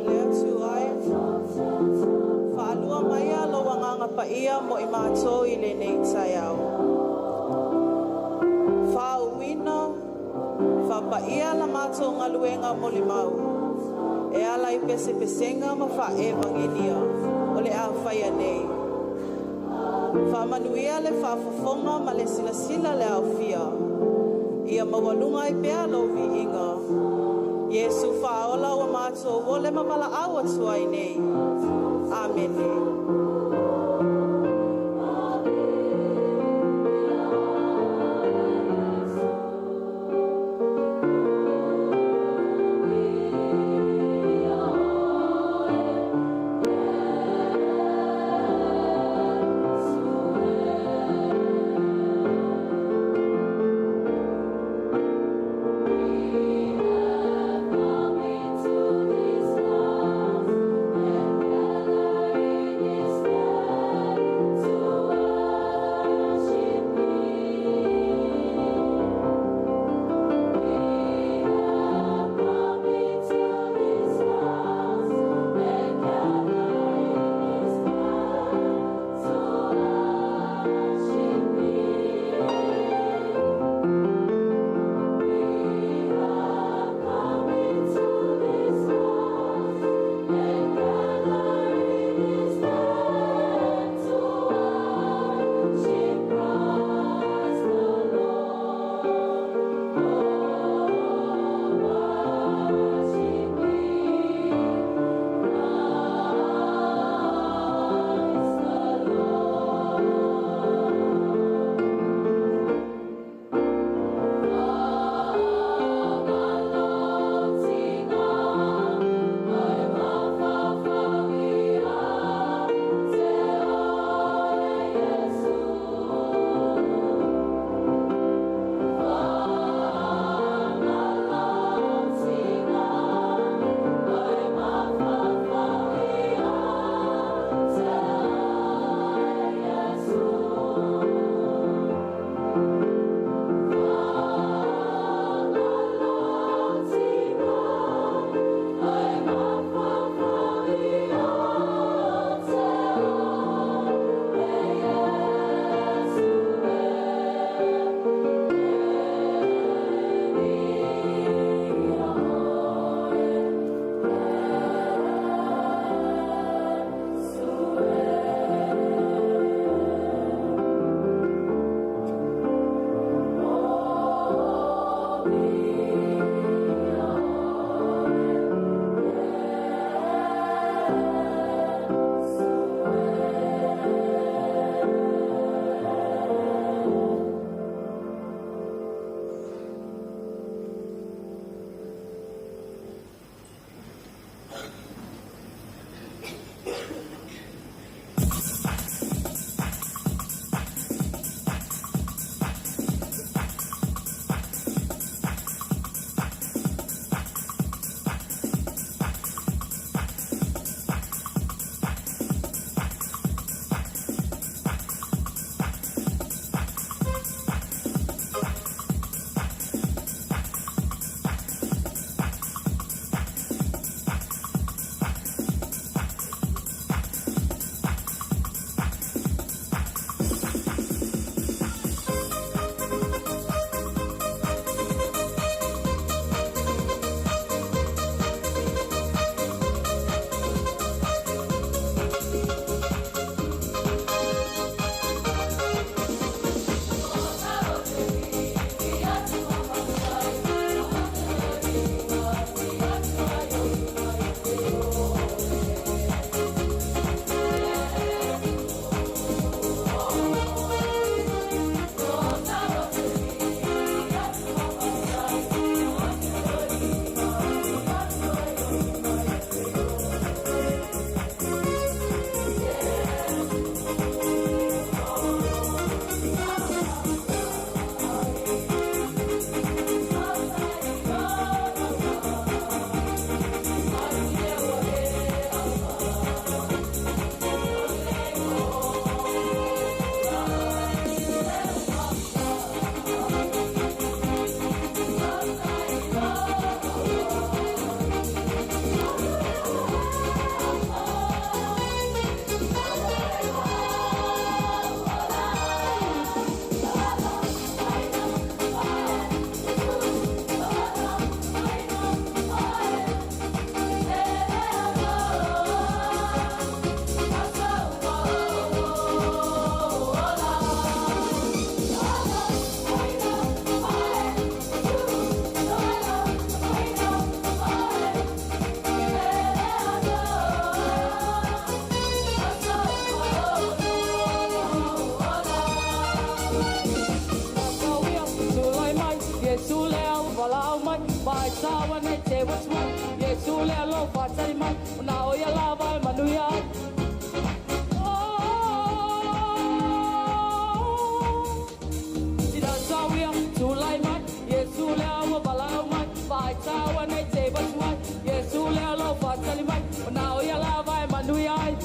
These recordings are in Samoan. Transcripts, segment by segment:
Le Atua e, faalua maia lou Agaga Paia mo i matou i lenei taeao. Faauuina, faapaia la matou galuega molimau, e ala i pesepesega ma faaevagelia o le a faia nei. Faamanuia le faafofoga ma le silasila le aofia, ia maualuga ai pea lou viiga. Iesu Faaola ua matou ole ma valaau atu ai nei. Amene. faatali mai, ona o ia lava e manuia ai. Tina tauia, tulai mai, Iesu lea ua valaau mai, faitaua nei te vatu ai, Iesu lea o loo faatali mai, ona o ia lava e manuia ai.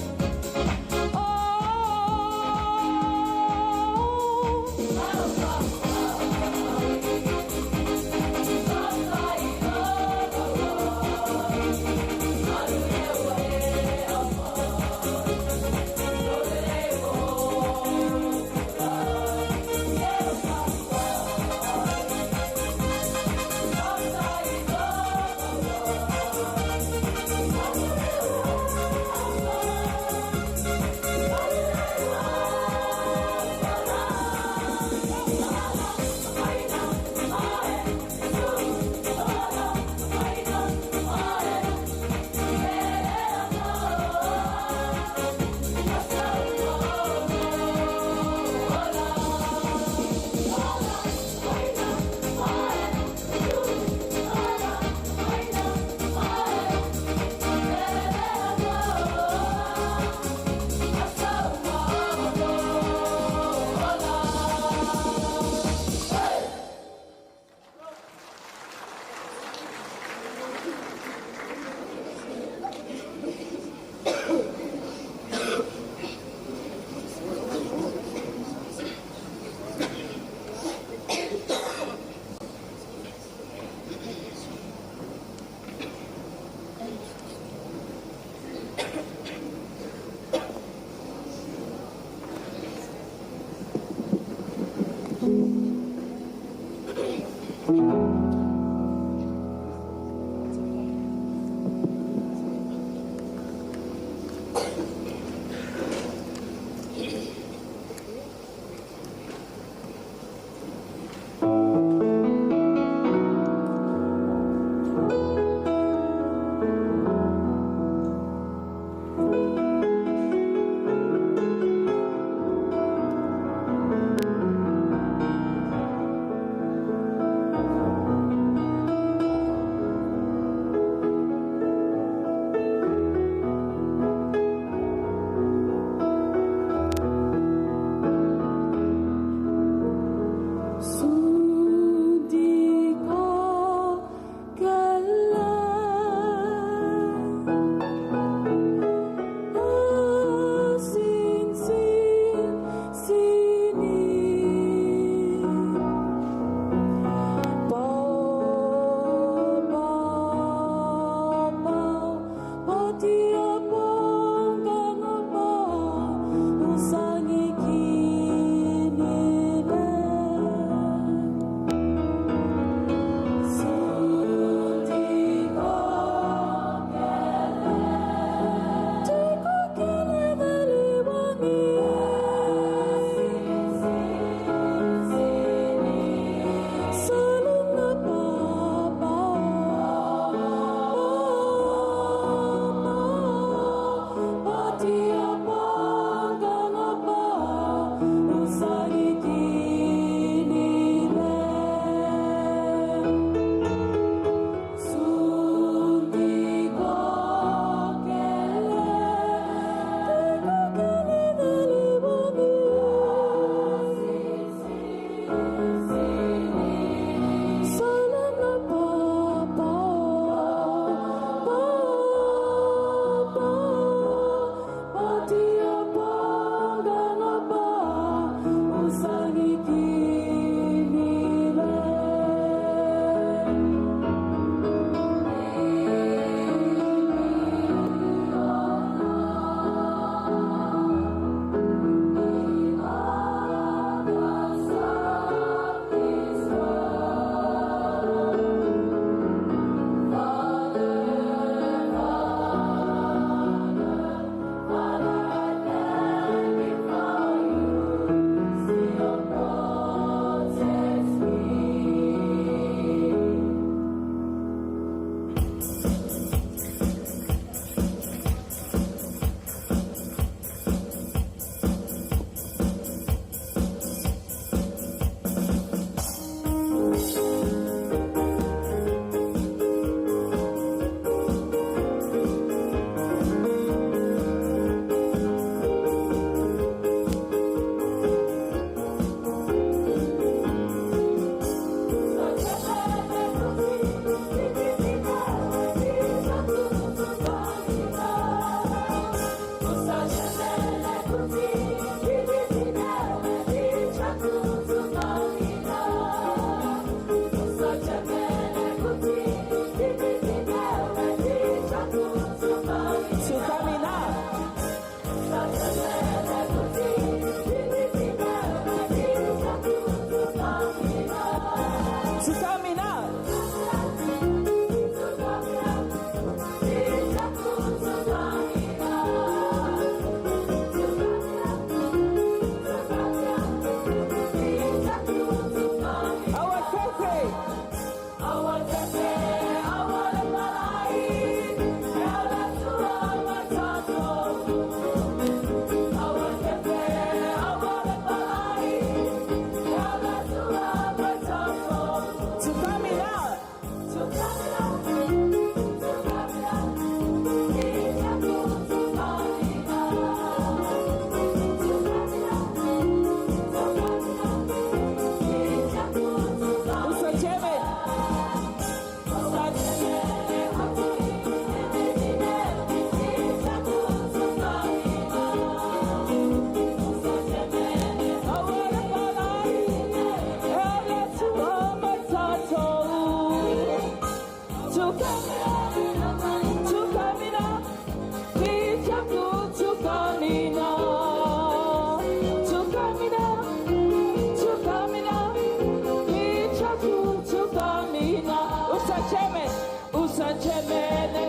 Usachemene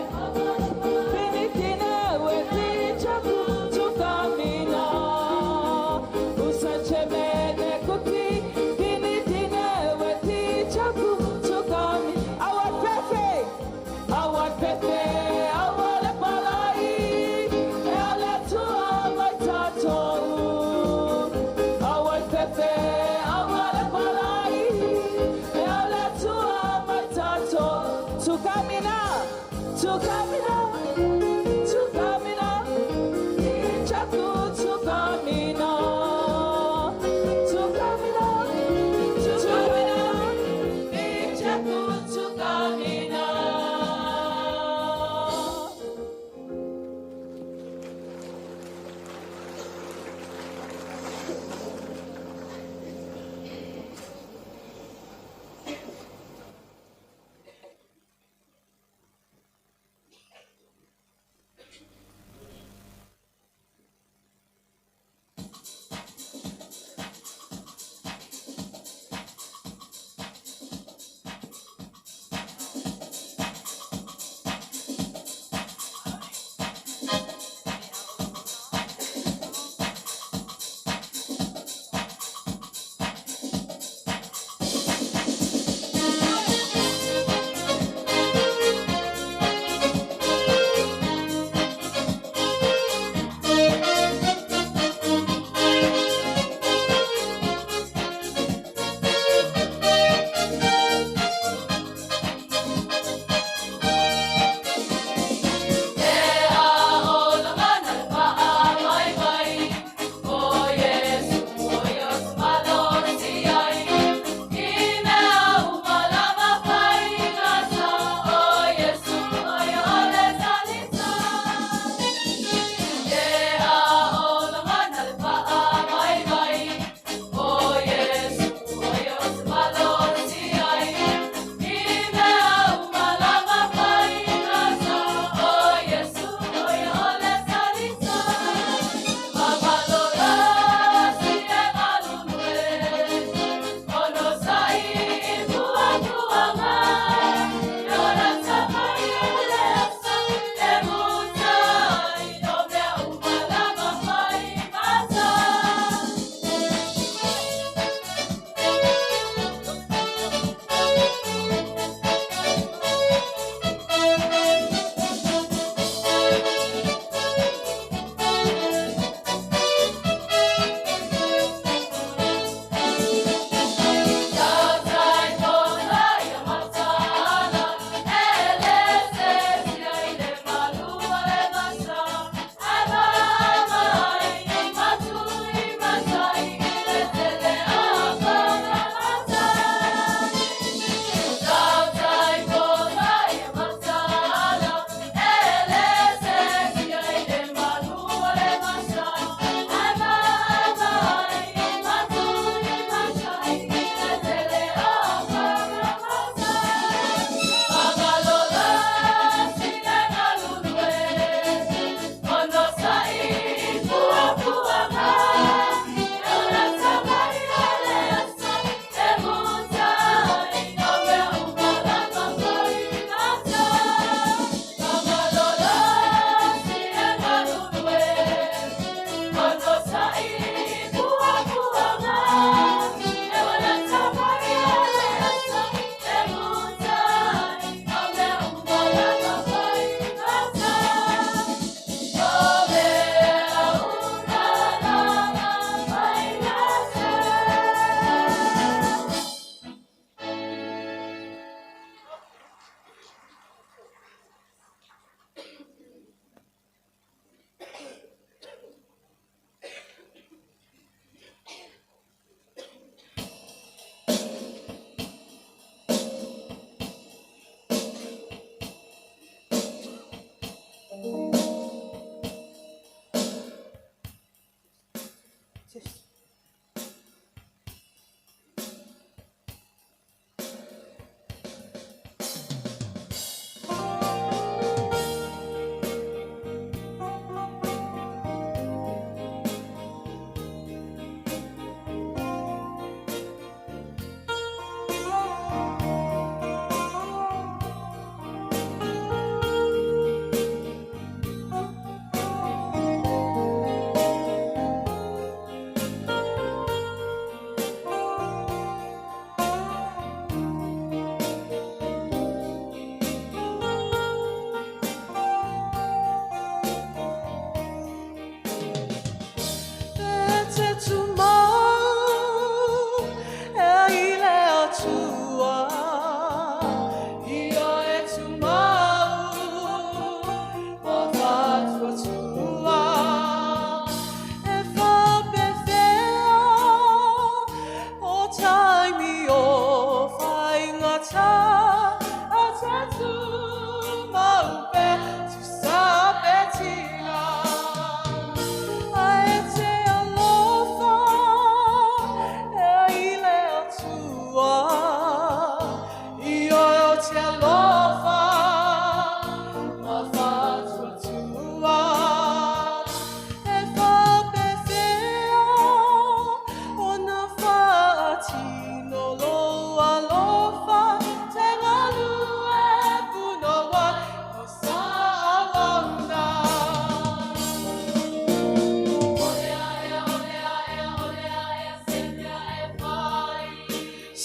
Pinitine weti chaku tukamina. Usachemene kuti pinitine weti chaku tukami. Awat pefe, awat pefe, awat palai. Ele tua mai tatou. Awat pefe, awat palai. Ele tua mai tatou. Tukamina, tukamina, tukamina. Chaku tukamina.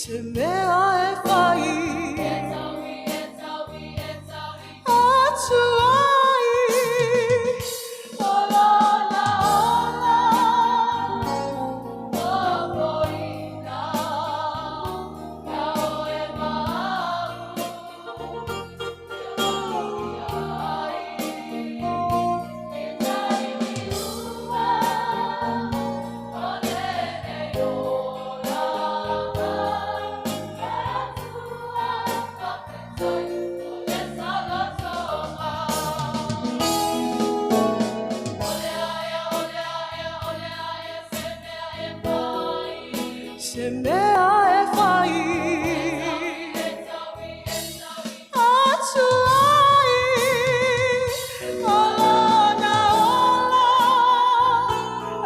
Se mea e fai Atu ai O lona ola Se mea e fai Atu ai O lona ola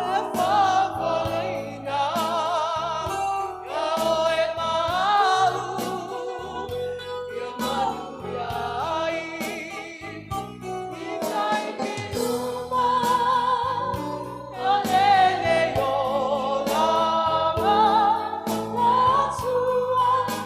E faafofoleina Ia oe ma au Ia manuia ai I taimi uma O lenei olaga Le Atua.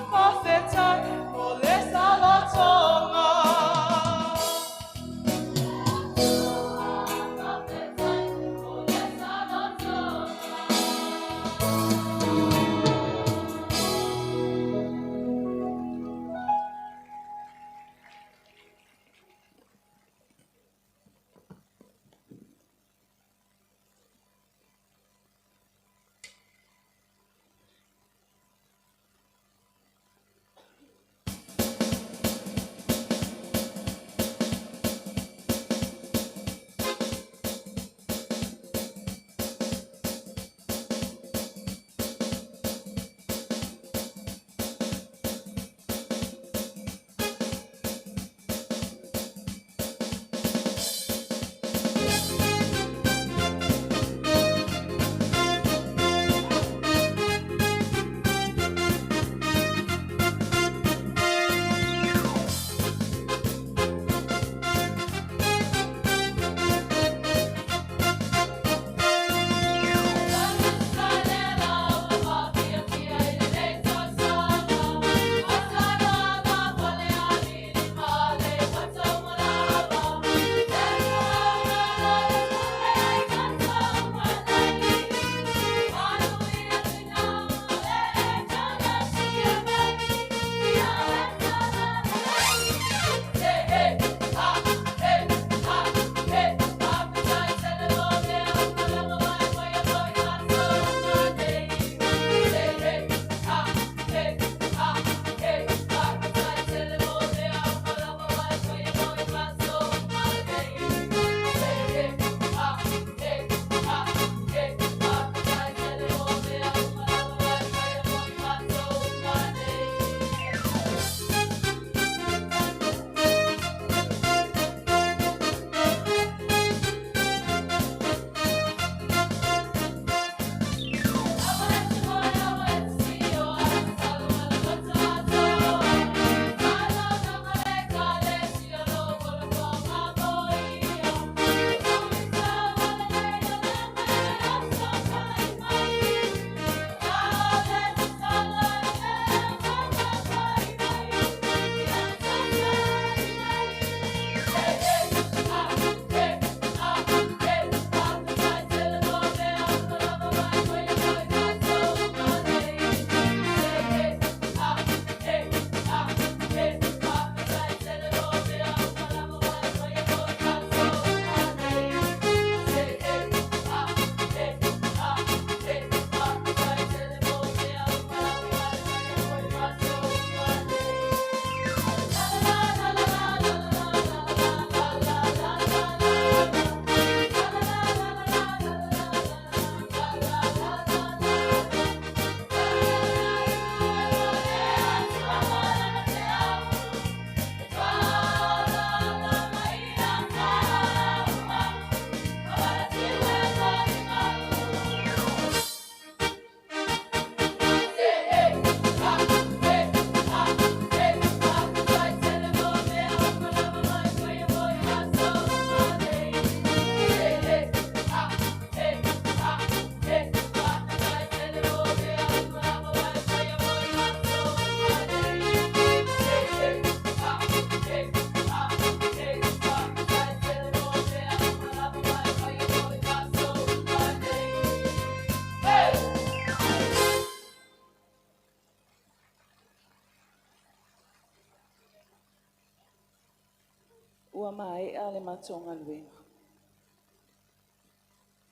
Ua maea le matou galuega.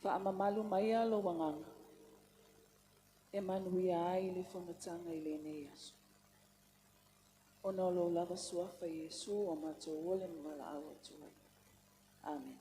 Faamamalu maia lou agaga e manuia ai le fonotaga i lenei aso. Ona o lou lava suafa Iesu ua matou ole ma valaau atu ai. Amen.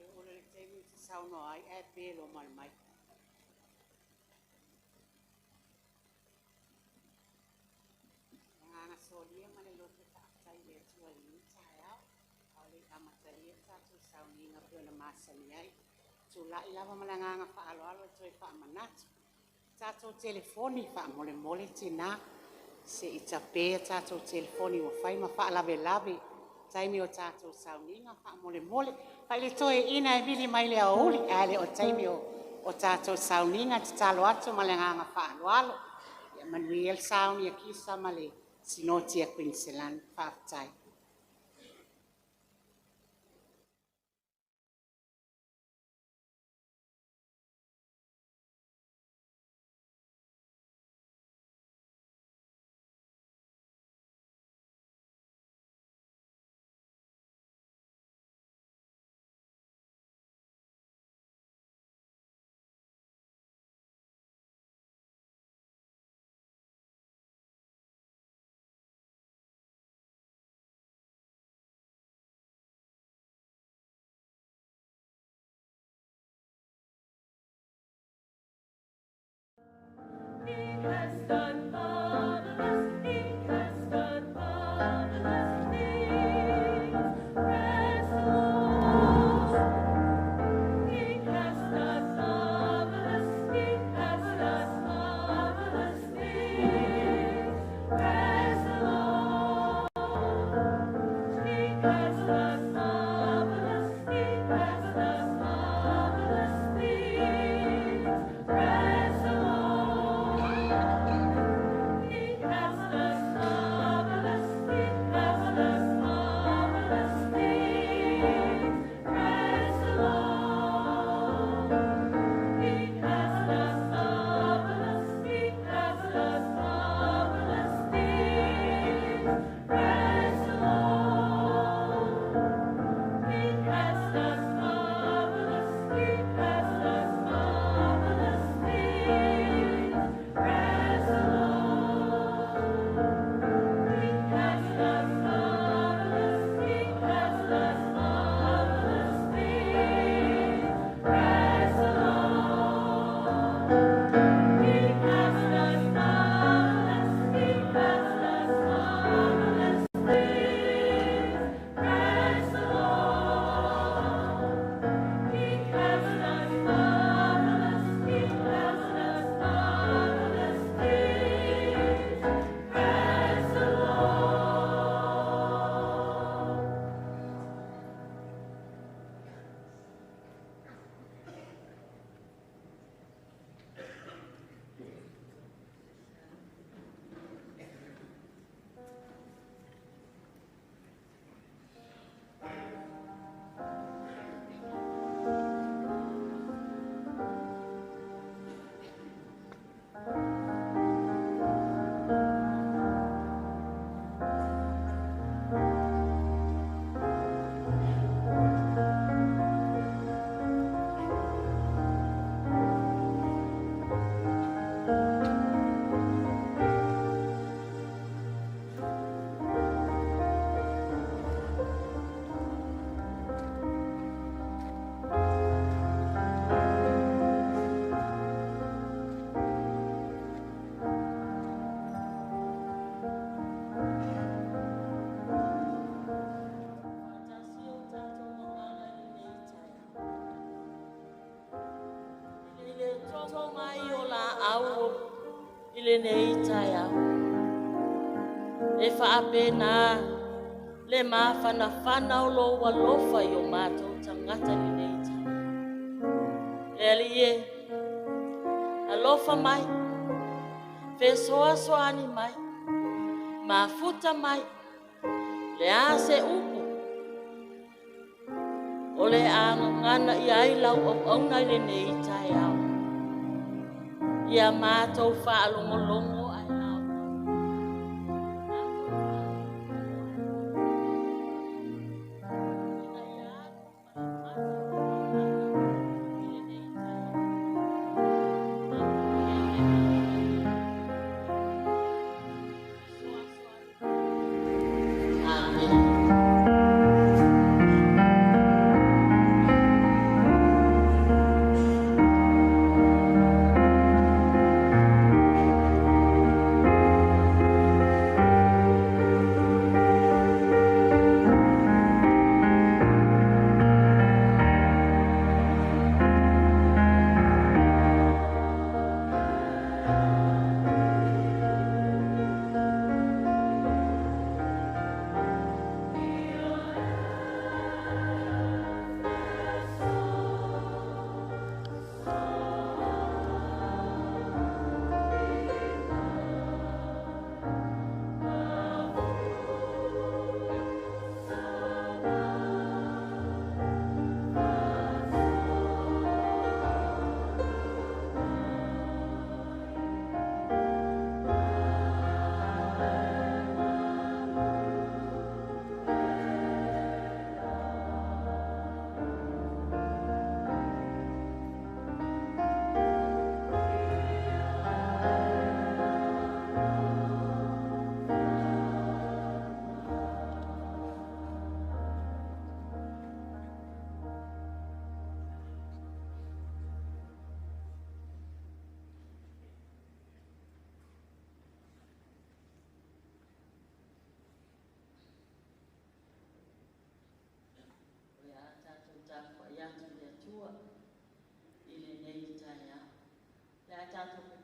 Oo loa i le taimi e te saunoa ai ae pe loa ma le mic. O le agaga solia ma le loto faafetai i le Atua i lenei taeao, a o le i amatalia le tatou sauniga e pei ona masani ai, tulai lava ma le agaga faaaloalo e toe faamanatu. Tatou telefoni faamolemole tina, se i tape a tatou telefoni ua fai ma faalavelave. Taimi o tatou sauniga faamolemole. Faailotoeina e vili mai le aoauli, ae le o taimi o tatou sauniga, tatalo atu ma le agaga faaaloalo. Ia manuia le sauni a Kisa ma le Sinoti a Kuiniselani. Faafetai. He has done marvelous, he has done marvelous things. Praise the Lord. He has done marvelous, he has done marvelous things. Praise the Lord. He has done marvelous, he has done marvelous things. Praise the Lord. He has done marvelous, he has done marvelous things. Praise the Lord. He has done marvelous, he has done marvelous things. Praise the Lord. He has done marvelous, he has done marvelous things. Praise the Lord. He has done marvelous, he has done marvelous things. Praise the Lord. He has done marvelous, he has done marvelous things. Praise the Lord. He has done marvelous, he has done marvelous things. Praise the Lord. I le tō mai o la au i lenei taeao. E faapena le mafanafana o lou alofa i o matou tagata i lenei taeao. Le Alii e, alofa mai, fesoasoani mai, mafuta mai, le a se upu o le a gagana i ai lau auauna i lenei taeao. Ia matou faalogologo ae Amen.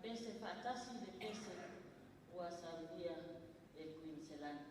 pese faatasi le pese ua saunia e Kuiniselani.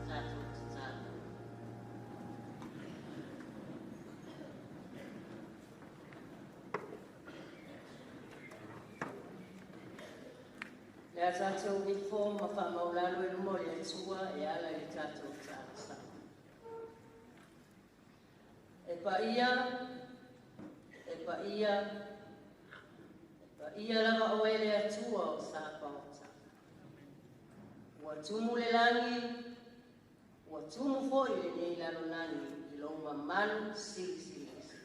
Tatou tatalo. Le a tatou ifo ma faamaulalo i luma o le Atua e ala i le tatou talosaga. E paia, e paia, e paia lava oe le Atua o Sapaota. Ua tumu le lagi, ua tumu foi lenei lalolagi i lou mamalu silisiliese.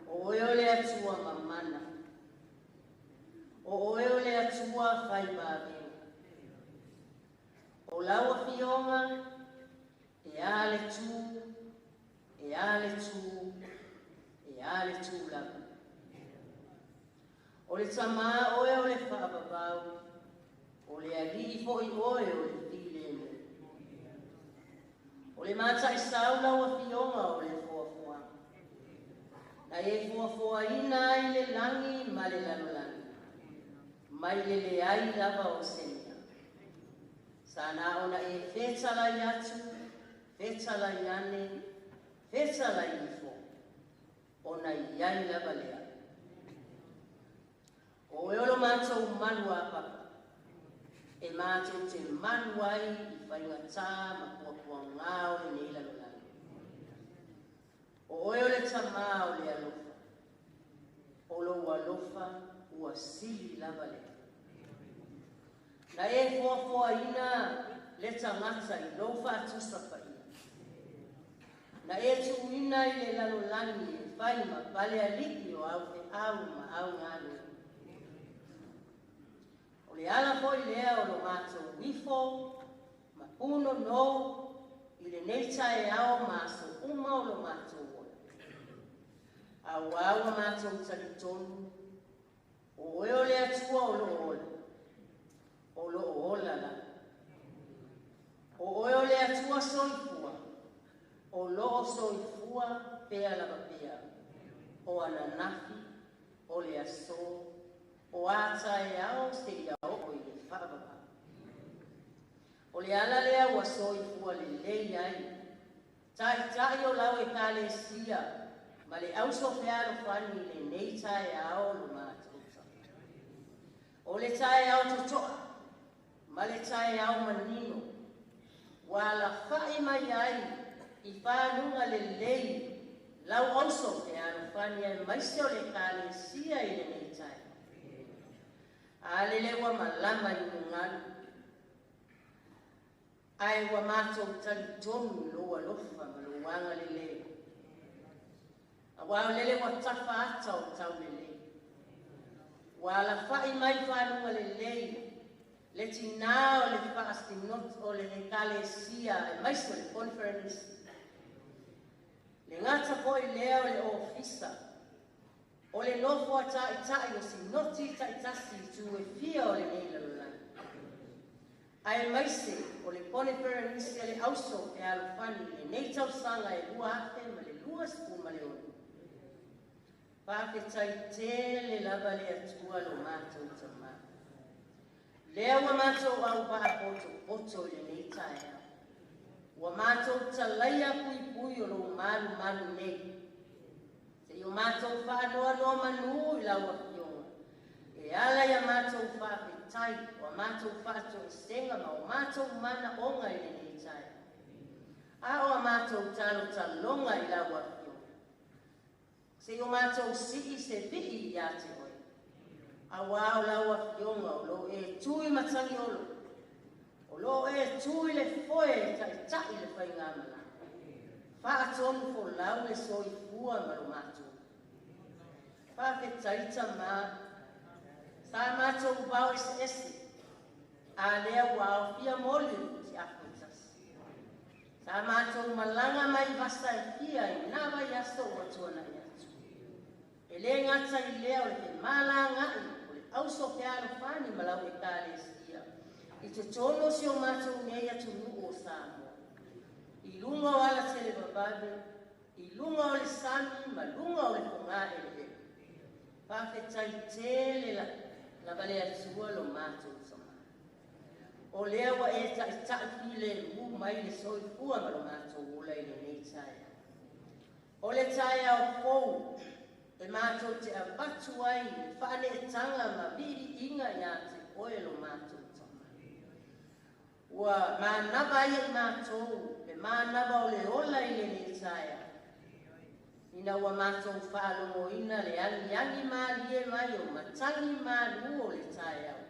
O oe o le Atua mamana, o oe o le Atua fai vavega. O lau afioga, e a le tu, e a le tu, e a le tu lava. O le tamā oe o le faavavau, o le alii foi oe o le filemu. O le mataisau lau afioga o le foafoaga. Na e foafoaina ai le lagi ma le lalolagi, mai le leai lava o se mea. Sa na ona e fetalai atu, fetalai ane, fetalai ifo, ona i ai lava lea. O oe o lo matou malu a papa, e matou te malu ai i faigatā ma puapuagā o lenei lalolagi. O oe o le tamā o le alofa, o lou alofa ua sili lava lea. Na e foafoaina le tagata i lou faatusa paia. Na e tuuina i le lalolagi e fai ma palealii o au feau ma au galuega. O le ala foi lea o lo matou ifo ma punonou i lenei taeao ma aso uma o lo matou ola. Auā ua matou talitonu, o oe o le Atua o loo ola, o loo ola lava. Atua soifua, o loo soifua pea lava pea, o ananafi, o le aso, o a taeao seia oo i le faavavau. O le ala lea ua soifua lelei ai Taitai o lau Ekalesia ma le Auso Fealofani i lenei taeao lo matou Tama. O le taeao totoa ma le taeao manino ua alafai mai ai i faguga lelei lau Auso Fealofani aemaise o le Ekalesia i lenei taeao. A lele ua malama i ulugalu, ae ua matou talitonu i lou alofa ma lou agalelei, aua o lele ua tafa ata o taulelei, ua alafai mai i faguga lelei le tina o le Faasinoti o le Ekalesia aemaise o le Koneferenisi. Le gata foi lea o le Ofisa, o le nofo a taitai o Sinoti taitasi i itu e fia o lenei lalolagi, aemaise o le Koneferenisi a le Auso Fealofani i lenei tausaga e 2026. Faafetai tele lava le Atua lo matou Tamā. Lea ua matou auvaa potopoto i lenei taeao, ua matou talaia puipui o lou malumalu nei, seia o matou faanonomanu i lau Afioga e ala i a matou faafetai, o a matou faatoesega ma o matou manaoga i lenei taeao, a o a matou talotaloga i lau Afioga, seia o matou sii se vii ia te Oe, auā o lau Afioga o lo o e tu i matagiolo, o lo o e tu i le foe e taitai le faigamalaga, faatonufolau le soifua ma lo matou. Faafetai Tama, sa matou vavao eseese, a lea ua aofia moli o le futiafu e tasi. Sa matou malaga mai vasa e fia i na vaiaso ua tuanai atu. E le gata i lea o le femalagaai o le Auso Fealofani ma lau Ekalesia i totonu o si o matou nei atunuu o Samoa, i luga o ala televavave, i luga o le sami ma luga o le fogaeleele. Faafetai tele lava le Atua lo matou Tamā, o lea ua e taitai filemu mai le soifua ma lo matou ola i lenei taeao. O le taeao fou e matou te avatu ai le faaneetaga ma viiviiga ia te Oe lo matou Tamā. Ua manava ai e i matou le manava o le ola i lenei taeao, ina ua matou faalogoina le agiagi malie mai o matagi malu o le taeao,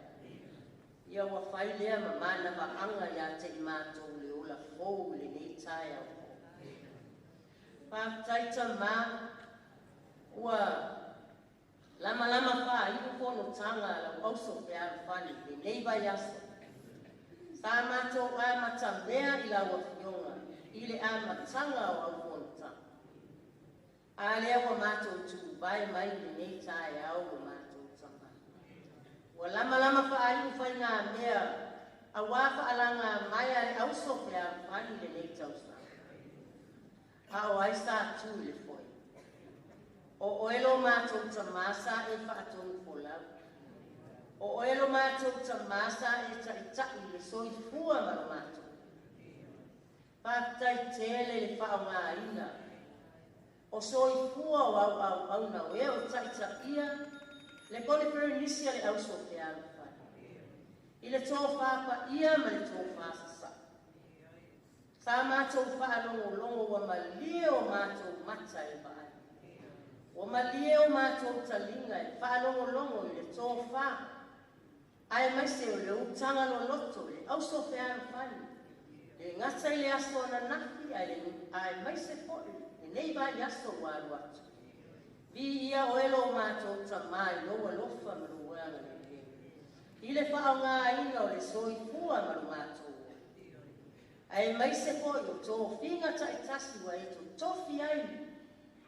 ia ua fai lea ma manavaaga ia te i matou le ola fou i lenei taeao fou. Faafetai Tamā, ua lamalama faaiu fonotaga a lau Auso Fealofani i lenei vaiaso. Sa matou amatamea i lau Afioga i le amataga o au fonotaga, a lea ua matou tuvae mai i lenei taeao lo matou Tamā. Ua lamalama faaiu faigamea auā faalagamaea a le Auso Fealofani i lenei tausaga. A o ai sa tu i le foe? O oe lo matou Tamā sa e faatonufolau. O oe lo matou Tamā sa e taitai le soifua ma lo matou. Faafetai tele le faaaogaina o soifua o au auauna o e o taitaia le Koneferenisi a le Auso Fealofani i le tofa paia ma le tofa sasaa. Sa matou faalogologo ua malie o matou mata e vaai, ua malie o matou taliga e faalogologo i le tofa, aemaise o le utaga loloto i le Auso Fealofani, le gata i le aso ananafi aemaise foi lenei vaiaso ua alu atu. Viia oe lo matou Tamā i lou alofa ma lou agalelei i le faaaogaina o le soifua ma lo matou ola, aemaise foi o tofiga taitasi ua e totofi ai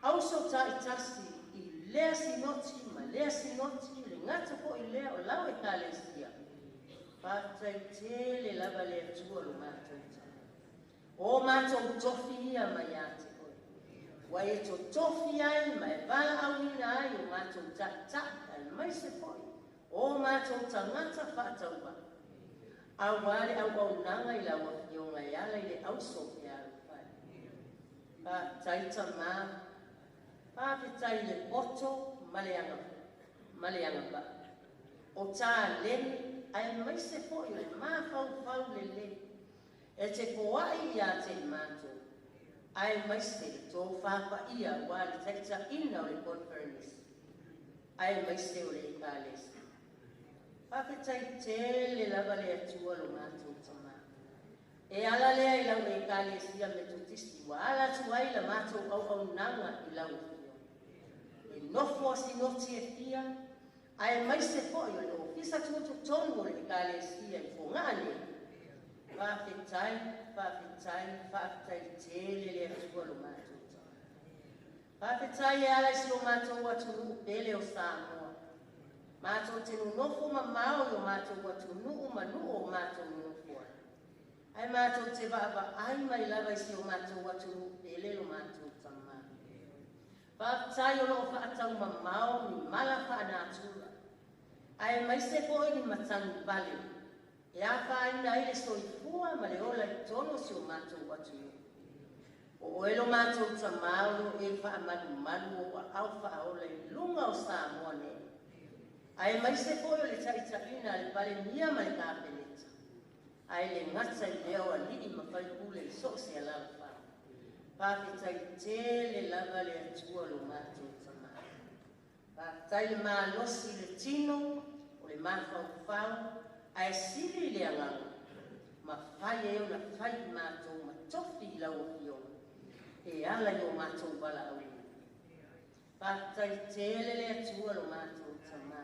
auso taitasi i lea sinoti ma lea sinoti, le gata foi lea o lau Ekalesia. Faafetai tele lava le Atua lo matou Tamā. O mātou tofi ia mai ia te oe. Ua e totofi ai ma e valaauina ai o mātou ta'ita'i aemaise foi o mātou tagata faatauvaa, auā le auaunaga i lau Afioga e ala i le auso fealofani. Faafetai Tamā, faafetai i le poto ma le agavaa, o taleni aemaise foi o le mafaufau lelei e te foai ia te i matou, aemaise le tofa paia aua le taitaiina o le Koneferenisi, aemaise o le Ekalesia. Faafetai tele lava le Atua lo matou Tamā. E ala lea i lau Ekalesia Metotisi ua ala atu ai la matou auaunaga i lau Afioga. E nofo a sinoti e fia, aemaise foi o le Ofisa Tutotonu o le Ekalesia i Fogaa nei. Faafetai, faafetai, faafetai tele le Atua lo matou Tamā. Faafetai e ala i si o matou atunuu pele o Samoa. Matou te nonofo mamao i o matou atunuu ma nuu o matou nonofo ai, ae matou te vaavaai mai lava i si o matou atunuu pele lo matou Tamā. Faafetai o loo faataumamao ni mala faanatura, aemaise foi ni matagi vale e afaina ai le soifua ma le ola i totonu o si o matou atunuu. O oe lo matou Tamā o loo e faamalumalu ou aao faaola i luga o Samoa nei, aemaise foi o le taitaiina a le Palemia ma le Kapeneta, ae le gata i lea o alii ma faipule i so o se alaalafaga. Faafetai tele lava le Atua lo matou Tamā. Faafetai le malosi i le tino, o le mafaufau, ae sili i le agaga, mafai ai ona fai i matou ma tofi i lau Afioga e ala i o matou valaauina. Faafetai tele le Atua lo matou Tamā,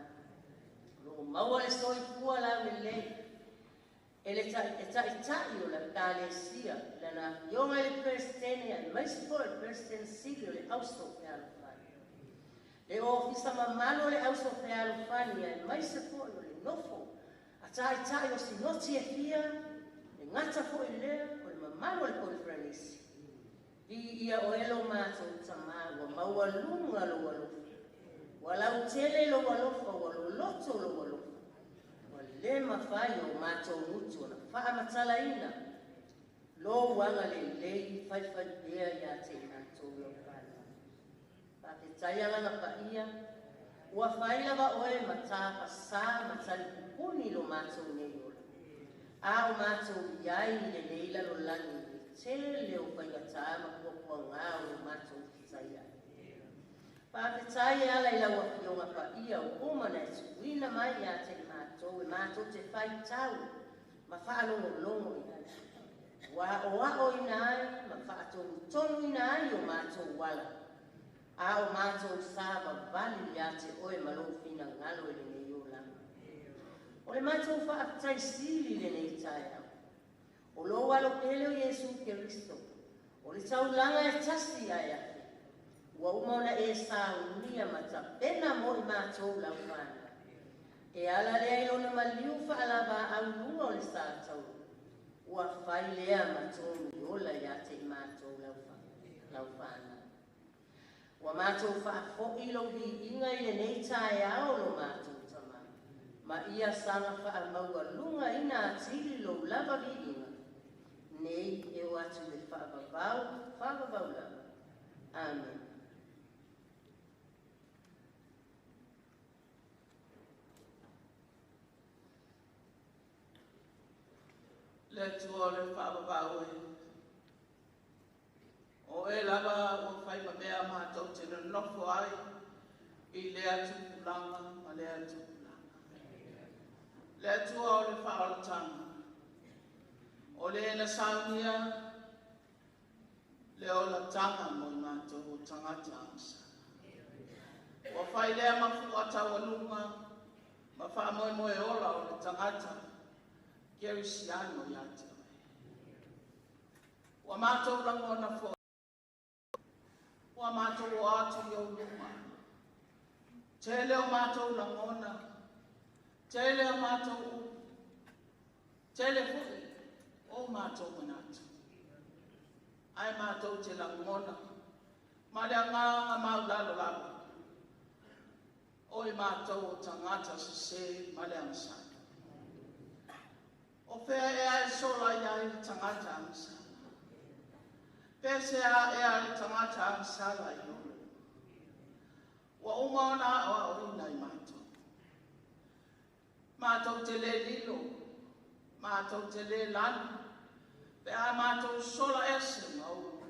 o loo maua le soifua laulelei e le Taitai o le Ekalesia, lana Afioga i le Peresetene aemaise foi o le Peresetene Sili o le Auso Fealofani, le Ofisa mamalu o le Auso Fealofani, aemaise foi o le nofo a Taitai o Sinoti e fia, le gata foi lea o le mamalu o le Koneferenisi. Viia oe lo matou Tamā, ua maualuga lou alofa, ua lautele lou alofa, ua loloto lou alofa, ua le mafai e o matou gutu ona faamatalaina lou agalelei faifaipea ia te i matou lau fanau. Faafetai Agaga Paia, ua fai lava oe ma tafasā ma talipupuni lo matou nei ola, a o matou i ai i lenei lalolagi i le tele o faigata ma puapuagā o lo matou fetai ai. Faafetai e ala i lau Afioga Paia ua uma ona e tuuina mai ia te i matou e matou te faitau ma faalogologo i ai, ua aoaoina ai ma faatonutonuina ai o matou ala, a o matou savavali ia te oe ma lou finagalo i lenei olaga. O le matou faafetai sili i lenei taeao, o lou alo pele o Iesu Keriso, o le taulaga e tasi ae afe, ua uma ona e saunia ma tapena mo i matou lau fanau. E ala lea i lona maliu faalavaau i luga o le satauro, ua fai lea ma togi ola ia te i matou lau fanau. Ua matou faafoi lou viiga i lenei taeao lo matou Tamā, ma ia saga faamaualugaina atili lou lava viiga, nei e oo atu i le faavavau, faavavau lava. Amene. Le Atua o le faavavau e, o oe lava ua fai ma mea matou te nonofo ai i lea tupulaga ma lea tupulaga. Le Atua o le faaolataga, o le na saunia le olataga mo i matou o tagata agasala. Ua fai lea mafu'a taualuga ma faamoemoe ola o le tagata kerisiano ia te oe. Ua matou lagona foi, ua matou o atu i ou luma. Tele o matou lagona, tele o matou upu, tele foi o matou manatu. Ae matou te lagona ma le agaga maulalo lava, o i matou o tagata sesē ma le agasala. O fea ea e sola i ai le tagata agasala? Pe sea ea le tagata agasala i ou luma? Ua uma ona aoaoina i matou. Matou te le lilo, matou te le lanu, pe a matou sola ese ma ou luma.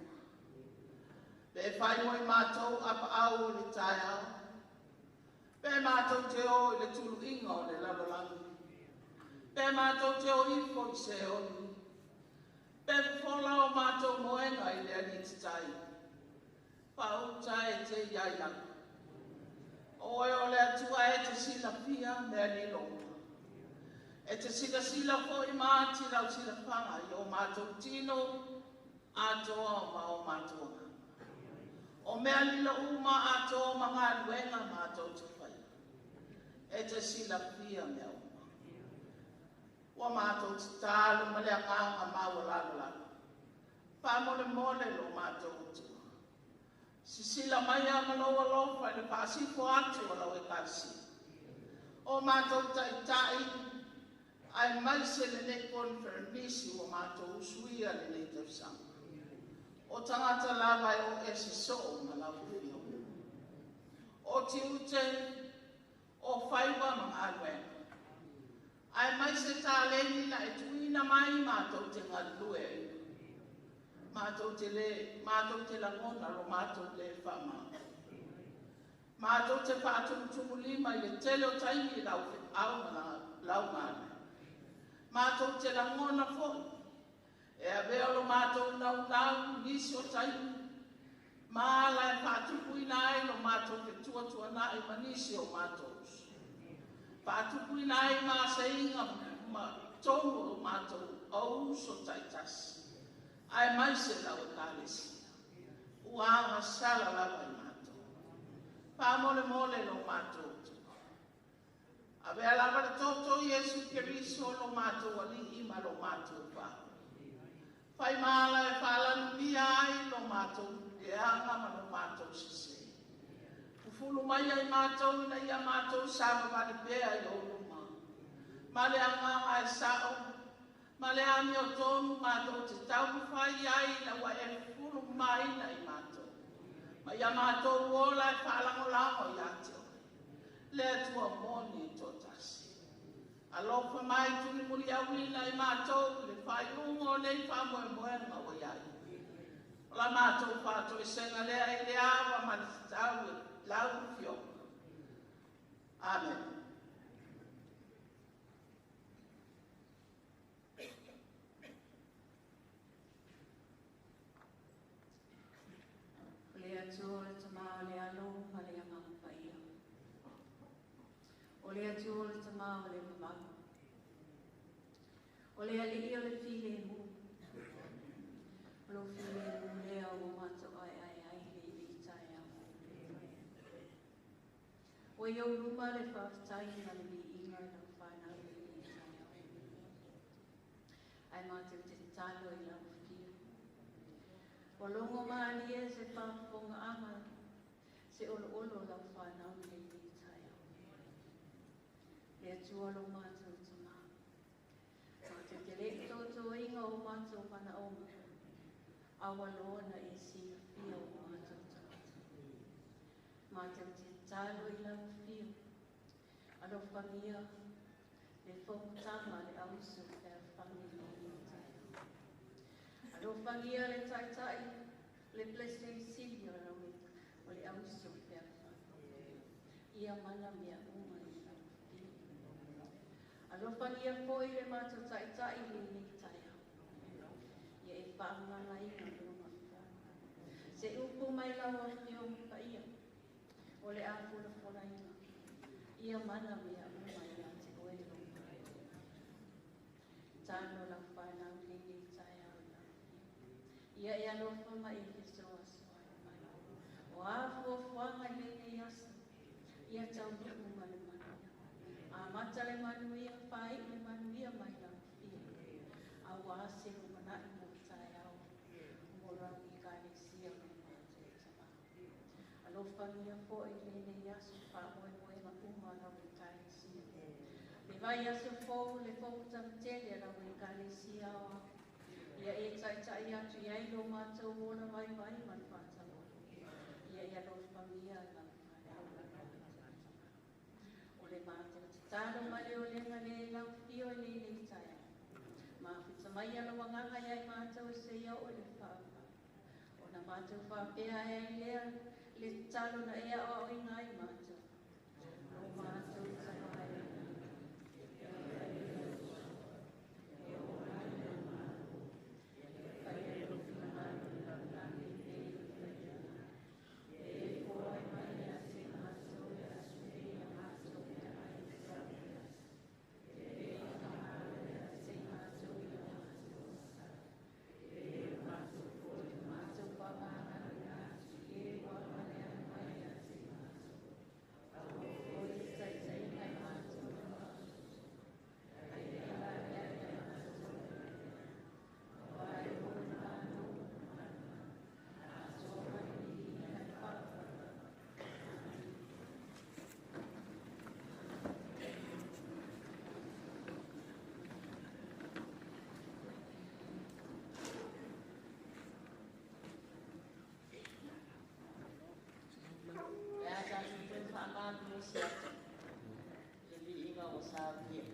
Pe fai mo i matou apaau o le taeao, pe matou te o i le tuluiga o le lalolagi, pe matou te o ifo i Seoli, pe fofola o matou moega i le alititai, faauta e te i ai lava. O oe o le Atua e te silafia mea lilo uma. E te silasila foi ma ati lau silafaga i o matou tino atoa ma o matou agaga. O mea lilo uma atoa ma galuega matou te faia. E te silafia mea uma. Ua matou tatalo ma le agaga maualalo lava. Faamolemole lo matou Atua. Sisila mai a ma lou alofa i le faasifo atu o lau Ekalesia. O matou taitai, aemaise lenei koneferenisi ua matou usuia lenei tausaga. O tagata lava e o ese soo ma lau afioga. O tiute, o faiva ma galuega. Aemaise taleni na e tuuina mai matou te galulue ai. Matou te le, matou te lagona lo matou le faamama. Matou te faatumutumulima i le tele o taimi i lau feau ma lau galuega. Matou te lagona foi, e avea lo matou naunau nisi o taimi, ma ala e faatupuina ai lo matou fetuatuanai ma nisi o matou uso. Faatupuina ai maseiga ma tonu o matou au uso taitasi. Aemaise lau Ekalesia. Ua agasala lava i matou. Faamolemole lo matou Atua. Avea lava le toto Iesu Keriso lo matou alii ma lo matou faaola. Fai ma ala e faalanumia ai lo matou leaga ma lo matou sesē. Fufulu mai ai matou ina ia matou savavali pea i ou luma. Ma le agaga e sao, ma le amiotonu matou te taumafai ai ina ua e fufulu mamaina i matou. Ma ia matou ola e faalagolago ia te oe. Le Atua moni toatasi. Alofa mai tulimuliauina i matou i le faaiuga o nei faamoemoega ua i ai. O la matou faatoesega lea i le ava ma le tatau i lau afioga. Amen. O le Atua o le Tama o le Alo ma le Agaga Paia. O le Atua o le Tama o le Vavau. O le Alii o le filemu. O lou filemu lea ua matou aeae ai lenei taeao. Ua i ou luma le faafetai ma le viiga i lau fanau i lenei taeao. Ae matou te tatalo i lau afio. Ua logo malie se faafofogaaga se oloolo o lau fanau i lenei taeao. Le Atua lo matou Tama. Matou te le i totoina o matou manaoga, a ua loa na e silafia o matou tagata. Matou te tatalo i lau afio, alofagia le fonotaga a le au uso fealofani i lenei taeao. Alofagia le taitai, le Peresetene Sili o le au uso fealofani. Ia mana mea uma i lau afio. Alofagia foi le matou taitai i lenei taeao. Ia e faamalaina lona fono. Se upu mai lau afioga paia, o le a folafolaina. Ia mana mea uma ia te oe lo matou. Talo lau fanau i lenei taeao i lau afio. Ia e alofa ma e fesoasoani mai. O a fuafuaga i lenei aso, ia taunuu ma le manuia. Amata le manuia, faaiu le manuia mai lau afio. Auā se lumanai mo taeao, mo lau Alofagia foi i lenei aso faamoemoega uma o lau Ekalesia. Le vaiaso fou le fonotaga tele a lau Ekalesia Aoao. Ia e taita'i atu i ai lo matou ola vaivai ma le faatalofa. Ia e alofagia lau fanau ma lau tapuaiga. O le matou tatalo ma le olega le lau afio i lenei taeao. Mafuta mai lou agaga ia i matou e seia oo i le faavavau. Ona matou faapea ai lea, le tatalo na e aoaoina ai matou. Lo matou Tama e i lagi, ia faia lou suafa, ia oo mai lou Malo, ia faia lou finagalo i lalolagi e pei ona faia i lagi. Ia e foai mai ia te matou i le aso nei a matou meaai e tatau i le aso. Ia e faamagalo ia te matou i o matou asala, e pei o matou foi ua matou faamagaloina atu i e ua agalea mai ia te matou. Aua foi ne i taitaiina i matou i le faaosoosoga, ae ia e lavea ia matou mai le mea ai. Aua e lou le Malo ma le mamalu, atoa ma le viiga i le faavavau. Amene. Le a tatou toe faamalolosi atu i le viiga ua saunia.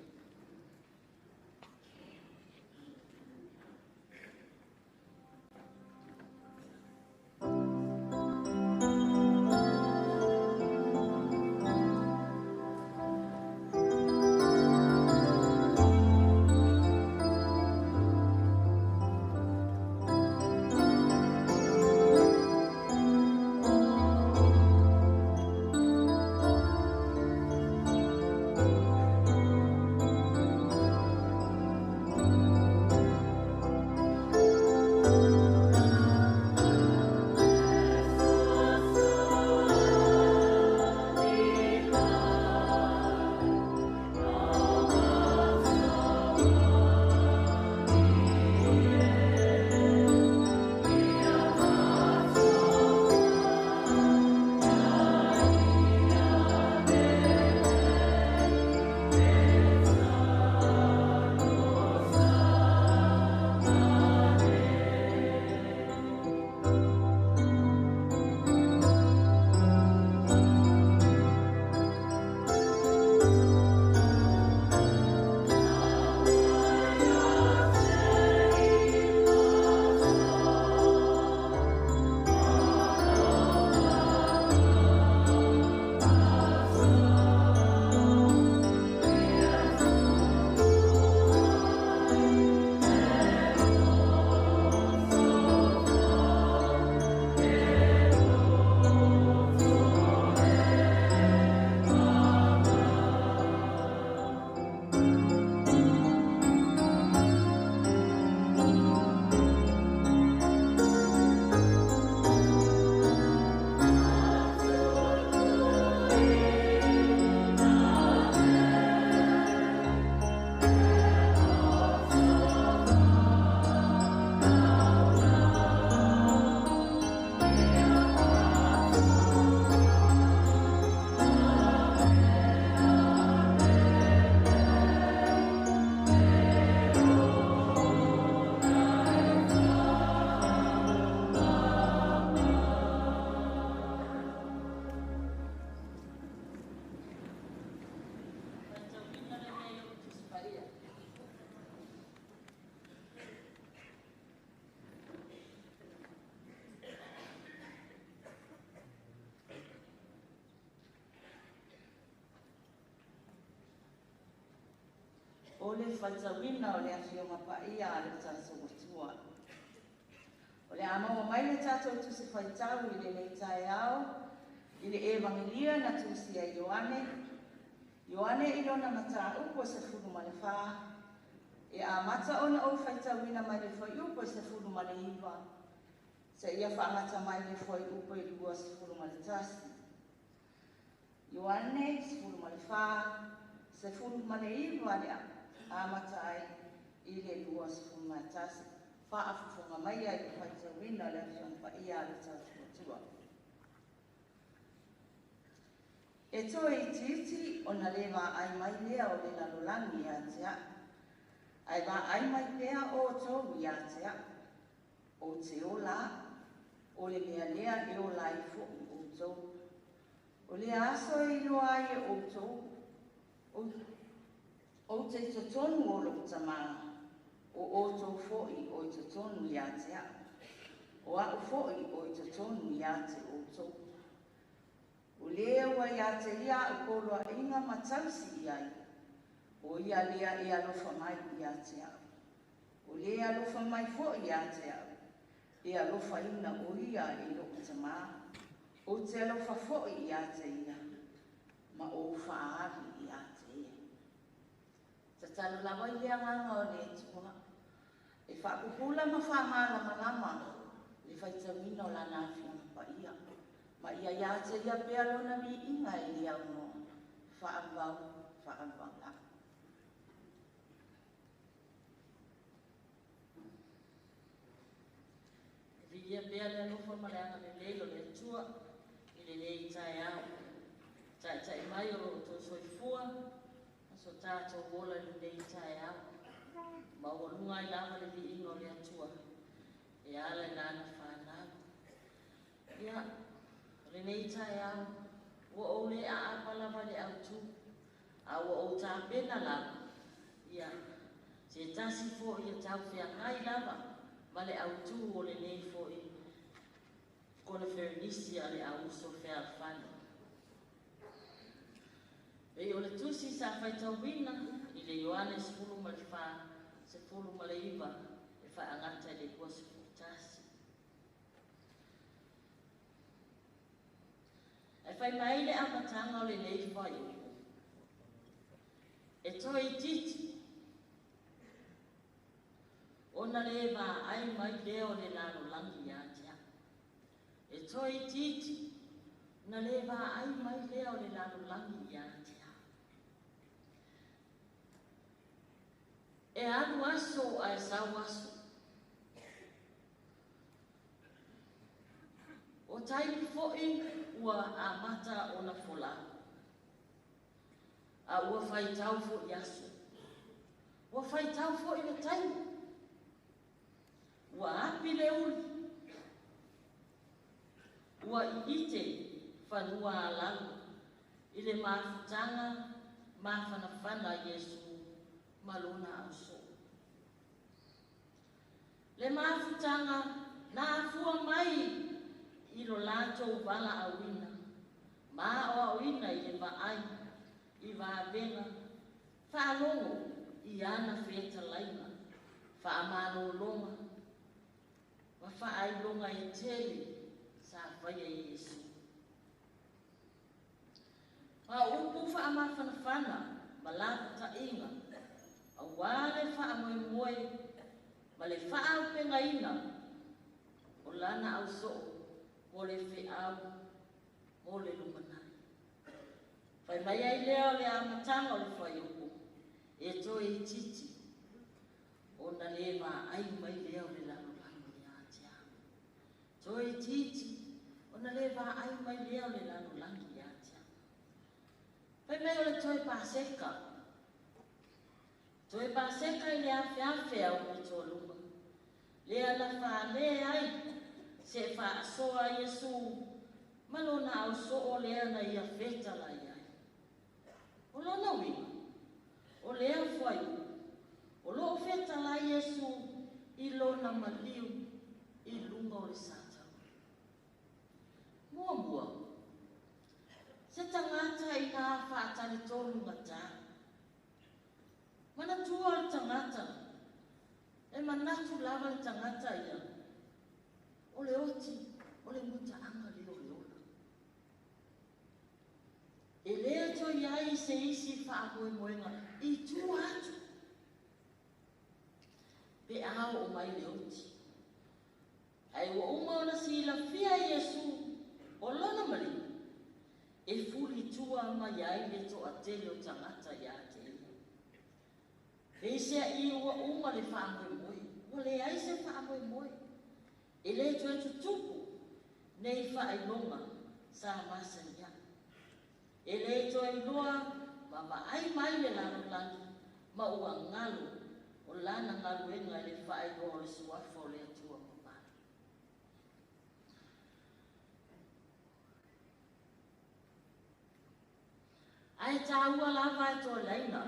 Faitauina lenei o le Tusi Paia. O le faitauina o le Afioga Paia a le tatou Atua. O le a maua mai le tatou Tusi Faitau i lenei taeao i le Evagelia na tusia e Ioane, Ioane i lona mataupu e 14, e amata ona ou faitauina mai le fuaiupu e 19 seia faagata mai le fuaiupu e 21. Ioane 14, 19 le amata ai i le 21. Faafofoga maia i le faitauina o le Afioga Paia a le tatou Atua. E toe itiiti ona lē vaai mai lea o le lalolagi ia te a'u, ae vaai mai pea outou ia te a'u. Ou te ola a'u, o le mea lea e ola ai fo'i outou. O lea aso e iloa ai e outou, ou te i totonu o lo'u Tamā, o outou fo'i o i totonu ia te a'u, o a'u fo'i o i totonu ia te outou. O lē ua ia te ia a'u poloaiga ma tausi i ai, o ia lea e alofa mai ia te a'u. O lē alofa mai fo'i ia te a'u, e alofaina o ia e lo'u Tamā. Ou te alofa fo'i ia te ia, ma ou fa'aali ia te ia. Tatalo lava i le agaga o le Atua e fa'apupula ma fa'amalamalama le faitauina o Lana Afioga Paia, ma ia ia te Ia pea Lona viiga e le aunoa, fa'avavau, fa'avavau lava. Viia pea le alofa ma le agalelei o le Atua i lenei taeao. Ta'ita'i mai o lo outou soifua ma so tatou ola i lenei taeao. Maualuga ai lava le viiga o le Atua e ala i lana fanau. Ia, o lenei taeao, ua ou lē aapa lava i le autū, a ua ou tapena lava, ia, se tasi fo'i e taufeagai lava ma le autū o lenei fo'i koneferenisi a le au uso fealofani. Pei o le tusi sa faitauina i le Ioane 14, 19 e fa'agata i le 21. Ae fai mai le amataga o lenei fuaiupu. E toe itiiti ona lē vaai mai lea o le lalolagi ia te a'u. E toe itiiti na lē vaai mai lea o le lalolagi ia te a'u. E alu aso ae sau aso. O taimi fo'i ua amata ona folau. A ua faitau fo'i aso. Ua faitau fo'i le taimi. Ua api le uli. Ua i'ite fanua alalo i le mafutaga mafanafana a Iesu ma lona ausoo. Le mafutaga na afua mai i lo latou valaauina ma aoaoina i le vaai i vavega faalogo i ana fetalaiga faamalologa ma faailoga e tele sa faia e Iesu. Ma o upu faamafanafana ma lapataiga auā le faamoemoe ma le faaaupegaina o lana ausoo mo le feau mo le lumanai. Fai mai ai lea o le amataga o le fuaiupu e toe itiiti ona lē vaai mai lea o le lalolagi ia te a'u. Toe itiiti ona lē vaai mai lea o le lalolagi ia te a'u. Fai mai o le toe Paseka. Toe Paseka i le afeafe au pitoluma. Lea na faalē ai se'e faasoa Iesu ma lona ausoo lea na ia fetalai ai. O lona uiga, o lea fuaiupu, o loo fetalai Iesu i lona maliu i luga o le sataua. Muamua, se tagata inā faatalitonu gatā. Manatua le tagata, e manatu lava le tagata ia, o le oti, o le mutaaga lea o le ola. E lē toe i ai se isi faamoemoega i tua atu pe a oo mai le oti. Ae ua uma ona silafia e Iesu o lona maliu e fulitua mai ai le toatele o tagata ia te ia. Peiseai ua uma le faamoemoe, ua leai se faamoemoe, e lē toe tutupu nei faailoga sa masani ai. E lē toe iloa ma vaai mai le lalolagi ma ua galo o lana galuega i le faailoa o le Suafa o le Atua mamalu. Ae taua lava e toelaina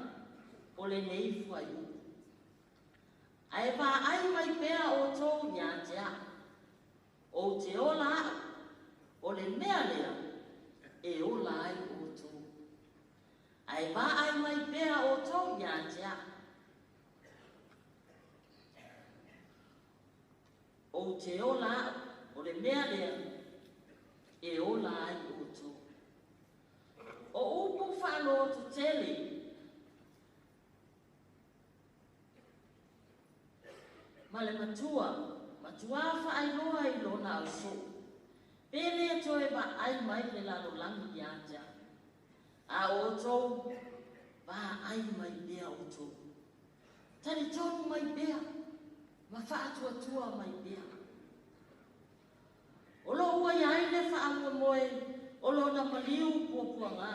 o lenei fuaiupu. Ae vaai mai pea outou ia te a'u, ou te ola a'u, o le mea lea e ola ai outou. Ae vaai mai pea outou ia te a'u, ou te ola a'u, o le mea lea e ola ai outou. O upu faalototele ma le matua, matuā faailoa i lona ausoo, pe lē toe vaai mai le lalolagi ia te a'u, a o outou vaai mai pea outou. Talitonu mai pea, ma faatuatua mai pea. O loo ua i ai le faamoemoe o lona maliu puapuagā.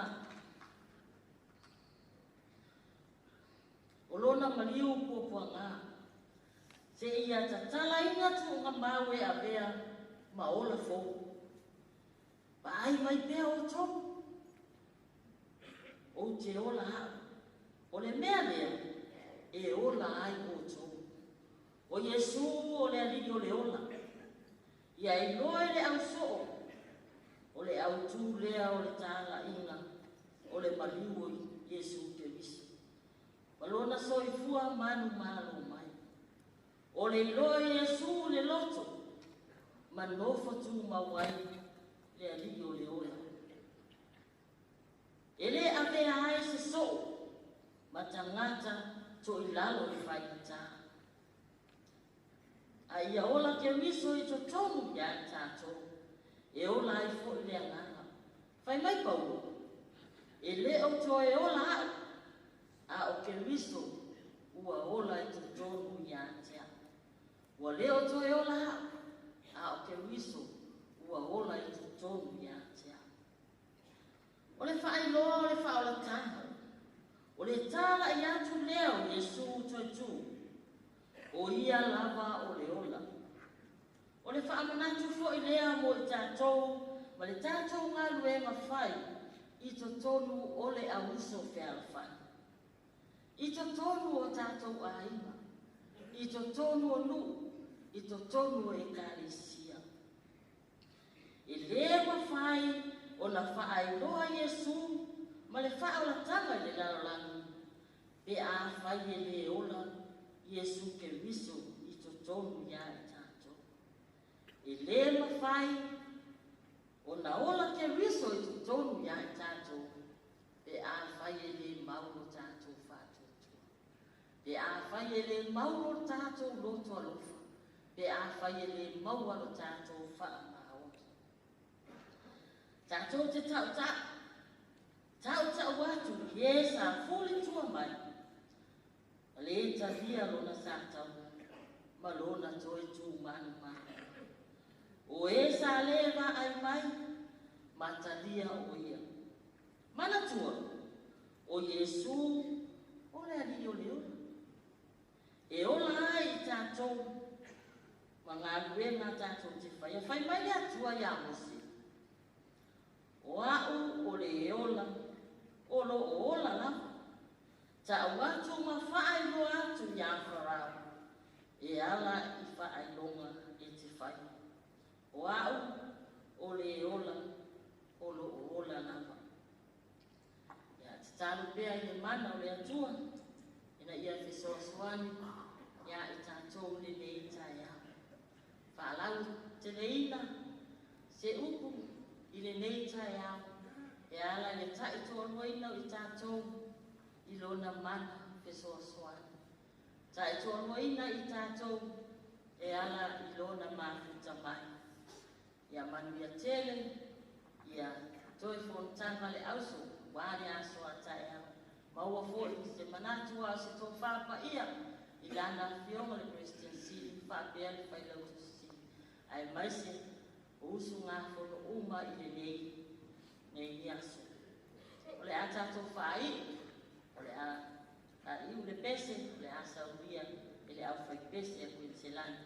O lona maliu puapuagā. Seia tatalaina tuugamau e avea ma ola fou. Vaai mai pea outou. Ou te ola a'u. O le mea lea e ola ai outou. O Iesu o le Alii o le ola. Ia iloa e le ausoo o le autū lea o le talaiga o le maliu o Iesu Keriso. Ma lona soifua manumalo mai. O le iloa o Iesu le loto ma nofo tumau ai le Alii o le ola. E lē avea ai se soo ma tagata toilalo i faigatā. A ia ola Keriso i totonu ia i tatou, e ola ai foʻi le agaga. Fai mai Paulo, e lē o toe ola a'u, a o Keriso ua ola i totonu ia te a'u. Ua lē o toe ola a'u, a o Keriso ua ola i totonu ia te a'u. O le faailoa o le faaolataga, o le tala'i atu lea o Iesu toetū, o ia lava o le ola. O le faamanatu foʻi lea mo i tatou ma le tatou galuega fai i totonu o le auuso fealofani. I totonu o tatou aiga, i totonu o nuu, i totonu o ekalesia. E lē mafai ona faailoa Iesu ma le faaolataga i le lalolagi pe afai e lē ola Iesu Keriso i totonu ia i tatou. E lē mafai ona ola Keriso i totonu ia i tatou pe afai e lē mau lo tatou faatuatua. Pe afai e lē mau lo tatou loto alofa. Pe afai e lē maua lo tatou faamaoni. Tatou te tautau, tautau atu i e sa fuli tua mai, ma lē talia lona satauga ma lona toe tumanumanu. O e sa lē vaai mai, ma talia o ia. Manatua, o Iesu o le Alii o le ola. E ola ai i tatou ma galuega tatou te faia. Fai mai le Atua iā Mose, o a'u o le ola, o loo ola lava. Ta'u atu ma faailoa atu iā Farao, e ala i faailoga e te fai. O a'u o le ola, o loo ola lava. Ia tatalo pea i le mana o le Atua, ina ia fesoasoani ia i tatou lenei taeao. Faalauteleina se upu i lenei taeao, e ala i le taitoaluaina o i tatou i lona mana fesoasoani. Taitoaluaina i tatou e ala i lona mafuta mai. Ia manuia tele, ia toe fonotaga le auso, ua le aso a taeao. Maua foʻi se manatu a o se tofā paia i lana afioga le Peresetene Sili faapea le Failautusi Sili, aemaise o usugafono uma i lenei nei aso. O le a tatou faaiu, o le a faaiu le pese, o le a saunia e le aufaipese a Kuiniselani.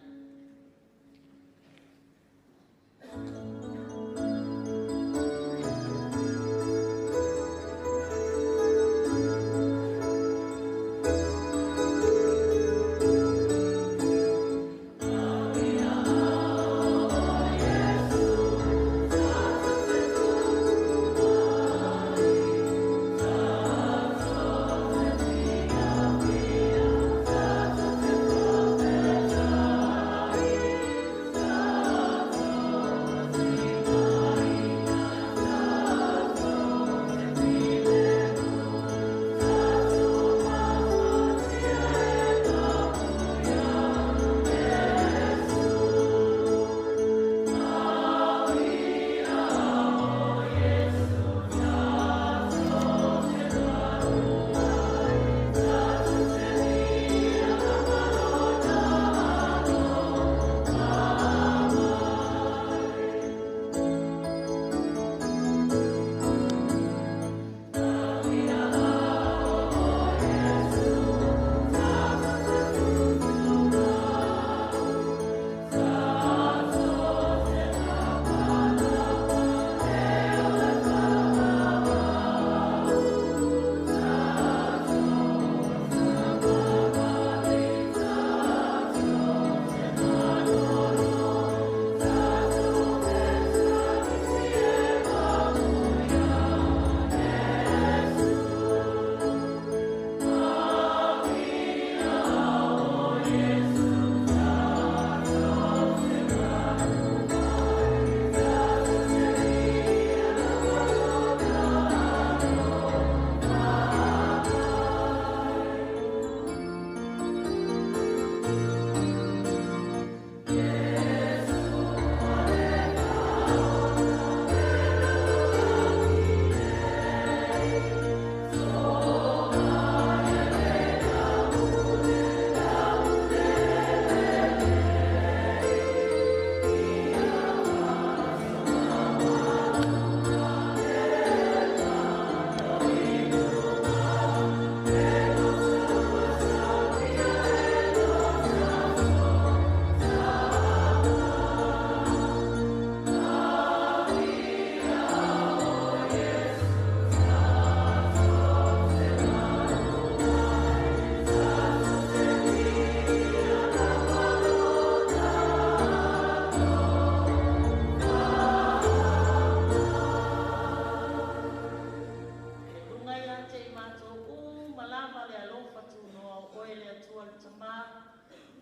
Luga ia te i matou uma lava le alofa tunoa o oe le Atua le Tamā,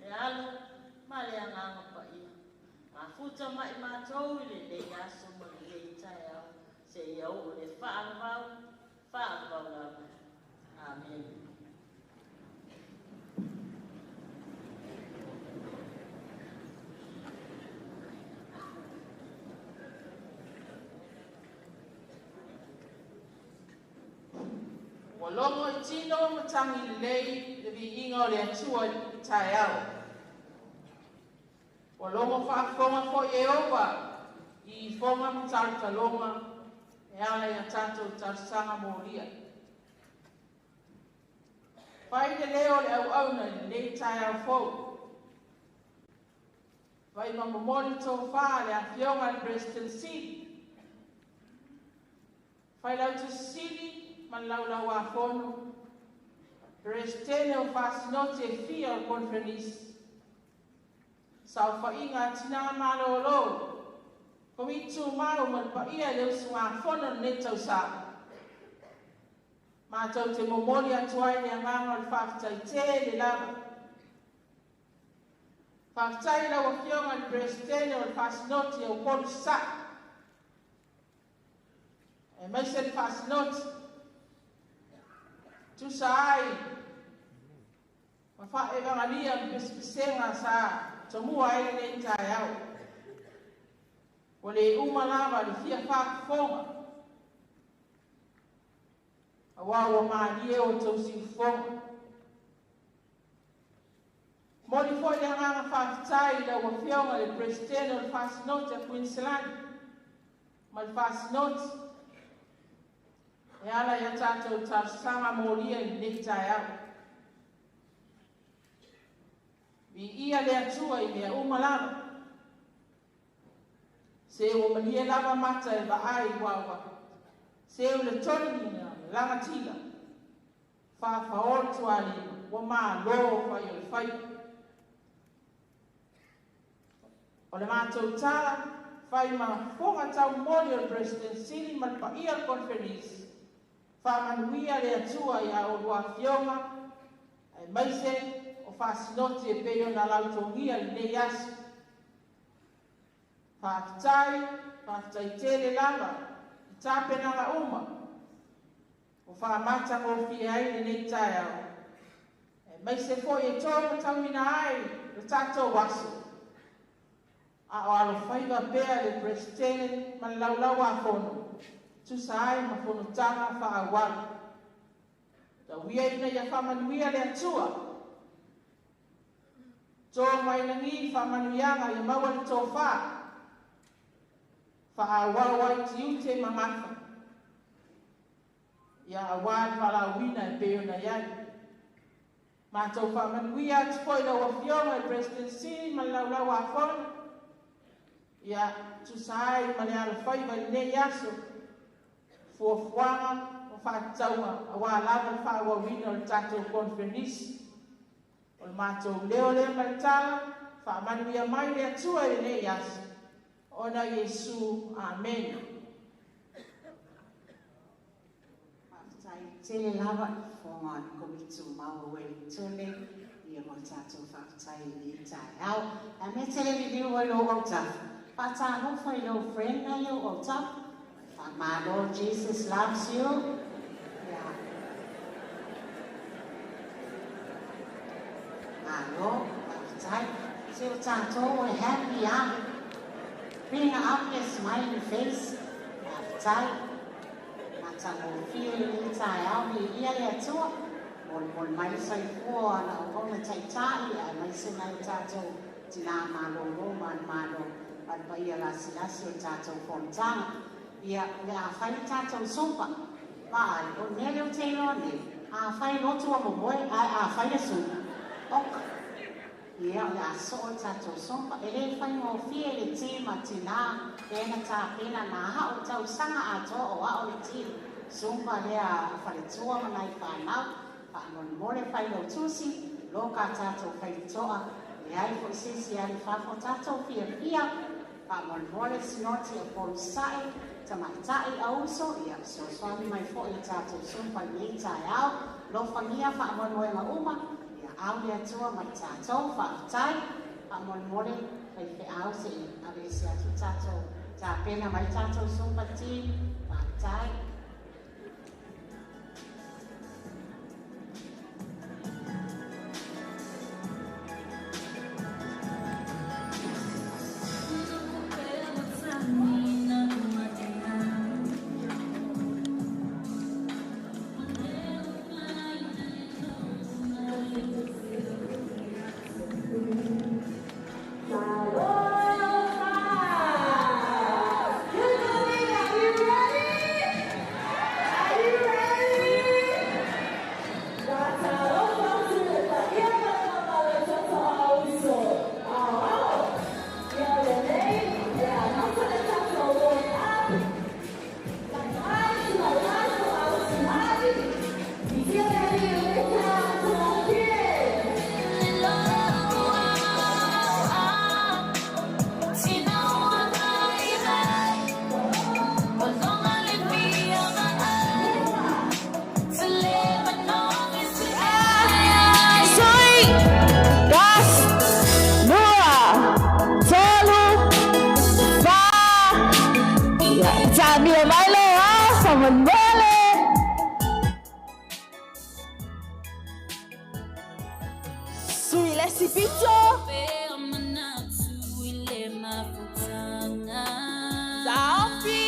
le Alo ma le Agaga Paia. Mafuta mai matou i lenei aso ma lenei taeao, seia oo i le faavavau, faavavau lava. Amene. Ua logo i tino ma tagi lelei le viiga o le Atua i le taeao. Ua logo faafofoga foi Ieova i ifoga ma talotaloga e ala i a tatou talosaga molia. Fai le leo o le auauna i lenei taeao fou. Vai ma momoli tofā le afioga i le President Sili. Failautusi Sili ma le Laulau-a-Fono, Peresetene o Faasinoti e fia o le Koneferenisi, Saofaiga a Tina Malolo, Komiti Tumau ma le paia i le usugafono i lenei tausaga. Matou te momoli atu ai le agaga o le faafetai tele lava. Faafetai i lau Afioga i le Peresetene o le Faasinoti a Upolu Sasae, aemaise le Faasinoti, tusa ai ma faaevagalia ma pesepesega sa tomua ai lenei taeao. Ua le uma lava le fia faafofoga, auā ua malie o outou siufofoga. Momoli foi le agaga faafetai i lau Afioga i le Peresetene o le Faasinoti a Kuiniselani ma le Faasinoti. E ala ia tātou talosaga molia i lenei taeao. Viia le Atua i mea uma lava. Se ua malie lava mata e vaai uaua. Se o le toniga lagatila. Faafaolo tualima, ua malo fai o le faiva. O le matou tala, fai ma fofoga taumoli o le President Sili ma le paia o le Conference, faamanuia le Atua ia oulua afioga, aemaise o faasinoti e pei ona lautogia i lenei aso. Faafetai, faafetai tele lava i tapenaga uma ua faamatagofie ai lenei taeao, aemaise foi e tomatauina ai le tatou aso, a o alofaiva pea le Peresetene ma le Laulau-a-Fono, tusa ai ma fonotaga faaauau. Tauia ina ia faamanuia le Atua, to mai lagi faamanuiaga ia maua le tofa, faaauau ai tiute ma gafa, ia auā le valaauina e pei ona i ai. Matou faamanuia atu foi lau Afioga i le President Sili ma le Laulau-a-Fono, ia tusa ai ma le alofaiva i lenei aso, fuafuaga ma faatatauga auā lava le faaauauina o le tatou conference. O le matou leo lea ma le tala, faamanuia mai le Atua i lenei aso. Ona Iesu, amene. Faafetai tele lava i fofoga o le Komiti Tumau o Uelintone ia mo le tatou faafetai i lenei taeao. A mea tele liliu ai lou autafa, faatalofa i lou friend na i lou autafa. Faamalo, Jesus loves you. Yeah. Malo, faafetai. Se o tatou e happy lava. Bring up your smiling face. Faafetai. Matagofie lenei taeao viia le Atua. Molimoli mai le soifua o ana auauna taitai aemaise nai o tatou tinā malōlō manumalo ma le paia lasilasi o le tatou fonotaga. Ia, o le a fai le tatou sopa. Vaai, o le mea lea ou te iloa nei, a fai lotu ua momoe, ae a fai le suka, oka. Ia, o le a soo le tatou sopa. E le faigofie le team a tinā lea na tapena na a'o tausaga atoa o a'o le team Zumba lea a faletua ma nai fanau. Faamolemole fai lou tusi, loka a tatou faitotoa, leai foi se isi e alu i fafo tatou fiafia. Faamolemole sinoti o polusae, tamaitai a uso, ia fesoasoani mai foi i le tatou Zumba i lenei taeao. Alofagia faamoemoega uma, ia au le Atua ma i tatou. Faafetai. Faamolemole faifeau se i aveese atu le tatou tapena mai le tatou Zumba team. Faafetai. Sui, tasi, lua, tolu, fa. Ia, taamilo mai lou ao faamolemole. Sui le isi pito. Taofi.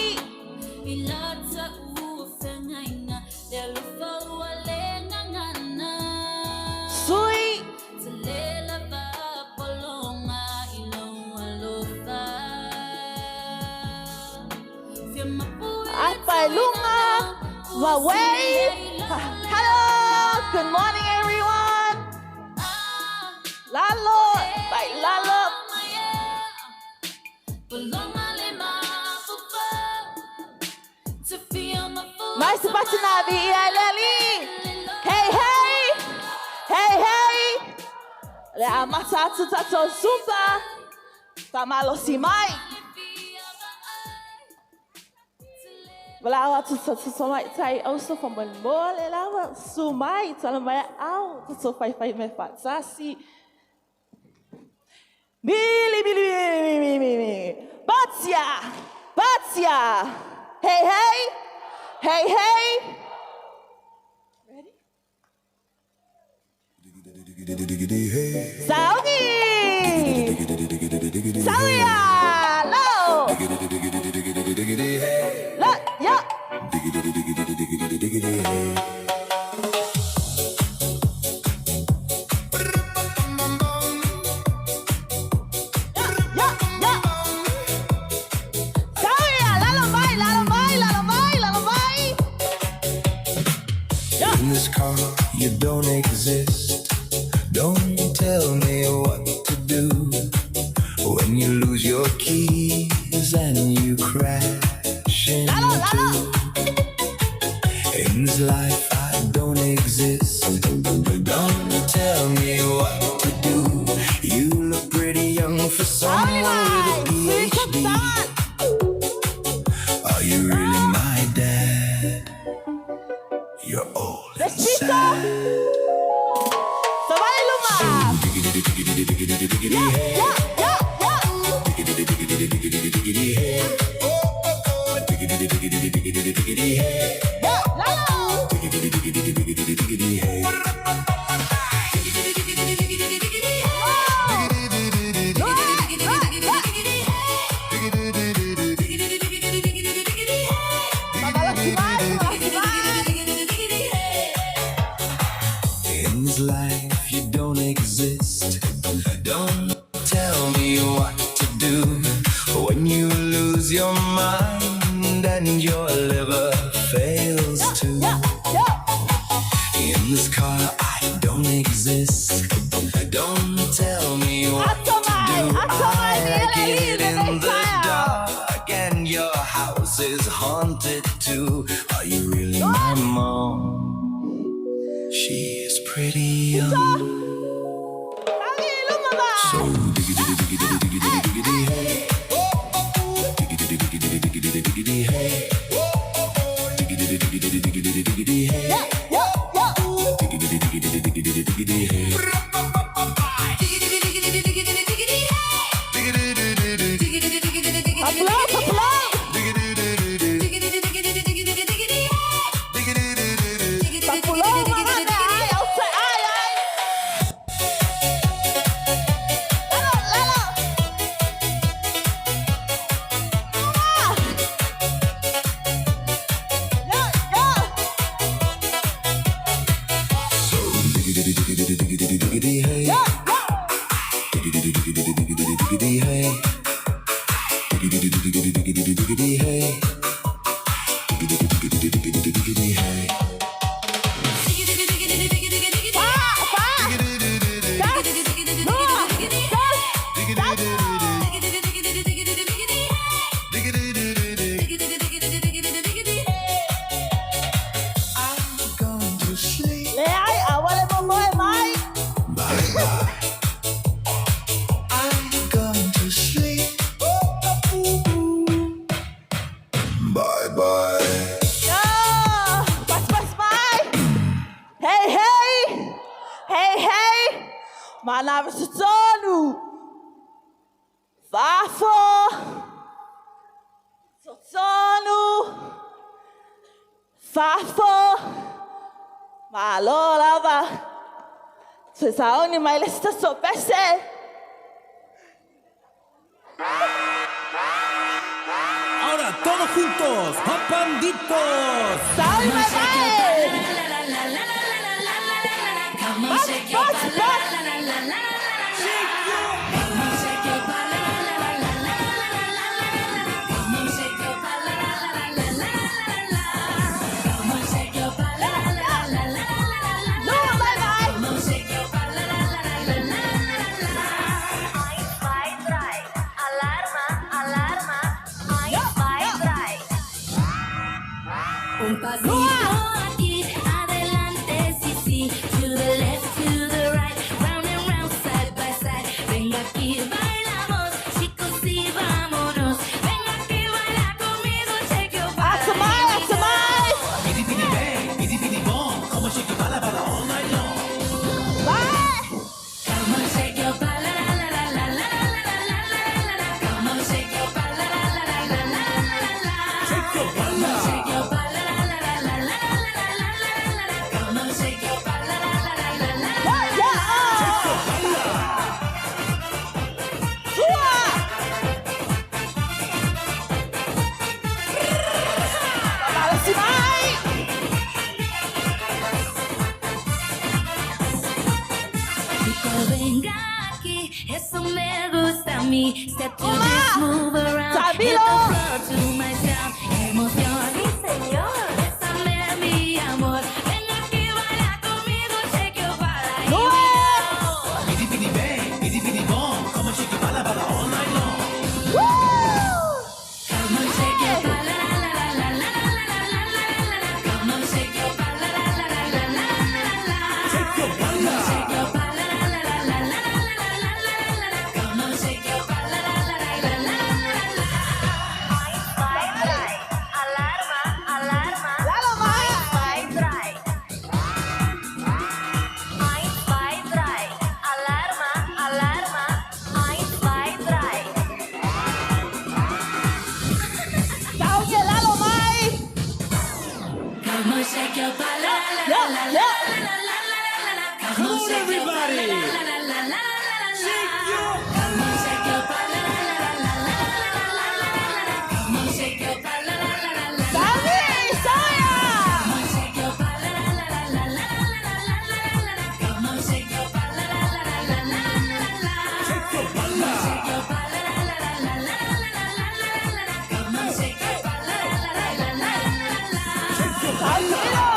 Sui. Apa i luga. Wave. Hello, good morning everyone. Lalo, bye lalo. Mai se patinavi ia leli. Hey hey. Hey hey. Le a mata atu tatou zumba. Whamalosi mai. Wala atu tatou mai tai au so whamon le lawa su mai tala mai au tatou whai whai me whatasi. Mili mili mili mili mili. Batia! Batia! Hey hey! Hey hey! Ready? Saungi! Sauia! Lo! La! Ya! Ya! Ya! Sauia! Lalo mai! Lalo mai! Lalo mai! Lalo mai! In this car, you don't exist. Don't tell me what to do when you lose your keys and you crash into. In this life, I don't exist. Don't tell me what to do. You look pretty young for someone with a PhD. Are you really my dad? You're old and sad. Sabay luma! Diggity hey. Ya! Ya! Ya! Diggity diggity diggity diggity hey. Diggity diggity diggity diggity hey. Ya! Lalo! Diggity diggity diggity diggity hey. In this life, you don't exist. Don't tell me what to do when you lose your mind and your liver fails too. In this car, I don't exist. Don't tell me what to do. I like it in the dark, and your house is haunted too. Are you really my mom? She is pretty young. So diggity diggity diggity diggity hey. Diggity diggity diggity diggity hey. Diggity diggity diggity diggity hey. Diggity diggity diggity diggity hey. Applause! Applause! Papulo, mga na! Ay, outside! Ay, ay! Lalo! Lalo! Ah! Ya! Ya! So diggity diggity diggity diggity hey. Ya! Ya! Diggity diggity diggity diggity hey. Diggity diggity diggity diggity hey. Diggity diggity diggity diggity hey. Pa! Pa! Tas! Dua! Tas! Satu! I'm going to sleep. Le ai, awale mo moe mai! Bye bye. I'm going to sleep. Bye bye. Yo! Pas, pas, mai! Hey, hey! Hey, hey! Manawa sa tonu! Fafo! Totonu! Fafo! Malo lava! Saoni mai le so pese! Ahora todos juntos, ¡Apanditos! Saoni mai mai! Pas, pas, pas! Un pasito aquí, adelante, sí, sí. To the left, to the right, round and round, side by side. Venga aquí, bailamos, chicos, y vámonos. Venga aquí, baila conmigo, shake your body. Atamai, atamai. Bitty bitty bang, bitty bitty bomb. Come on, shake your bala bala all night long. Vai. Come on, shake your bala, la la la la la la la la la la. Come on, shake your bala, la la la la la la la. Shake your bala. Shake your bala, la la la la la la la la la la. Come on, shake your bala, la la la la la la. Yeah, Shake your bala. Sua. Malosi mai. Chico, venga aquí, eso me gusta a mí. Step to this, move around, hit Tabilo. the floor to my sound. Emoción, sí señor. Bésame, mi amor. Venga aquí, baila conmigo, shake your body. Lua. Bitty bitty bang, bitty bitty bomb. Come on, shake your bala bala all night long. Woo. Come on, shake your bala, la la la la la la la la la la. Come on, shake your bala, la la la la la la la. Shake your bala. Shake your bala, la la la la la la la la la la. Come on, shake your bala, la la la la la la la. Alarma, alarma. Lalo mai. Zwei, drei. Eins, zwei, drei. Alarma, alarma. Eins, zwei, drei. Sauge lalo mai. Come on, shake your bala, la la Yeah, la la yeah. la la la la la. Come on, everybody. La la la la la la. Shake your Come on, shake your bala, la la la la la la la la la. Come on, shake your bala, la la la la. Sabi, Soya. Come on, shake your bala, la la la la la la la la la. Come on, shake your bala, la la la la la la la. Shake your bala. Shake your bala, la la la la la la la la la. Come on, shake your bala, la la la la la la la. Shake your bala. Tabilo.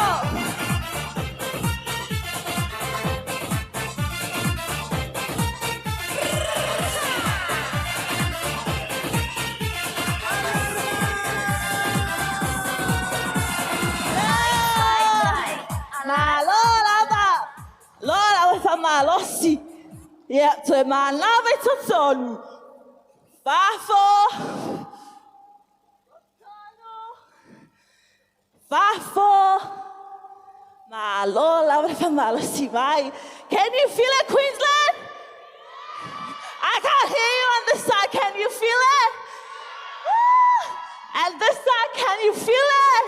Malo lava. Lo lava fa malosi. Ia, toe manava i totonu. Fafo. Fafo. Malo lava fa malosi mai. Can you feel it, Queensland? I can't hear you on this side. Can you feel it? Woo! And this side, can you feel it?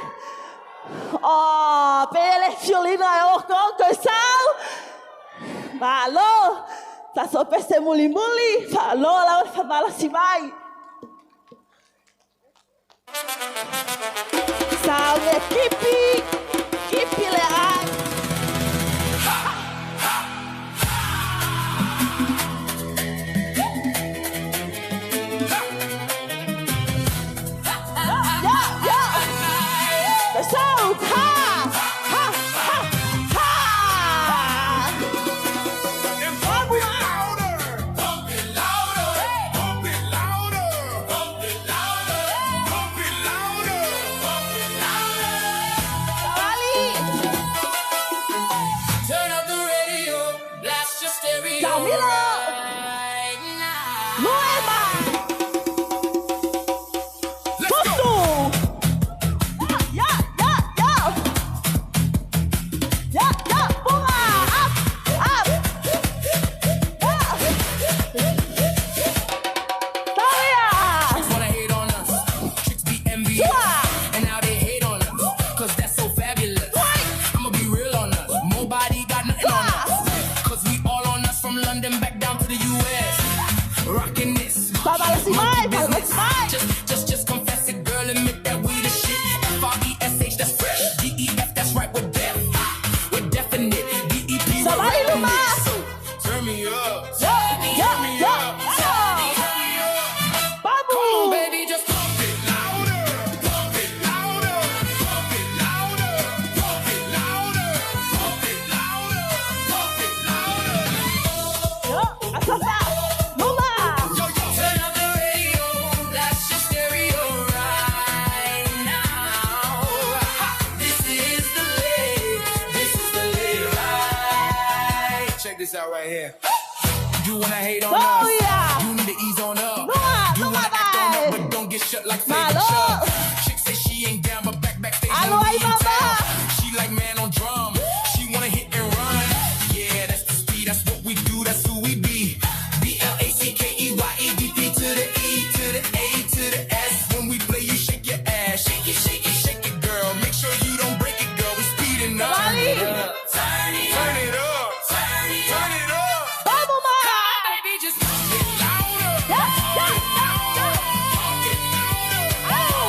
Oh, pele fiolina e oko, ko sau. Malo. Taso pese muli muli. Fa lo la fa malo si mai. Sau le kipi. Kipi le ai. Yeah, yeah. The sound. Ha, ha, ha, ha. And pump it louder. Pump it louder. Pump it louder. right here. You wanna hate on Oh, us? yeah. You need to ease on up. Lua, You lua wanna act on vai. up, but don't get shut like Flavor Malo. Chubb. Chick say she ain't down, but back backstage. Alo know ai we in baba. town. She like man on drum. She wanna hit and run. Yeah, that's the speed. That's what we do. That's who we be. B L A C K E Y E D P to the E to the A to the S. When we play, you shake your ass. Shake it, shake it, shake it, girl. Make sure you don't break it, girl. We speeding up. Vale. Turn it up. Turn it up. Turn it up. Vamos, ma. Baby, just pump it louder. Yeah, yeah, yeah, yeah. Au.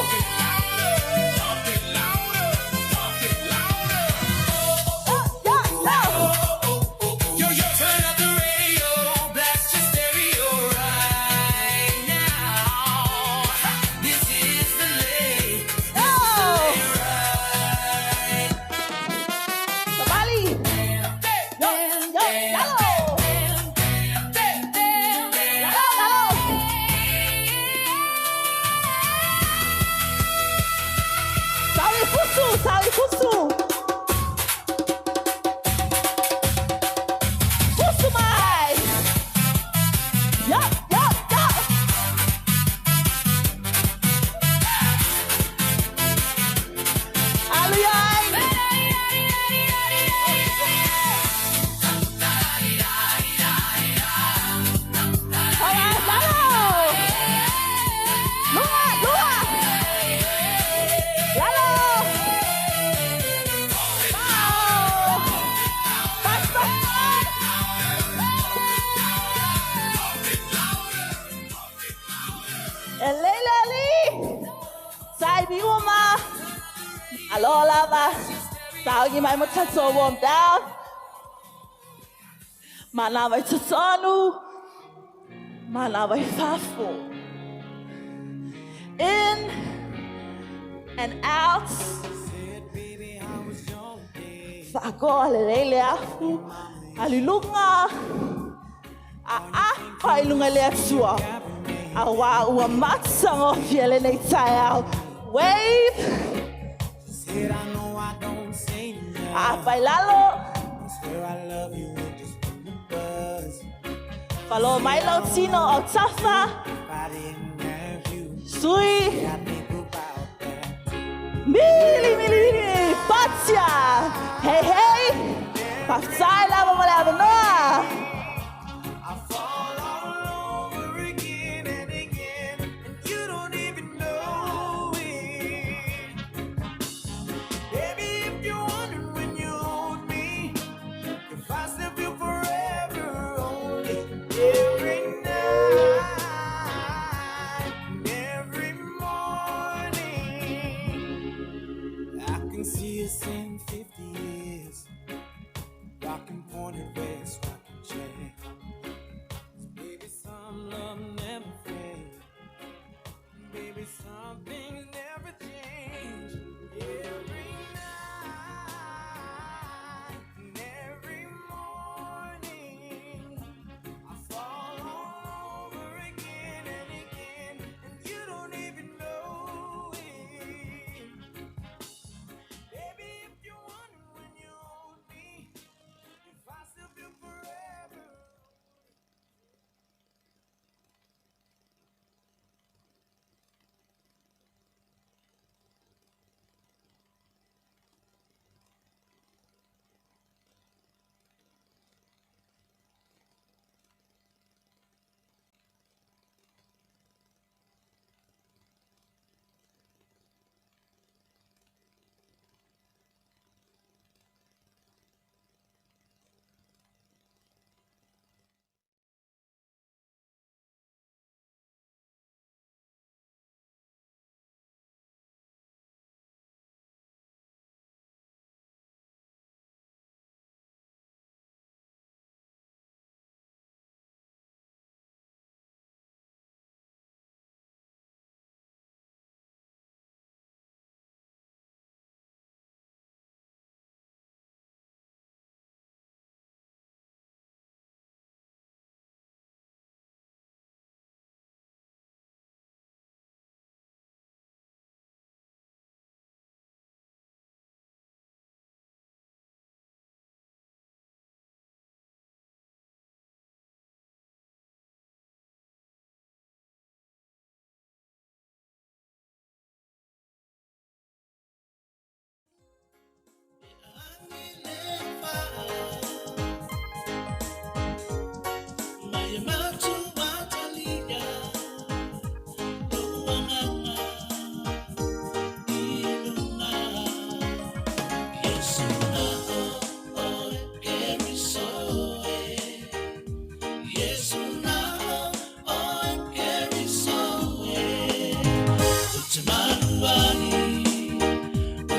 Pump it louder. Pump it louder. Yeah, yeah. Yo, yo, turn up the radio, blast your stereo right now. This is the late, Oh. right. Savali. Yo, yo, lalo. Lalo, lalo. Sawi fusu, sawi fusu. Fusu mai. Yup, yup, yup. Alu yai. Lalo, lalo. Lua, lua. Lalo. Bao. Basta. E leila li. Sai bi uma. Alo lava. Sao gi mai mo tato warm down. Mana vai tatonu. Mana vai fafo. In and out. Whakoa le leile afu. Alilunga. A a pa ilunga le atua. A wā ua matanga o fia le nei tae au. Wave. Said I know I don't say A pai lalo. I swear I love you with just one buzz. Whalo mai lau tino o tafa. If I didn't have you, Sui. I think about that. Mili, mili, mili. Patia. Hey, hey. Paftai lava mo le avanoa. I fall all over again and again, and you don't even know it. Baby, if you're wondering when you hold me, if I still feel forever only every night and every morning. I can see us in 50 years, rocking pointed west, rocking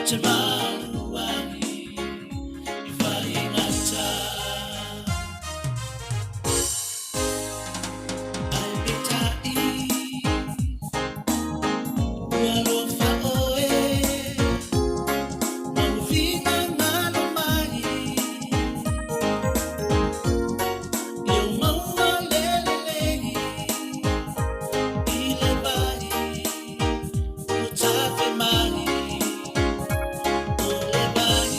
te malu ai i faigata. Ai peitai ua alofa oe ma ua finagalo mai ia ou maua le lelei i le vai ua tafe mai o le vai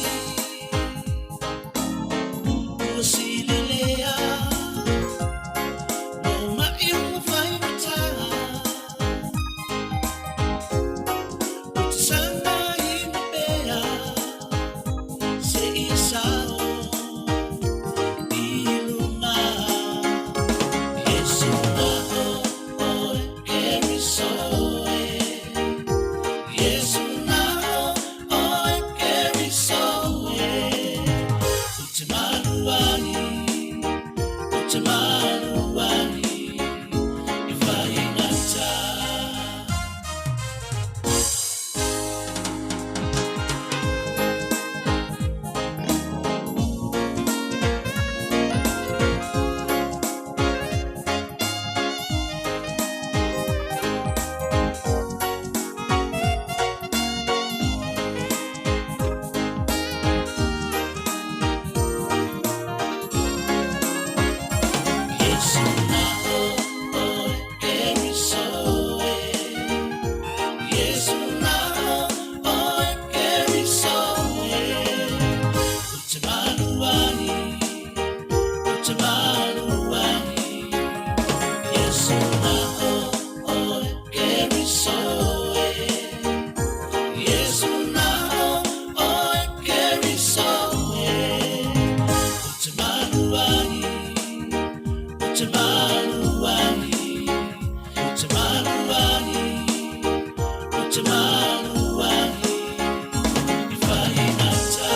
ua silelea ma ou ma'i ua faigata ou te sagaina pea seia sao i luga. Iesu na oe Keriso e, Iesu na oe Keriso e, ou te malu ai, ou te malu ai i faigata. Iesu na oe Keriso e, Iesu na oe Keriso e, ou te malu ai, ou te malu ai. Iesu na oe Keriso e, Iesu na oe Keriso e, ou te malu ai, ou te malu ai, ou te malu ai, ou te malu ai i faigata.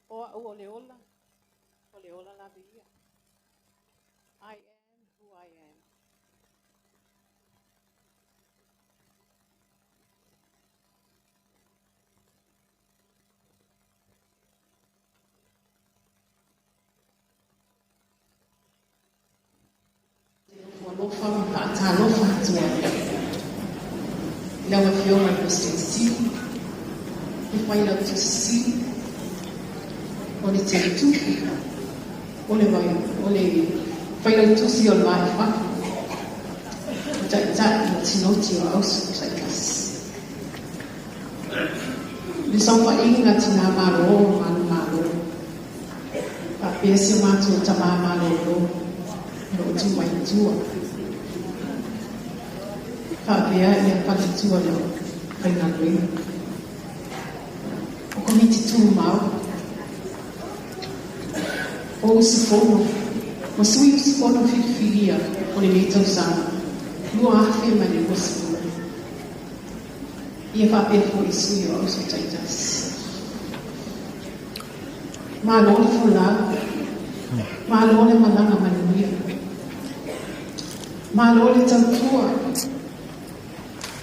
O a'u o le ola, o le ola lava ia. I am who I am. Alofa ma faatalofa atu ai i lau Afioga i le Peresetene Sili, le Failautusi Sili, o le Teletupe, o le vai, o le Failautusi o le Va i Fafo, o Taitai o Sinoti o Auso taitasi. Le saofaiga a Tinā Malō ma Malu Malo, faapea si o matou Tamā Malolo o lo o tu mai i tua. Faapea ia faletua le faigaluega. O Komiti Tumau, o usufono ma sui usufono filifilia o lenei tausaga 2020. Ia faapea foi sui o auso taitasi. Malo le folau, malo le malaga manuia, malo le tautua,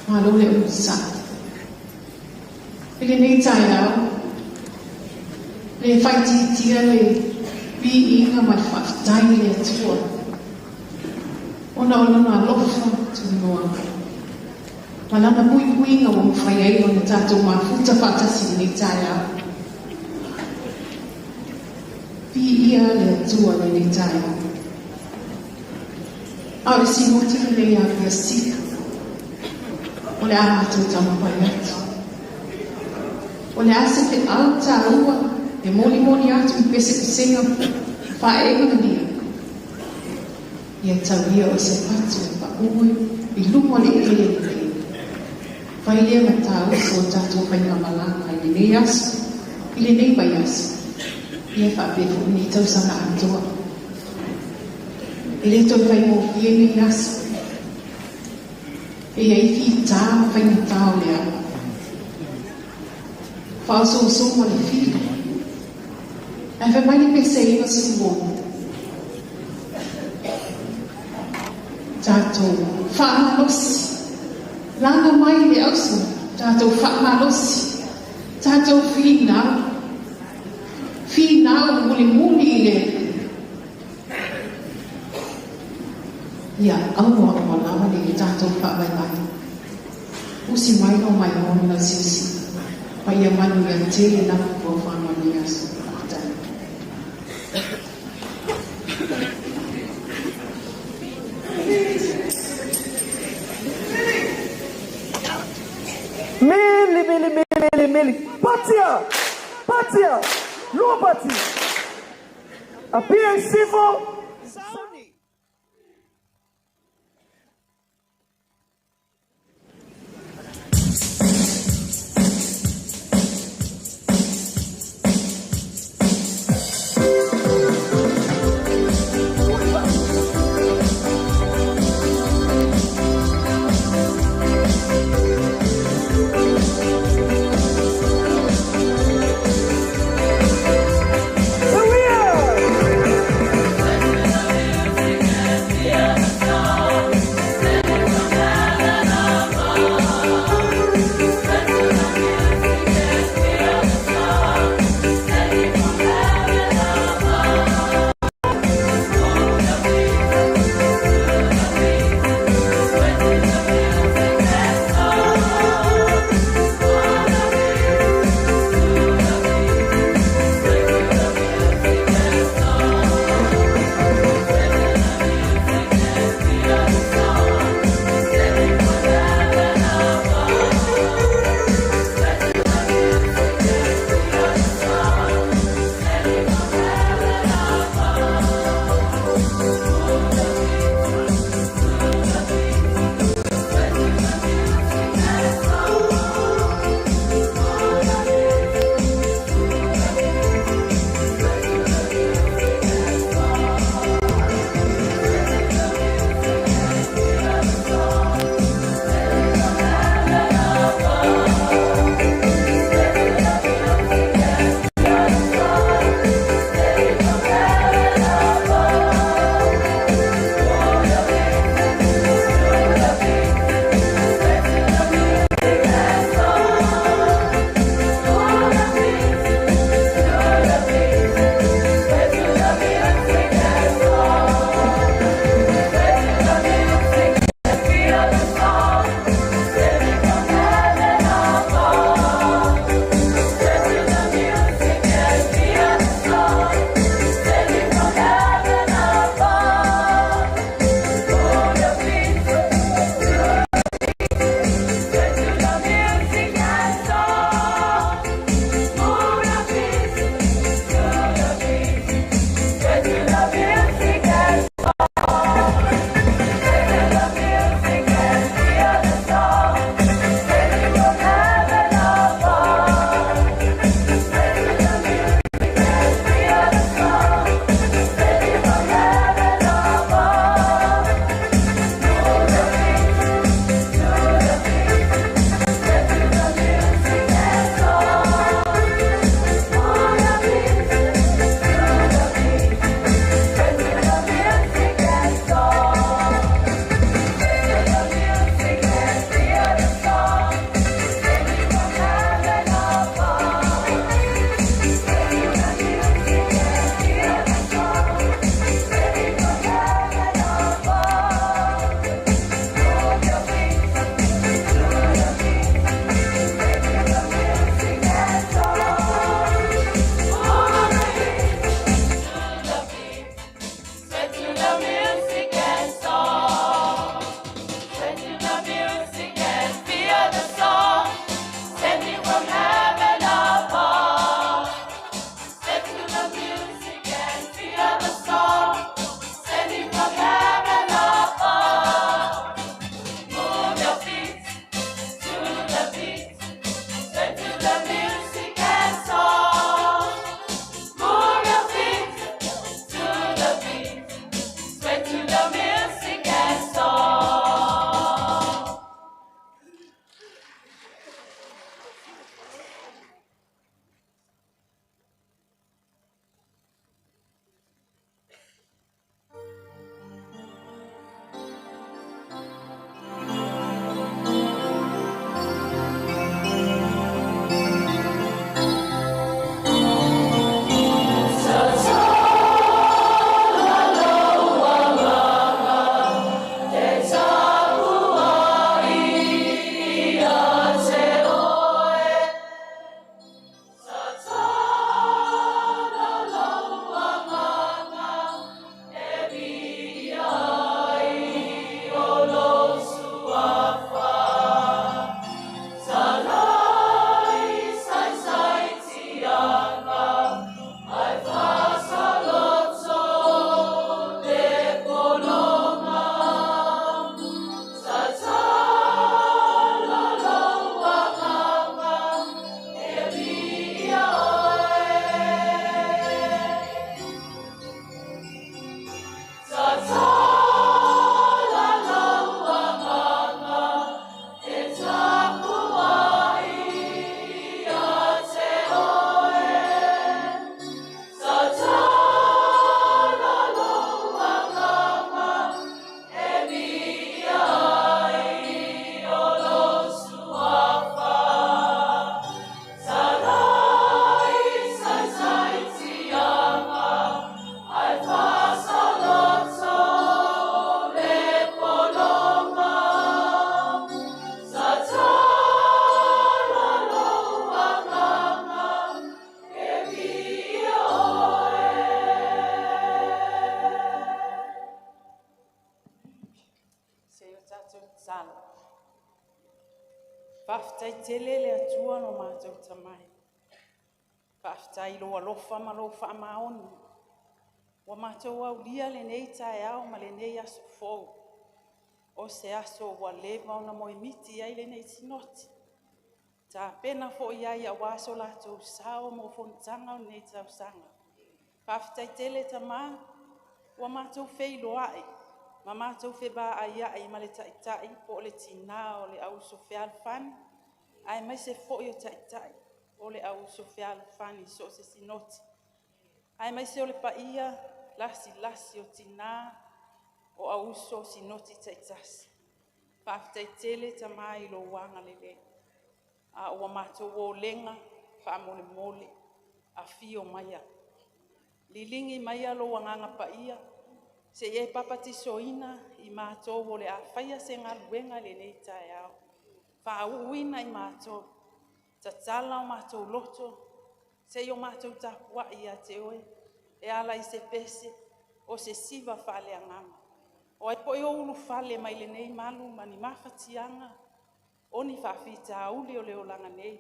malo le onosai. I lenei taeao, le faaitiitia le viiga ma le faafetai i le Atua, ona o lona alofa tunoa ma lana puipuiga ua mafai ai ona tatou mafuta faatasi i lenei taeao. Viia le Atua i lenei taeao. A o le sinoti lenei a Pesika, o le a matou taumafai atu. O le a se feau taua e molimoli atu i pesepesega faaegagia, ia tau ia o se fatu e paue i luga o le eleele lelei. Fai lea matauso o tatou faigamalaga i lenei aso, i lenei vaiaso, ia faapea foi lenei tausaga atoa. E le toe faigofie nei aso. E i ai fita ma faigata o le ala. Faaosoosoga o le fili. Ae fai mai le pese 96, tatou faamalosi, laga mai le auso, tatou faamalosi, tatou finau, finau mulimuli i le Ia aua aua lava ne i tatou faavaivai. Usi mai lou maimoa ma lau silasila, ma ia manuia tele lava fuafuaga o lenei aso. Faafetai. Mili, mili, mili, mili. Patia! Patia! Lua pati! Apia i Sifo! Sauni! Tauia! Faafetai tele le Atua lo matou tamai. Faafetai i lou alofa ma lou faamaoni. Ua matou aulia lenei taeao ma lenei aso fou. O se aso ua leva ona moemiti i ai lenei sinoti. Tapena foi i ai aua so latou sao mo fonotaga o lenei tausaga. Faafetai tele Tama, ua matou feiloai ma matou fevaaiai ma le Taitai po o le Tina o le Auuso Fealofani, aemaise foi o Taitai o le Auuso Fealofani i so o se Sinoti, aemaise o le paia lasilasi o tina o Auuso o Sinoti taitasi. Faafetai tele Tama i lou agalelei, a ua matou olega, faamolemole afio maia, liligi maia lou Agaga Paia se i e papatisoina i matou o le a faia se galuega i lenei taeao. Faauuina i matou, tatala o matou loto se i o matou tapuai ia te Oe e ala i se pese o se siva faaleagaga. O ai foi o ulufale mai lenei malu ma ni mafatiaga o ni faafitauli o le olaga nei,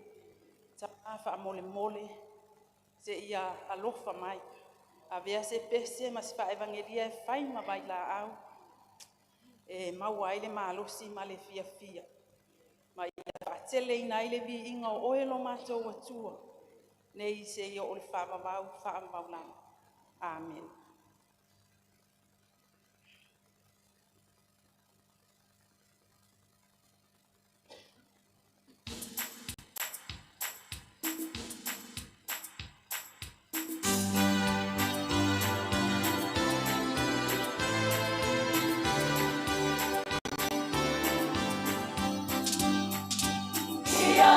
Tama faamolemole se i alofa mai, avea se pese ma se faa-evanelia e fai ma vailaau e maua ai le malosi ma le fiafia ma ia faateleina ai le viiga o Oe lo matou Atua nei seia oo i le faavavau, faavavau lava. Amene. Ia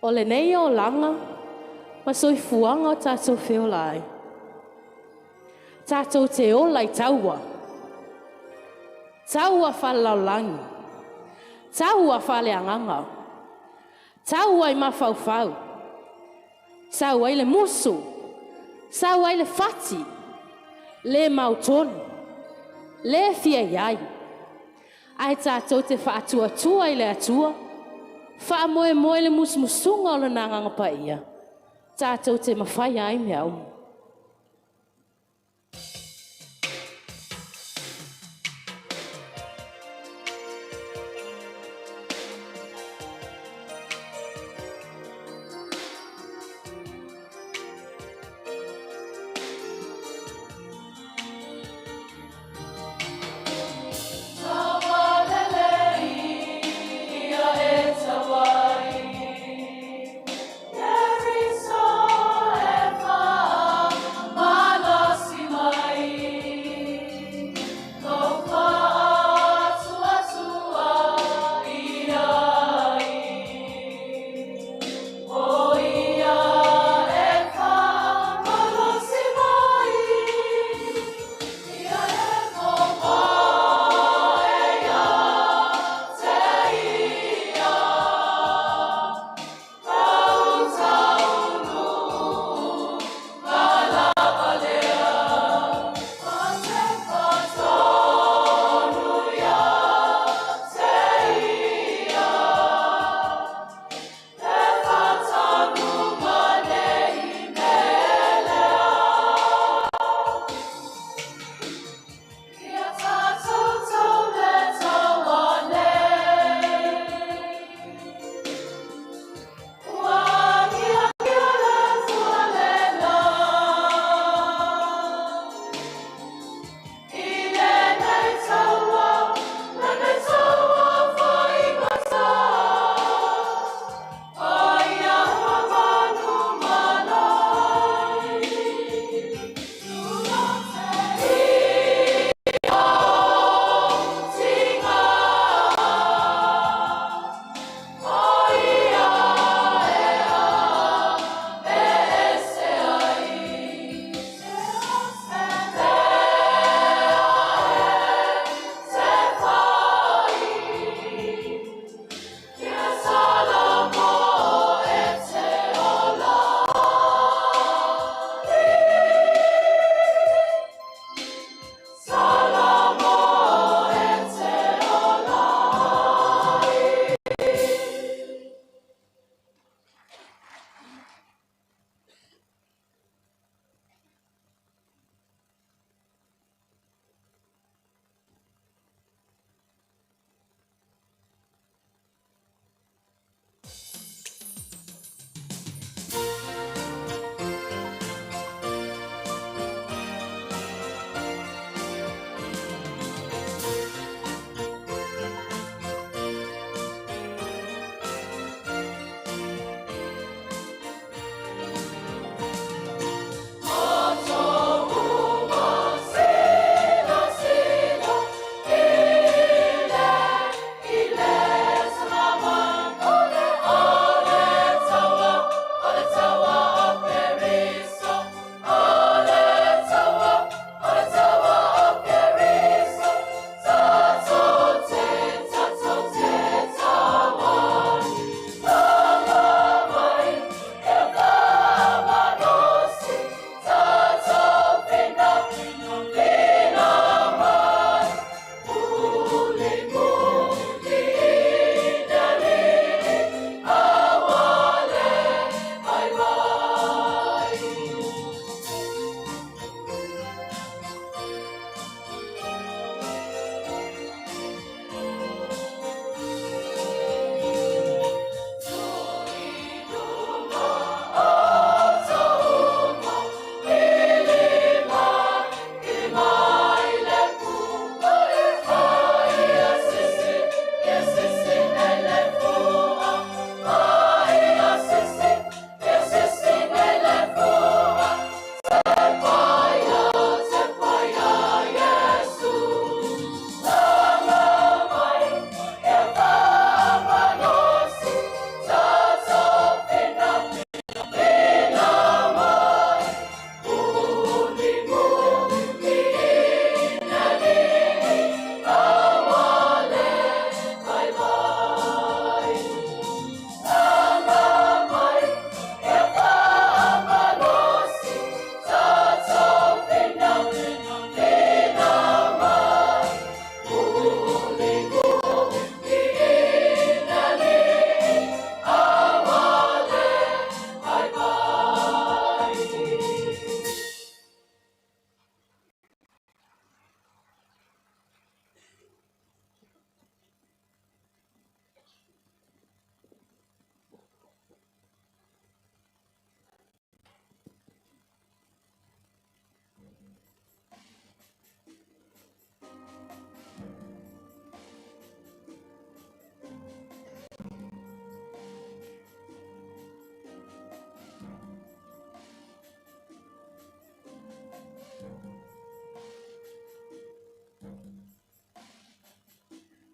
O lenei olaga ma soifuaga o tatou feola ai, tatou te ola i taua, taua faalelalolagi, taua faaleagaga, taua i mafaufau, sau ai le musu, sau ai le fati, le mautonu, le fia i ai, ae tatou te faatuatua i le Atua. Faamoemoe i le musumusuga o Lona Agaga Paia, tatou te mafaia ai mea uma.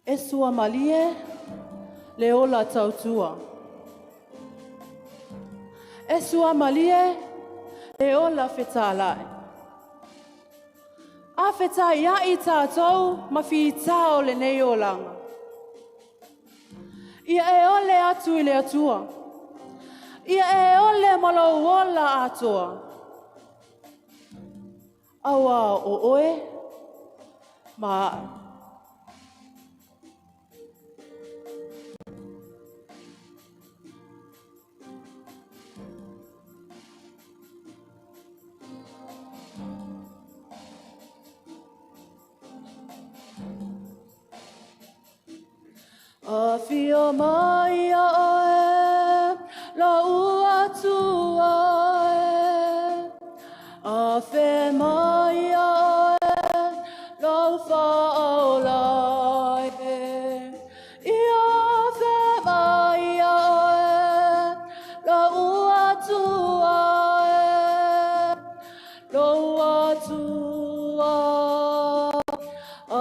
E suamalie le ola tautua. E suamalie le ola fetālai. A fetāiai tātou ma fitā o lenei olaga. Ia e ole atu i le Atua. Ia e ole ma lou ola atoa. Auā o oe ma a'u. Afio mai ia oe, lou Atua e. Afe mai ia oe, lou Faaola e. Ia afe mai ia oe, lou Atua e. Lou Atua,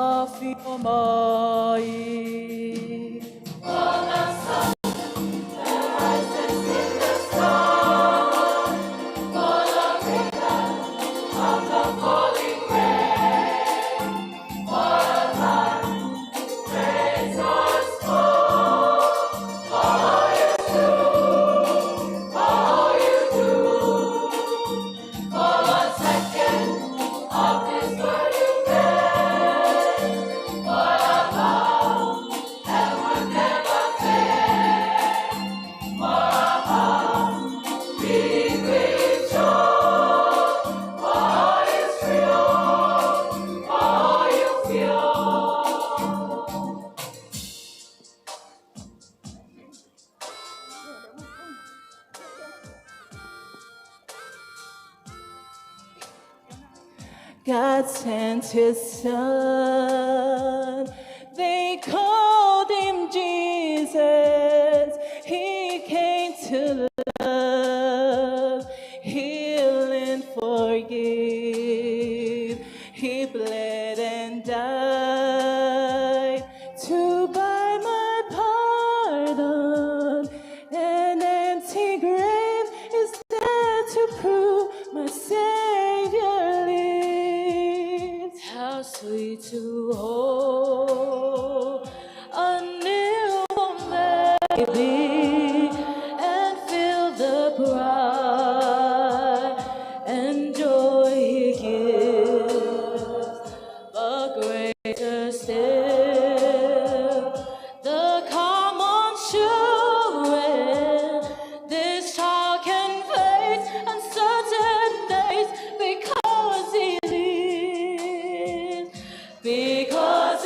afio mai. God sent his son. They called him Jesus. He came to love, heal, and forgive. He bled and died to buy my pardon. An empty grave is there to prove my Savior lives. How sweet to hold a newborn baby and feel the pride and joy he gives. But greater still, the calm assurance this child can face uncertain days because he lives. Because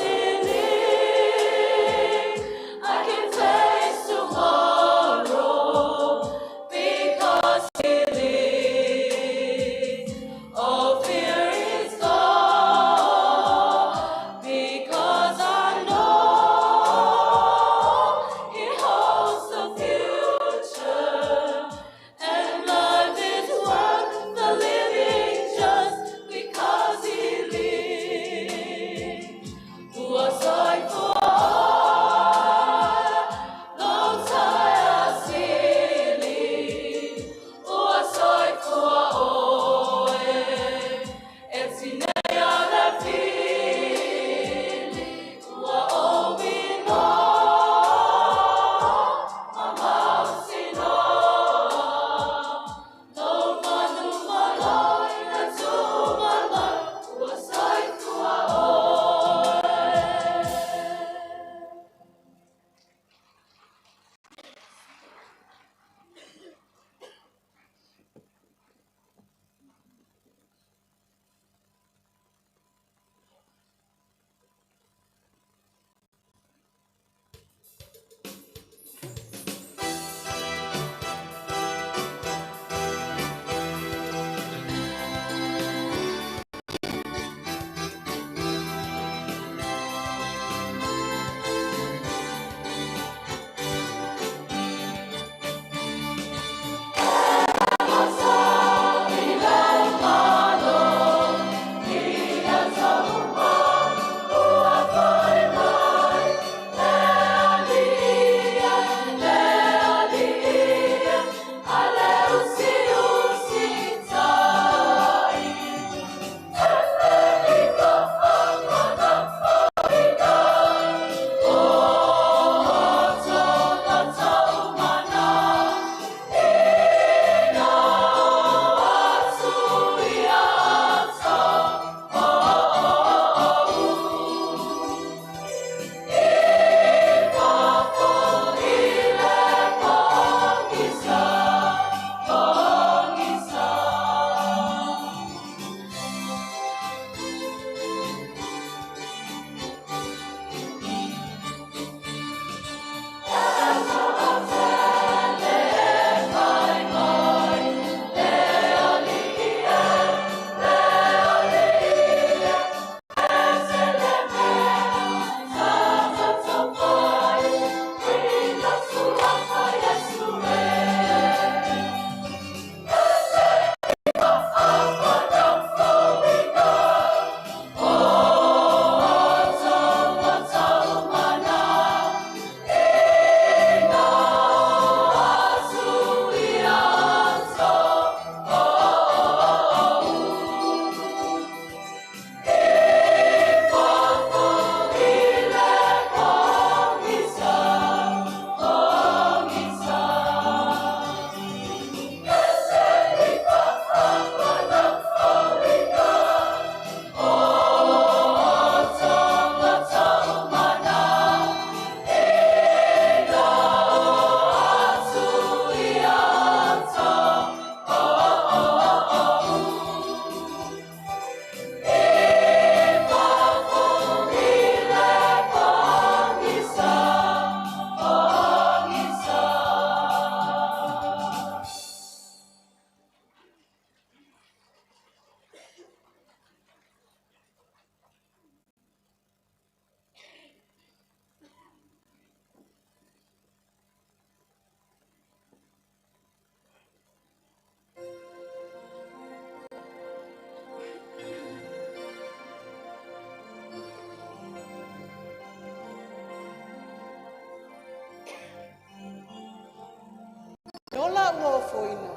ofoina.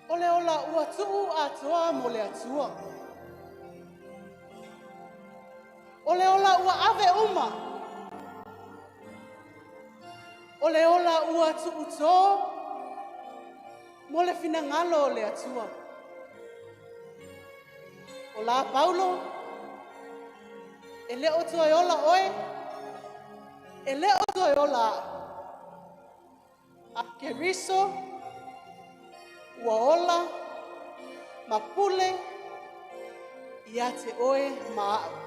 O le ola ua tuu atoa mo le Atua. O le ola ua ave uma. O le ola ua tuu tō mo le finagalo o le Atua. O la Paulo, e le o toe ola oe, e le o toe ola a'u. A Keriso ua ola ma pule ia te oe ma a'u.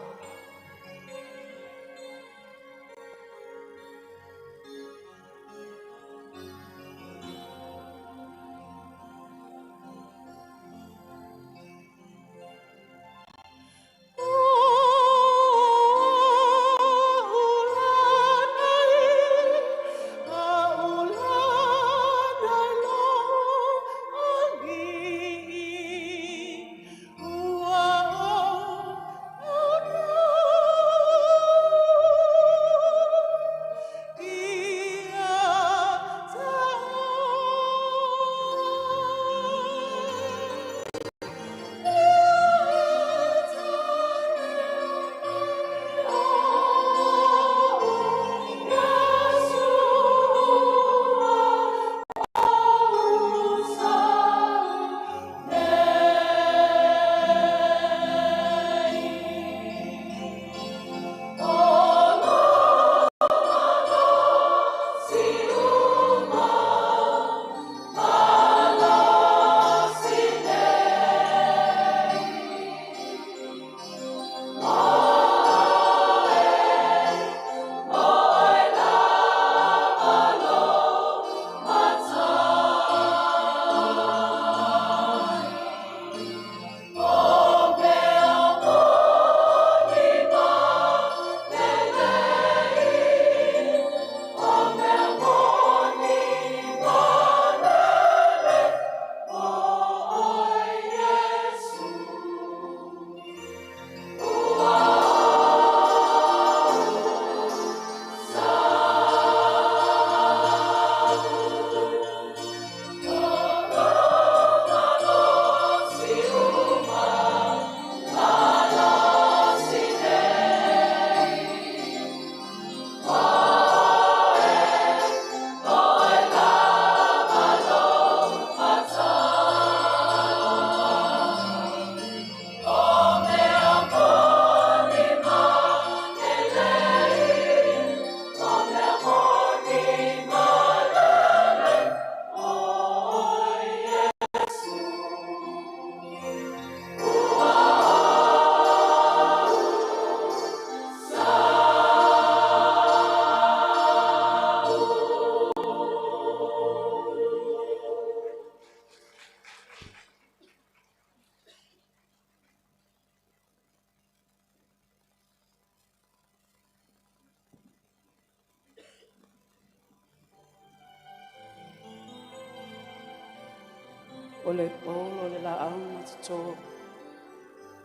O le paulo o le laau ma totō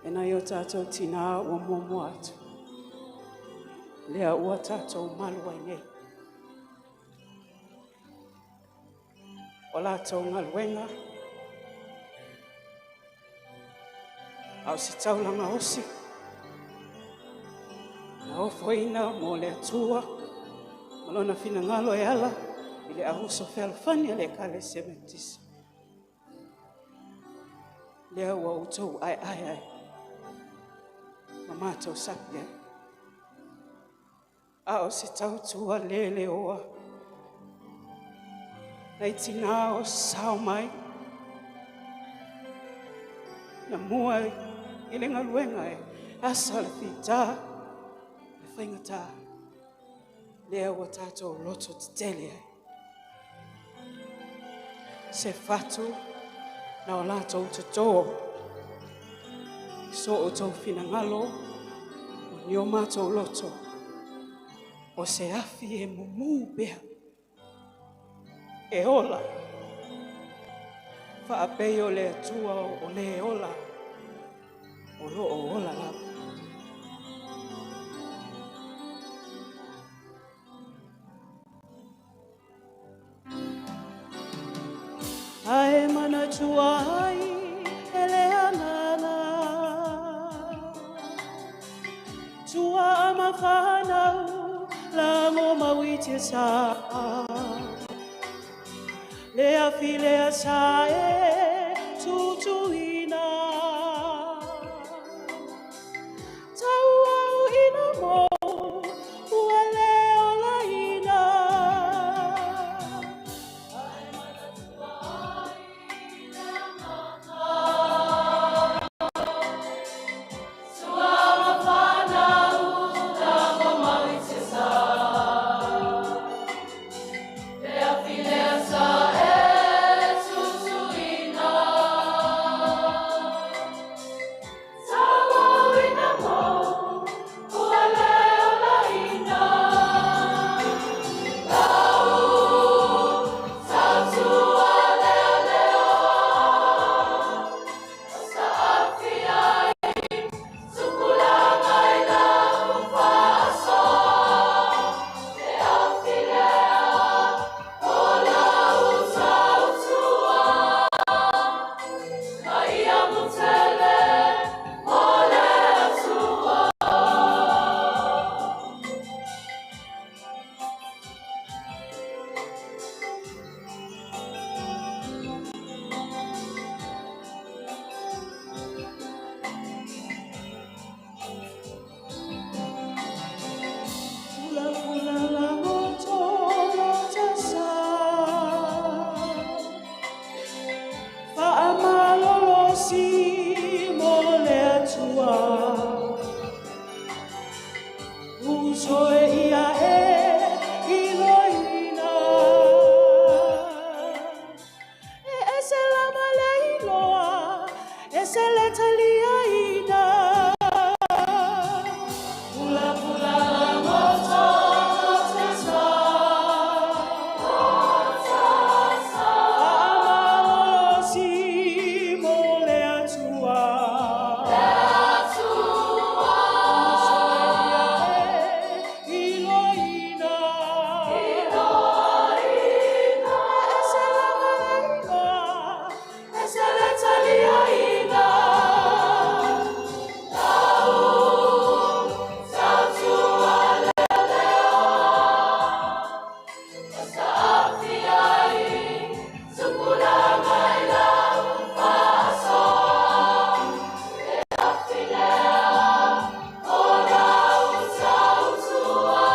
e nai o tātou tinā ua muamua atu. Lea ua tātou malu ai nei. O lātou galuega, a o se taulaga osi, na ofoina mo le Atua, ma lona finagalo e ala i le auso fealofani a le Ekalesia Metotisi. Lea ua outou aeae ai, ma matou sapi ai. A o se tautua le leoa, nai tinā o sao mai, na mua i le galuega e asa le fitā, le faigata, lea ua tātou loto tetele ai. Se fatu na o latou totō, so outou finagalo, o ni o mātou loto, o se afi e mumu pea, e ola, faapei o le Atua o le ola, o loo ola lava. manatua ai e le agaga. Tua ma whanau lango maui te sa. Lea filea sa e tutuina. Tau au ina mo ua leo laina. Ai manatua ai le agaga. Tua ma whanau lango maui te sa. Lea filea sa e tutuina. Tau au ina mo ua leo laina. Lau tautua lea leo. O sa afia ai tupulaga i lau faasoa. Le afi lea o lau tautua. Ma ia mutele mo le Atua. Pula pula la moto tasa. Faamalolosi mo le Atua. Uso e ia e iloina. E ese lava le iloa, e se le taliaina. Pula pula la moto tasa. Faamalolosi mo le Atua. Uso e ia e iloina. E ese lava le iloa, e se le taliaina. Lau tautua lea leo. O sa afia ai tupulaga i lau faasoa. Le afi lea o lau tautua.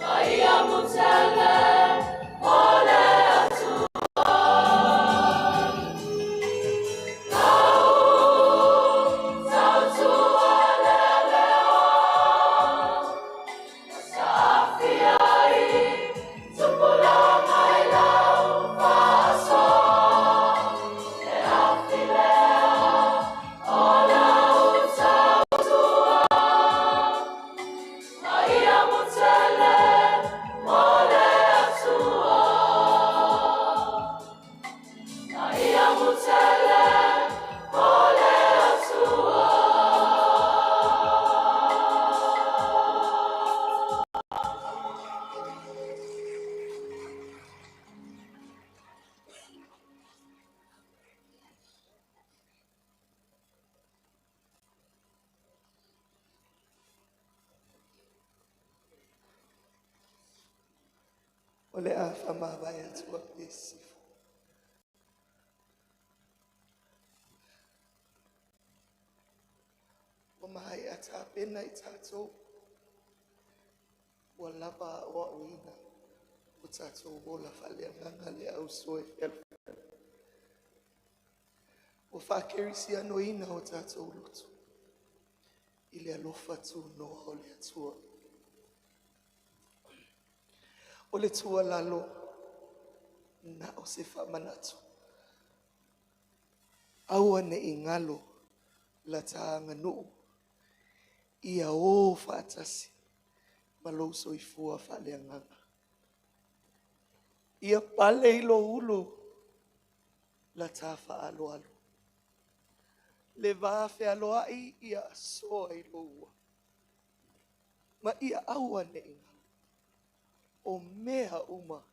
Ma ia mutele mo le Atua. Lau tautua lea leo. O sa afia ai tupulaga i lau faasoa. Le afi lea o lau tautua. Ma ia mutele mo le Atua. Ma ia mutele mo le Atua. O le a faamavae atu ai sifo. Ua maea tapena i tatou. Ua lava aoaoina o tatou ola faaleagaga le auso e fealofani. Ua faakerisianoina o tatou loto i le alofa tunoa o le Atua. O le tuualalo na o se faamanatu. Aua ne i galo la ta aganuu ia o faatasi ma lou soifua faaleagaga. Ia pale i lou ulu la ta faaaloalo. Le va fealoai ia asoa i lou ua. Ma ia aua ne i galo. O mea uma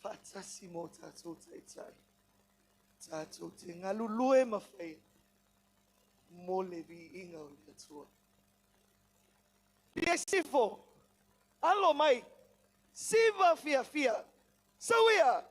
Faatasi ma o tatou taitai, tatou te galulue ma faia mo le viiga o le Atua. Ia sifo, alo mai, siva fiafia, sauia!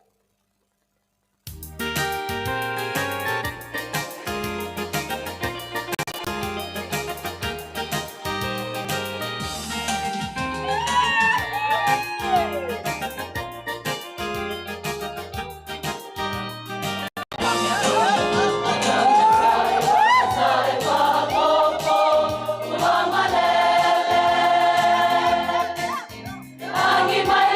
Lagi mai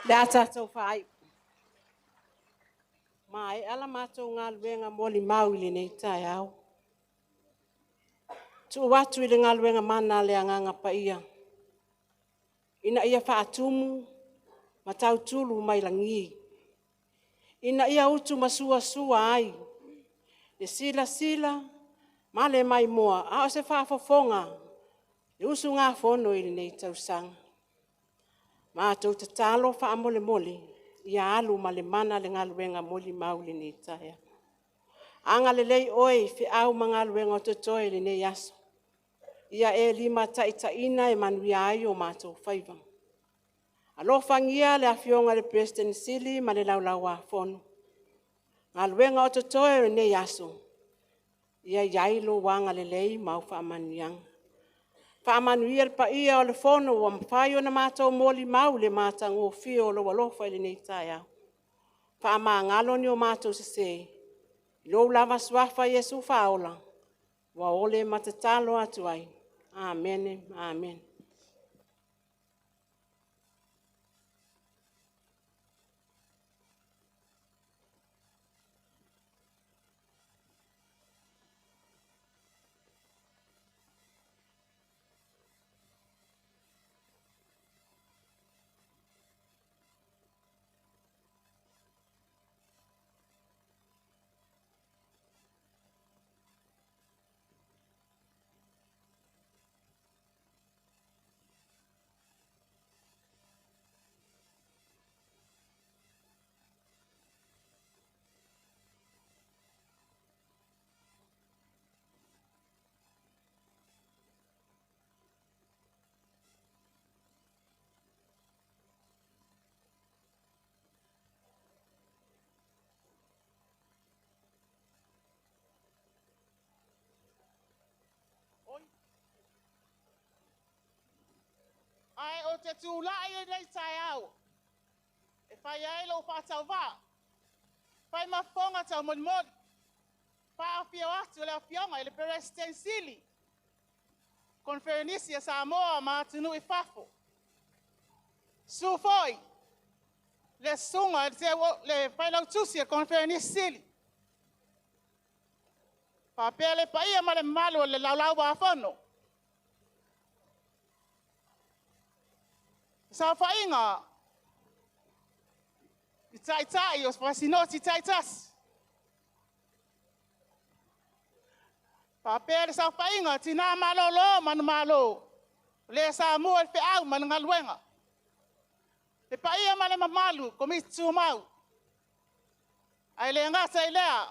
Le a tātou whaai. Ma e ala mātou ngā luenga moli mau i le nei tae au. Tu atu i le ngā luenga mana le anganga paia. Ina ia whaatumu, ma tau tulu mai langi. Ina ia utu masua sua ai. Le sila sila, ma le mai moa, a o se whaafofonga, le usu ngā fono i le nei tausanga. Mātou tatalo wha mole mole, ia alu ma le mana le ngaluenga moli mau le nei taia. Anga le lei oe i whiau ma ngaluenga o totoe le nei aso. Ia e lima taitaina e manuia ai o mātou whaiva. Alofangia le afioga le President Sili ma le laulau a fono. Ngaluenga o totoe le nei aso. Ia iai lo wanga le lei mau whaamanianga. Whaamanuia le paia o le fono ua mawhai o na mātou moli mau le mātango whio o lo walofa i le nei taeao. Whaamangalo ni o mātou sese. Lou lava suafa Iesu whaola. Ua ole matatalo atu ai. Amen, amen. Ai o te tūlai e nei tai au. E whai ai lo whātau vā. Whai mafonga tau molimoli. Whaafio atu le afionga i le President Sili. Konferenisi a Samoa ma atunu i fafo. Sufoi. Le sunga le whailautusi a Konferenisi Sili. Whapea le paia ma le malu le laulau afono. Sa whainga i taitai o whasinoti taitas. Whapea le sa whainga tina malolo manu malo. Le sa mua le wheau manu ngaluenga. Le paia ma le mamalu komiti tumau. Ai le ngata i lea.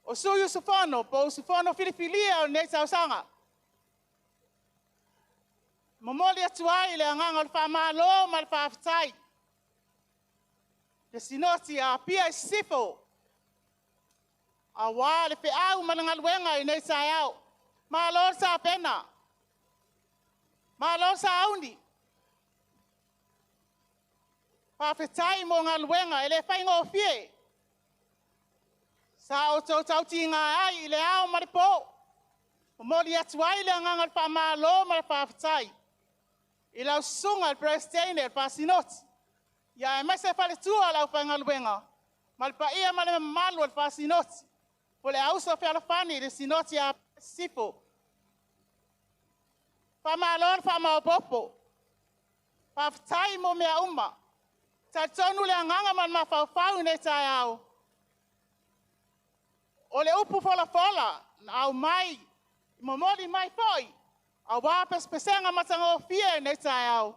O sui usufono po usufono filifilia o nei tausanga. Momoli atu ai le anganga o le whamalo ma le whaaftai. Le sinoti a pia i sifo. A wā le wheau ma le ngaluenga i nei taeao. Malo le sapena. Malo le sauni. Whaafetai mo ngaluenga e le whaingofie. Sa o tau tauti ngā ai i le ao ma le pō. Momoli atu ai le anganga o le whamalo ma le whaafetai. I lau sunga le Presidente le Fasinoti. Ia e mai se faletua lau whaingaluenga. Ma le paia ma le mamalu le Fasinoti. Po le auso fealofani le sinoti a sifo. Whamalo le whamaopopo. Whawhatai mo mea uma. Tatonu le anganga ma le mawhauwhau nei tai au. O le upu fola fola, au mai, momoli mai foi. A wā pespesenga matangofie nei tai au.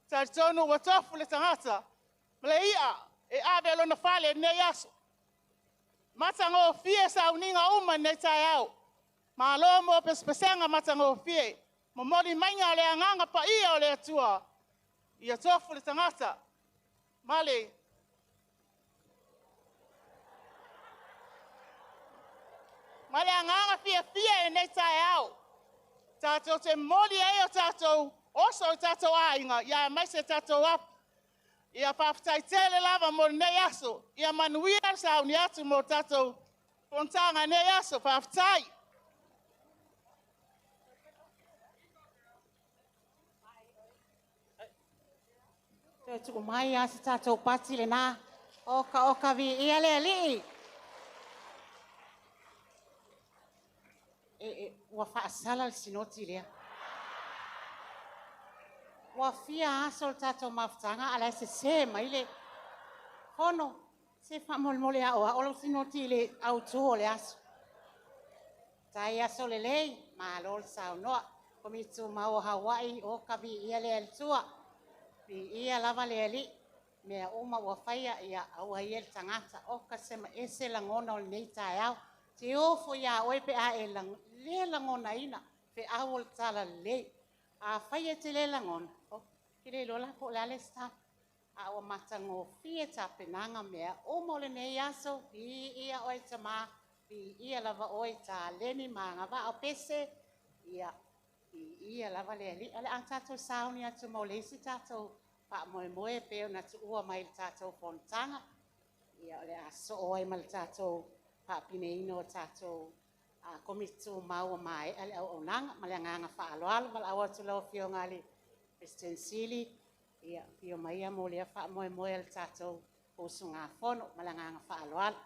Tatonu ua tofu le tangata. Ma le ia e ave lona fale nei aso. Matangofie sa uninga uma nei tai au. Malo mo pespesenga matangofie. Momoli mainga le anganga pa ia o le atua. Ia tofu le tangata. Male. Male anganga fia fia e nei tai au. Tātou te moli e o tātou, oso o tātou āinga, ia mai se tātou apu. Ia whawhatai tele lava mo nei aso, ia manuia sauni atu mo tātou pontanga nei aso, whawhatai. Toe tuu mai lava se tatou pati lena. Oka oka viia le Alii. E, e, ua faasala le sinoti lea. Ua fia aso le tatou mafutaga a la e sesē mai le fono. Se faamolemole aoao lau sinoti i le autu o le aso. Tai aso lelei, malo le saunoa. Komiti Tumau o Hawaii, o ka viia le Atua. Viia lava le Alii. Mea uma ua faia, ia aua ia le tagata. O ka se ma ese lagona o lenei taeao. Te ofo iā oe pe a e le lagonaina feau o le talalelei. Afai e te le lagona, o, ke le iloa la po o le a le isi tala. A ua matagofie tapenaga mea uma o lenei aso, viia oe Tamā, viia lava oe taleni ma agavaa o pese, ia, viia lava le Alii. O le a tatou sauni atu mo le isi tatou faamoemoe e pei ona tuua mai i le tatou fonotaga. Ia, o le a soo ai ma le tatou faapineina o tatou Komiti Tumau ua maea le auaunaga. Ma le agaga faaaloalo, valaau atu lau Afioga i le Peresetene Sili, ia, afio maia mo lea faamoemoe o le tatou usugafono. Ma le agaga faaaloalo.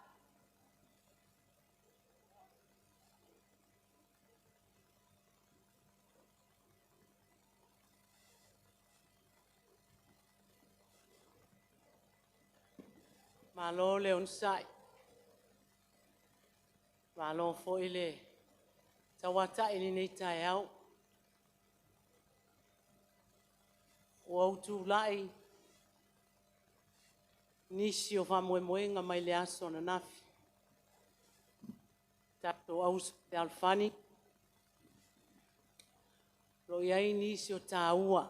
Malo le onosai, malo foi le tauatai i lenei taeao. Ua ou tulai i nisi o faamoemoega mai le aso ananafi, tatou auso fealofani, o lo o i ai nisi o taua,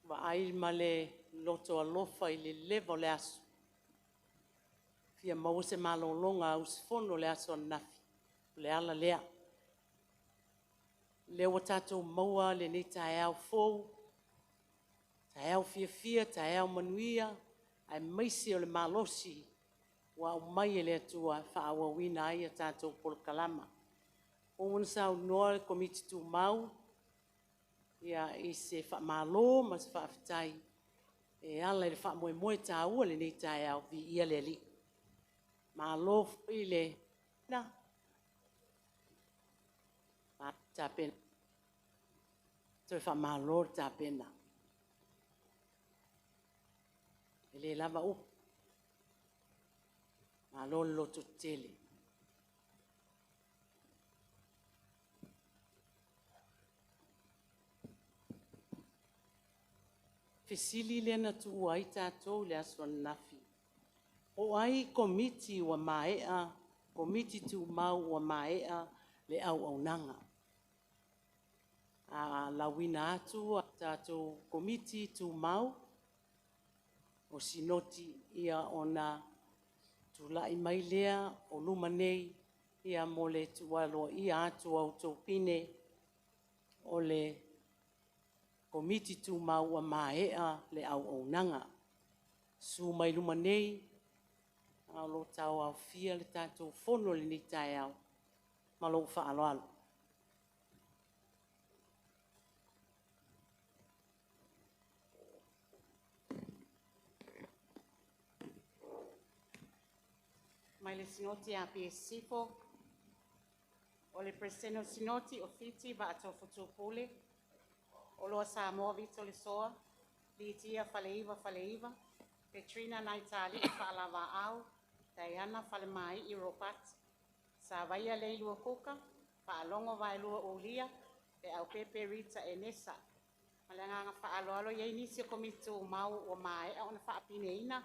vaai ma le loto alofa i le leva o le aso, fia maua se malologa usufono i le aso ananafi, o le ala lea. O lea ua tatou maua lenei taeao fou, taeao fiafia, taeao manuia, aemaise o le malosi ua aumai e le Atua e faaauauina ai a tatou polokalama. Ua uma ona saunoa le Komiti Tumau i se faamalo ma se faafetai e ala i le faamoemoe taua i lenei taeao, viia le Alii. Malo foi le tapena, toe faamalo le tapena. E le lava upu, malo le lototetele. O le fesili lea na tuua ai tatou i le aso ananafi, po o ai Komiti ua maea, Komiti Tumau ua maea le auaunaga? A lauina atu a tatou Komiti Tumau o Sinoti, ona tulai mai lea o luma nei mo le tuu aloaia atu o a outou pine o le Komiti Tumau ua maea le auaunaga. Susu mai luma nei a o lo o tauaofia le tatou Fono i lenei taeao. Ma lou faaaloalo. Mai le Sinoti a Apia Sisifo, o le Peresetene o le Sinoti o Fiti Vaa Atofu Pule, Oloa Samoa Vito Lesoa, Lydia Faleiva Faleiva, Petrina Naitali'i Faalavaau, Diana Falemaii Ropati, Savaia Leilua Kuka, Faalogo Vaelua Ulia, Leaupepe Rita Enesa. Ma le agaga faaaloalo, e i ai nisi o Komiti Tumau ua maea ona faapineina,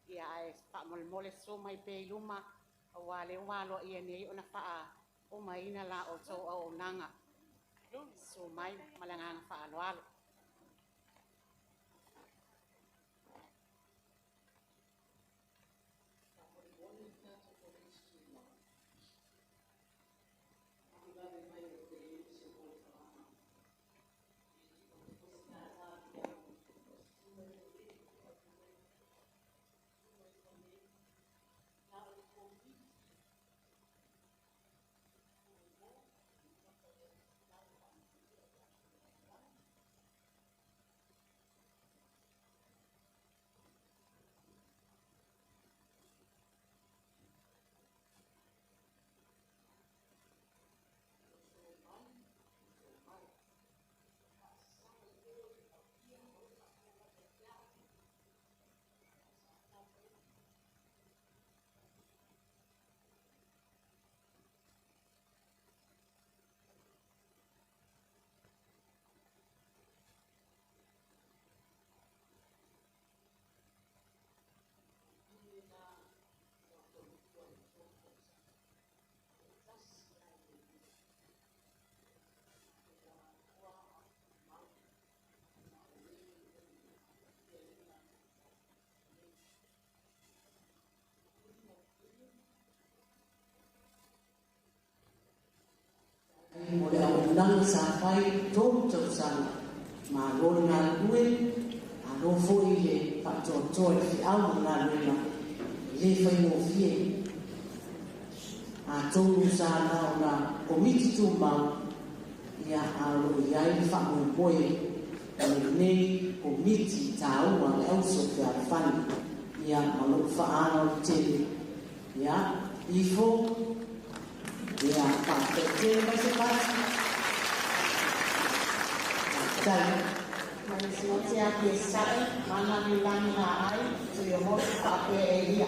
ia ae faamolemole susu mai pea i luma aua o lea ua aloaia nei ona faaumaina la outou auaunaga. Susu mai ma le agaga faaaloalo. fai le 3 tausaga. Malo le galulue, malo foi le faatoatoa i le feau ma le galuega, e lē faigofie. Atonu sa na ona komiti tumau, ia a o loo i ai le faamoemoe o lenei komiti taua le auso fealofani, ia ma lou faaaloalo tele ia ifo ia faafetai mai se pasi. Faafetai. Ma le Sinoti Apia Sae, Mana Milani Laai, Tuiomotu Faapea Elia.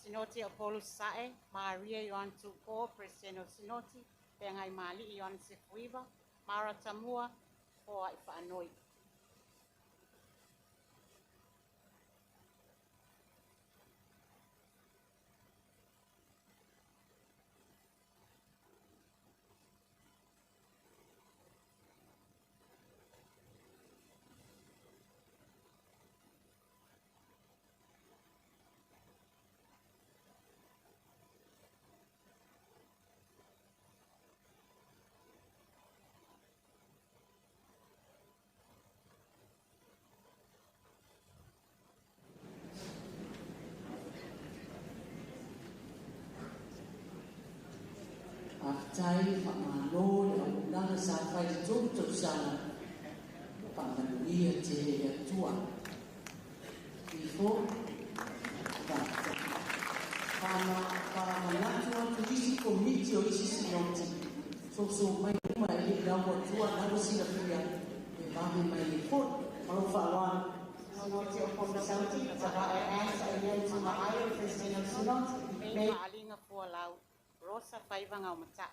Sinoti Apollo Sae, Maria Ioan Tupo, President of Sinoti, Peagai Mali Ioan Sefuiva, Mara Tamua, Foa Ifaanoi. Faafetai, faamalo le auaunaga sa fai le 3 tausaga, faamanuia tele le Atua. Ifo, faafetai. Faamanatu atu isi komiti o isi sinoti, soso mai uma e le lau atua, lau silafia, e vave mai le foi. Ma lou faaaloalo. Sinoti o Pono Sauti, Tavae Ann Saia Tumaaio, President of Sinoti, Mei Maalinga Fualau, Rosa Faivanga o Mata.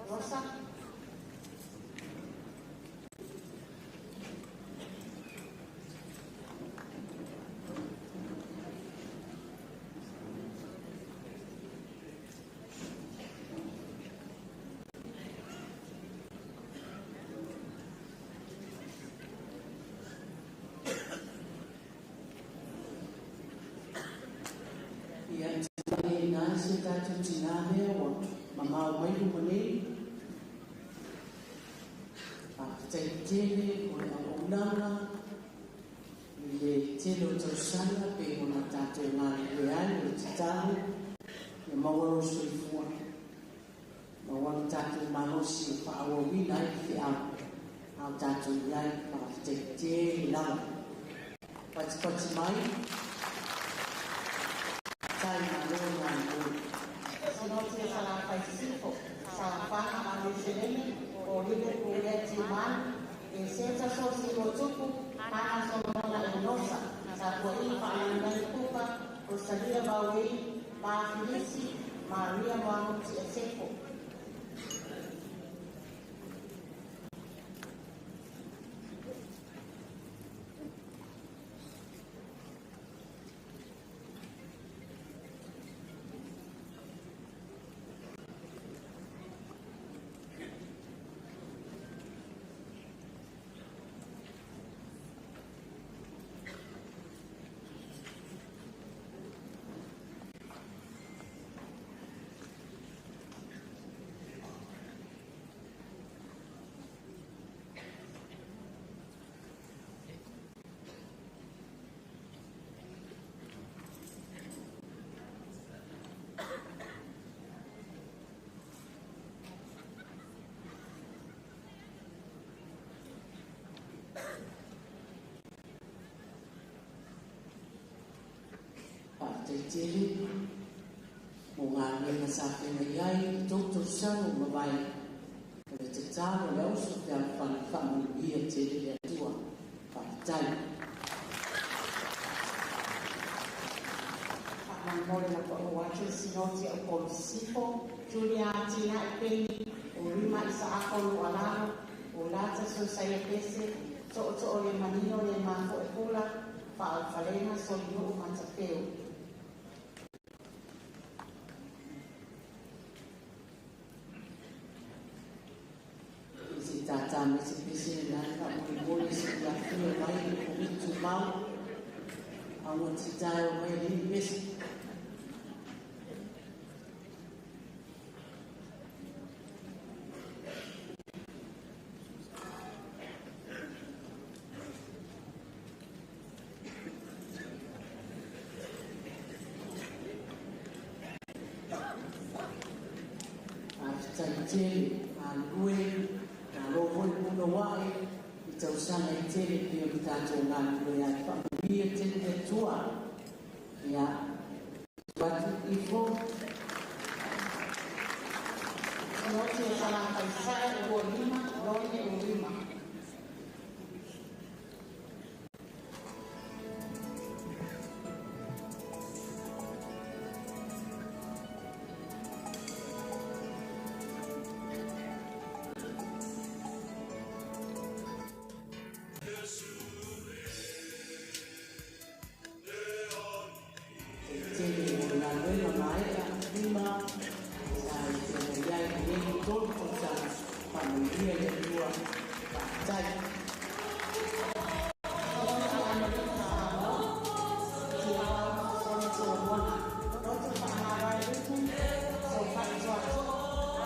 Rosa. Ia te nā se tātou tina mea ua mamao mai luma nei. Faafetai tele o le auaunaga i le tele o tausaga pe ona tātou galulue ai o le tatalo ia maua lou soifua. Maua le tātou malosi e faaauauina ai le feau a o tātou i ai. Faafetai tele lava. Patipati mai. Tai malo galulue. Sinoti o Salafai Sisifo, Salafana Aluseleme, o Libe Pulea Timani, e Seta Sosi Lotuku, Hana Solomona Enosa, Sapua'i Fa'alagilagi Kupa, Rosalia Bauei, Mafilisi, Maria Moanuti Esefo. Faafetai tele mo galuega sa feagai ai i le tou tausaga ua mavae. O le tatalo a le auso fealofani, faamanuia tele le Atua. Faafetai. Faamolemole na pa'u atu le Sinoti a Upolu Sisifo, Julia Atina'i Peni, o Rima Isaako Lualalo, o Lata Sosaia Pese, To'oto'o le Manino le Mafo'e Pula, Fa'aufalega Solinu'u Matafeo. Se tātā me se pese na faamolemole se afio mai le Komiti Tumau aua titae o mai le pese. Faafetai tele galulue malo foi punoua'i i tausaga e tele pei ona tatou galulue ai. Faamanuia tele le Atua. Ia tu atu ifo. Sinoti o Salafaisae 25 Lone Urima. Tele mo le galuega mae'a lima sa i feagai ai i lenei 3 tausaga. Faamanuia le Atua. Faafetai. Sinoti o Amerika Samoa, Tiavao Sone Solomona, Loto Fa'amavae Lutu, Sofa'i Toato'o,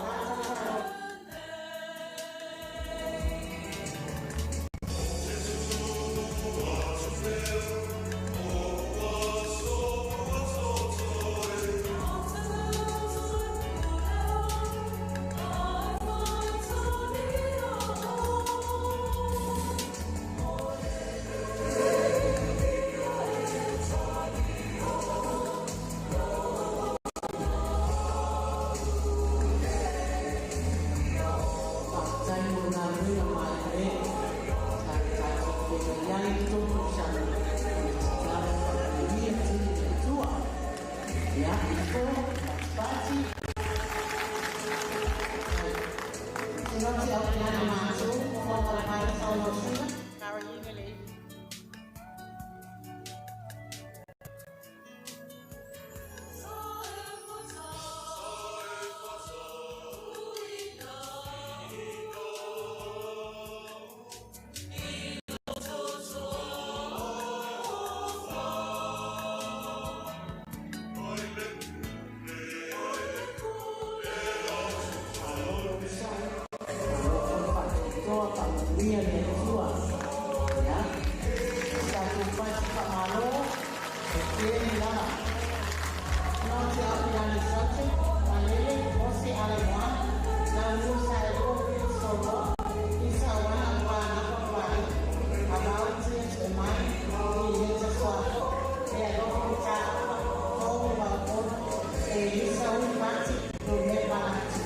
Lata Talo. Faafetai mo le galuega mae'ae'a sa i tatou feagai ai i le 3 tausaga. O le tatalo, faamanuia tele le Atua. Ia ifo patipati. Sinoti Aupilana Matu, Fofoga Mai Saulosina, Carolina Leivi. Malo foi faatoatoa. Faamanuia le Atua. Ia tatou fai faamalo e tele lava. Sinoti Aupilani Saute, Malele Mose Alaimoana, Laulu Saelua Philip Soloa, Isa Uana Puanapa Pua'i, Avao Tia Tu'umai, Ileta Suafo, Fealofa Mata'afa, To'o Vaupolo, Elisa Ui Pati, Lumea Valatu.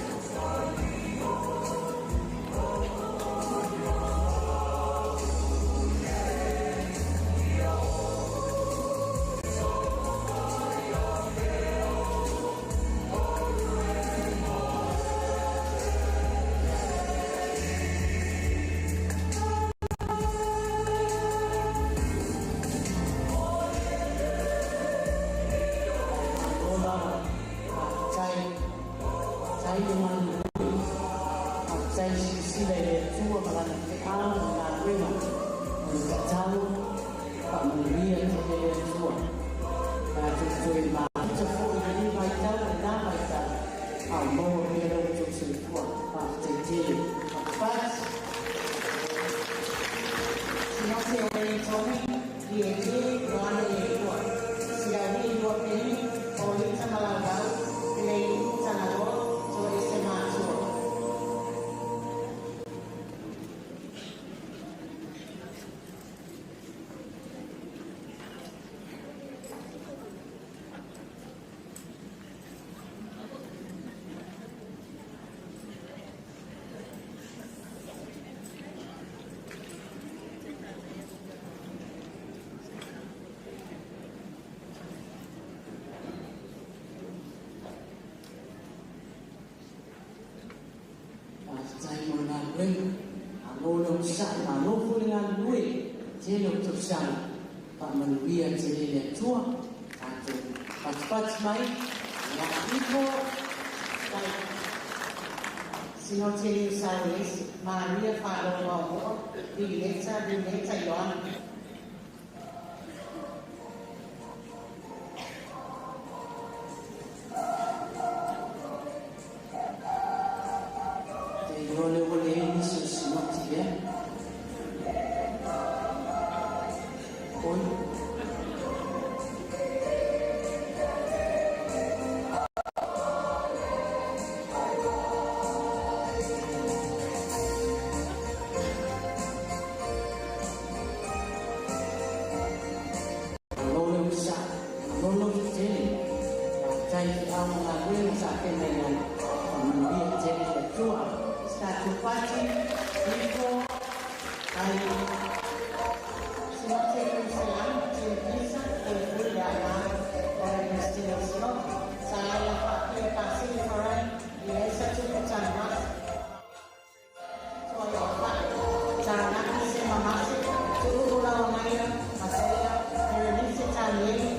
Malo lava. Faafetai. Faafetai le galulue. Faafetai silasila i le Atua ma lana fe'a ma galuega. O le tatalo, faamanuia tele le Atua. Tatou toe mafuta fo'i i lenei vaitau ma lena vaitau a o maua pea lo outou soifua. Faafetai tele. Patipati. Sinoti o Wellingtoni, Lielie Ioane Ielua, Silauli Lua Peni, Olita Malauvau, Leili'u Tagaloa, Toese Matua. Matagaluega. Malo le onosai, malo foi le galulue, tele o tausaga, faamanuia tele e le Atua. Tatou patipati mai, ia ifo, Sinoti Saoesi, Maria Fa'alogoaoa, Vileta Vileta Ioane. Te iloa lea ua leai nisi o Sinoti lea. Oi. Malo le onosai, malo le lototetele, faafetai i feau ma galuega sa feagai ai, faamanuia tele le Atua. Tatou Pati, Ifo, ai. Sinoti Salam, Timotisa, Fuifui Leaga, Ore Christina Sinoti, Salaia Fa'apia Pasili Forai, Ilesa Tupu Tanumasi, Toi o Fa'i, Taranaki Semamasi, Tu'u Lauamaia, Maseia, Berenice Tanieli,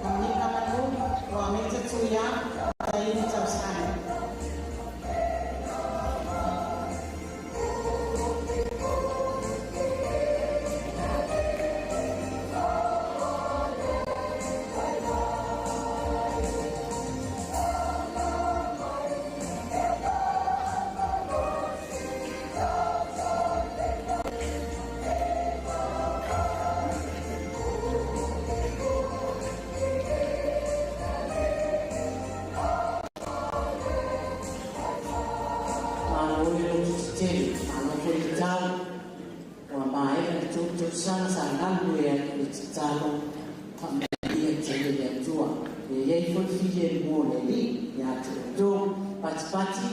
Monika Manu, Loameta Tuia, Taini Tausani. Malo le lototetele, malo foi le tau, ua maea le tou tausaga sa galulue ai o le tatalo, faamanuia tele le Atua. E i ai foi le filemu o le Alii ia te outou. Patipati,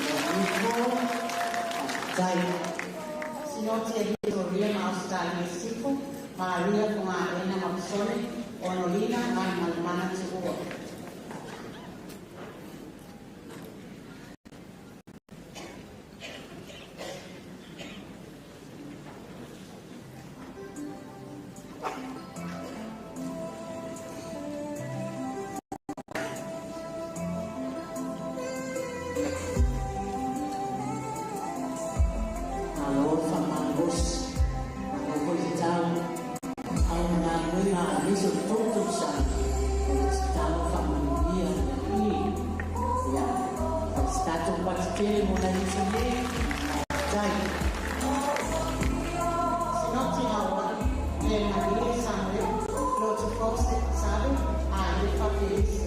ia ifo, faafetai. Sinoti Victoria ma Australia Sifo, Maria Fuga'aina Mapisone, Onolina Vaimalemana Tu'ua. Malo le faamalosi, malo foi le tau, au ma galuega aemaise o le tou tausaga, o le tatalo faamanuia le Alii. Ia, fai se tatou pati tele mo nai uso nei, faafetai. Sinoti Hawaii, Le Marie Samuel, Lotu Fose Salu, Aifa Felise.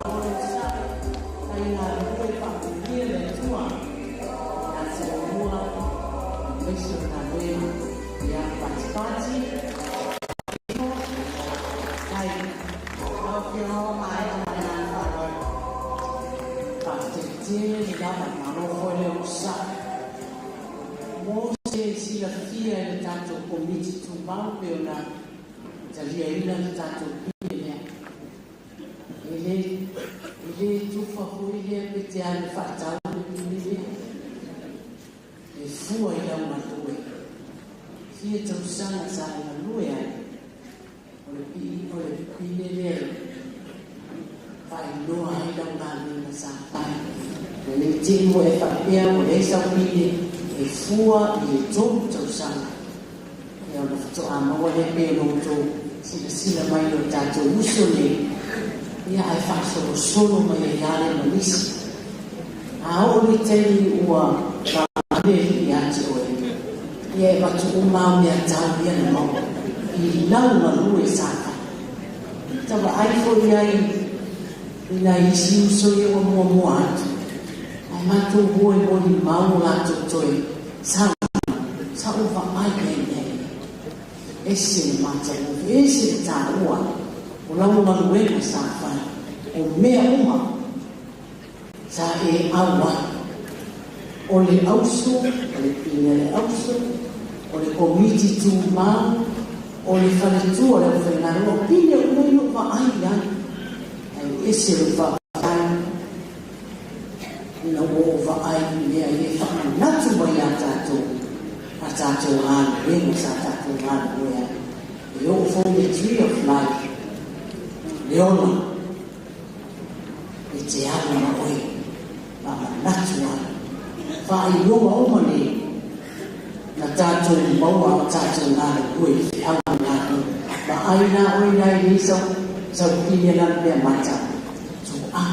Malo le onosai, fai galulue faamanuia le Atua. Ia te oulua, aemaise o le galuega, ia patipati, ifo, faafetai. Lau Afioga ua maea ma le agaga fa'aaloalo. Faafetai tele le lava, malo foi le onosai. Mo se silafia e le tatou Komiti Tumau pei ona taliaina le tatou pine lea. E le tufa foi lea pe te alu faatau le pine lea. E fua i lau galue. Fia tausaga sa e galue ai. O le o le pine lea e faailoa ai lau galuega sa fai. E le te i ua e faapea ua leai sau pine e fua i le 3 tausaga. Ia ona faatoa maua lea pei ona outou silasila mai i o tatou uso nei. Ia ae faasolosolo mai ai lava lea ma nisi. A oo le taimi ua paga le Alii ia te oe, ia e avatu uma au mea tau ia na maua i lau galue sa fai. Ta vaai foi ai i nai isi uso ia ua muamua atu, ae matou o e molimau o latou toe saunoaga, sa ou vaai ai i ai. Ese le matagofie, ese le taua o O lau galuega sa fai, o mea uma sa e auai. O le auso, o le pine le auso, o le komiti tumau, o le faletua o le aufaigaluega, o pine uma ia ua vaai i ai. Ae ese lou faafetai ina ua ou vaai i mea ia e faamanatu mai ia tatou a tatou galuega sa tatou galulue ai. E oo foi i le Tree of Life, le ola e te alu ma oe, faamanatu ai faailoga uma nei na tatou maua a o tatou galulue i feau ma galuega. Vaai la oe la e leai sau pine la le mea matau, toaga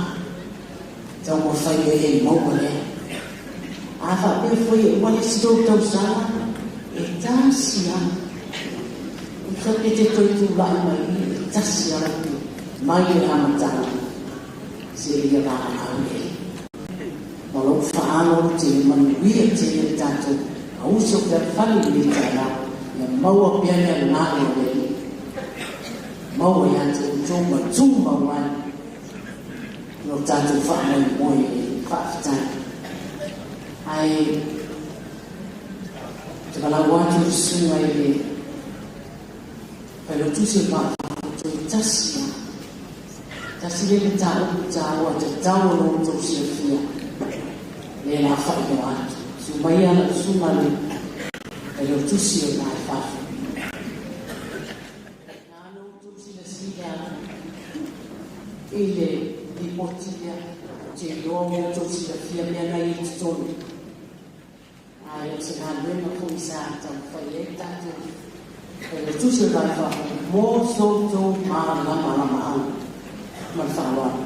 taumafai e e maua lea. A faapea foi e uma le isi tou tausaga, e tasi lava. Ou te te toe tulai mai i i, e tasi lava lau pine, mai le amataga seia valaau le Alii. Ma lou faaaloalo tele, manuia tele le tatou auso fealofani i lenei taeao, ia maua pea le agaga o le Alii, maua ia te outou ma tumau ai lo tatou faamoemoe i le Alii. Faafetai. Ae ou te valaau atu i le susuga i le Failautusi o le Vaa o Fafo, toe tasi lava. Tasi lea mataupu taua e tatau ona outou silafia, lea o le a faailoa atu. Susu maia lau susuga i le Failautusi o le Va i Fafo. Na ona outou silasila i le lipoti lea, ou te iloa ua outou silafia mea na e i totonu. Ae o se galuega foi sa taumafai ai le tatou Failautusi o le Va i Fafo mo so outou malamalamaaga. Ma le faaaloalo.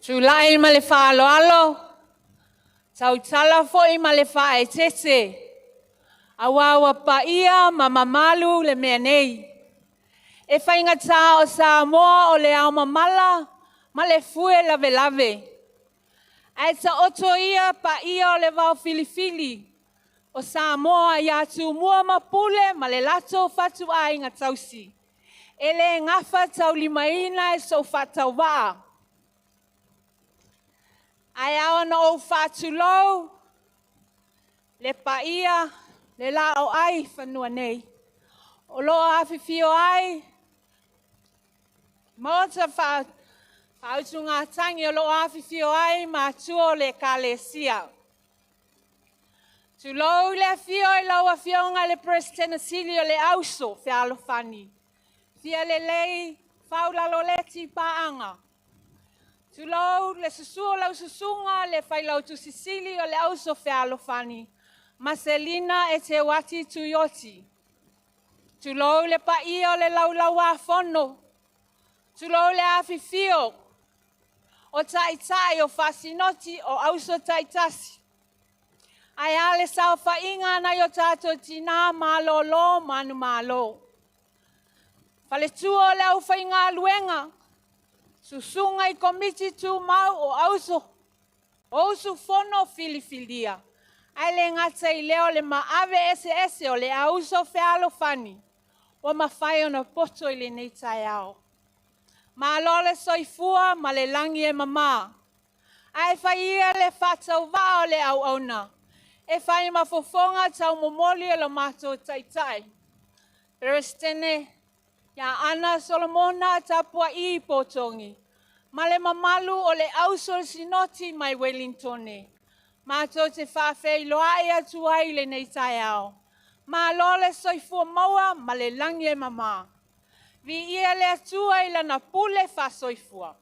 Tula'i ma le faaaloalo, tautala foi ma le faaeteete, auā ua paia ma mamalu le mea nei. E faigata o Samoa o le ao mamala ma le fue lavelave. Ae taoto ia paia o le vaofilifili o Samoa ia Tumua ma Pule ma le latou fatuaiga tausi. E le gafataulimaina e sou faatauvaa. Ae ao ona ou faatulou le paia, le laoai i fanua nei. O lo o afifio ai Maota faautugatagi o lo o afifio ai matua o le Ekalesia. Tulou le afio i lau Afioga i le Peresetene Sili o le Auso Fealofani, Fialelei Faulaloleti Paaga. Tulou le susu o lau susuga le Failautusi Sili o le Auso Fealofani, Maselina Eteuati Tuioti. Tulou le paia o le Laulau-a-Fono, tulou le afifio o taitai o fasinoti o auso taitasi. Ae a le saofaiga a nai o tatou tina malolo manumalo. Faletua o le aufaigaluega, susuga i komiti tumau o auso o usufono filifilia, ae le gata i lea o le maave eseese o le auso fealofani ua mafai ona poto i lenei taeao. Malo le soifua ma le lagi e mama. Ae fai ia le faatauvaa o le auauna e fai ma fofoga taumomoli o lo matou taitai, Peresetene ia Ana Solomona Tapua'i Potogi, ma le mamalu o le Auso Sinoti mai Ueligitone. Matou te faafeiloai atu ai i lenei taeao. Malo le soifua maua ma le lagi e mama. Viia le Atua i lana pule faasoifua.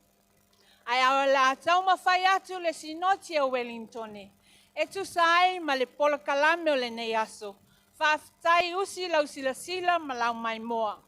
Ae o le a taumafai atu le Sinoti o Ueligitone e tusa ai ma le polokalame o lenei aso. Faafetai usi lau silasila ma lau maimoa.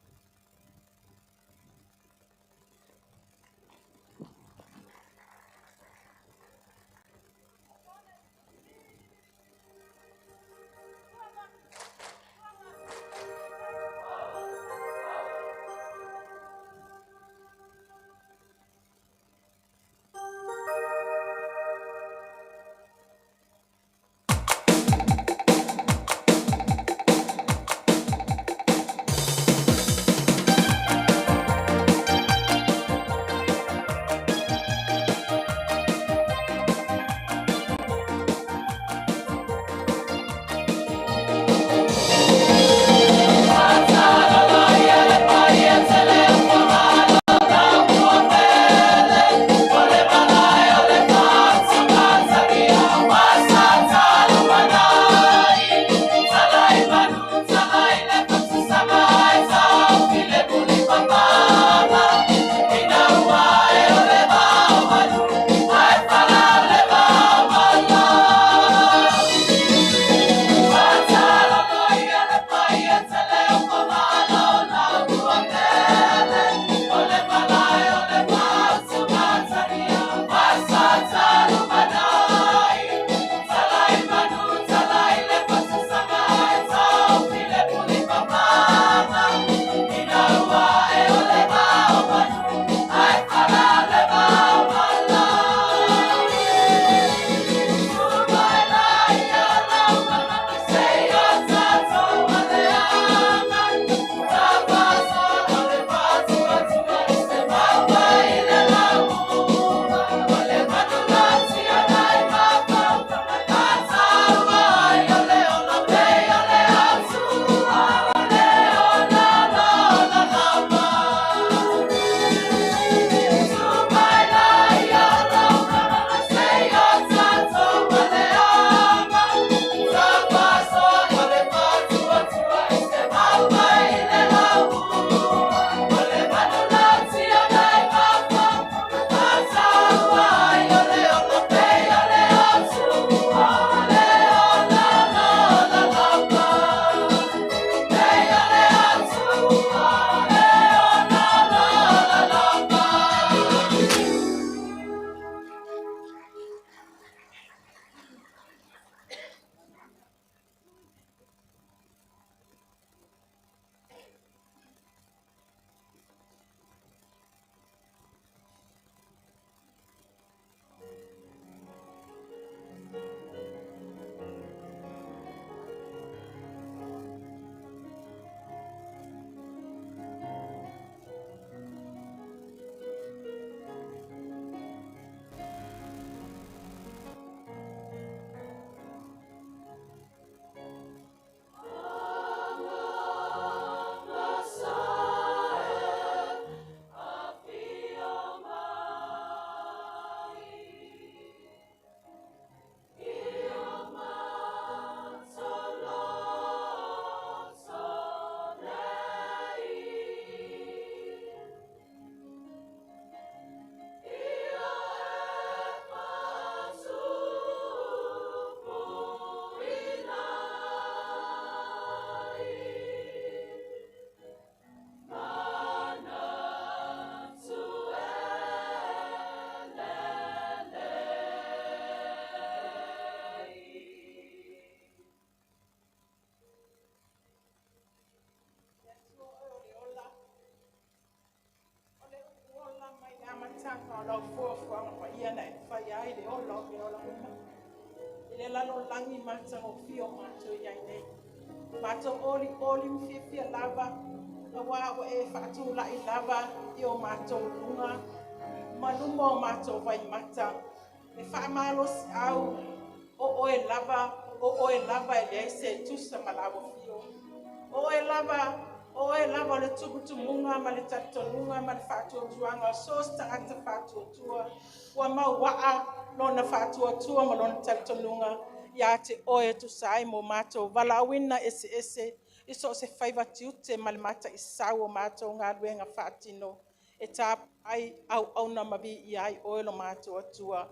Paia na e faia ai le ola o mea ola uma. I le lalolagi matagofie o matou i ai nei. Matou olioli ma fiafia lava, auā ua e faatula'i lava i o matou luga ma luma o matou vaimata, le faamalosiau o oe lava, o oe lava e leai se tusa ma lau afio. O oe lava, o oe lava o le tumutumuga ma le talitonuga ma le faatuatuaga o so o se tagata faatuatua, ua mauaa lona faatuatua ma lona talitonuga ia te oe e tusa ai ma o matou valaauina eseese i so o se faiva tiute ma le mataisau o matou galuega faatino e tapuai auauna ma viia ai oe lo matou Atua.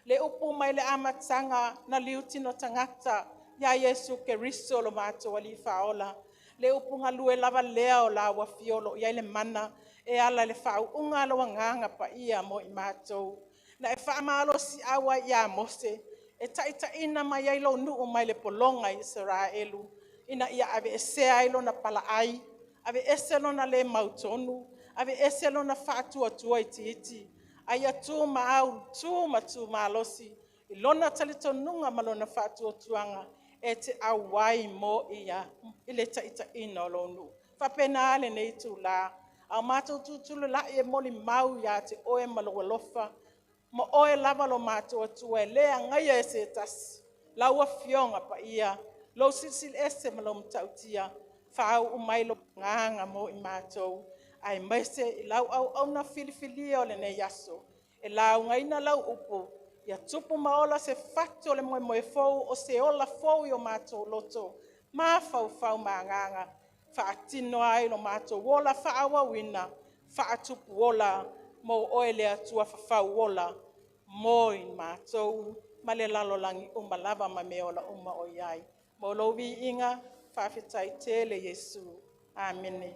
Le upu mai le amataga na liutino tagata ia Iesu Keriso lo matou Alii Faaola, le upu galue lava lea o lau Afio o lo o i ai le mana e ala i le faauuga a lou Agaga Paia mo i matou. Na e faamalosiau ai ia Mose e taitaiina mai ai lou nuu mai le pologa i Isaraelu, ina ia aveesea ai lona palaai, aveese lona le mautonu, aveese lona faatuatua itiiti, a ia tu ma tu malosi i lona talitonuga ma lona faatuatuaga e te auai mo ia i le taitaiina o lou nuu. E faapena lenei itula, a o matou tutulula'i e molimau ia te Oe ma lou alofa, ma Oe lava lo matou Atua e le agaia e se tasi, lau Afioga Paia, lou Silisili Ese ma lou Matautia, faauu mai lou Agaga mo i matou, aemaise i lau auauna filifilia o lenei aso e laugaina lau upu, ia tupu ma ola se fatu o le moemoe fou, o se ola fou i o matou loto, mafaufau ma agaga, e faatino ai lo matou ola faaauauina, faatupu ola mo Oe le Atua fafauola mo i matou ma le lalolagi uma lava ma mea ola uma o i ai. Mo lou viiga, faafetai tele Iesu. Amene.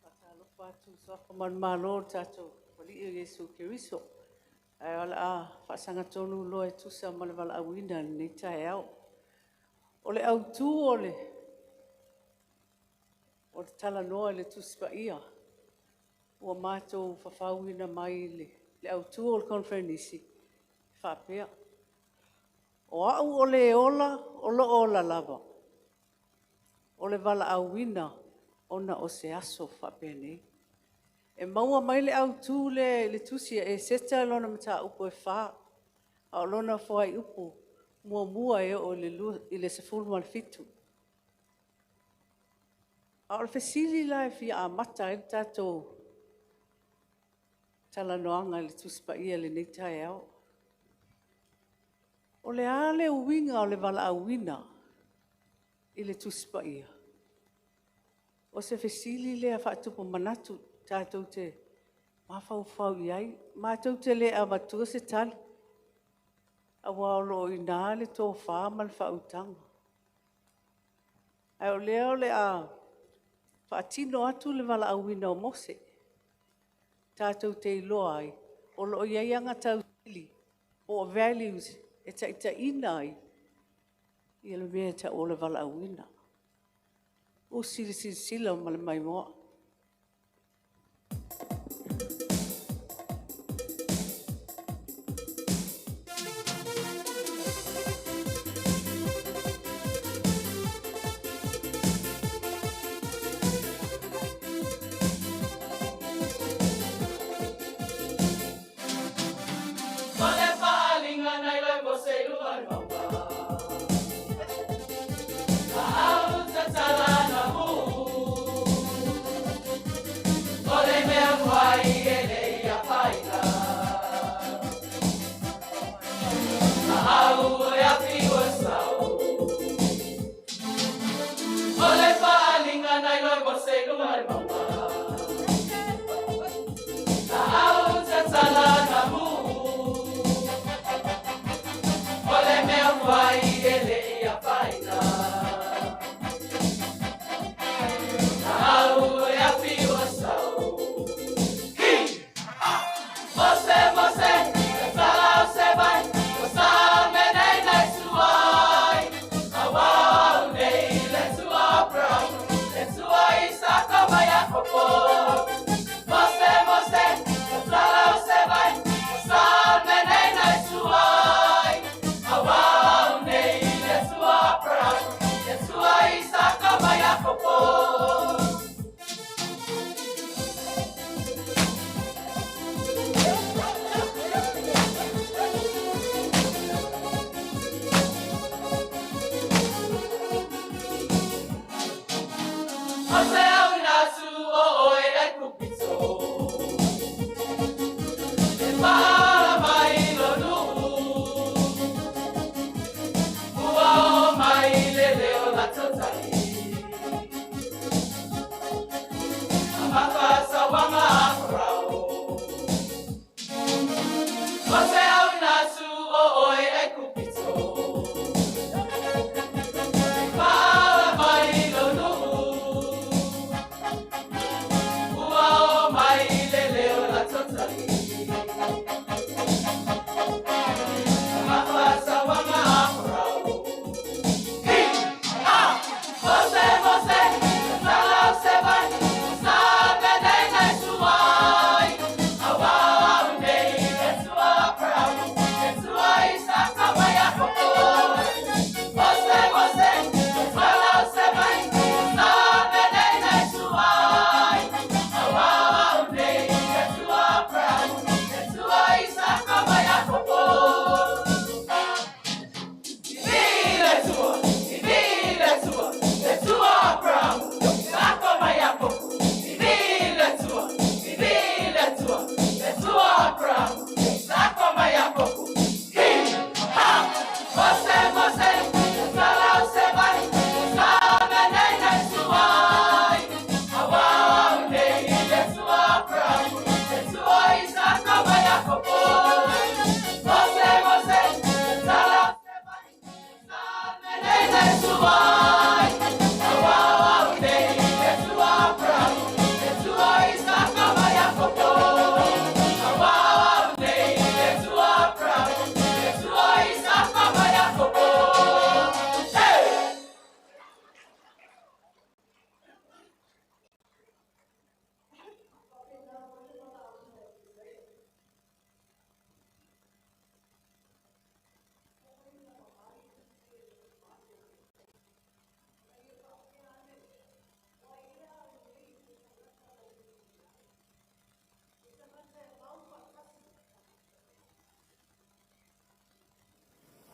Faatalofa atu i suafa manumalo o le tatou Alii o Iesu Keriso, ae o le a faasagatonu loa e tusa ma le valaauina i lenei taeao. O le autu o le talanoa i le Tusi Paia ua matou fafauina mai le autu o le Koneferenisi e faapea, o au o le ola o lo o ola lava, o le valaauina ona o se aso faapenei. E maua mai le autu lea i le tusi a Eseta lona mataupu e 4, a o lona fuaiupu 1 e oo i le 17. A o le fesili la e fia amata ai le tatou talanoaga i le Tusi Paia i lenei taeao, o le a le uiga o le valaauina i le Tusi Paia? O se fesili lea faatupu manatu tatou te mafaufau i ai. Matou te le avatua se tali, aua o lo o i ina le tofa ma le faautaga. Ae o lea o le a faatino atu le valaauina o Mose, tatou te iloa ai o lo o i ai aga tausili po o values e taitaiina ai le mea e tau o le valaauina. Usi le silasila ma le maimoa. O se au ina su o oe e kupito. E pahala mai lo nuu. Ua o mai le leo la totai. Amafa sawanga akorao. O se au ina su o oe e kupito. E pahala mai lo nuu. Ua o mai le leo la totai. Amafa sawanga akorao. Mose, Mose, salau se vai, sabe nei nei suai. Awa nei e tua Abraham, e tua Isaka mai Jakobo. Mose, Mose, salau se vai, sabe nei nei suai. Awa nei e tua Abraham, e tua Isaka mai Jakobo. Le tua, Abraham, Isaka mai Jakobo. Le tua, Abraham, Isaka mai Jakobo. Ha! Mose, Mose, salau se vai, sabe nei nei suai. Awa nei le tua Abraham, le tua Isaka mai Jakobo. Mose, Mose, salau se vai, sabe nei nei suai. Awa nei le tua Abraham, le tua Isaka mai Jakobo. Awa nei le tua Abraham, le tua Isaka mai Jakobo. Hey!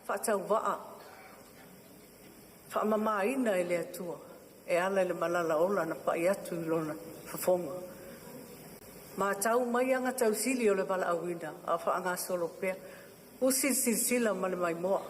Faatauvaa faamamaina e le Atua e ala i le malala ola na pa'i atu i lona fofoga. Matau mai aga tausili o le valaauina a o faagasolo pea. Usi le silasila ma le maimoa.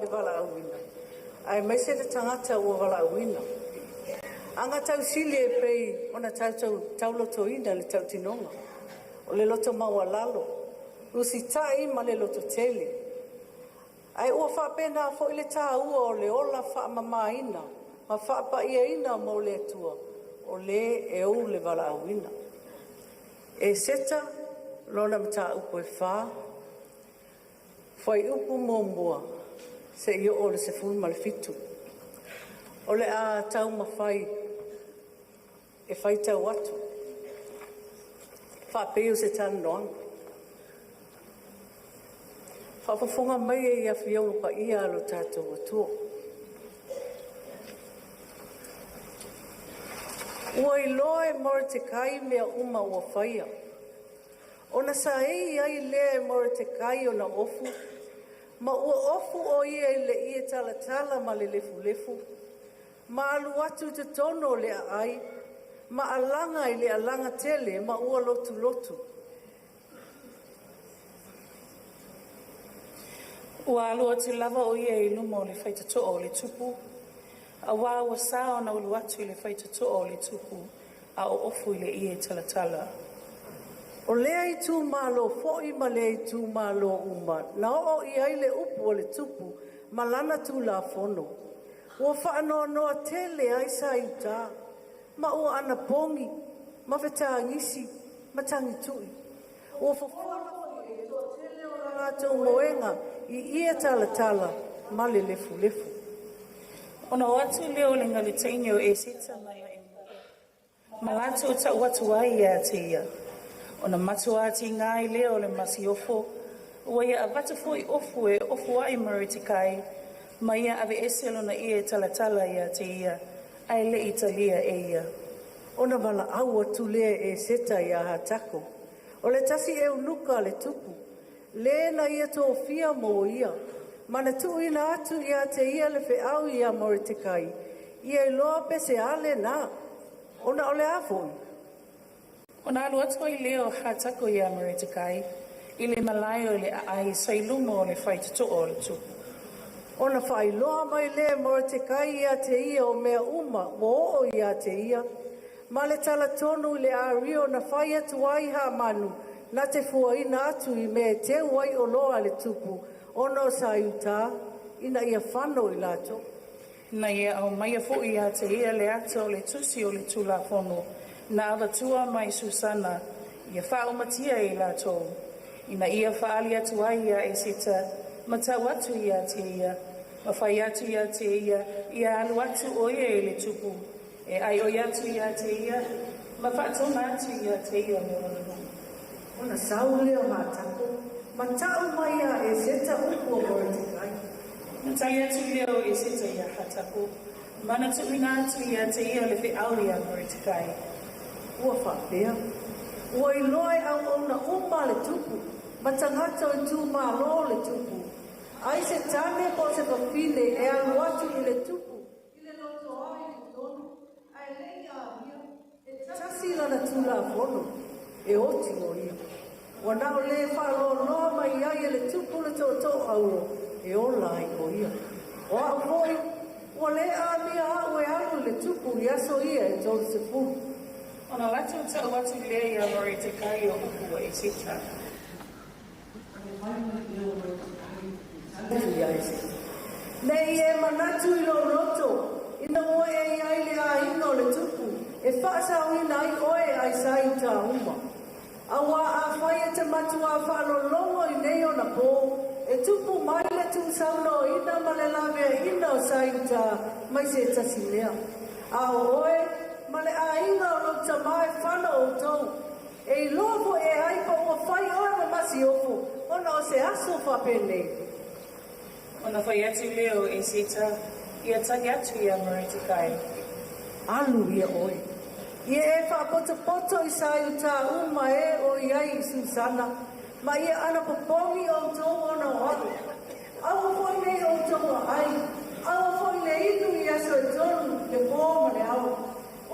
le valaauina, aemaise le tagata ua valaauina. Aga tausili e pei ona tatou taulotoina le tautinoga o le loto maualalo, usita'i ma le lototele. Ae ua faapena foi le taua o le ola faamamaina ma faapaiaina mo le Atua o le e ou le valaauina. Eseta lona mataupu e 4, fuaiupu 1 seia oo i le 17. O le a taumafai e faitau atu faapei o se talanoaga. Faafofoga mai e i Afioga Paia a lo tatou Atua. Ua iloa e Moretekai mea uma ua faia, ona saei ai lea e Moretekai ona ofu, ma ua ofu o ia i le ie talatala ma le lefulefu, ma alu atu i totonu o le aai, ma alaga i le alaga tele ma ua lotulotu. Ua alu atu lava o ia i luma o le faitotoa o le tupu, auā ua sa ona ulu atu i le faitotoa o le tupu a o ofu i le ie talatala. O lea itumalo foi ma lea itumalo uma na oo i ai le upu a le tupu ma lana tulafono. Ua faanoanoa tele ai sa Iuta, ma ua anapogi ma fetagisi ma tagituʻi. Ua fofola foi le toatele o le latou moega i ie talatala ma le lefulefu. Ona o atu lea o le galuteine o Eseta ma ia eunuka, ma latou ta'u atu ai ia te ia. Ona matuā tigā ai lea o le masiofo, ua ia avatu foi ofu e ofu ai Moretekai, ma ia aveese lona ie talatala ia te ia, ae le'i talia e ia. Ona valaau atu lea e Eseta iā Hatako, o le tasi eunuka a le tupu, le na ia tofia mo ia, ma na tuuina atu ia te ia le feau iā Moretekai, ia iloa pe se a lena, ona o le a foi. Ona alu atu ai lea o Hatako iā Moretekai i le malae o le aai sa i luma o le faitotoa o le tupu. Ona faailoa mai lea e Moretekai ia te ia o mea uma ua oo ia te ia, ma le talatonu i le ario na fai atu ai Hamanu na te fuaina atu i mea e teu ai oloa a le tupu ona o sa Iuta, ina ia fano i latou. Na ia aumaia foi ia te ia le ata o le tusi o le tulafono na avatua mai Susana ia faaumatia e i latou, ina ia faaali atu ai iā Eseta ma tau atu ia te ia, ma fai atu ia te ia, ia alu atu o ia i le tupu, e aioi atu ia te ia, ma faatona atu ia te ia mo lona nuu. Ona sau lea o Hatako ma ta'u mai iā Eseta upu a Moretekai. Ona tali atu lea o Eseta iā Hatako, ma na tuuina atu ia te ia le feau iā Moretekai. Ua faapea, ua iloa e auauna uma a le tupu ma tagata o itumalo o le tupu, ai se tane po o se fafine e alu atu i le tupu i le lotoa i totonu ae le i aoia, e tasi lana tulafono e oti o ia. Ua na o le faaloaloa mai ai e le tupu le tootoo auro e ola ai o ia. O au foi, ua le amia au e alu i le tupu i aso ia e 30. Ona latou ta'u atu lea iā Moretekai o upu a Eseta. Nei e manatu i lou loto, ina ua e i ai le aiga o le tupu, e faasaoina ai oe ai sa Iuta uma. Auā afai e te matuā faalologo i nei ona pō, e tupu mai le tuusaunoaina ma le laveaiina o sa Iuta mai se tasi mea. A o oe ma le aiga o lou tamā e fano outou, e iloa foi e ai pa ua fai oe ma masiofo ona o se aso faapenei. Ona fai atu lea o Eseta, ia tali atu iā Moretekai. Alu ia oe. Ia e faapotopoto i sa Iuta uma e o i ai i Susana, ma ia anapopogi outou ona o aʻu. Aua foi nei outou aai, aua foi le inu i aso e tolu, le pō ma le ao.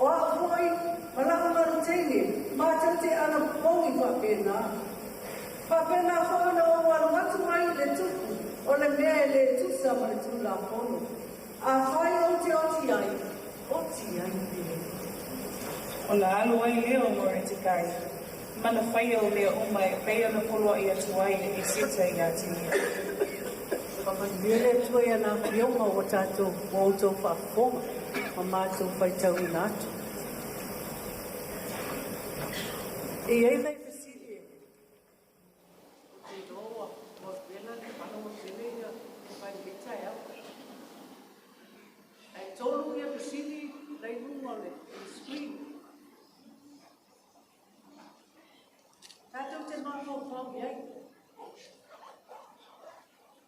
O aʻu foi ma laʻu galuteine, matou te anapopogi faapena. Faapena foi ona ou alu atu ai i le tupu. O le mea e lē tusa ma le Tulafono, afai ou te oti ai, oti ai pea. Ona alu ai lea o Moretekai, ma na faia o mea uma e pei ona poloai atu ai e Eseta ia te ia. Faamanuia le Atua i ana afioga ua tatou ua outou faafofoga ma matou faitauina atu. E i ai nai fesili e Ou te iloa ua ua vela le vala ua tele ia fai lenei taeao. Ae tolu ia fesili la i luga o le screen. Tatou te mafaufau i ai.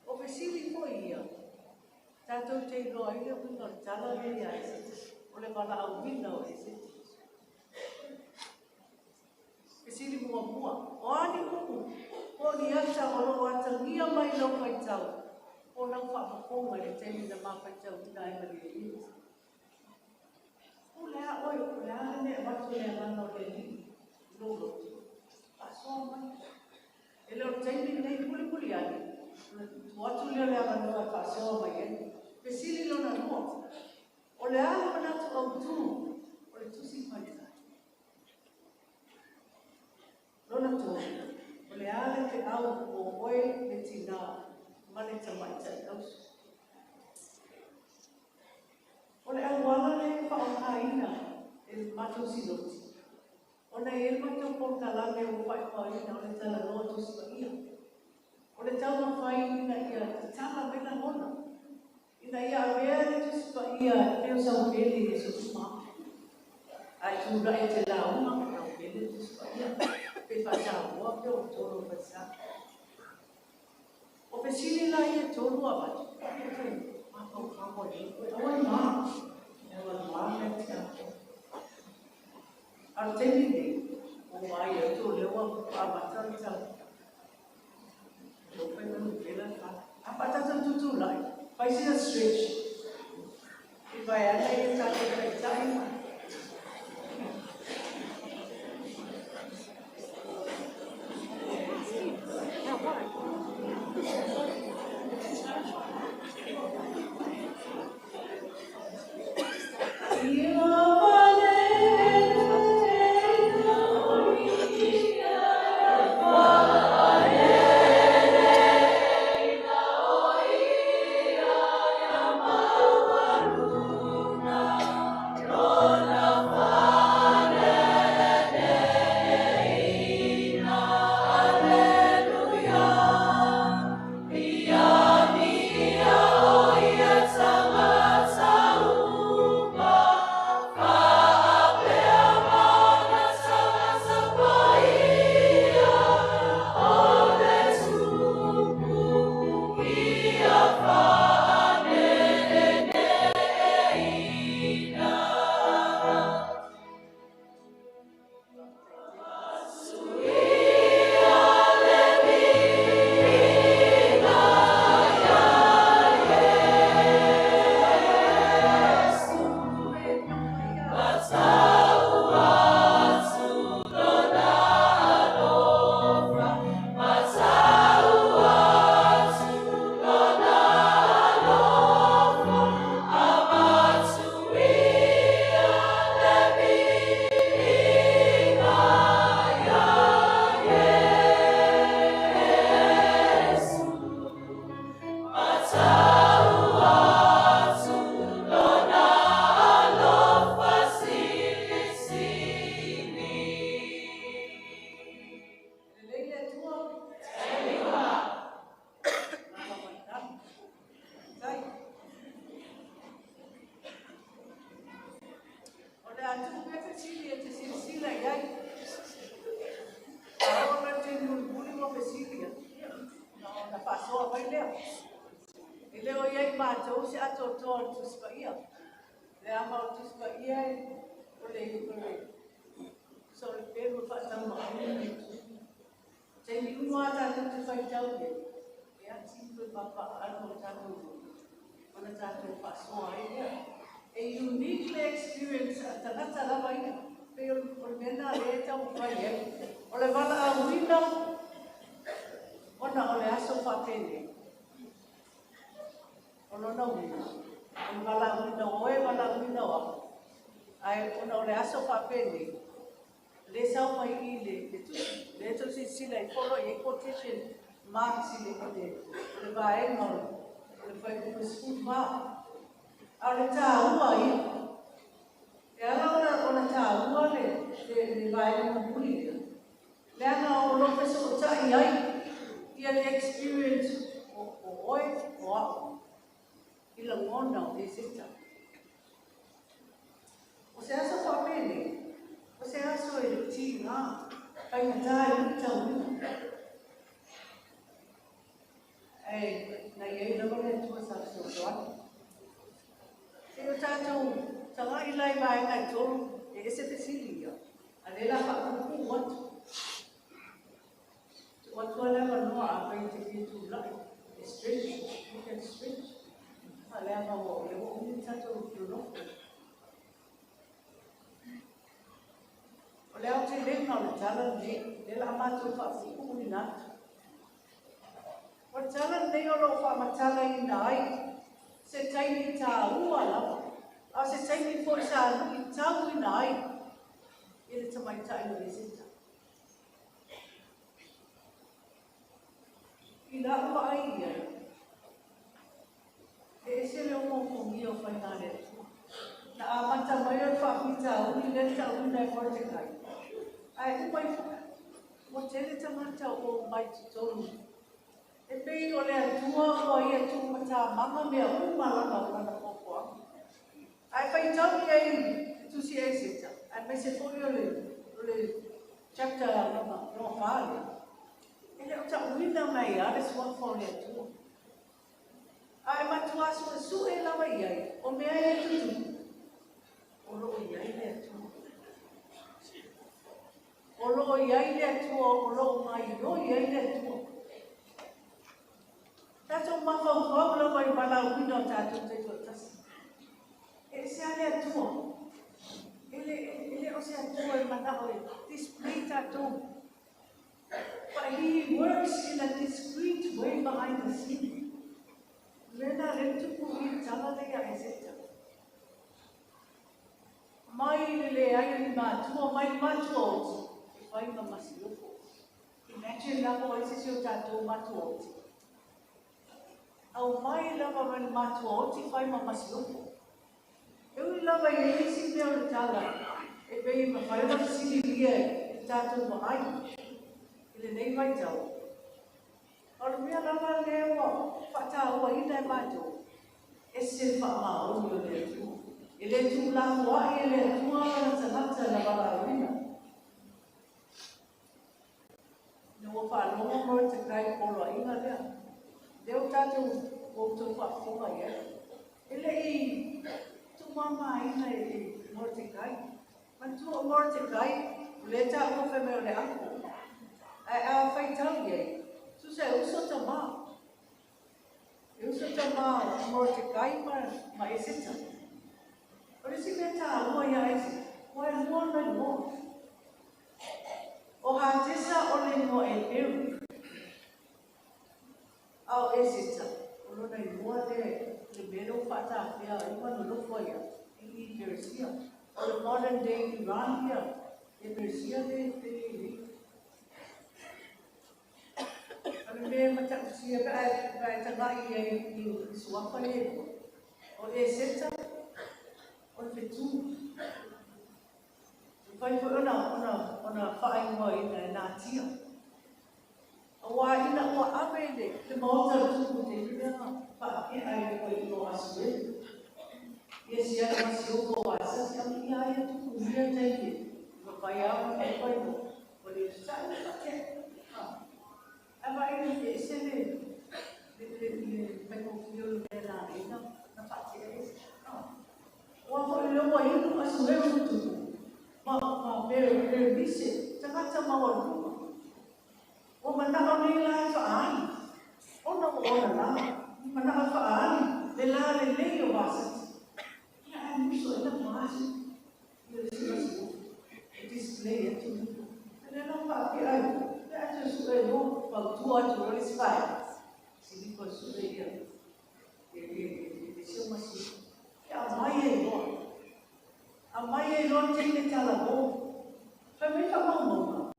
O fesili foi ia, tatou te iloa ai le uiga o le tala lea ia Eseta, o le valaauina o Eseta. Fesili muamua, o a ni upu po o ni ata o lo o atagia mai lau faitau po o lau faafofoga i le taimi na ma faitauina ai ma le Alii? O le a oe, o le a le mea e avatu e le Agaga o le Alii i lou loto? Faasoa mai. E le o le taimi lenei mulimuli ane, ona tuu atu lea o le avanoa e faasoa mai ai. Fesili lona lua, o le a le manatu autū o le Tusi Paia? Lona tolu, o le a le feau o oe le tinā ma le tamaitai auso? O le auala lea e faaaogaina e le matou Sinoti, ona e i ai le matou polokalame ua faaigoaina o le Talanoa Tusi Paia. O le taumafai ina ia tatala mai lagona, ina ia avea le Tusi Paia e pei o sau pele i aso uma, ae tulai e te lauga lau pele le Tusi Paia, pe faataua pe o tolo o falesa. O fesili la ia e tolu avatu, e mafaufau ai oe, aua e ma, e aua e ma mea te atoa. A o le taimi lenei, ua vaai atu o lea ua amata le tau. Ua fai manuvela le fala. A faatatou tutulai, fai sina stretch. I vaeane ia tatou taitai ma Lelei le Atua. Tai. O le a tuu pea fesili e te silasila i ai. A oo loa i le taimi mulimuli ua fesili atu, ia, ona faasoa mai lea. E le o i ai matou se atoatoa o le Tusi Paia. Leaga o le Tusi Paia o le, o le, tusa o le pelu e faataumaunu le itu. Taimi uma lava tatou te faitau i ai, e ati toe papaaano o tatou loto, ona tatou faasoa ai lea. E unique le experience a tagata lava ia, pei o le mea lena lea e taumafai ai. O le valaauina ona o le aso faapenei. O lona uiga, o le valaauina o oe, valaauina o a'u, ae ona o le aso faapenei, lē sau mai i le le tusi, lea tou silasila i follow i ai quotation marks i le i le vaega o le fuaiupu 14. A o le tāua ia, e ala ona tāua le le vaega mulimuli lea, leaga o lo o fesootai ai ia le experience o oe, o a'u, i lagona o Eseta. O se aso faapenei, o se aso e tiga, faigata e luitauina. Ae na i ai lava le Atua sa fesoasoani. Se i o tatou tagai la i vaega e tolu, e ese fesili ia, a o lea o le a faapuupuu atu. Tuu atu lava le avanoa afai e te fia tulai, e stretch, you can stretch. Leaga ua o lea ua umi le tatou nonofo. O le aotelega o le tala lenei, lea o le a matou faapuupuuina atu. O le tala lenei o lo o faamatalaina ai se taimi tāua lava, a o se taimi foi sa luitauina ai i le tamaitai o Eseta. I la'u vaai i ai, e ese le omoomogia o faiga a le Atua. Na amata mai o le faafitauli lea na ta'uina e Moretekai, ae uma ifo ua tele tagata ua omai i totonu. E pei o le Atua ua ia tuumatamaga mea uma lava o lana fuafuaga. Ae faitau i ai le tusi a Eseta, aemaise foi o le o le chapter lona fa lea, e le o ta'uina mai lava le suafa o le Atua. Ae matuā suesue lava i ai, o mea e tutupu, o lo o i ai le Atua. O lo o i ai le Atua, o lo o gaoioi ai le Atua. Tatou mafaufau lava i valaauina o tatou taitoatasi. E ese lava le Atua. E le, e le o se Atua e manao e display tatou. But he works in a discreet way behind the scene. Lena le tupu i tala le ia Eseta. Mai le leai o ni matua, mai le matua oti, e fai ma masiofo. Imagine lava o ai se isi o tatou matua oti. Aumai lava mai le matua oti fai ma masiofo. E ui lava i ai isi mea o le tala, e pei e mafai ona fesiligia e le tatou vaai i lenei vaitau. A o le mea lava lea ua faatauaina e matou, ese le faamaoni o le Atua. E le tuulafoai e le Atua lona tagata na valaauina. Ina ua faalogo Moretekai i le poloaiga lea, lea ua tatou ua outou faafofoga i ai, e le i tuumamaina e Moretekai. Manatua o Moretekai, o lea e taua fai mai o le uncle. Ae a faitau i ai, tusa e uso tamā. E uso tamā o Moretekai ma Eseta. O le isi mea taua iā Eseta, ua e lua ona igoa. O Hatesa o le igoa Heperu, a o Eseta, o lona igoa lea le mea lea ua faatafea ai ma nonofo ai au i i Peresia. O le modern day Iran ia, e Peresia le le i. O le mea e matautia pe a e tagai i ai i suafa ia e lua, o Eseta, o le fetu. E mafai foi ona faaigoaina e natia. Aua ina ua ave le le maota o le tupu i le taimi lea na faatea ai le toeaina o Asuelu. Ia siaki masiofo o Asasi a ia ia tupu ia taimi e mafai lava ona fai mo o le sa'i le faatea. Ae vaai le ese le le le le faigofie o le mea na ai na faatea ai. Aua foi lea ua inu Asuelu ma tupu ma Berenise, tagata maualuga. Ua manao nei la e faaali, ona ua ola la, manao e faaali le la lelei o Vasati. Ia ae musu ai la Vasi, ia le silasila, e display atu. A lea la ua faapea ai, pe a toe sue loa, fautua atu loa le isi vaega, sili toe sue ia, e iloa le teine talavou. Fai mai faamaumauga,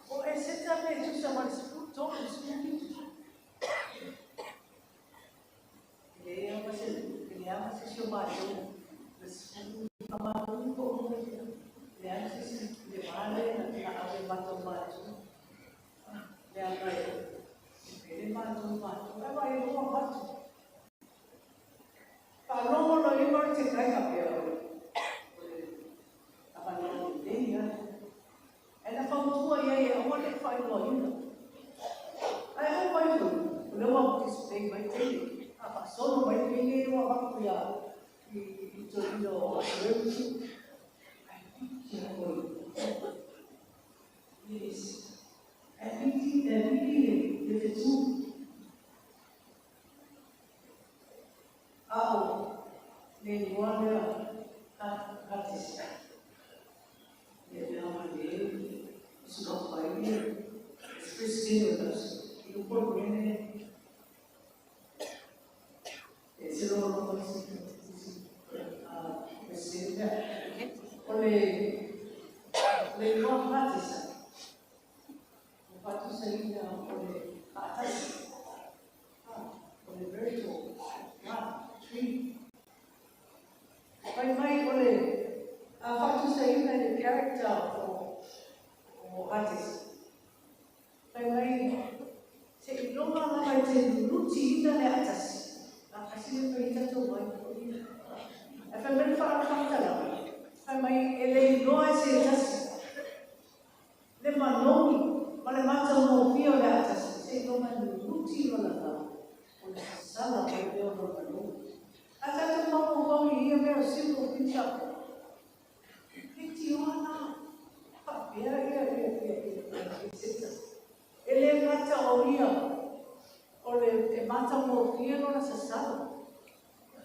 o Eseta pe tusa ma le 13 i le 17. E leai lava se, e leai lava se isi o matou na 15 matou po o le leai se isi i le va lea na ave e matou matua. Leaga e pele matou i matou, ae vaai ua avatu. Faalogo loa i ai Morotekai faapea o le avanoa lelei lava. Ae na fautua i ai e aua ne i faailoaina. Ae oo mai foi, o lea ua display mai teine, a faasolo mai le mea lea ua avatu ia i i toeaina o Ahasuerus. Ae piki lava foi le isi. Ae piki, ae piki le fetu. A o le igoa lea Hatisi, le mea malie suafa ai le President o le i Palemene e se lolo isi President lea. O le igoa Hatisa, ua faatusaina o le faatasi, o le marital one, three. Fai mai o le a faatusaina i le character o Hades. Fai mai seiloga lava e te lutiina le atasi. A kasi le fai tatou ai foi. Ae fai mai le faamatalaga, fai mai e le iloa e se tasi le manogi ma le matagofie o le atasi, seiloga e luluti lona lau, ona sasala mai lea o lona manogi. A tatou mafaufau i ia mea o simple things faapea, leitioa na faapea ia ia ia ia etc. E le gata o ia o le e matagofie lona sasala,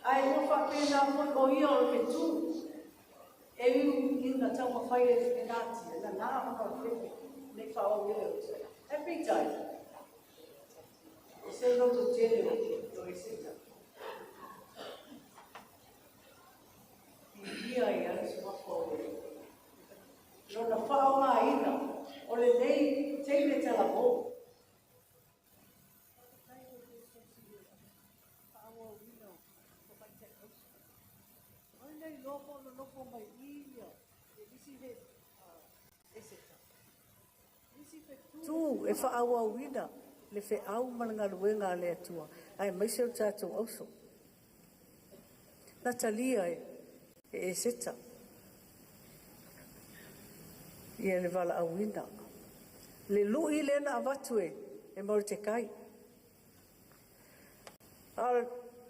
ae ua faapena foi o ia o le fetu e iu i na taumafai e natia, nana ona o le fefe nei faaauau ai le uta. Ae peitai, e se loto tele o Eseta. Viia ai lava le suafa o le lona faaaogaina o lenei teine talavou. Faafetai i le silasila i le faaauauina o tamaitai ausi. O ai na iloa po o nonofo mai i i le isi Eseta. Nisi fetu. Tu e faaauauina le feau ma le galuega a le Atua, aemaise o le tatou auso. Na talia e Eseta ia le valaauina, le lui lea na avatu e Morotekai. A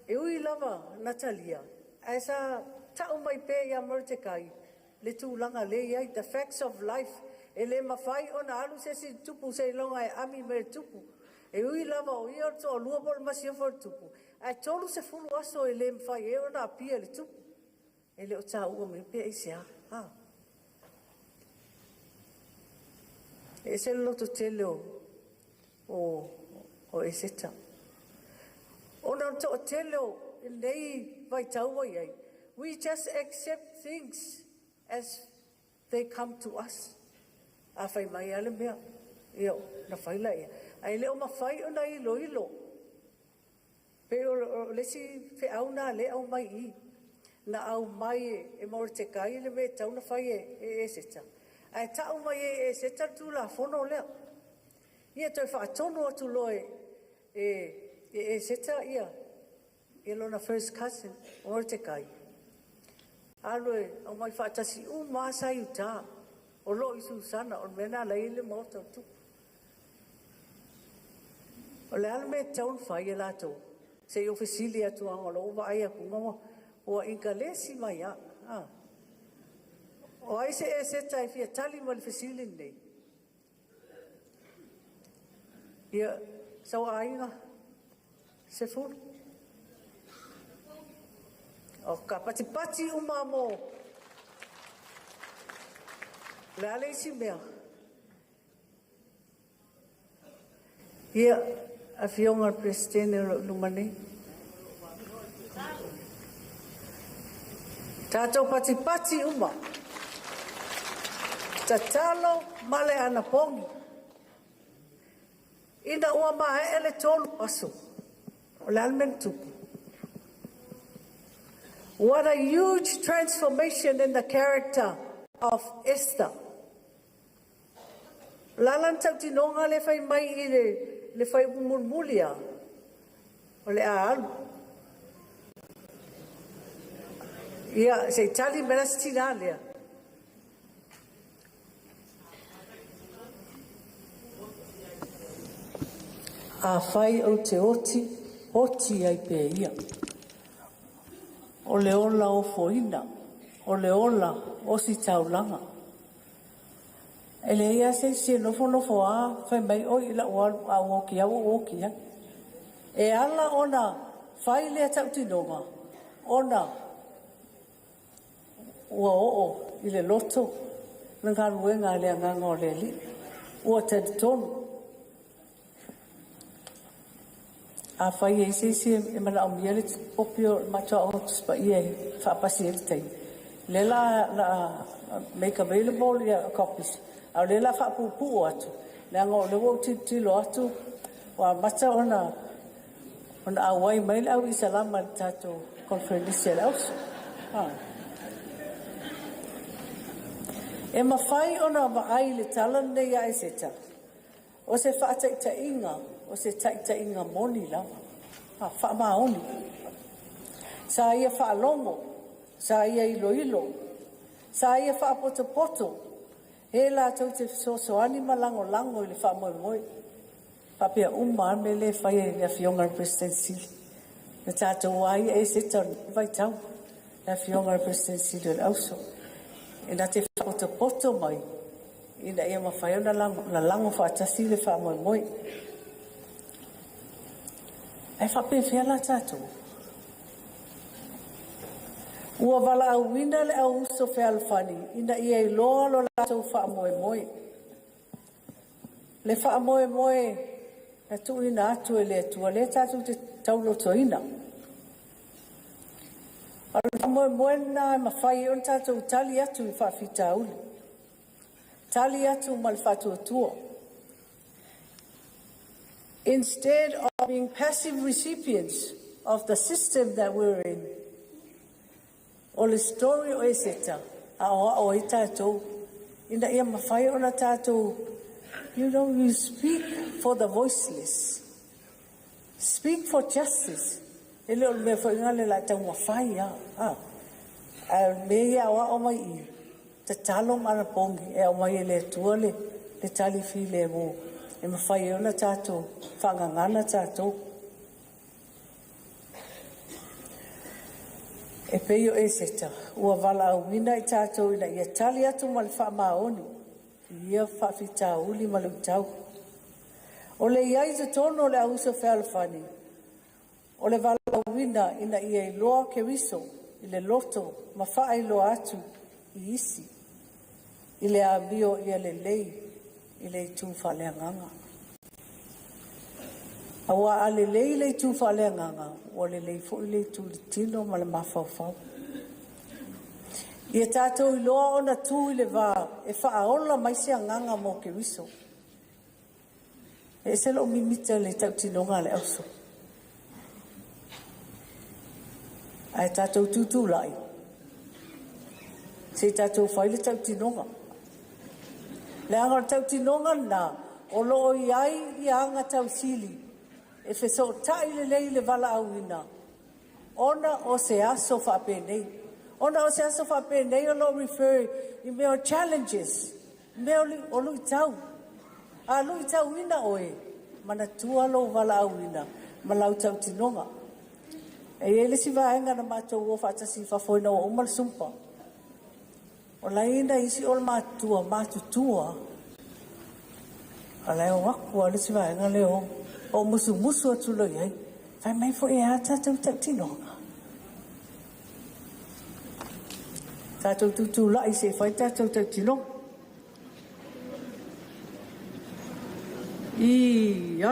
e ui lava na talia, ae sa tau mai pea ia Morotekai le tulaga lea e i ai, the facts of life, e le mafai ona alu se isi i le tupu seiloga e ami mai e le tupu. E ui lava o ia o le toalua po o le masiofo a le tupu, ae 30 aso e le mafai ai ona apia i le tupu. E le o taua mai pe aisea. A. E ese le loto tele o Eseta. Ona o le toatele o lenei vaitau ua i ai, we just accept things as they come to us. A fai mai lava le mea, ia, ona fai lea. Ae le o mafai ona iloilo. Pei o le isi feau na lea e aumai i i. Na aumai e Morotekai le mea e tatau ona fai e Eseta. Ae tau mai e Eseta le Tulafono lea. Ia toe faatonu atu loa e Eseta ia lona first cousin o Morotekai. Alu e aumai faatasi uma lava sa i uta o lo o i Susana, o le mea lena la e i ai le maota o le tupu. O le a le mea e tatau ona fai e latou? Se i ou fesili atu lava o lou vaai atu ua ikalesi mai lava. O ai se Eseta e fia tali mai i le fesili lenei? Ia, sau aiga, 10. O ka patipati uma mo le a le isi mea. Ia, afioga i le Peresetene o lo o i luma nei. Tatou patipati uma. Tatalo ma le anapogi. Ina ua maea le tolu aso. O le a le mea na tupu? What a huge transformation in the character of Esther. O le a la le tautinoga lea e fai mai i le fuaiupu mulimuli a o le a alu. Ia, se i tali mai la si tinā lea. Afai ou te oti, oti ai pea ia. O le ola ofoina, o le ola ositaulaga. E leai lava se isi e nofonofo a fai mai oi o le a ou alu, a ua oti lava ua ou oti ai. E ala ona fai lea tautinoga ona ua oo i le loto le galuega a le Agaga o le Alii. Ua talitonu. Afai e i ai se isi e manaomia le kopi o le matou Aoga Tusi Paia e faapasi ai le taimi, o lea o le a make available copies, a o lea o le a faapuupuu atu leaga o lea ua ou tilotilo atu ua amata ona auai mai le au Isalama i le tatou Koneferenisi a le Auso. E mafai ona vaai i le tala lenei a Eseta, o se faataitaiga, o se taitaiga moni lava, faamaoni. Sa ia faalogo, sa ia iloilo, sa ia faapotopoto, e latou te fesoasoani ma lagolago i le faamoemoe. Faapea uma lava mea lea e fai e le Afioga i le Peresetene Sili. O tatou lava ia Eseta o lenei vaitau, le Afioga i le Peresetene Sili o le Auso, e na te faapotopoto mai ina ia mafai ona lalago faatasi le faamoemoe. Ae faapefea la tatou? Ua valaauina le au uso fealofani ina ia iloa lo latou faamoemoe. Le faamoemoe na tuuina atu e le Atua lea tatou te taulotoina. O le faamoemoe lena e mafai ai ona tatou tali atu i faafitauli. Tali atu ma le faatuatua. Instead of being passive recipients of the system that we're in, o le story o Eseta, aoao ai tatou, ina ia mafai ona tatou, you speak for the voiceless. Speak for justice. E le o le mea foi lena le la taumafai lava. Ae o le mea ia aoao mai i i, tatalo ma anapogi e aumai e le Atua le tali filemu e mafai ai ona tatou faagagana tatou. E pei o Eseta, ua valaauina i tatou ina ia tali atu ma le faamaoni i ia faafitauli ma luitau. O le i ai i totonu o le au uso fealofani, o le valaauina ina ia iloa Keriso i le loto ma faailoa atu i isi, i le amio ia lelei i le itu faaleagaga. Aua a lelei le itu faaleagaga, ua lelei foi le itu i le tino ma le mafaufau. Ia tatou iloa ona tu i le va e faaola mai se agaga mo Keriso. E ese lou mimita i le tautinoga a le auso. Ae tatou tutulai, se i tatou fai le tautinoga. Leaga o le tautinoga lena, o lo o i ai ia aga tausili e fesootai lelei i le valaauina, ona o se aso faapenei. Ona o se aso faapenei o lo o refer i mea o challenges, mea o luitau. A luitauina oe, manatua lou valaauina ma lau tautinoga. E i ai le isi vaega na matou o faatasi i fafo ina ua uma le Zumba. O la e i ai nai isi o le matutua, matutua. O la e o atu lava le isi vaega lea o, ou musumusu atu loa i ai. Fai mai foi e a tatou tautinoga? Tatou tutulai se i fai tatou tautinoga. Ia!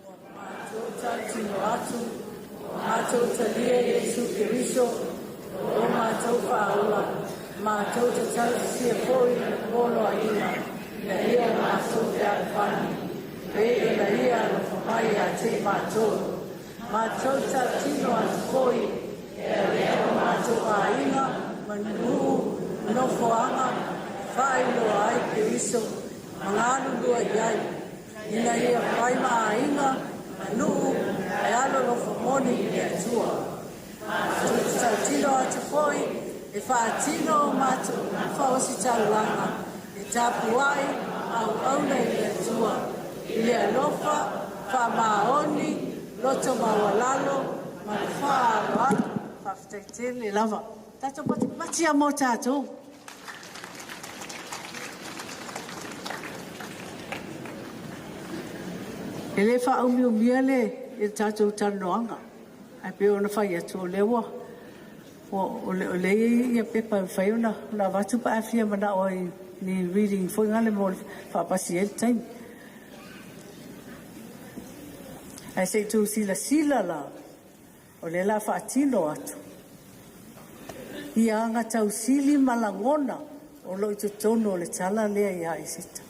Ua matou tautino atu, ua matou talia Iesu Keriso, o lo matou Faaola, Matou te tautisia foi i le poloaiga ina ia matou fealofani, e pei ona Ia alofa mai ia te i matou. Matou te tautino atu foi e avea o matou aiga ma nuu ma nofoaga e faailoa ai Keriso ma galulue i ai, ina ia fai ma aiga ma nuu e alolofa moni i le Atua. Matou te tautino atu foi e faatino o matou gafa ositaulaga e tapuai ma auauna i le Atua i le alofa, faamaoni, loto maualalo ma le faaaloalo. Faafetai tele lava. Tatou matimati a mo tatou. E le faaumiumia le i le tatou talanoaga, ae pei ona fai atu o lea ua o lea e i ai ia pepa e mafai ona avatu pe a fia manao ai i ni reading foi nale mo le faapasi ai le taimi. Ae se i tou silasila la, o lea o le a faatino atu ia agatausili ma lagona o lo o i totonu o le tala lea ia Isita.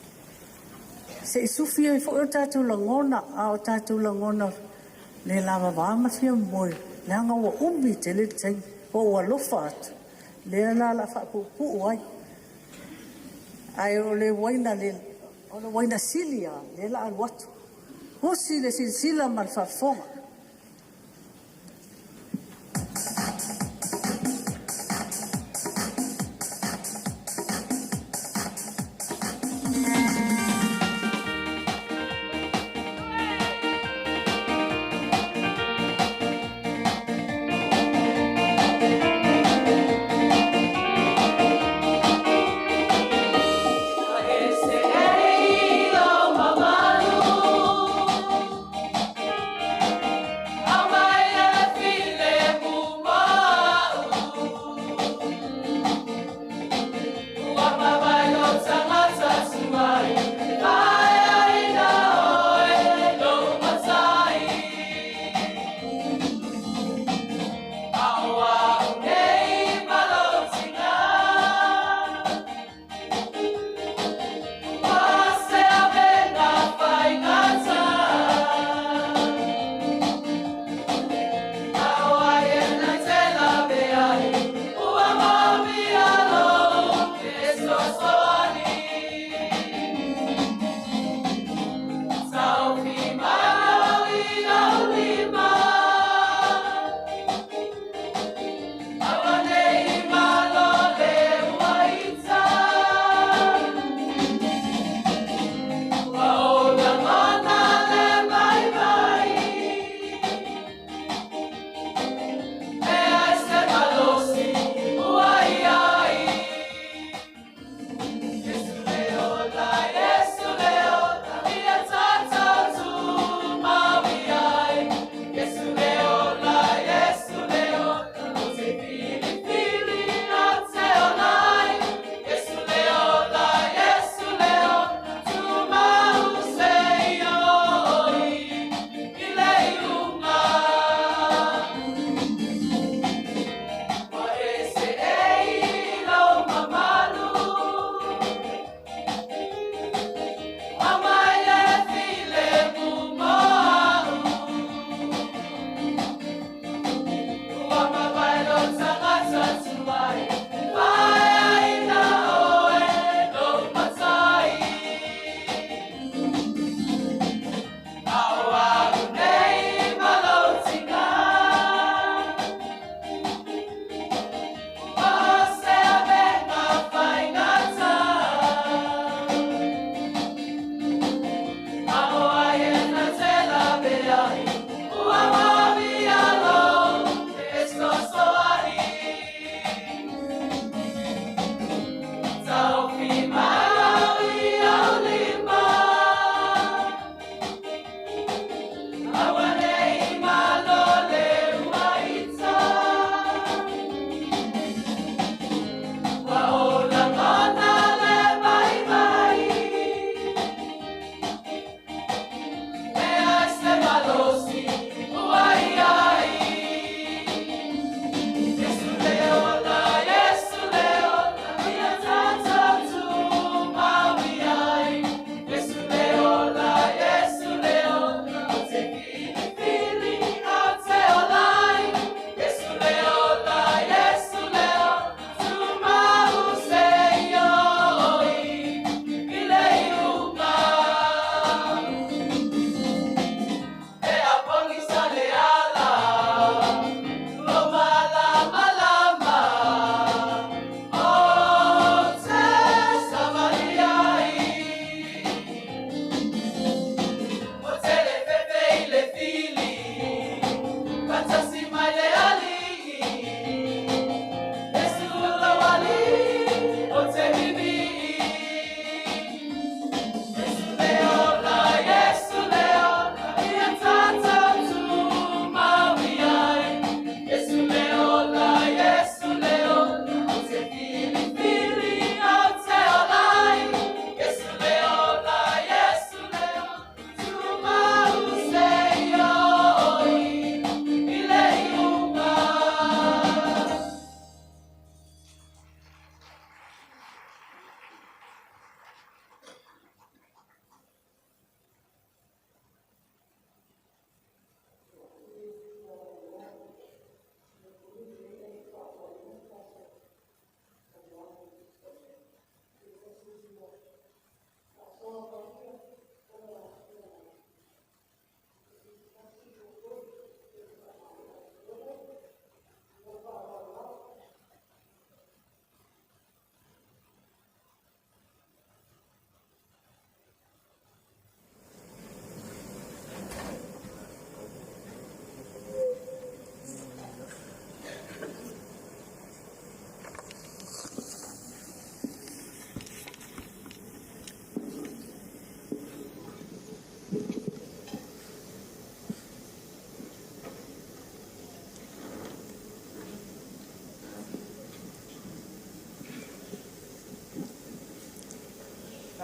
Se i sufi ai foi o tatou lagona, a o tatou lagona le lavava ma fia moe, leaga ua umi tele le taimi. Ua ou alofa atu, lea la o le a faapuupuu ai. Ae o le uaina sili lava lea o le a alu atu. Usi le silasila ma le faafofoga. E ese i lou mamalu.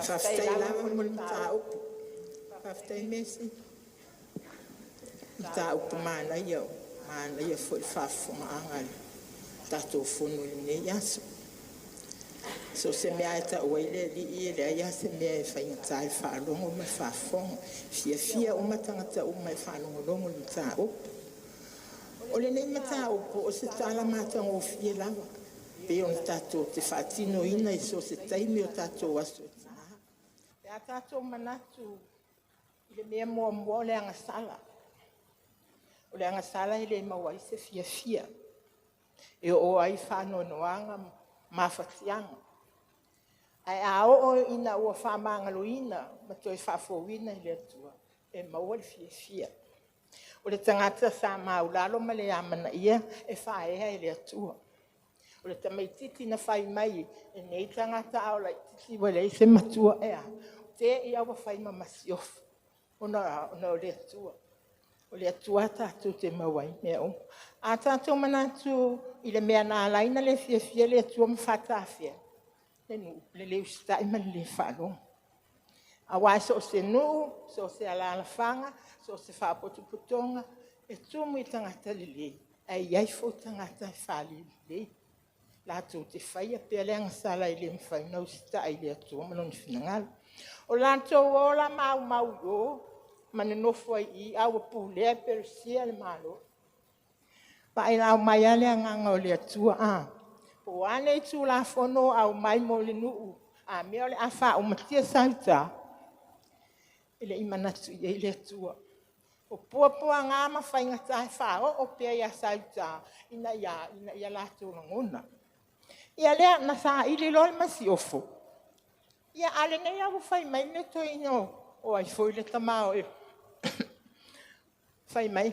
Faafetai lava mo le mataupu. Faafetai Mesi. Mataupu manaia, manaia foi le faafofogaaga a le tatou Fono i lenei aso. So se mea e tau ai le alii e leai lava se mea e faigata i le faalogo ma le faafofoga. Fiafia uma tagata uma e faalogologo i le mataupu. O lenei mataupu o se tala matagofie lava, pei ona tatou te faatinoina i so o se taimi o tatou aso e tina. Pe a tatou manatu i le mea muamua o le agasala. O le agasala e le maua ai se fiafia, e oo ai faanoanoaga ma mafatiaga. Ae a oo ina ua faamagaloina ma toe faafouina e le Atua, e maua le fiafia. O le tagata sa maulalo ma le amanaia, e faaea e le Atua. O le tamaitiiti na fai mai e nei tagata a o laitiiti ua leai se matua, e a? Te i lava ua fai ma masiofo, ona o le Atua. O le Atua tatou te maua ai mea uma. A tatou manatu i le mea na ala ai ona le fiafia le Atua ma faatafea, le nuu, le le usitai ma le le faalogo. Aua so o se nuu, so o se alaalafaga, so o se faapotopotoga, e tumu i tagata lelei, ae i ai foi tagata e faale-lelei, latou te faia pea le agasala e le mafai ona usitai i le Atua ma Lona finagalo. O latou o la maumau i o ma nonofo ai i i, a ua pulea e Peresia le Malo. Vaai la o aumai lava le agaga o le Atua, po o a nei Tulafono o aumai mo le nuu, a mea o le a faaumatia sa i uta? E le i manatu i ai le Atua. O puapuaga ma faigata e faaoo pea ia Saita ina ia a? Ina ia latou lagona. Ia lea na saili loa le masiofo, a o lenei lava ua fai mai le toeaina o ai foi le tama o fai mai,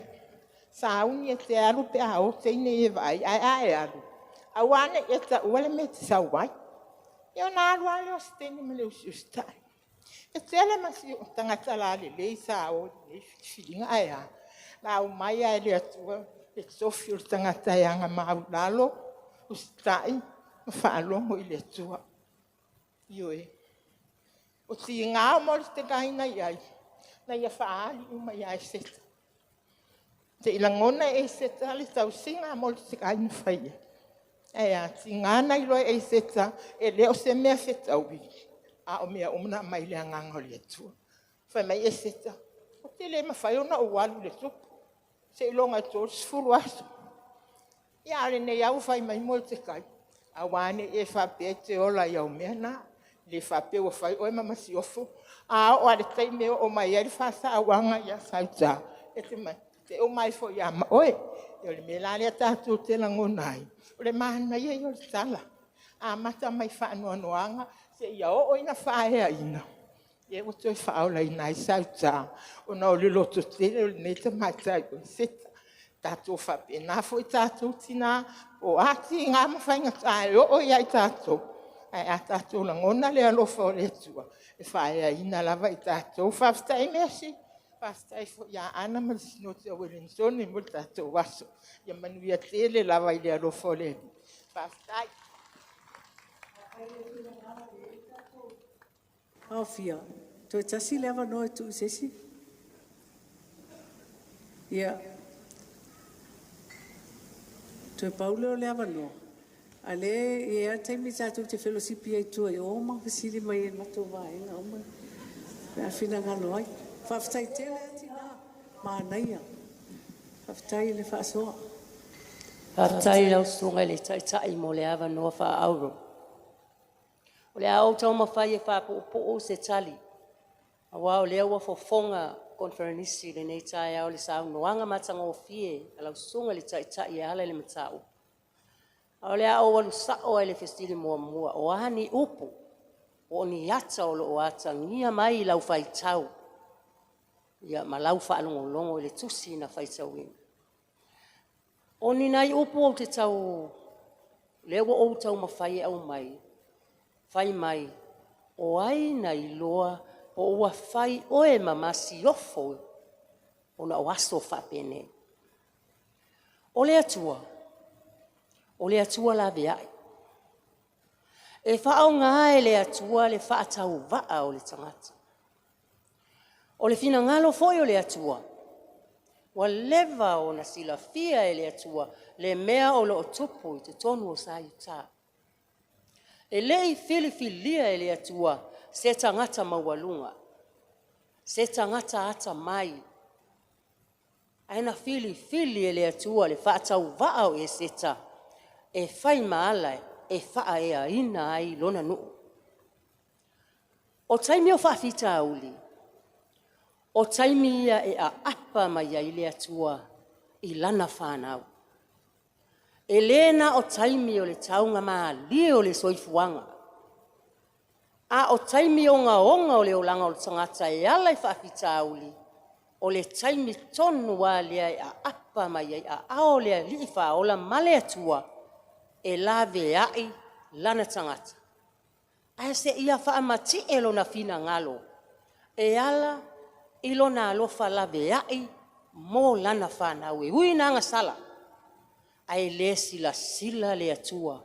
sauni e te alu pe a o teine ia e vaai, ae a e alu, aua ne i e taua le mea e te sau ai. Ia ona alu lava lea o si teine ma le usiusitai. E tele tagata lalelei sa o i lenei filifiliga, ae a? Na aumai lava e le Atua le tofi o le tagata e aga maualalo, usitai ma faalogo i le Atua. Ioe. O tiga o Molitekai na i ai, na ia faaali uma ia Eseta. Se i lagona e Eseta le tausiga a Molitekai na faia. Ae a? Tiga ona iloa e Eseta e le o se mea fetaui, a o mea uma na aumai i le agaga o le Atua. Fai mai Eseta, ou te le mafai ona ou alu i le tupu, seiloga e 30 aso. Ia a o lenei lava ua fai mai Molitekai, aua ne i e faapea e te ola i au mea na, e le faapea ua fai oe ma masiofo. A oo lava i le taimi e oo mai ai le faasauaga ia Saita, e te uma ifo ia ma oe. O le mea la lea tatou te lagona ai, o le manaia ia o le tala, amata mai i faanoanoaga seia oo ina faaeaina, lea ua toe faaolaina ai Saita ona o le lototele o lenei tamaitai o Eseta. Tatou faapena foi tatou tina, po o a tiga ma faigata e oo ia i tatou, ae a tatou lagona le alofa o le Atua, e faaeaina lava i tatou. Faafetai Mesi, faafetai foi ia Ana ma le Sinoti a Ueligitone mo le tatou aso. Ia manuia tele lava i le alofa o le Alii. Faafetai. Aofia, toe tasi le avanoa e tuu i se isi. Ia, toe pau lea o le avanoa, a o lea e i ai lava le taimi tatou te felosipi ai i tua i o ma fesili mai ai i le matou vaega uma pe a finagalo ai. Faafetai tele lava tina, manaia. Faafetai le faasoa. Faafetai i lau susuga i le Taitai mo le avanoa faaauro. O le a ou taumafai e faapuupuu se tali, aua o lea ua fofoga koneferenisi i lenei taeao i le saunoaga matagofie a lau Susuga i le Taitai e ala i le mataupu. Ae o le a ou alu sao lava i le fesili muamua, o a ni upu po o ni ata o lo o atagia mai lau faitau ma lau faalogologo i le tusi na faitauina? O ni nai upu ou te tau, lea ua ou taumafai e aumai, fai mai, o ai na iloa po ua fai oe ma masiofo ona o aso faapenei? O le Atua, o le Atua laveai. E faaaoga e le Atua le faatauvaa o le tagata. O le finagalo foi o le Atua, ua leva ona silafia e le Atua le mea o lo o tupu i totonu o sa Iuta. E le i filifilia e le Atua se tagata maualuga, se tagata atamai, ae na filifili e le Atua le faatauvaa o Eseta e fai ma ala e faaeaina ai lona nuu. O taimi o faafitauli, o taimi ia e aapa mai ai le Atua i lana fanau. E le na o taimi o le taugamalie o le soifuaga, a o taimi ogaoga o le olaga o le tagata e ala i faafitauli, o le taimi tonu lava lea e aapa mai ai aao o le Alii Faaola ma le Atua e laveai lana tagata, ae seia faamatie Lona finagalo e ala i Lona alofa laveai mo lana fanau, e ui ina agasala, ae le silasila le Atua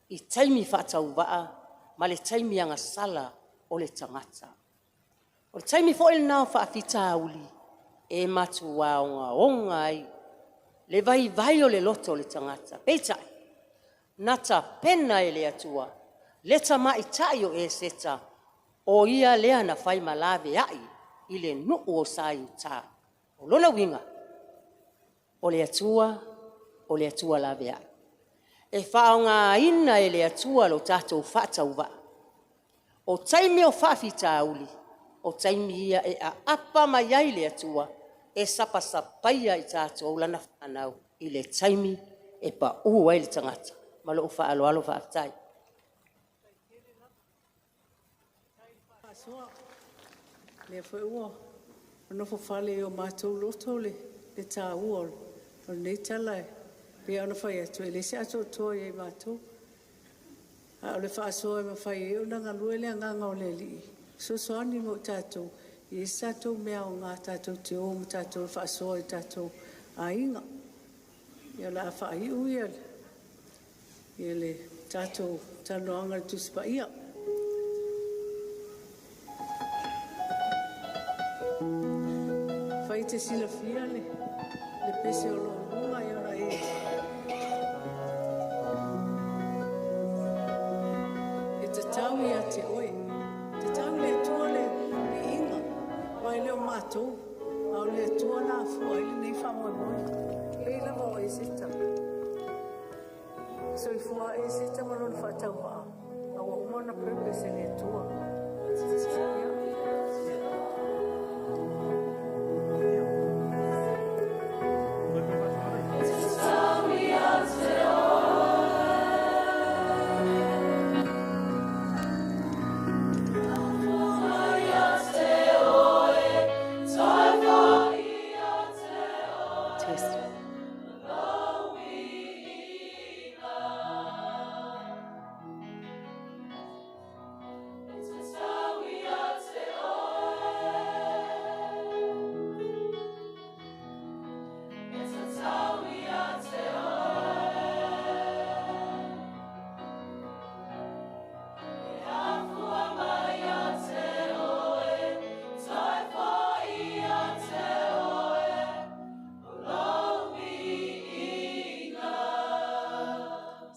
i taimi faatauvaa ma le taimi agasala o le tagata. O le taimi foi lena o faafitauli e matua ogaoga ai le vaivai o le loto o le tagata. Peitai, na tapena e le Atua le tamaitai o Eseta, o ia lea na fai ma laveai i le nuu o sa Iuta. O lona uiga, o le Atua, o le Atua laveai. E faaaogaina e le Atua lo tatou faatauvaa. O taimi o faafitauli, o taimi ia e aapa mai ai le Atua e sapasapaia i tatou lana fanau i le taimi e pau ai le tagata. Ma lou faaaloalo faafetai. Lea foi ua nofofale i o matou loto le taua o lenei tala e pei ona fai atu, e leai se atoatoa ia i matou. A o le faasoa e mafai ai ona galue le agaga o le Alii, fesoasoani mo i tatou, e i ai se tatou mea aoga tatou te o ma tatou faasoa i tatou aiga. Ia o le a faaiu ia le tatou talanoaga i le Tusi Paia. Fai te silafia le pese o lo o luga i ona e e tatau ia te oe. Tatau i le Atua le viiga, aua e le o matou, a o le Atua na afua ai lenei faamoemoe. Pei lava o Eseta. Soifua Eseta ma lona faatauvaa, a ua uma ona purpose e le Atua.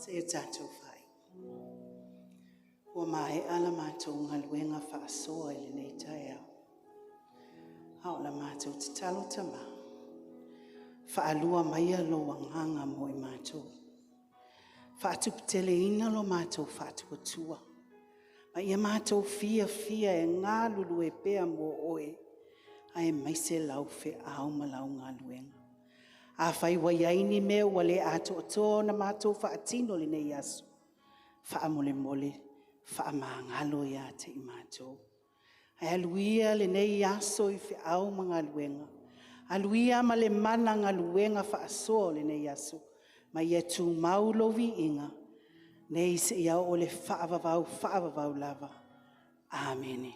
Seia tatou fai. Ua maea la matou galuega faasoa i lenei taeao. A o la matou tatalo Tama, faalua maia lou agaga mo i matou. Faatuputeleina lo matou faatuatua, ma ia matou fiafia e galulue pea mo oe, aemaise lau feau ma lau galuega. Afai ua i ai ni mea ua le atoatoa ona matou faatino i lenei aso, faamolemole, faamagalo ia te i matou. Ae alu ia lenei aso i feau ma galuega, alu ia ma le mana galuega faasoa o lenei aso, ma ia tumau lou viiga nei seia oo i le faavavau faavavau lava. Amene.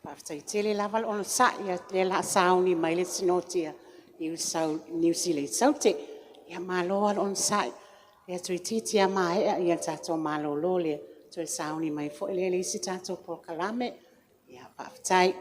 Faafetai tele lava le onosai, o lea o le a sauni mai le Sinoti a Niu Sila i Saute. Ia malo lava le onosai, toeitiiti lava maea le tatou malolo lea, toe sauni mai foi lea i le isi tatou polokalame. Faafetai.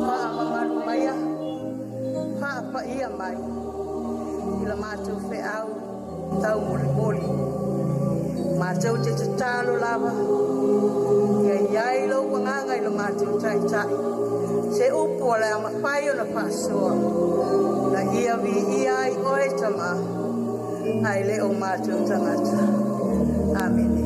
Faamamalu maia, faapaia mai i la matou feau taumolimoli. Matou te tatalo lava, ia i ai lou agaga i lo matou taitai. Se upu o le a mafai ona faasoa, na ia viia ai oe Tamā, ae le o matou tagata. Amene.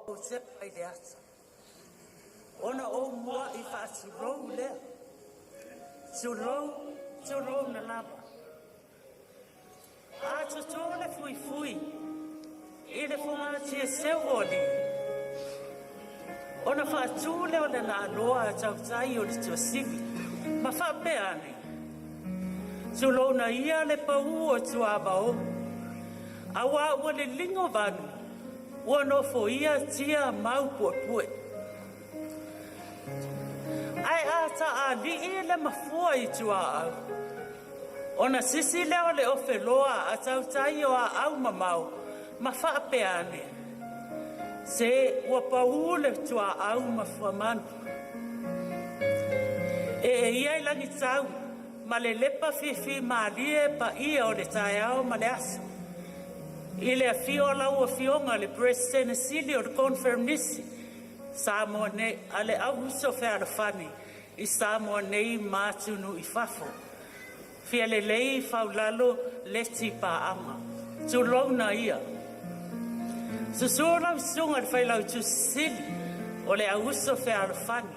Ou sepa i le ata, ona ou mua'i faatulou lea, tulou, tulouna lava. A totō le fuifui i le fogatia seu o alii, ona faatū lea o le naaloa a tautai o le tuasivi, ma faapea ane. Tulouna ia le paū o tuavao. Auā ua liligo vanu, ua nofoia tia mau puepue. Ae a taali'i le mafua i tuaau, ona sisi lea o le ofeloa a tautai o aau mamao ma faapea ane, se ua paū le tuaau ma fuamanu. Ee ia i lagitau ma le lepa fifimalie paia o le taeao ma le aso. I le afio o lau Afioga le Peresetene Sili o le Koneferenisi Samoa nei a le Au Uso Fealofani i Samoa nei ma atunuu i fafo. Fia lelei faulalo Leti Paaga. Tulouna ia. Susu lau Susuga i le Failautusi Sili o le Au Uso Fealofani,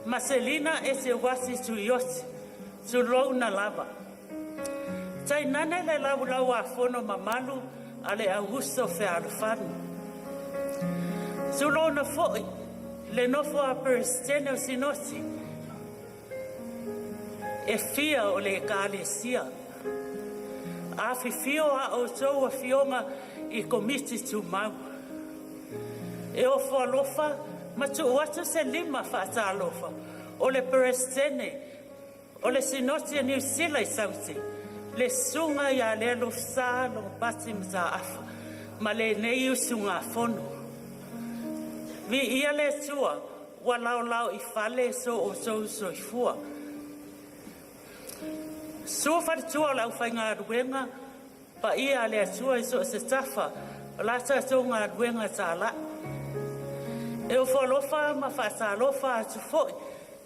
Maselina Eteuati Tuioti, tulouna lava. Tainane le Laulau-a-Fono mamalu a le Au Uso Fealofani. Tulouna foi le nofo a Peresetene o Sinoti e fia o le Ekalesia. Afifio a outou afioga i Komiti Tumau. E ofo alofa ma tuu atu se lima faatalofa o le Peresetene o le Sinoti a Niu Sila i Saute, le Susuga ia Lealofisa Logopati Mataafa ma lenei usugafono. Viia le Atua ua laolao i fale so outou soifua. Susu faletua o le aufaigaluega paia a le Atua i so o se tafa o la tatou galuega talai. E ofo alofa ma faatalofa atu foi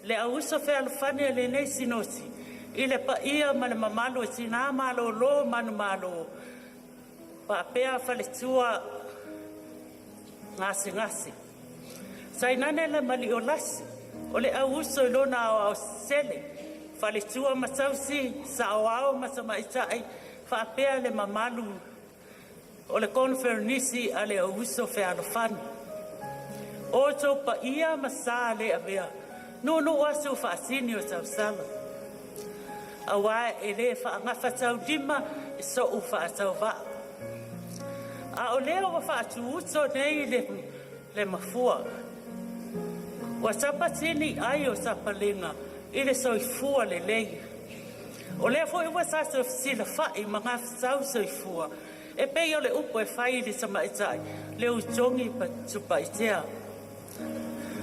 le au uso fealofani a lenei Sinoti i le paia ma le mamalu o tina malolo manumalo faapea faletua gasegase. Tainane le maliolasi o le au uso i lona aoao sele, faletua ma tausi, saoao ma tamaitai faapea le mamalu o le Koneferenisi a le Au Uso Fealofani. O outou paia ma sa le avea, nuunuu atu faatini o tausala. Auā e le faagafataulima i so'u faatauvaa. A o lea ua faatuuto nei le mafua, ua tapatini ai o tapalega i le soifua lelei. O lea foi ua tatou fesilafai ma gafatau soifua e pei o le upu e fai i le tamaitai le utogi tupaitea.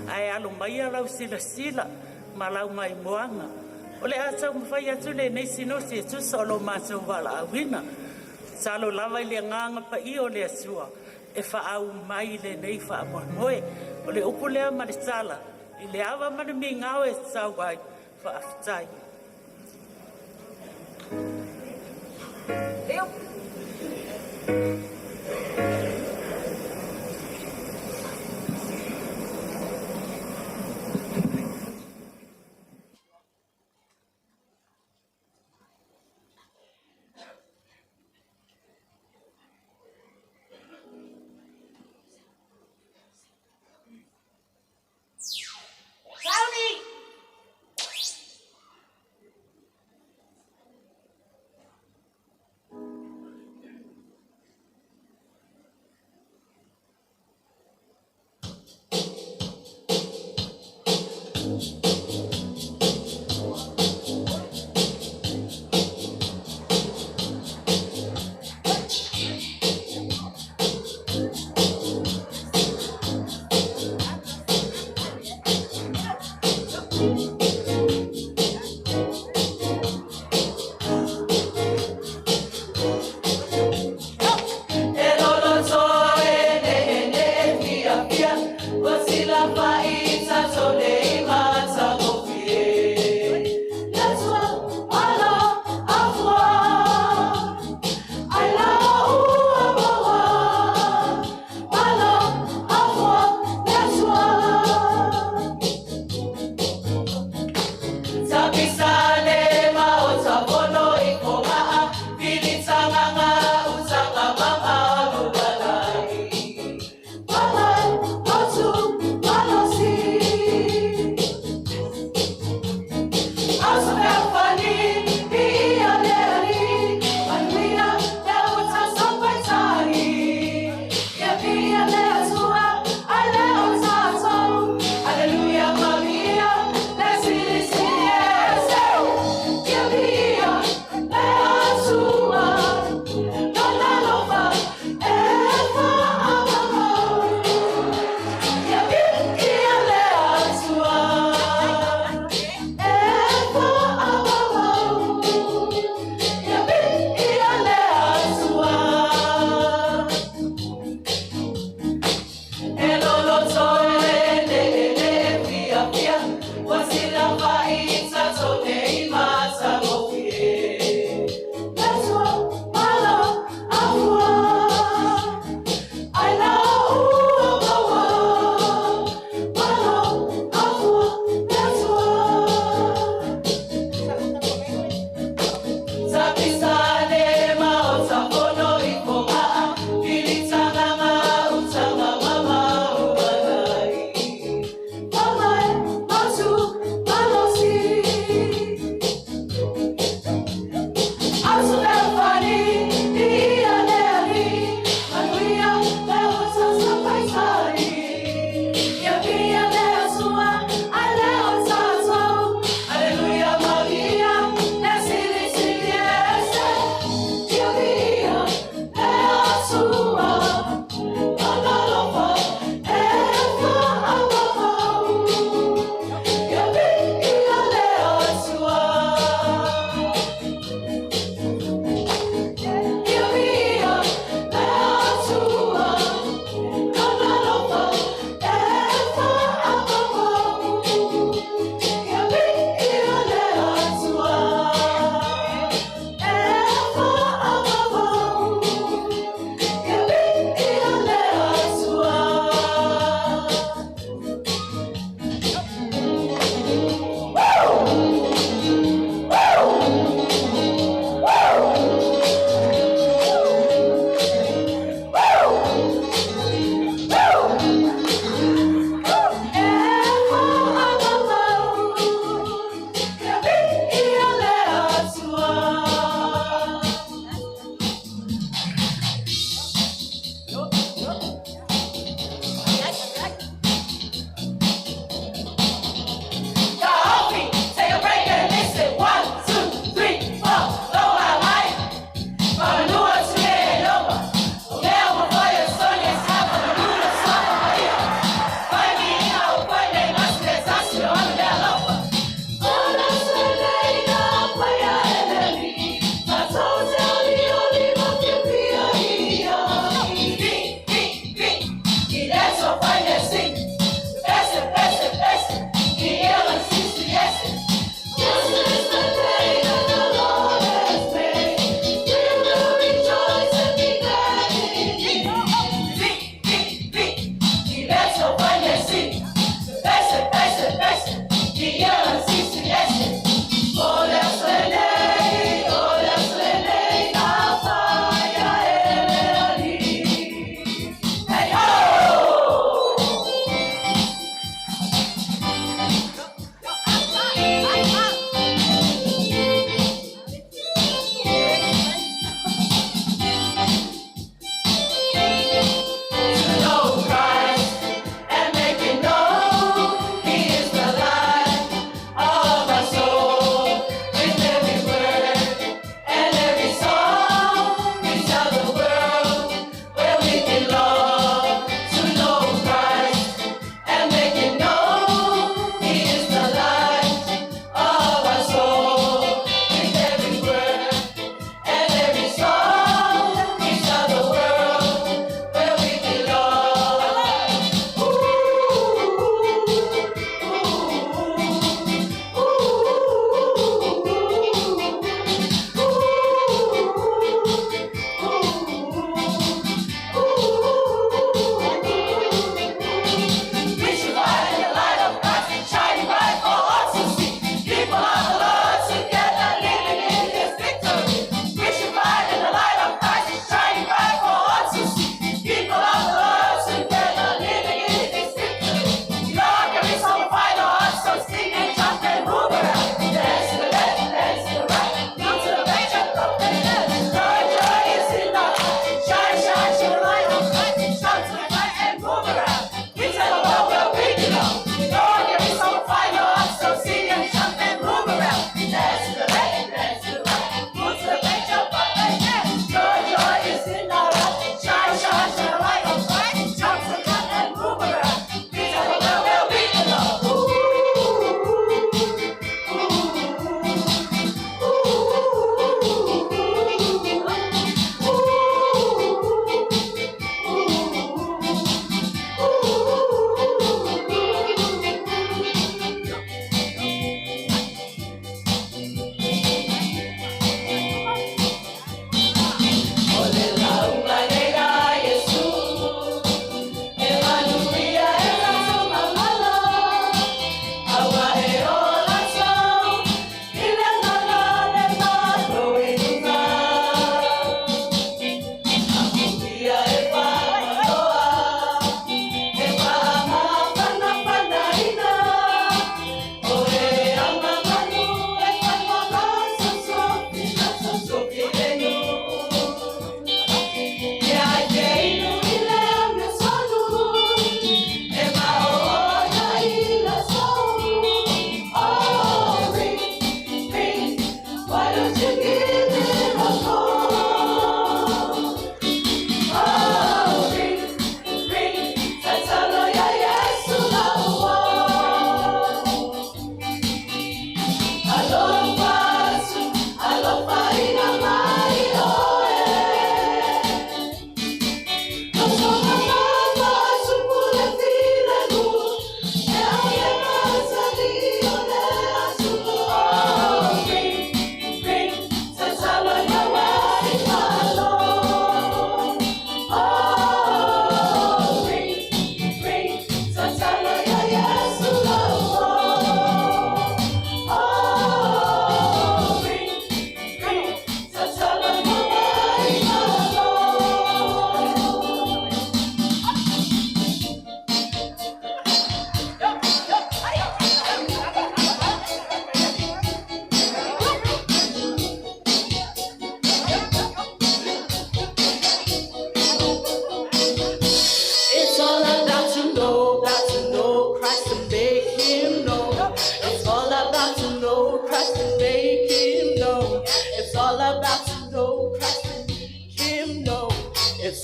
Ae alo maia lau silasila ma lau maimoaga. O le a taumafai atu lenei sinoti e tusa o lo matou valaauina. Tatalo lava i le Agaga Paia o le Atua e faauma mai lenei faamoemoe. O le upu lea ma le tala i le ava ma le migao e tatau ai. Faafetai. Sauni!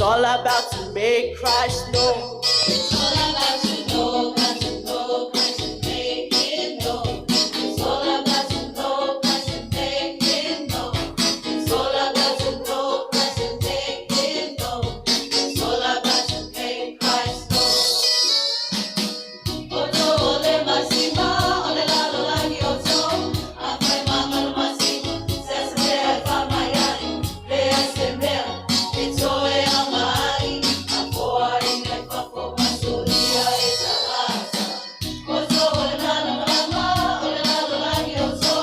It's all about to make Christ known. It's all about to know Christ and know Christ and make Him known. It's all about to know Christ and make Him known. It's all about to know Christ and make Him known. It's all about to make Christ known. Oto ole masima, ole lalolagi oto, afai mamalu masima, se se mea e whamaiari, lea se mea, e toe a maai, a poa ina i fafo masoria e tagata. Oto ole mana malama, ole lalolagi oto,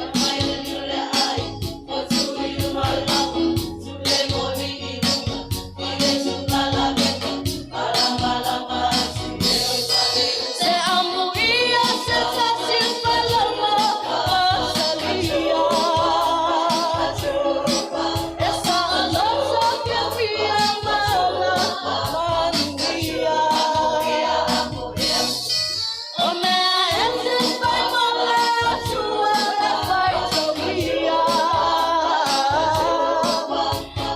afai le niu le ai, o tu i luma le lapa, tu le moni i luma, i le tūlala mepa, malama lama atu e oi pale. Se amo ia se tasi falama masalia. Esa alosa ke fia maola manuia. O mea e se fai mo le atua e fai tauia.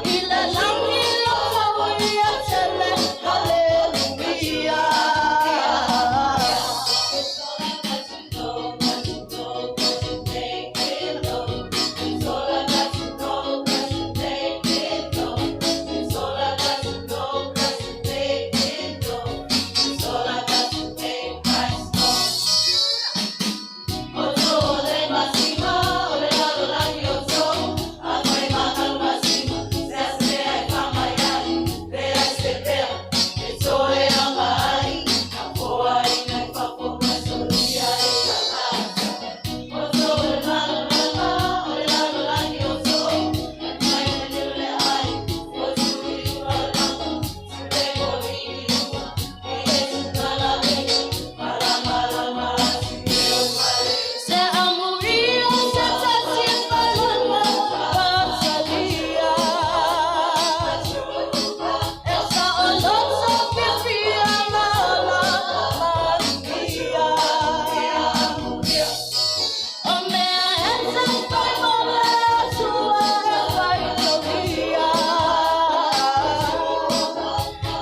I le langi lo tauia tele, hallelujah. It's all about to know Christ and know Christ and make Him known. It's all about to know Christ and make Him known. It's all about to know Christ and make Him known. It's all about to make Christ known. Oto ole masima, ole lalolagi oto, afai mamalu masima, se se mea e whamaiari, lea se mea, e toe a maai, a poa ina i fafo masoria e tagata. Oto ole mana malama, ole lalolagi oto, afai le niu le ai, o tu i luma le lapa, tu le moni i luma, i le tūlala mepa, malama lama atu e oi pale. Se amo ia se tasi falama masalia. Esa alosa ke fia maola manuia. O mea e se fai mo le atua e fai tauia.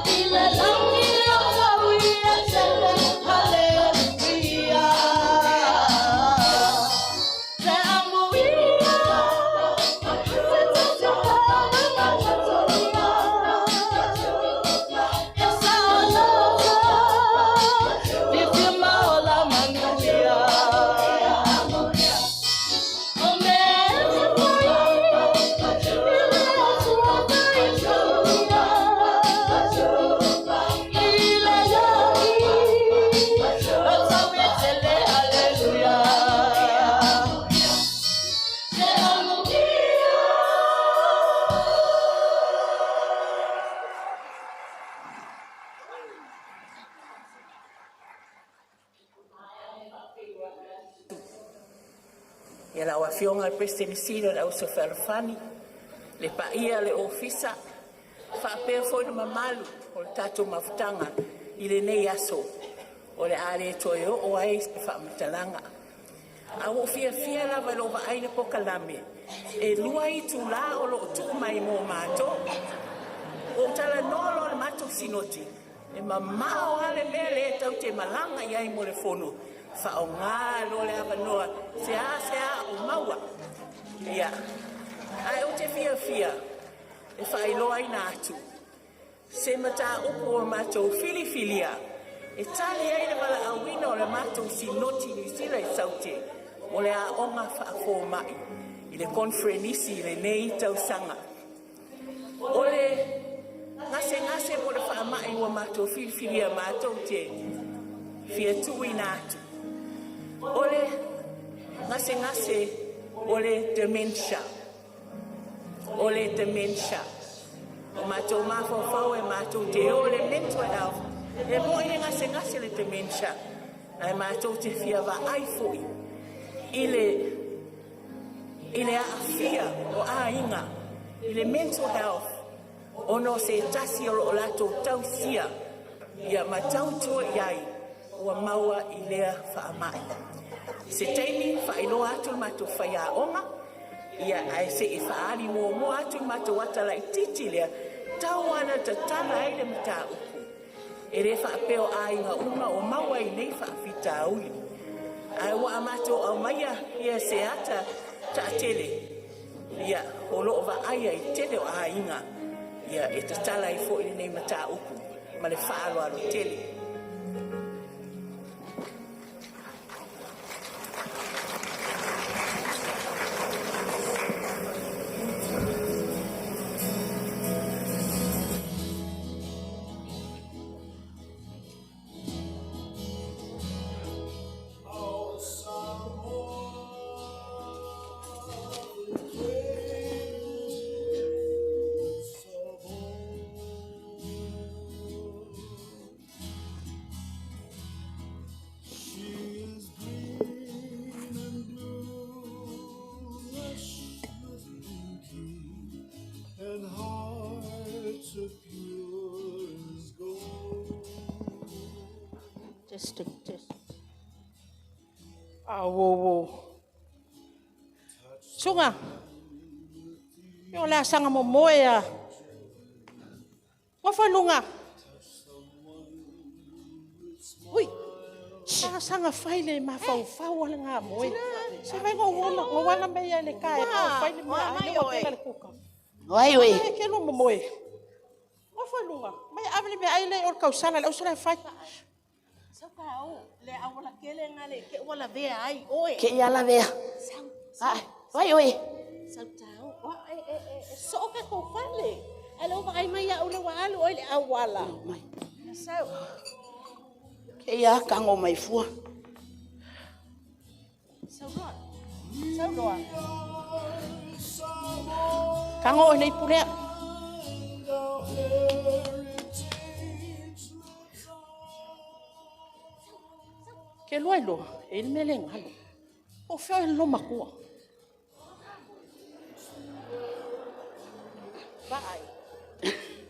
I le langi lo tauia tele, hallelujah. Se amo ia, se tasi falama masalia. Esa alosa, fia maola manuia. O mea e se fai, i le atua fai tauia. I le langi, o tauia tele, hallelujah. Se amo ia. Ia lau afioga i le Peresetene Sili o le Auso Fealofani, le paia le ofisa, faapea foi le mamalu o le tatou mafutaga i lenei aso o le a le toe oo ai se faamatalaga. A ua ou fiafia lava i lou vaai i le polokalame, e 2 itulā o loo tuu mai mo matou. Ua ou talanoa loa i le matou sinoti, e mamao lava le mea lea tatou te malaga i ai mo le fono, faaaogā loa le avanoa se a se a o maua. Ia, ae ou te fiafia e faailoaina atu se mataupu o matou filifilia e tali ai le valaauina o le matou sinoti Niu Sila i Saute mo le aoga faafoma'i i le koneferenisi i lenei tausaga. O le gasegase mo le faama'i ua matou filifilia matou te fia tuuina atu o le gasegase o le dementia. O le dementia. O matou mafaufau e matou te o le mental health, e mo'i e gasegase le dementia, ae matou te fia vaai fo'i i le aafia o aiga i le mental health ona o se tasi o loo latou tausia ia ma tautua i ai ua maua i lea faama'i. Se taimi faailoa atu le matou faiaoga ia, ae seʻi faaali muamua atu le matou ata laititi lea. tatau lava ona tatala ai le mataupu. E le faapea o aiga uma o maua i nei faafitauli. Ae ua a matou aumaia ia se ata taatele, ia, o lo o vaaia i tele o aiga, ia, e tatala ai foi lenei mataupu ma le faaaloalo tele. Testing, test. Auo. Suga. Yo la sanga mo moe a. Ngofo lunga. Ui. Sanga sanga faile ma fau fau ala ngā moe. Se vai ngo wala ngo wala me ia le kai au faile ma ai le wa le kuka. Oi oi. Ke lo mo moe. Ngofo lunga. Mai avele me ai le o kausala le usala fai. Sau ka au, le awala kele ngale ke wala vea ai oe. Ke ia la vea. Sau. Ah, oi oi. Sau tau. Wa e e e so ka ko fale. Alo ba ai mai au le wa alu oi le awala. Mai. Sau. Ke ia kango mai fua. Sau roa. Sau roa. Kango oi nei pulea. Ke lua i loa, e ile mele ngalo. O feo e lo makua. Vaai.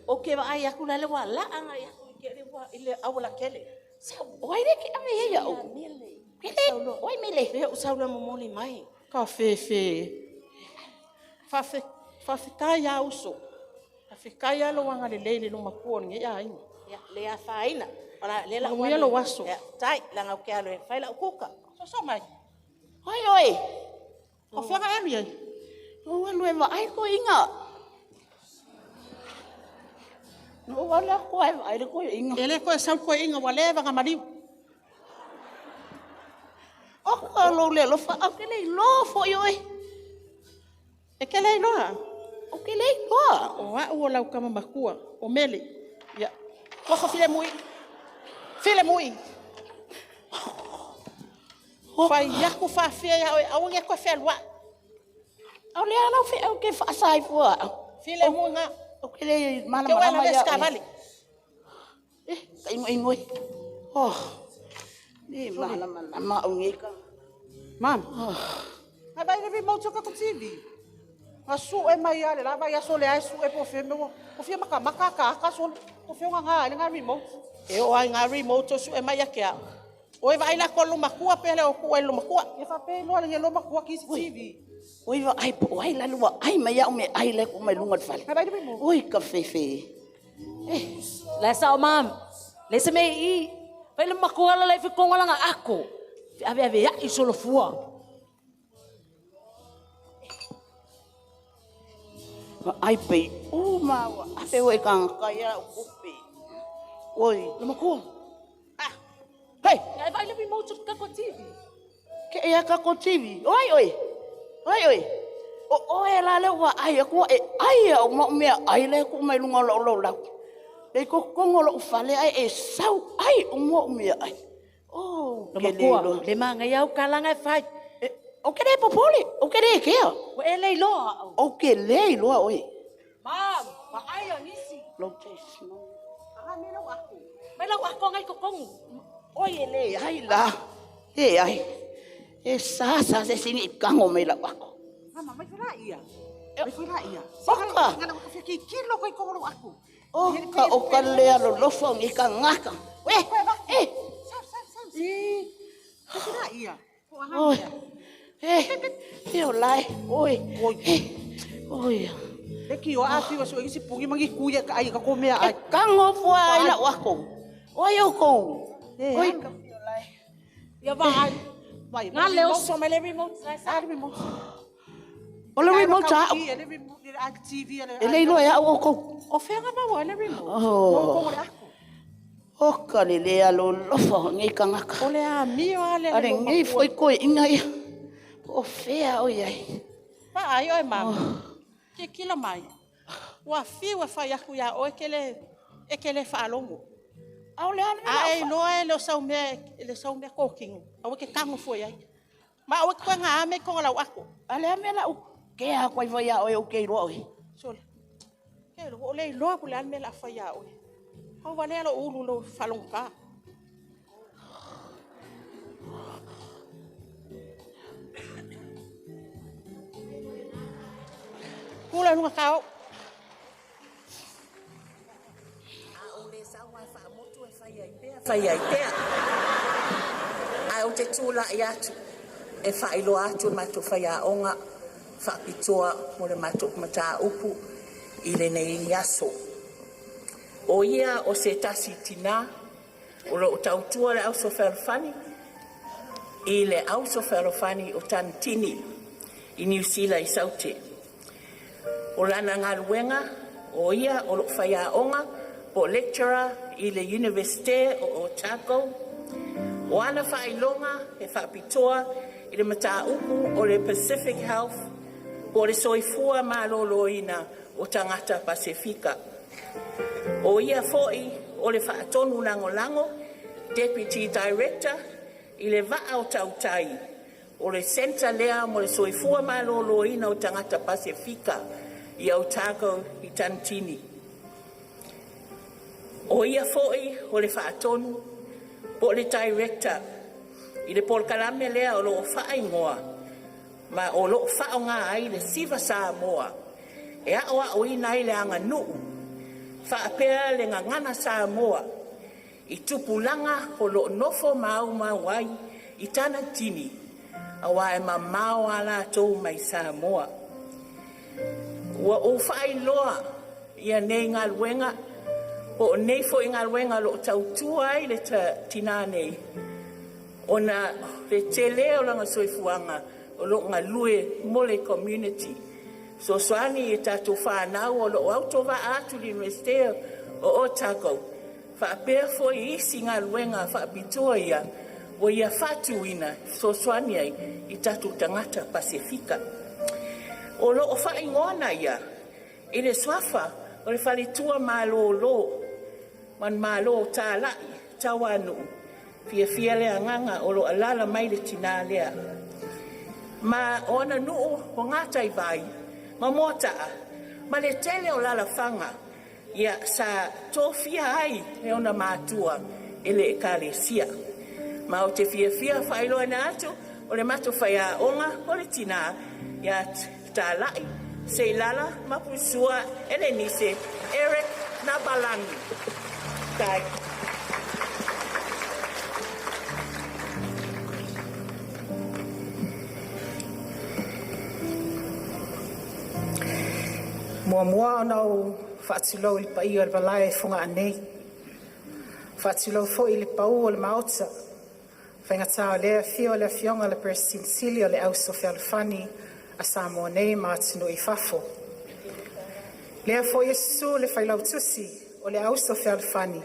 O ke vaai aku la le wa la anga ia ku ke le wa ile awala kele. Sau, oi le ke ame ia ia o. Mele, oi mele. Le o sau la momoli mai. Ka fefe. Fa fe, fa fe kai ia uso. Fa fe kai ia lo wanga le le lo makua nge ia inga. Ia, le a faina. Ola, le la Manuia lo aso. Ia, tai, la ngau ke alo e fai la kuka. So so mai. Oi oi. O whianga alu ia. O alu e vaai ko inga. No wala ko ai vaai le ko inga. E le ko sau ko inga wa le vanga maliu. O ka lo le lo fa au ke le lo fo i oi. E ke le loa. O ke le loa. O a o lau kama makua. O mele. Ia. Ko file mui. File mui. Fai iaku whawhia ia oe, au nge koe whenua. Au le alau whe au ke whaasai fua. File mui ngā. O ke le mana Ke mana wena ia le skavali. Eh, ka ingo ingo. Oh. Ni mana mana ma au nge ka. Mam. Oh. Ai vai le remote o kako TV. A su e mai ale la vai aso le ai su e po fe me o fia maka maka ka ka so o fia ngā le ngā remote. E o ai ngā remote o su e mai a ke au. Oi vai la ko luma kua pele o ku e luma kua. E fa pe no le luma kua ki TV. Oi va ai po ai la lua ai mai au me ai le ku mai lunga fale. Ai vai le remote. Oi ka fefe. Eh, la sa o mam. Le se me i. Vai le makua la le fi konga la ako. Ave ave ya i solo fua. Va ai pe o ma wa ape we ka ka ya ku pe. Oi, luma kua. Ah. Hey, ai vai le remote ka ko TV. Ke ia ka ko TV. Oi oi. Oi oi. O o e la le wa ai ko e ai o mo me ai le ku mai lunga lo lo la. Le ko kongo lo fale ai e sau ai o mo me ai. Oh, Luma ke le kua, lo. le manga iau ka langa e fai. O ke le popole, o ke le ke. O e le loa. O ke le loa oi. Mam, ma ai o nisi. Lo te no. Ah, me lo aku. Mai lau ako ngai kokongu. Oi e le ai la. E ai. E sa sa se sini kango me la ako. Mama, mai fela ia. Mai fela ia. Oka. Ngana ka fia ki kilo ko ko lo aku. O ka o ka le alo lofo ngi ka ngaka. We, eh. Sau sau sau. I. Mai fela ia. Ko aha. Oi. Eh, e o lai. Oi. Oi. Oi. Le ki o a fiwa so isi pungi mangi kuia ka ai ka ko mea ai. E kango fua ai lau ako. O ai o kou. Oi. Ia vai. Vai. Nga leo so mai le remote. A le remote. O le remote a. Le remote le a TV le. E le iloa e au o kou. O fea maua le remote. Oh. O le ako. O ka le lea lolofa o nei kangaka. O le a mio a le. Ale nei foi koe inga ia. O fea o iai. Pa ai oi mama. Ke kila mai. Ua fiu e fai aku ia oe ke le e ke le whaalongo. Au le ale A e loa e le sau mea le sau mea kōkingo. Au ke kango fue ai. Ma au ke ngā ame konga lau ako. Ale ame lau ke a koe fai a oe o ke iloa oe. Sole. Ke lo o le iloa ku le ale mea la fai a oe. Au wale alo ulu lo whalongo ka. Kula lunga kao. Fai ai pea. Ai o te tūlai atu, e whailoa atu le mātou whaiaonga, whapitoa mo le mātou matāupu i le nei aso. O ia o se tasi tina, o lo o tautua le auso fealofani, i le auso fealofani o Tanitini i Niu Sila i Saute. O lana galuega, o ia o loo faiaoga po o lecturer i le Universite o Otago. O ana faailoga e faapitoa i le mataupu o le Pacific Health po o le soifua malōlōina o tagata Pasefika. O ia foi o le faatonu lagolago Deputy Director i le Vaa o Tautai, o le centre lea mo le soifua malōlōina o tagata Pasefika i Otago i Tanitini. O ia foi o le faatonu po o le Director i le polokalame lea o loo faaigoa ma o loo faaaoga ai le Siva Samoa e aoaoina ai le aganuu faapea le gagana Samoa i tupulaga o loo nofo maumau ai i Tanitini auā e mamao a latou mai Samoa. Ua ou faailoa ia nei galuega po o nei foi galuega o loo tautua ai le tinā nei ona le telē o lana soifuaga o loo galue mo le community. Fesoasoani i tatou fanau o loo autovaa atu i le Iunivesite o Otago faapea foi isi galuega faapitoa ia ua ia faatuina e fesoasoani ai i tatou tagata Pasefika. O loo faaigoana ia i le suafa o le faletua malōlō manumalo o Tāla'i Tauanuu. Fiafia le agaga o loo alaala mai le tinā lea. Ma o ana nuu o Gataivai ma Moataa ma le tele o lalafaga ia sa tofia ai e ona matua e le Ekalesia. Ma ou te fiafia faailoaina atu o le matou faiaoga o le tinā ia Tāla'i Seilala Mapusua Elenise Eric Nabalagi. Tai. Muamua ona ou faatulou i le paia o le malae i Fogaa nei. Faatulou foi i le pau o le Maota, faigata o lea e afio le Afioga i le Peresetene Sili o le Auso Fealofani a Samoa nei ma atunuu i fafo. Lea foi e susu le Failautusi o le Auso Fealofani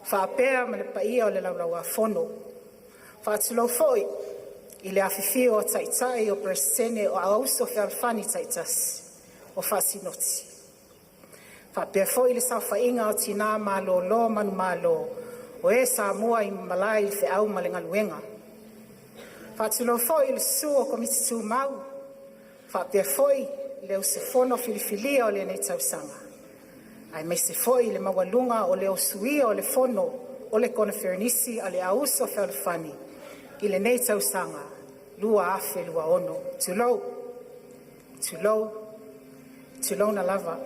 faapea ma le paia o le Laulau-a-Fono. Faatulou foi i le afifio o Taitai o Peresetene o Auso Fealofani taitasi o faasinoti. Faapea foi le saofaiga o tinā malolo manumalo o e Samoa i malae i le feau ma le galuega. Faatulou foi i le susu o Komiti Tumau faapea foi le usufono filifilia o lenei tausaga, aemaise foi le maualuga o le usuia o le fono o le Koneferenisi a le Auuso Fealofani i lenei tausaga 2026. Tulou, tulou, tulouna lava.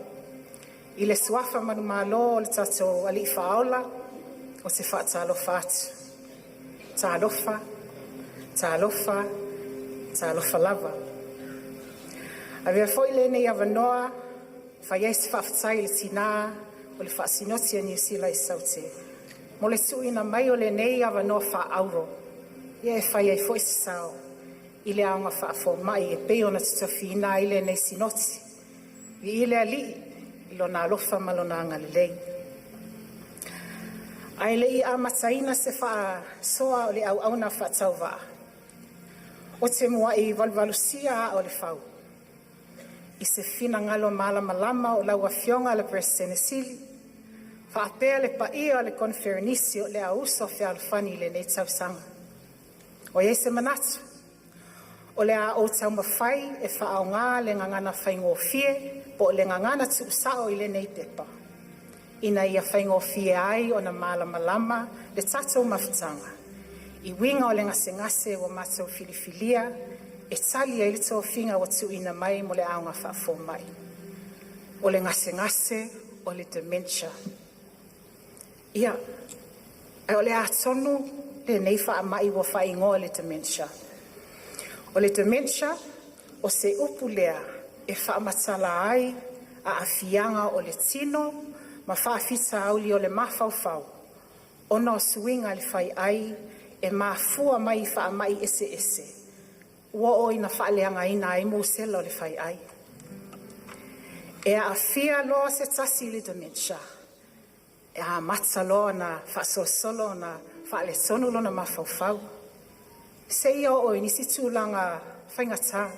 I le suafa manumalo o le tatou Alii Faaola, ou te faatalofa atu. Talofa, talofa, talofa lava. Avea foi lenei avanoa Fai ai se faafetai i le tinā o le Faasinoti a Niu Sila i Saute mo le tuuina mai o lenei avanoa faaauro e fai ai foi se sao i le aoga faafomai e pei ona totofiina ai lenei Sinoti. Viia le Alii i Lona alofa ma Lona agalelei. Ae le i amataina se faasoa o le auauna faatauvaa, ou te muai valuvalusia aa o le fau i se finagalo malamalama o lau Afioga i le Peresetene Sili faapea le paia o le Koneferenisi o le au uso fealofani i lenei tausaga. Ua i ai se manatu o le a ou taumafai e faaaoga le gagana faigofie po o le gagana tuusao i lenei pepa ina ia faigofie ai ona malamalama le tatou mafutaga i uiga o le gasegase ua matou filifilia e tali ai le tofiga ua tuuina mai mo le aoga faafomai, o le gasegase o le Dementia. Ia, ae o le a tonu lenei faamai ua faaigoa o le dementia? O le dementia o se upu lea e faamatala ai aafiaga o le tino ma faafitauli o le mafaufau ona o suiga i le faiai e mafua mai i faamai eseese ua oo ina faaleagaina ai musela o le faiai. E aafia loa se tasi i le dementia, e amata loa ona faasolosolo ona faaletonu lona mafaufau seia oo i nisi tulaga faigata.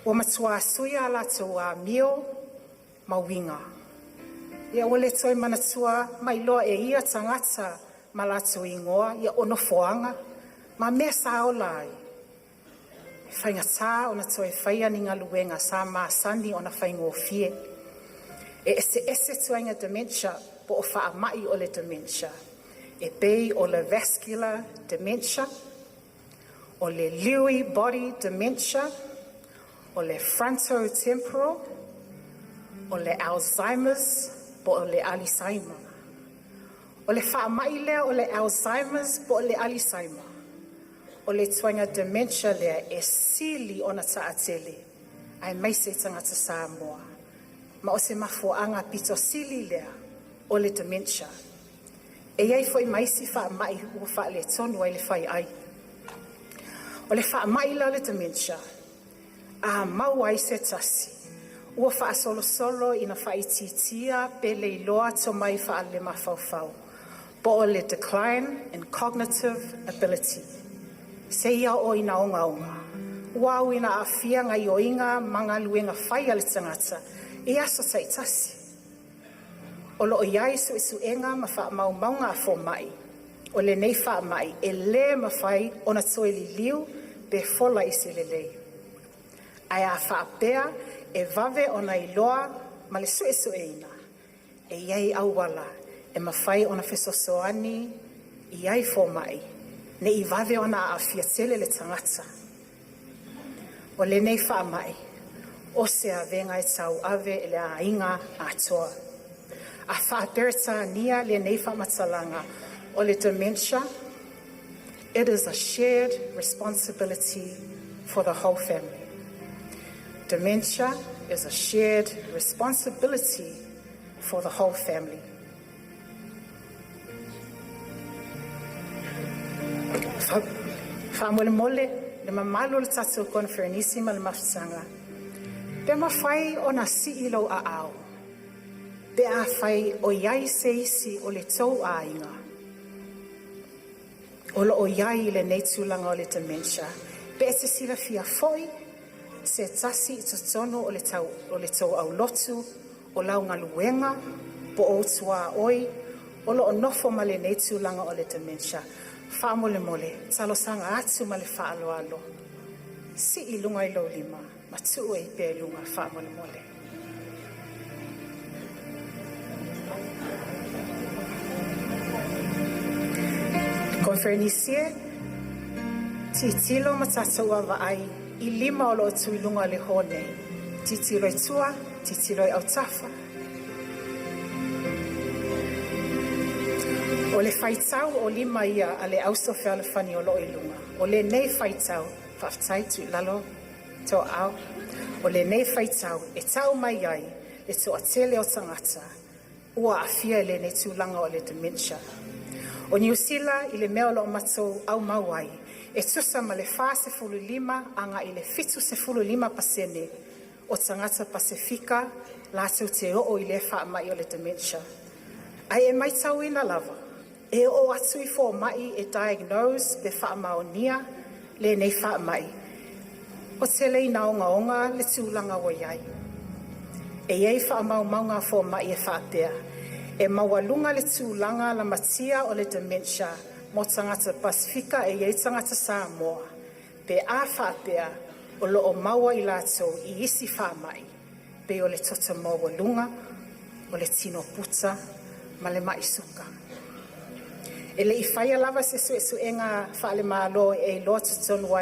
Ua matua suia a latou amio ma uiga, ia ua le toe manatua mailoa e ia tagata ma latou igoa, o nofoaga ma mea sa ola ai. E faigata ona toe faia ni galuega sa masani ona faigofie. E eseese ituaiga dementia po o faamai o le dementia e pei o le vascular dementia, o le Lewy body dementia, o le frontotemporal, o le Alzheimer's po o le alisaima. O le faamai lea o le Alzheimer's po o le alisaima, o le ituaiga dementia lea e sili ona taatele aemaise i tagata Samoa, ma o se mafuaaga aupito sili lea o le dementia. E i ai foi ma isi faamai ua faaletonu ai le faiai. O le faamai la o le dementia, a maua ai se tasi ua faasolosolo ina faaitiitia pe leiloa tomai faalemafaufau po o le decline in cognitive ability, seia oo ina ogaoga ua au ina aafia gaoioiga ma galuega fai a le tagata i aso taitasi. O lo o i ai suesuega ma faamaumauga a fomai o lenei faamai e le mafai ona toe liliu pe fola i se lelei. Ae a faapea e vave ona iloa ma le suesueina, e i ai auala e mafai ona fesoasoani i ai fomai nei vave ona aafia tele le tagata. O lenei faamai, o se avega e tauave e le aiga atoa. A faa-Peretania lenei faamatalaga o le dementia, it is a shared responsibility for the whole family. Dementia is a shared responsibility for the whole family. Faamolemole le mamalu o le tatou Koneferenisi ma le mafutaga, pe mafai ona sii lou aao pe afai o i ai se isi o le tou aiga o lo o i ai i lenei tulaga o le dementia, pe e te silafia foi se tasi i totonu o le tou aulotu, o lau galuega, po o ou tuaoi o lo o nofo ma lenei tulaga o le dementia, faamolemole e talosaga atu ma le faaaloalo, sii i luga i lou lima ma tuu ai pea i luga faamolemole. Koneferenisi e, tilotilo ma tatou vaavaai i lima o lo o tu i luga o le hall nei. Tilotilo i tua, tilotilo i autafa. O le faitau o lima ia a le Auso Fealofani o lo o i luga. O lenei faitau, faafetai tuu i lalo to aao. O lenei faitau e tau mai ai le toatele o tagata ua aafia i lenei tulaga o le dementia. O Niu Sila i le mea o loo matou aumau ai, e tusa ma le 45 agai i le 75% o tagata Pasefika latou te oo i lea faamai o le dementia. Ae e matauina lava, e oo atu i fomai e diagnose pe faamaonia lenei faamai, ua tele ina ogaoga le tulaga ua iai. E i ai faamaumauga a fomai e faapea, e maualuga le tulaga lamatia o le dementia mo tagata Pasefika e i ai tagata Samoa pe a faapea o loo maua i latou i isi faamai pei o le toto maualuga, o le tino puta ma le mai suka. E le i faia lava se suesuega faale-Malo e iloa tonu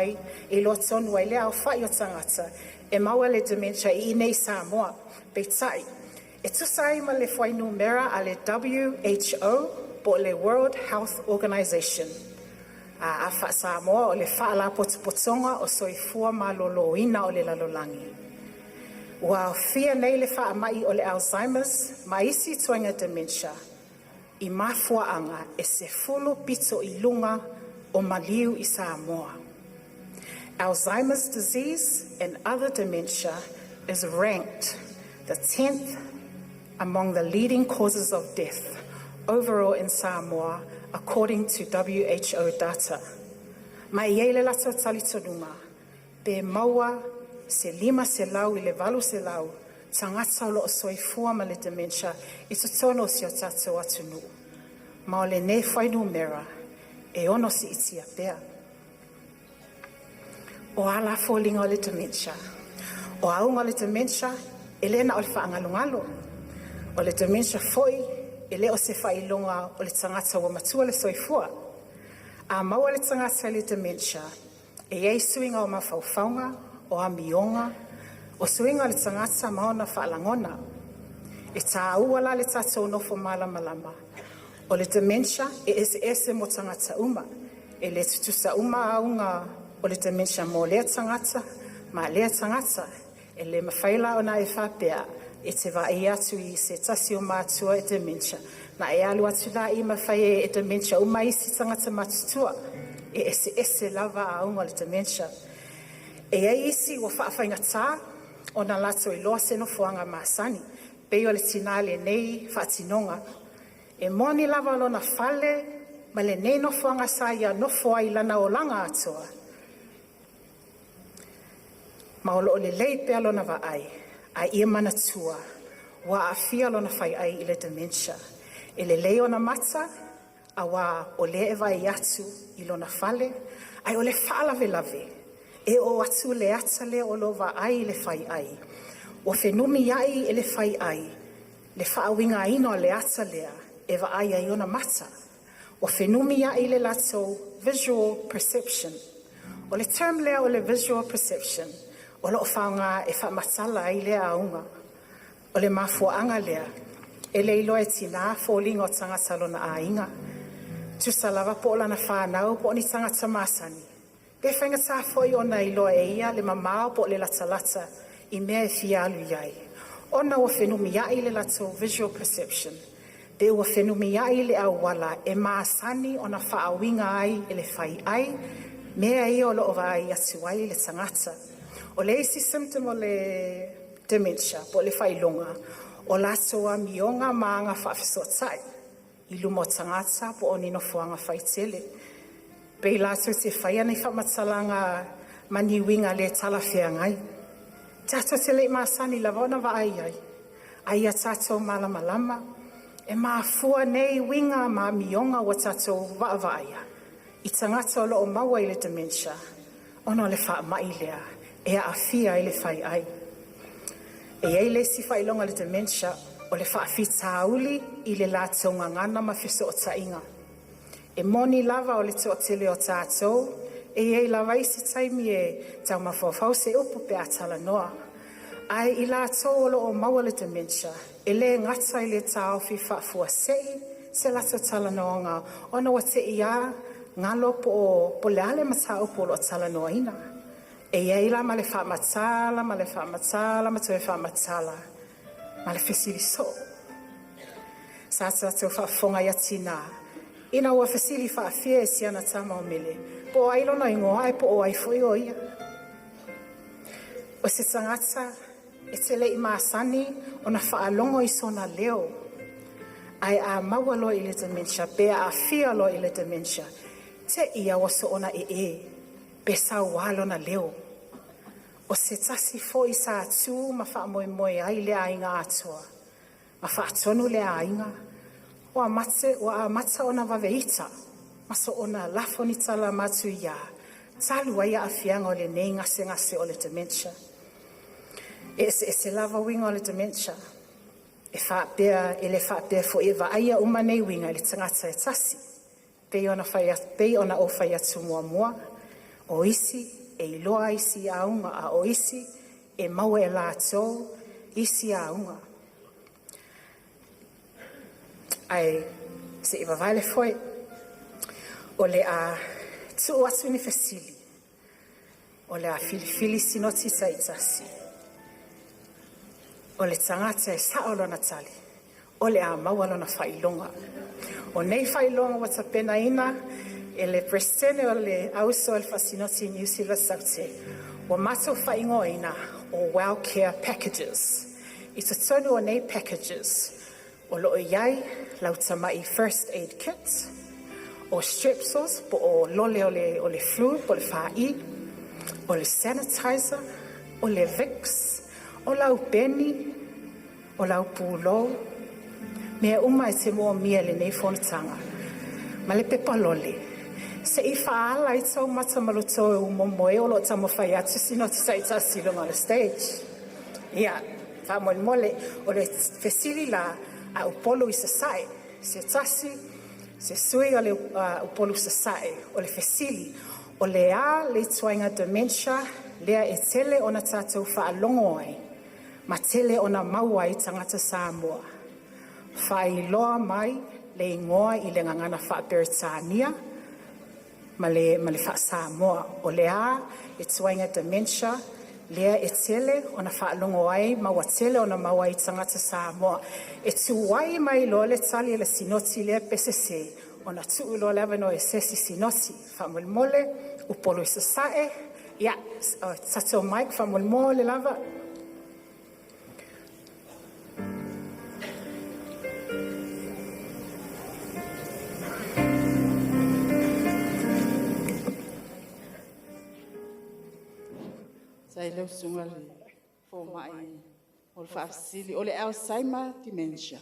ai le aofai o tagata e maua i le dementia i inei i Samoa. Peitai, e tusa ai ma le fuainumera a le WHO po o le World Health Organization, a faa-Samoa o le Faalapotopotoga o Soifua Maloloina o le Lalolagi, ua aofia nei le faamai o le Alzheimers ma isi ituaiga dementia i mafuaaga e 10 pito i luga o maliu i Samoa. Alzheimer's disease and other dementia is ranked the 10th among the leading causes of death overall in Samoa according to WHO data. Ma e i ai le latou talitonuga, pe maua se 500 i le 800 tagata o loo soifua ma le dementia i totonu o si o tatou atunuu, ma o lenei fuainumera e ono siitia pea. O a la foliga o le dementia? O auga o le dementia e le na o le faagalogalo. O le dementia foi e le o se faailoga o le tagata ua matua le soifua. A maua le tagata i le dementia, e i ai suiga o mafaufauga, o amioga, o suiga o le tagata ma ona faalagona. E taua la le tatou nofo malamalama o le dementia e eseese mo tagata uma. E le tutusa uma auga o le dementia mo lea tagata ma lea tagata. E le mafai la ona e faapea e te vaai atu i se tasi o matua e dementia na e alu atu lea ma fai e dementia uma isi tagata matutua. E eseese lava auga o le dementia. E i ai isi ua faafaigata ona latou iloa se nofoaga masani, pei o le tina i lenei faatinoga. E moni lava lona fale ma lenei nofoaga sa ia nofo ai i lana olaga atoa, ma o loo lelei pea lona vaai, ae ia manatua ua aafia lona faiai i le dementia. E lelei ona mata auā o lea e vaai atu i lona fale, ae o le faalavelave e oo atu le ata lea o lo o vaai i le faiai ua fenumiai e le faiai le faauigaina o le ata lea e vaai ai ona mata. Ua fenumiai le latou visual perception. O le term lea o le visual perception o loo faaaoga e faamatala ai lea auga. O le mafuaaga lea e le iloa e tinā foliga o tagata o lona aiga, tusa lava po o lana fanau po o ni tagata masani, pe faigata foi ona iloa e ia le mamao po o le latalata i mea e fia alu i ai, ona ua fenumiai le latou visual perception, pe ua fenumiai le auala e masani ona faauiga ai e le faiai mea ia o loo vaai atu ai le tagata. O le isi symptom o le dementia po o le faailoga o latou amioga ma aga faafesootai i luma o tagata po o ni nofoaga faitele, pe latou te faia ni faamatalaga ma ni uiga le talafeagai. Tatou te le i masani lava ona vaai ai, ae ia tatou malamalama e mafua nei uiga ma amioga ua tatou vaavaaia i tagata o loo maua i le dementia ona o le faamai lea e aafia ai le faiai. E i ai le isi faailoga o le dementia o le faafitauli i le latou gagana ma fesootaiga. E moni lava o le toatele o tatou e i ai lava isi taimi e tau mafaufau se upu pe a talanoa, ae i latou o loo maua le dementia e le gata i le taofi faafuasei se latou talanoaga ona ua tei a galo po o le a le mataupu o loo talanoaina. E i ai la ma le faamatala ma le faamatala ma toe faamatala. Ma le fesili soo. Sa tatou faafofoga ia tinā, ina ua fesili faafia e siana tama o Mele, po o ai lona igoa ae po o ai foi o ia. O se tagata e te le i masani ona faalogo i sona leo, ae a maua loa i le dementia pe aafia loa i le dementia, te i ua soona ee pe saua lona leo. O se tasi foi sa tu ma faamoemoe ai le aiga atoa, ma faatonu le aiga ua amata ona vave ita ma soona lafo ni tala matuia talu ai aafiaga o lenei gasegase o le dementia. E eseese lava uiga o le dementia. E faapea e le faapea foi e vaaia uma nei uiga i le tagata e tasi. E pei ona ou fai atu muamua, o isi e iloa isi auga, a o isi e maua e latou isi auga. Ae se i vavae le foe, o le a tuu atu ni fesili, o le a filifili sinoti taitasi. O le tagata e sao lona tali o le a maua lona faailoga. O nei faailoga ua tapenaina e le Peresetene o le Auuso i le Faasinoti a Niu Sila i Saute ua matou faaigoaina o Welfare Packages. I totonu o nei packages o lo o i ai lau tamai first aid kit, o Strepsils po o lole o le flu po o le fāʻī, o le sanitizer, o le Vicks, o lau peni, o lau pulou, mea uma e te moomia i lenei fonotaga, ma le pepa lole. Se i faaala ai tou mata ma lo outou momoe o lo o taumafai atu sinoti taitasi i luga o le stage. Ia, faamolemole, o le fesili la a Upolu i Sasae, se tasi, se sui o le Upolu Sasae, o le fesili, o le a le ituaiga dementia lea e tele ona tatou faalogo ai, ma tele ona maua ai tagata Samoa? Faailoa mai le igoa i le gagana faa-Peretania ma le faa-Samoa. O le a le ituaiga dementia lea e tele ona faalogo ai ma ua tele ona maua ai tagata Samoa? E tuai mai loa le tali a le sinoti lea pe sese, ona tuu loa le avanoa i se isi sinoti. Faamolemole, Upolu i Sasae, ia, o tatou mic faamolemole lava. Sa i lau susuga le fomai mo le faafesili. O le Alzheimer dementia,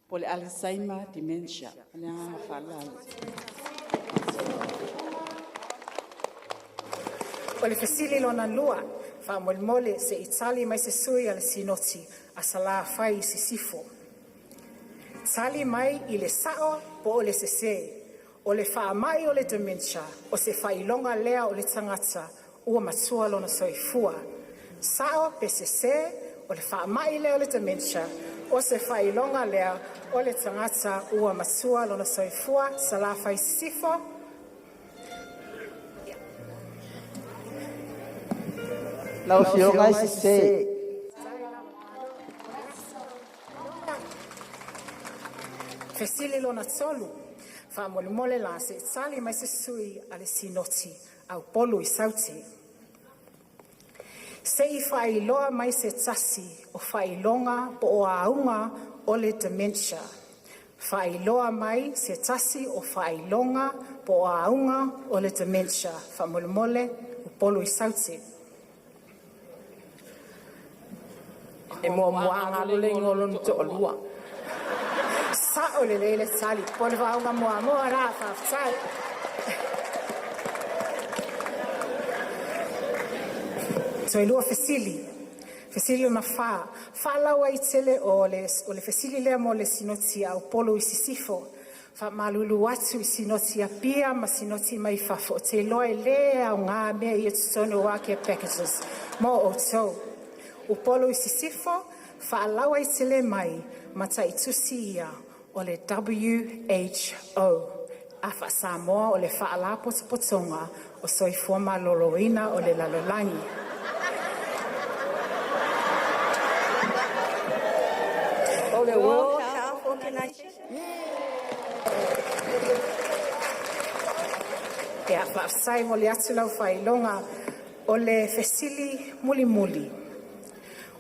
po o le Alzheimer dementia. Ma le agaga faaaloalo. O le fesili lona lua, faamolemole se i tali mai se sui a le Sinoti a Salafai i Sisifo. Tali mai i le sao po o le sese. O le faamai o le dementia, o se faailoga lea o le tagata ua matua lona soifua. Sao pe sese, o le faamai lea o le dementia, o se faailoga lea o le tagata ua matua lona soifua. Salafai i Sisifo. Lau Afioga e sese. Fesili lona tolu, faamolemole la se i tali mai se sui a le Sinoti a Upolu i Saute. Se i faailoa mai se tasi o faailoga po o auga o le dementia. Faailoa mai se tasi o faailoga po o auga o le dementia. Faamolemole, Upolu i Saute. E muamuaga alo le igoa o lona toalua. Sao lelei le tali, po le vaauga muamua la, faafetai. Toe lua fesili. Fesili lona fa, faalauaitele o le fesili lea mo le Sinoti a Upolu i Sisifo. Faamalulu atu i Sinoti Apia ma Sinoti mai fafo, ou te iloa e lē aoga mea ia i totonu o Welfare Packages mo outou. Upolu i Sisifo, faalauaitele mai mataitusi ia o le WHO. A faa-Samoa o le Faalapotopotoga o Soifua Maloloina o le Lalolagi. le World Health Organization. Ia, faafetai mo le atu lau faailoga o le fesili mulimuli.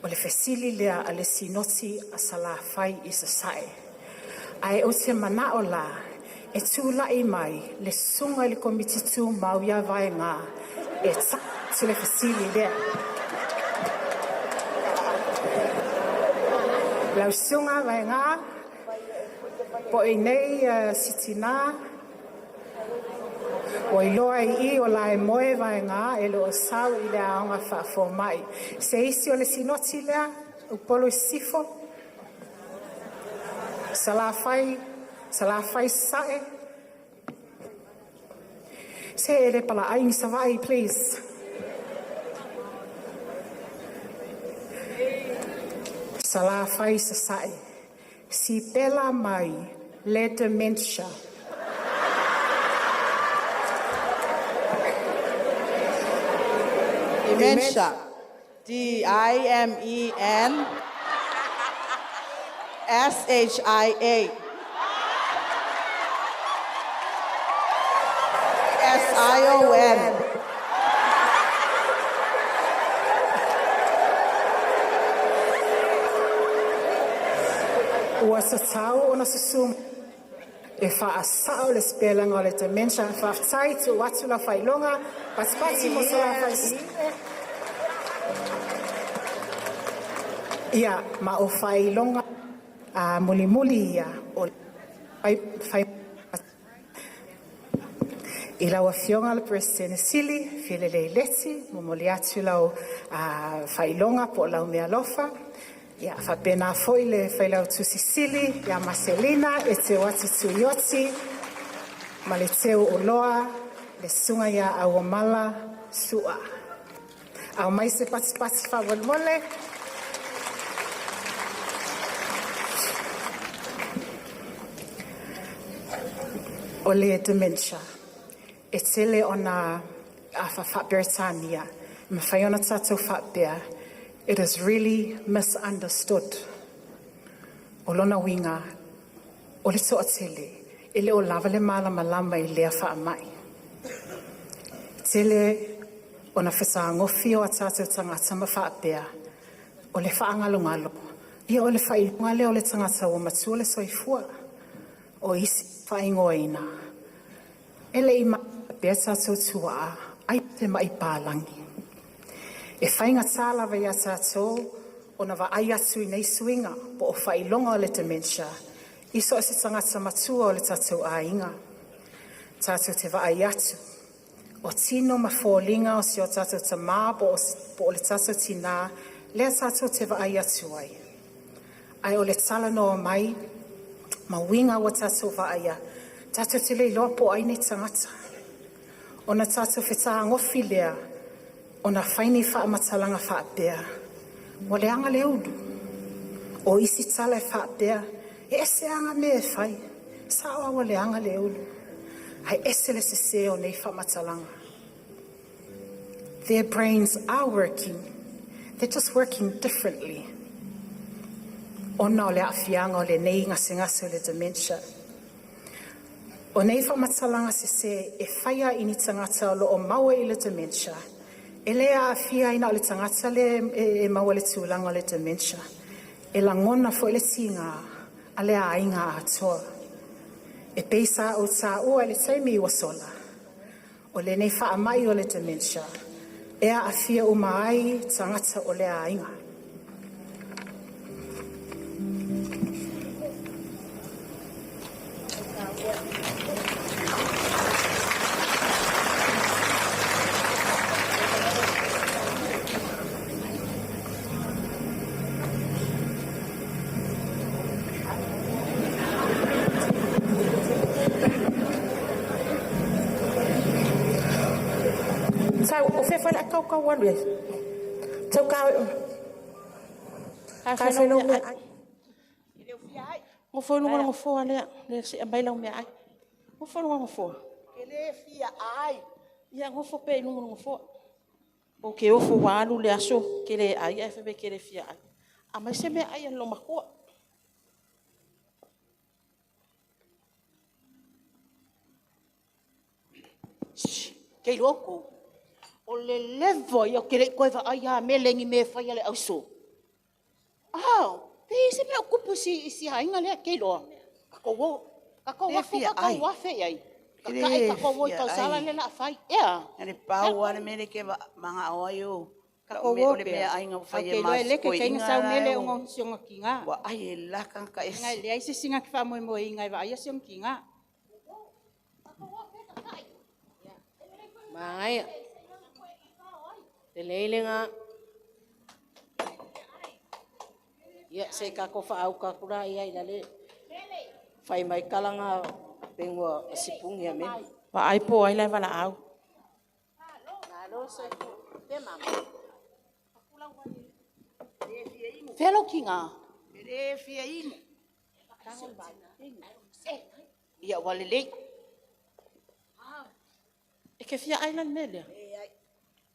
O le fesili lea a le Sinoti a Salafai i Sasae. Ae ou te manao la e tula'i mai le susuga i le Komiti Tumau ia Vaega e tali le fesili lea. Lau susuga Vaega po o i inei si tina ua iloa i i o la e moe Vaega e le o sau i le aoga faafomai. Se isi o le Sinoti lea Upolu i Sisifo, Salafai, Salafai Sasae. Se e le palaai ni Savai please. Salafai Sasae. Sipela mai le dementia. Dementia. D I M E N S H I A. S I O N. Ua tatau ona susu e faasao le sipelaga o le dementia. Faafetai tuu atu lau faailoga patipati mo Salafai. Ia ma o faailoga a mulimuli ia o fai, fai i lau afioga le Peresetene Sili Fialelei Leti, momoli atu lau faailoga po o lau meaalofa. Ia faapena foi le Failautusi Sili ia Maselina Eteuati Tuioti ma le Teu o Oloa le susuga ia Auamala Sua. Aumai se patipati faamolemole. O le dementia, e tele ona afa faa-Peretania, mafai ona tatou faapea, it is really misunderstood. O lona uiga, o le toatele, e le o lava le malamalama i lea faamai. Tele ona fesagofi o tatou tagata ma faapea, o le faagalogalo, ia o le faaiuga lea o le tagata ua matua le soifua. O isi faaigoaina, e le i pea tatou tuaa ai le mai palagi. E faigata lava ia tatou ona vaai atu i nei suiga po o faailoga o le dementia i so o se tagata matua o le tatou aiga. Tatou te vaai atu o tino ma foliga o si o tatou tama po o le tatou tina lea tatou te vaai atu ai, ae o le talanoa mai ma uiga ua tatou vaaia, tatou te le iloa po o ai nei tagata. Ona tatou fetagofi lea ona fai ni faamatalaga faapea, ua leaga le ulu. O isi tala e faapea, e ese lava ana mea e fai, sao lava ua leaga le ulu, ae ese le sese o nei faamatalaga. Their brains are working, they're just working differently. Ona o le aafiaga o lenei gasegase o le dementia. O nei faamatalaga sese e faia i ni tagata o lo o maua i le dementia, e le aafia ai na o le tagata lea e maua i le tulaga o le dementia. E lagona foi le tiga a le aiga atoa. E pei sa ou taua i le taimi ua sola, o lenei faamai o le dementia, e aafia uma ai tagata o le aiga. Sau, o fefa le a kaukau alu e. Sau ka ka fai lau mea ai. Gofo i luga o le nofoa lea, lea se i aumai lau meaai. Gofo i luga o le nofoa. Ke le fia ai. Ia gofo pea i luga o le nofoa. Ou te ofo ua alu le aso e te le ai ae fai mai e te le fia ai. Aumai se meaai a le loomatua. Ke iloa outou. O le level ia ou te le i toe vaai lava Mele i ni mea e fai a le auso. Ah, pe i ai se mea o tupu i si aiga lea, ke iloa. Tatou o, tatou Le afu fia tatou ai. afe i ai. E le Tata'i tatou o i fia tausala ai. lea o le a fai. Ea? Na le pau lava le mea lea ke mana'o ai o Tatou lau mea o o le pea. meaaiga ua Ae fai ou e te iloa e ma le te si na toeaina sau la mele e ona o si ona tinā. ua ai e le la tagata Leaga ese. e leai se isi na te faamoemoeina e vaaia si ona tinā. Manaia. Lelei lena. Ia, se i tatou faauka atu laia ina le fai mai tala na pegua a sipuni a Mele. Vaai po o ai la e valaau. Malo soifua. Pe mama. Fea lou tinā? E le fia inu. Ia ua lelei. E ke fia ai la le mea lea?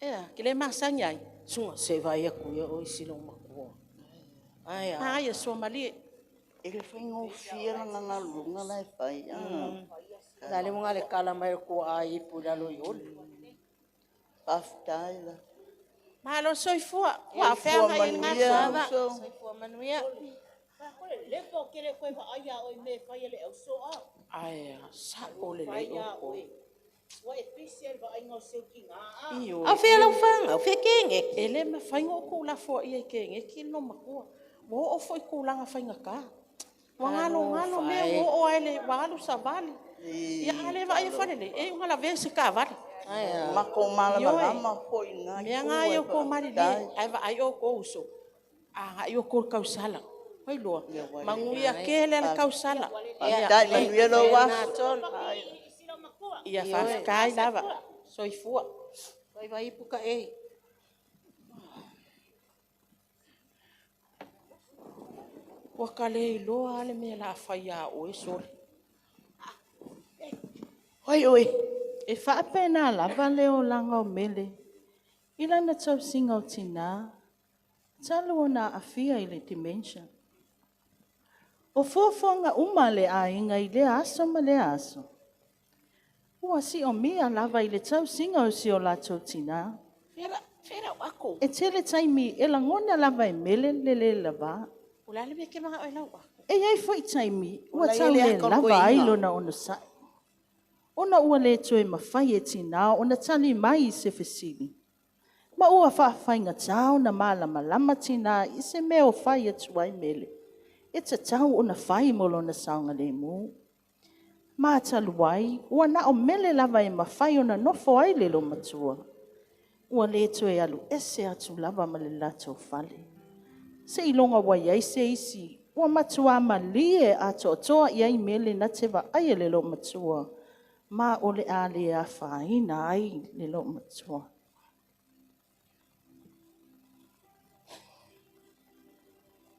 Ea, ke le masani ai. Suga, se i vaai atu ia oe i si lou matua. Ae a. Ai, sua malie. E le faigofie lana galuega la e fai a. La le unga le kala mai o tuaa ipu i lalo i ole. Faafetai la. Malo soifua. Ua Soifua feaga i le manuia, gasolo. uso. Soifua manuia. O le level ou te le toe vaai ia oe i mea e fai a le auso a. Ai, sa'o lelei Fai ia outou. oe. Ua e pisi ai le vaaiga o si ou tinā a. Ioe. Au fea lau fagau, fea kegeki. E le mafai ona ou tuulafoaia i kegeki le loomatua. Ua oo foi i tulaga faigata. Ua galogalo mea ua oo lava i le ua alu savali. Ia a le vaai e falelei, e iu ina lavea i se taavale. Matou malamalama foi i lena Mea itu na ia e outou malilie, faafetai. ae vaai outou uso, agai outou i le tausala. Oi lua, manuia tele le tausala. Faafetai, manuia lou aso. Ia faafetai lava. Soifua. Vai vai ipu ka e. Ua ka le iloa lava le mea o le a fai iā oe, Sole. Oi, oi. E faapena lava le olaga o Mele i lana tausiga o tinā, talu ona aafia i le dementia. O fuafuaga uma a le aiga i lea aso ma lea aso, ua siomia lava i le tausiga o si o latou tinā. Fea lau ako. E tele taimi e lagona lava e Mele le lē lavā. O le a le mea e ke mana'o e lau ako? E iai fo'i taimi ua Ola ia tau le le aka o le lava ai toeaina. lona onosa'i. Ona ua le toe mafai e tinā ona tali mai i se fesili. Ma ua faafaigata ona malamalama tinā i se mea o fai atu ai Mele. E tatau ona fai mo lona saogalēmū. Ma talu ai, ua na o Mele lava e mafai ona nofo ai le loomatua. Ua le toe alu ese atu lava ma le latou fale. Seiloga ua i ai se isi, ua matuā malie atoatoa i ai Mele na te vaaia le loomatua, ma o le a le afaina ai le loomatua.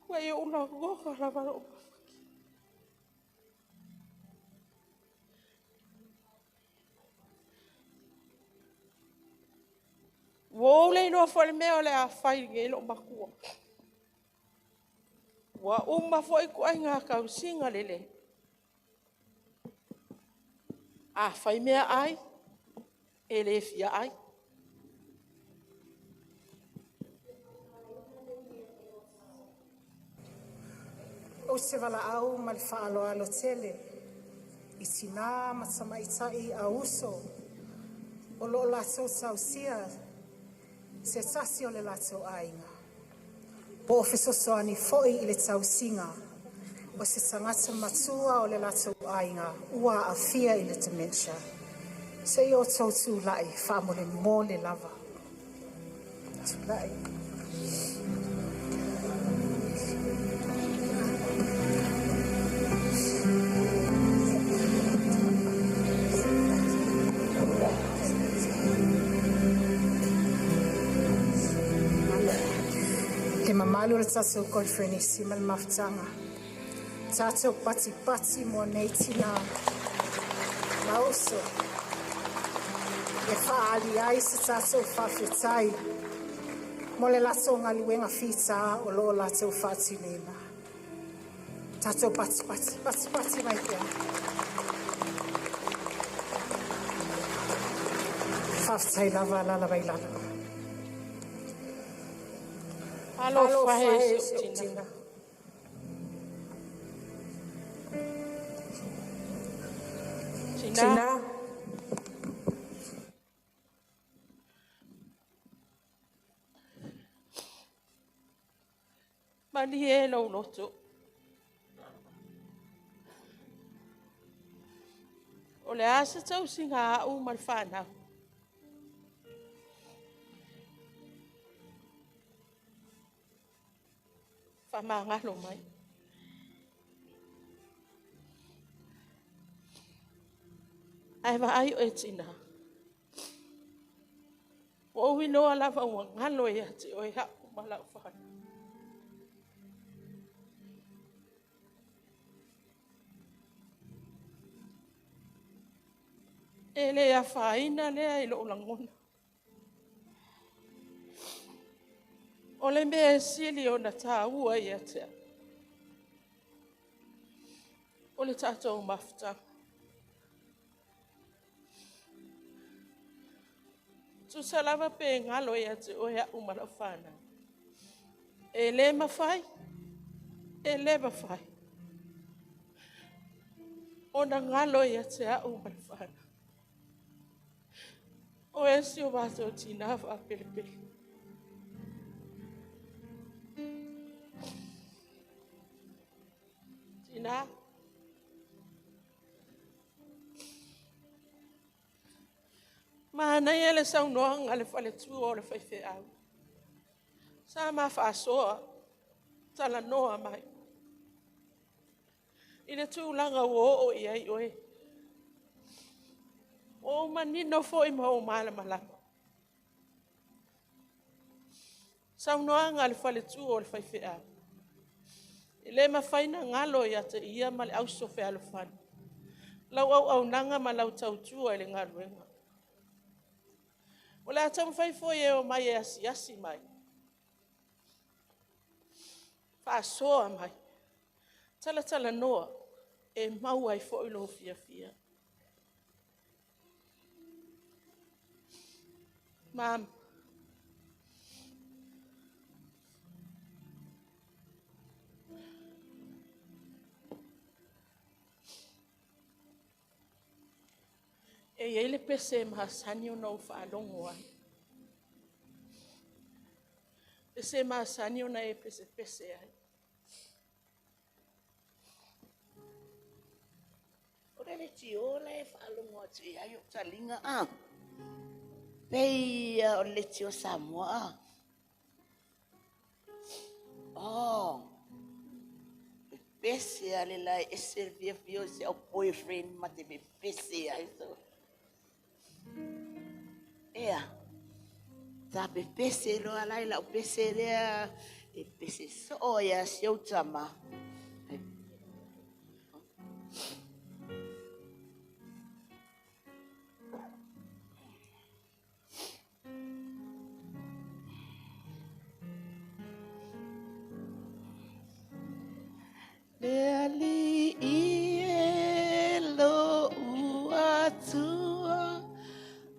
Ua i ou lagona lava lou mafaki. Ua ou le iloa foi le mea o le a fai i lenei loomatua. Ua uma foi ituaiga tausiga lelei. A fai meaai, e le fia ai. Ou te valaau ma le faaaloalo tele i tinā ma tamaitai auuso o loo latou tausia se tasi o le latou aiga, po o fesoasoani foi i le tausiga o se tagata matua o le latou aiga ua aafia i le dementia, se i outou tulai faamolemole lava. Tulai. Le mamalu o le tatou koneferenisi ma le mafutaga, tatou patipati mo nei tinā ma uso e faaali ai se tatou faafetai mo le latou galuega fitā o loo latou faatinoina. Tatou patipati, patipati mai pea. Faafetai lava alaala mai lalo. Alofa e e si si ou ou tina. tina. Tina. Tina. Malie lou loto. O le a se tausiga a'u ma le fanau. Faamagalo mai. Ae vaai oe tinā. Ua ou iloa lava ua galo ia te oe a'u ma la'u fanau. E le afaina lea i lou lagona. O le mea e sili ona tāua ia te au. O le tatou mafutaga. Tusa lava pe galo ia te oe a'u ma la'u fanau. E le mafai, e le mafai. Ona galo ia te a'u ma le fanau. O e si o matou tinā faapelepele. Tinā. Manaia le saunoaga a le faletua o le faifeau. Sa ma faasoa, talanoa mai. I le tulaga ua oo i ai oe. Ua ou manino foi ma ou malamalama. Saunoaga a le faletua o le faifeau. E le mafai ona galo ia te ia ma le auso fealofani. Lau auaunaga ma lau tautua i le galuega. O le a taumafai foi e omai e asiasi mai, faasoa mai, talatalanoa e maua ai foi lou fiafia. Mama, e i ai le pese e masani ona ou faalogo ai. Pese e masani ona e pesepese ai. O le leitio la e faalogo atu i ai o taliga a. Pei o le leitio Samoa a. Oh. Pese a le la e ese le fiafia o se au boyfriend ma te pepese ai so. Ea. Sa pepese loa la i lau pese lea e pese soo ia si au tama. Le alii e lo'u Atua,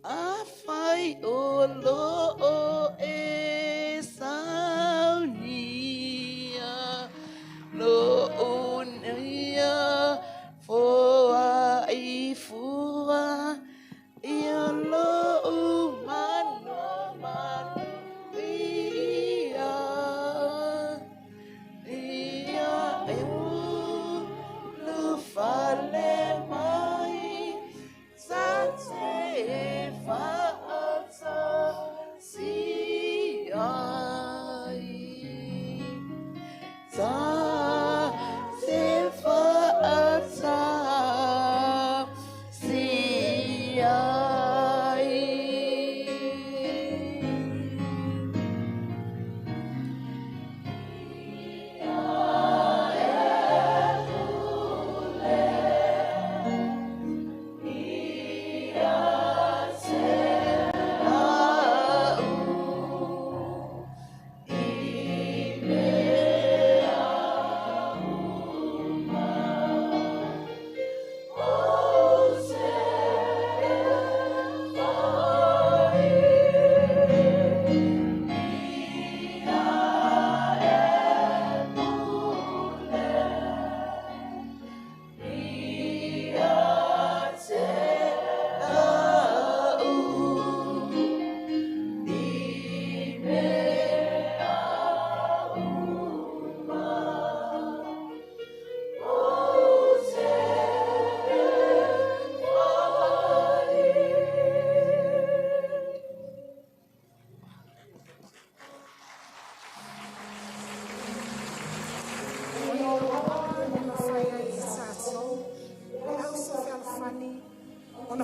afai o loo e saunia lo.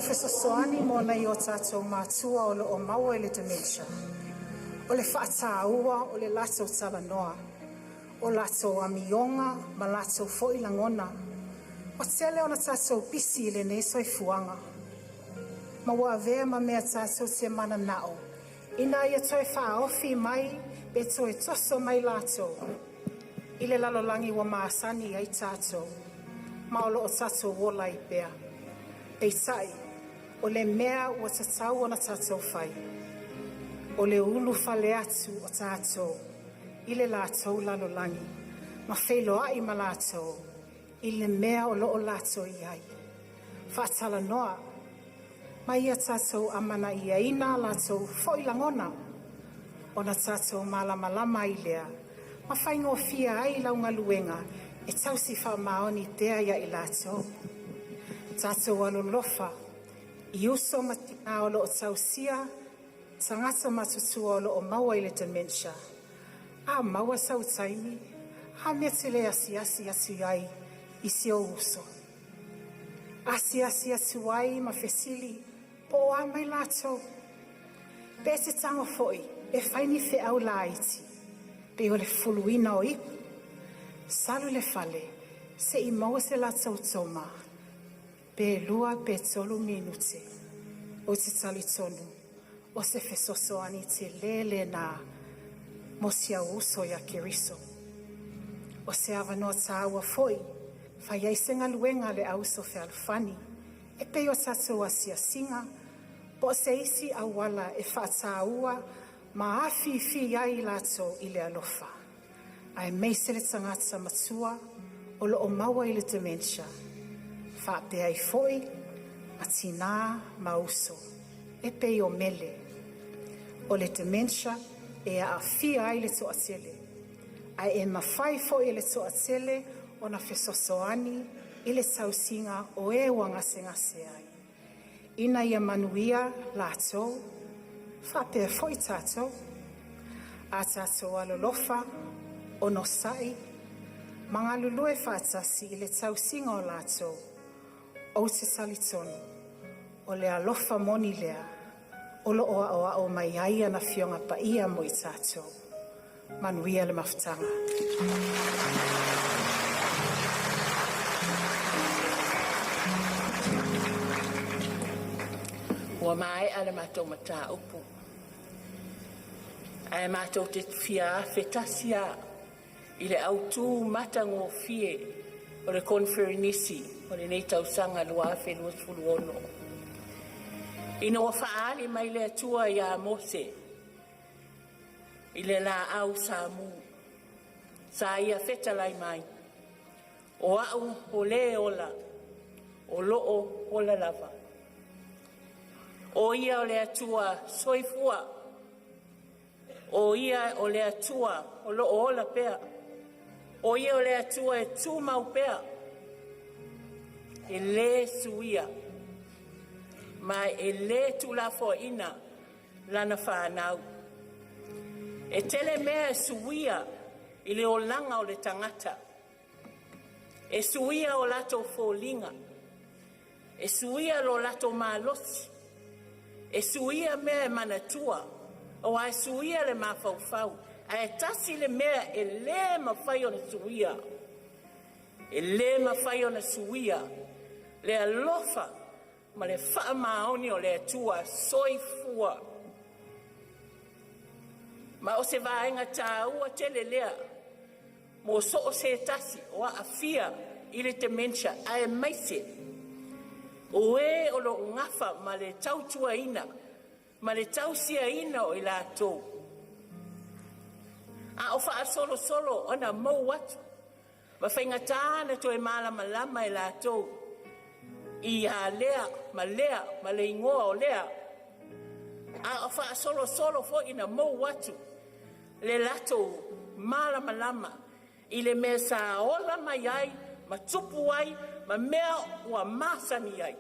fesoasoani mo nai o tātou mātua o loo maua i le dementia. O le whaatāua o le latou talanoa, o latou amioga ma latou fo'i lagona. Ua tele ona tatou pisi i lenei soifuaga, ma ua avea ma mea tatou te mananao ina ia toe faaofi mai pe toe toso mai latou i le lalolagi ua masani ai tatou ma o loo tatou ola ai pea. Peitai, o le mea ua tatau ona tatou fai, o le ulufale atu o tatou i le latou lalolagi ma feiloai ma latou i le mea o loo latou iai, faatalanoa ma ia tatou amanaiaina latou foi lagona ona tatou malamalama ai lea ma faigofie ai lau galuega e tausi faamaoni pea ia i latou. Tatou alolofa i uso ma tina o loo tausia tagata matutua o loo maua i le dementia. A maua sau taimi, a mea e te le asiasi atu ai i si ou uso? Asiasi atu ai ma fesili po o a mai latou. Pe e te tago foi e fai ni feau laiti pei o le fuluina o ipu, salu i le fale sei maua se latou toma pe 2 pe 3 minute. Ou te talitonu o se fesoasoani telē lenā mo si ou uso ia Keriso. O se avanoa tāua foi fai ai se galuega a le Auuso Fealofani e pei o tatou asiasiga po o se isi auala e faataua ma afifi ai i latou i le alofa, aemaise le tagata matua o loo maua i le dementia, faapea ai foi ma tinā ma uso e pei o Mele. O le dementia e aafia ai le toatele, ae e mafai foi e le toatele ona fesoasoani i le tausiga o e ua gasegase ai, ina ia manuia latou faapea foi tatou. A tatou alolofa, onosai ma galulue faatasi i le tausiga o latou, ou te talitonu o le alofa moni lea o loo aoao mai ai ana Afioga Paia mo i tatou. Manuia le mafutaga. Ua maea le matou mataupu, ae matou te fia afe tasi lava i le autu matagofie o le koneferenisi o lenei tausaga 2026. Ina ua faaali mai le Atua ia Mose i le laau samu, sa ia fetalai mai, “O au o le ola, o loo ola lava.” O ia o le Atua soifua, o Ia o le Atua o loo ola pea, o Ia o le Atua e tumau pea, e le suia, ma e le tuulafoaiina lana fanau. E tele mea e suia i le olaga o le tagata. E suia o latou foliga, e suia lo latou malosi, e suia mea e manatua, aua e suia le mafaufau, ae tasi le mea e lē mafai ona suia. E lē mafai ona suia le alofa ma le faamaoni o le Atua soifua. Ma o se vaega tāua tele lea mo so o se tasi o aafia i le dementia, aemaise o e o loo gafa ma le tautuaina ma le tausiaina o i latou. A o faasolosolo ona mou atu ma faigata na toe malamalama e latou ia lea ma lea ma le igoa o lea. A o faasolosolo foi ina mou atu le latou malamalama i le mea sa ola mai ai ma tupu ai ma mea ua masani ai,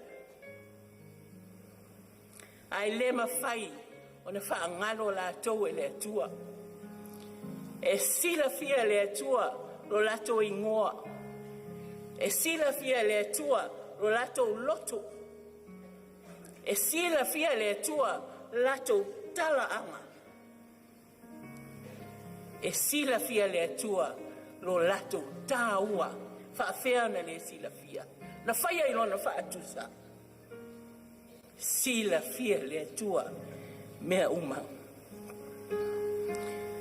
ae le mafai ona faagalo latou e le Atua. E silafia e le Atua lo latou igoa, e silafia e le Atua lo latou loto. E silafia e le Atua latou talaaga. E silafia e le Atua lo latou tāua. Faafea ona le silafia? Na faia i lona faatusa. Silafia e le Atua mea uma.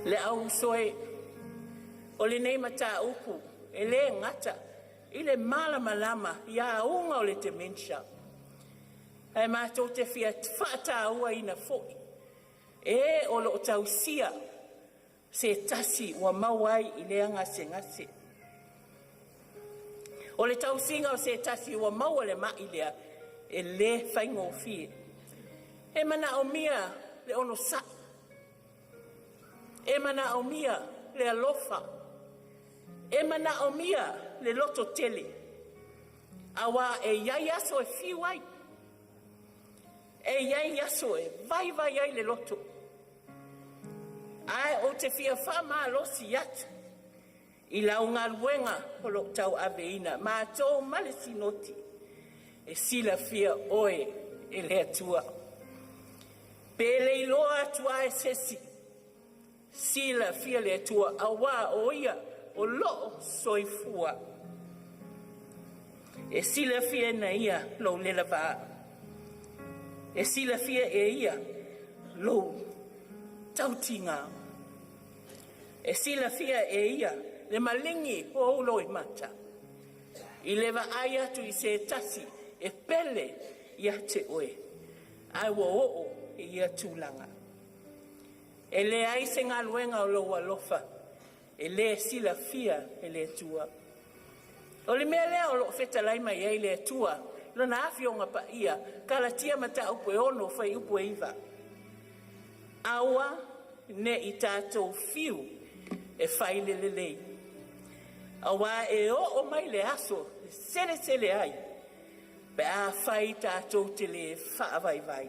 Le au uso e, o lenei mataupu e le gata i le malamalama i auga o le dementia, ae matou te fia faatauaina foi e o lo o tausia se tasi ua maua ai i lea gasegase. O le tausiga o se tasi ua maua le mai lea e le faigofie. E manaomia le onosai, e manaomia le alofa, e manaomia le loto tele, auā e i ai aso e fiu ai, e i ai aso e vaivai ai le loto. Ae ou te fia faamalosi atu i lau galuega o lo o tauaveina matou ma le Sinoti, e silafia oe e le Atua. Pe le iloa atu lava e se isi, silafia le Atua, auā o Ia o lo o soifua. E silafia e Ia lou lelevā, e silafia e Ia lou tautiga, e silafia e Ia le maligi o ou loimata i le vaai atu i se tasi e pele ia te oe, ae ua oo i ia tulaga. E leai se galuega o lou alofa e le silafia e le Atua. O le mea lea o lo o fetalai mai ai le Atua Lona Afioga Paia, Kalatia Mataupu e 6 fuaiupu e 9. Aua ne i tatou fiu e fai le lelei, auā e oo mai le aso e selesele ai pe afai tatou te le faavaivai.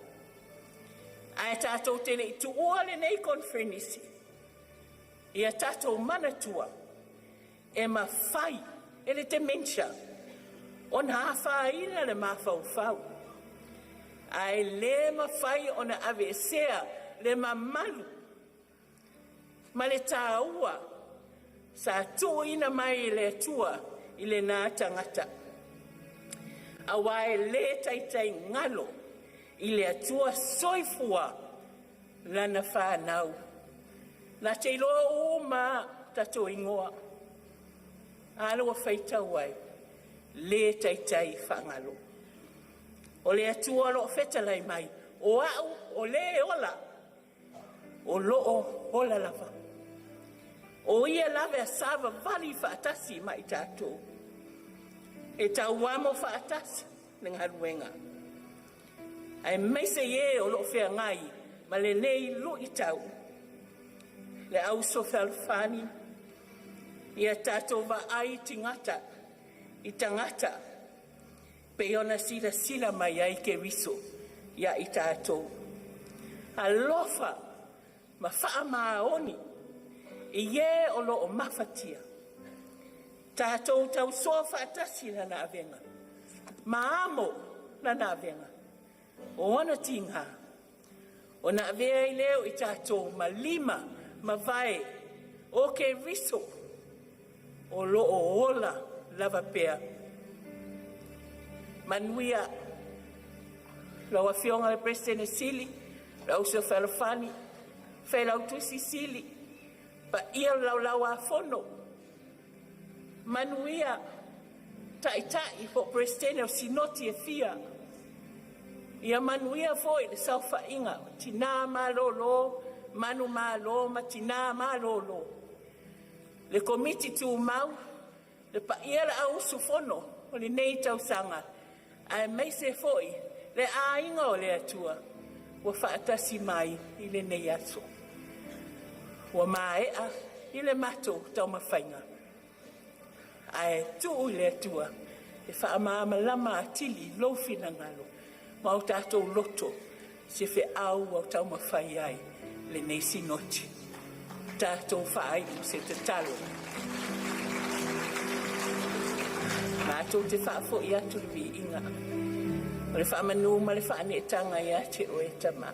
Ae tatou te le i tuua lenei koneferenisi, ia tatou manatua e mafai e le dementia ona afaina le mafaufau, ae le mafai ona aveesea le mamalu ma le taua sa tuuina mai e le Atua i lena tagata, auā e le taitai galo i le Atua soifua lana fanau. Na te iloa uma tatou igoa, a lea ua faitau ai, le taitai faagalo. O le Atua o lo o fetalai mai, o au o le ola, o lo o ola lava. O ia lava e savavali faatasi ma i tatou. E tauamo faatasi le galuega. Aemaise i e o lo o feagai ma lenei luitau. Le auso fealofani, ia tatou vaai tigata i tagata pei ona silasila mai ai Keriso ia i tatou. Alofa ma faamaoni i e o lo o mafatia. Tatou tausoa faatasi lana avega, ma amo lana avega, o ona tiga, ona avea ai lea o i tatou ma lima ma vae o Keriso o lo o ola lava pea. Manuia lau Afioga i le Peresetene Sili, le auso fealofani, Failautusi Sili, paia o le Laulau-a-Fono, manuia Taitai po o Peresetene o Sinoti e fia. Ia manuia foi le saofaiga o tina malolo, manumalo ma tina malolo. Le Komiti Tumau, le paia le au usufono o lenei tausaga, aemaise foi le aiga o le Atua ua faatasi mai i lenei aso. Ua maea i le matou taumafaiga, ae tuu i le Atua e faamalamalama atili lou finagalo ma o tatou loto se feau ua taumafai ai lenei Sinoti. Tatou faaiu se tatalo. Matou te faafoi atu le viiga. O le faamanū ma le faaneetaga ia te oe Tamā,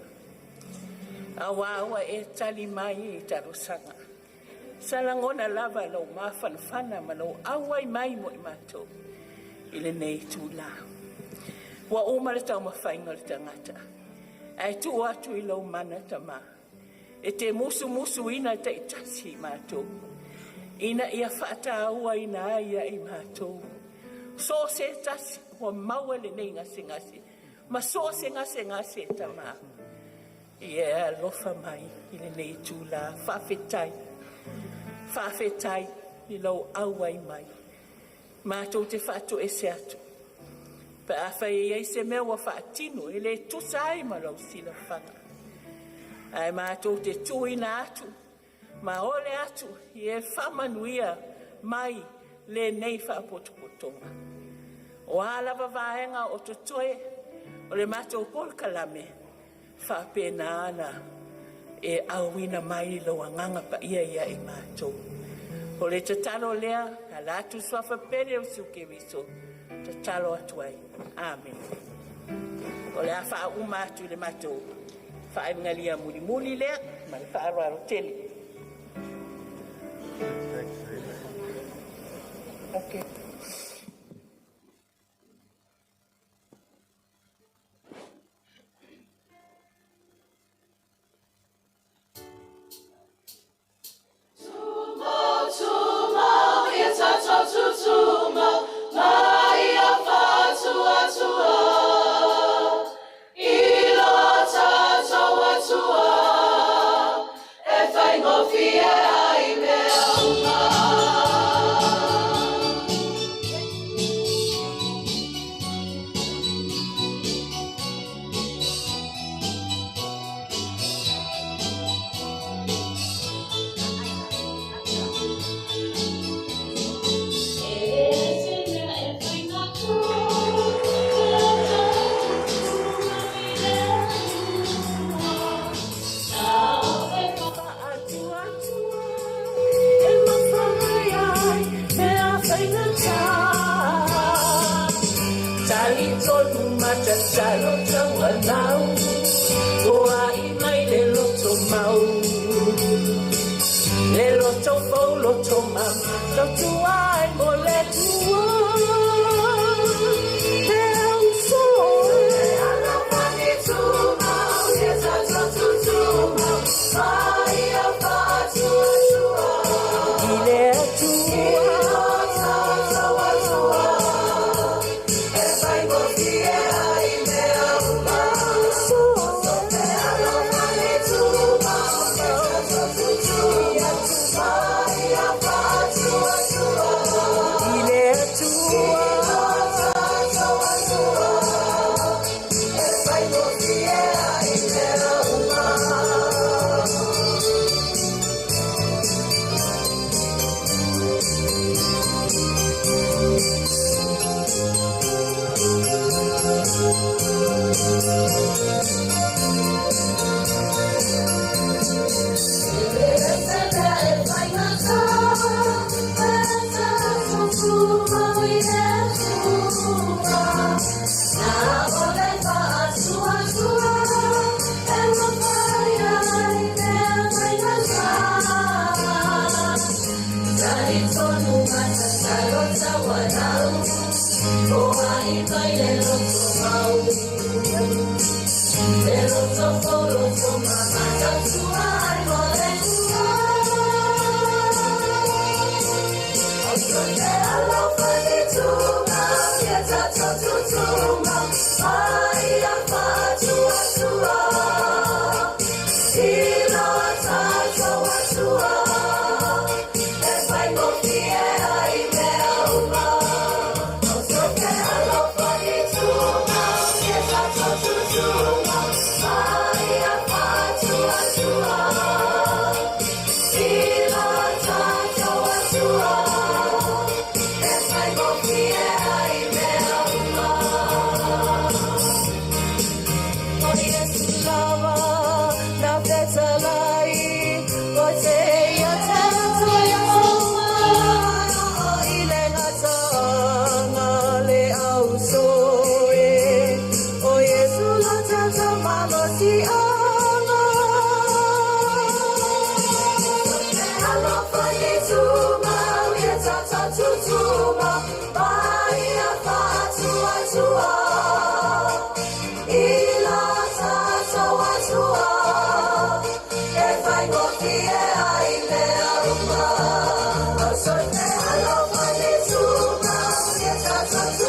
auā ua e tali mai i talosaga. Sa lagona lava lou mafanafana ma lou auai mai mo i matou i lenei itulā. Ua uma le taumafaiga o le tagata, ae tuu atu i lou mana Tamā e te musumusuina taitasi i matou, ina ia faatauaina ai ia i matou. So o se tasi ua maua lenei gasegase ma so o se gasegase Tamā, ia e alofa mai i lenei itulā. Faafetai, faafetai i lou auai mai. Matou te faatoese atu pe afai e i ai se mea ua faatino e le tusa ai ma lou silafaga, ae matou te tuuina atu ma ole atu ia e faamanuia mai lenei faapotopotoga. O a lava vaega o totoe o le matou polokalame, faapena ona e auina mai lou agaga paia ia i matou. O le tatalo lea ala atu i le suafa pele o Iesu Keriso, tatalo atu ai. Amene. O le a faauma atu i le matou faaiugalia mulimuli lea ma le faaaloalo tele. Okay.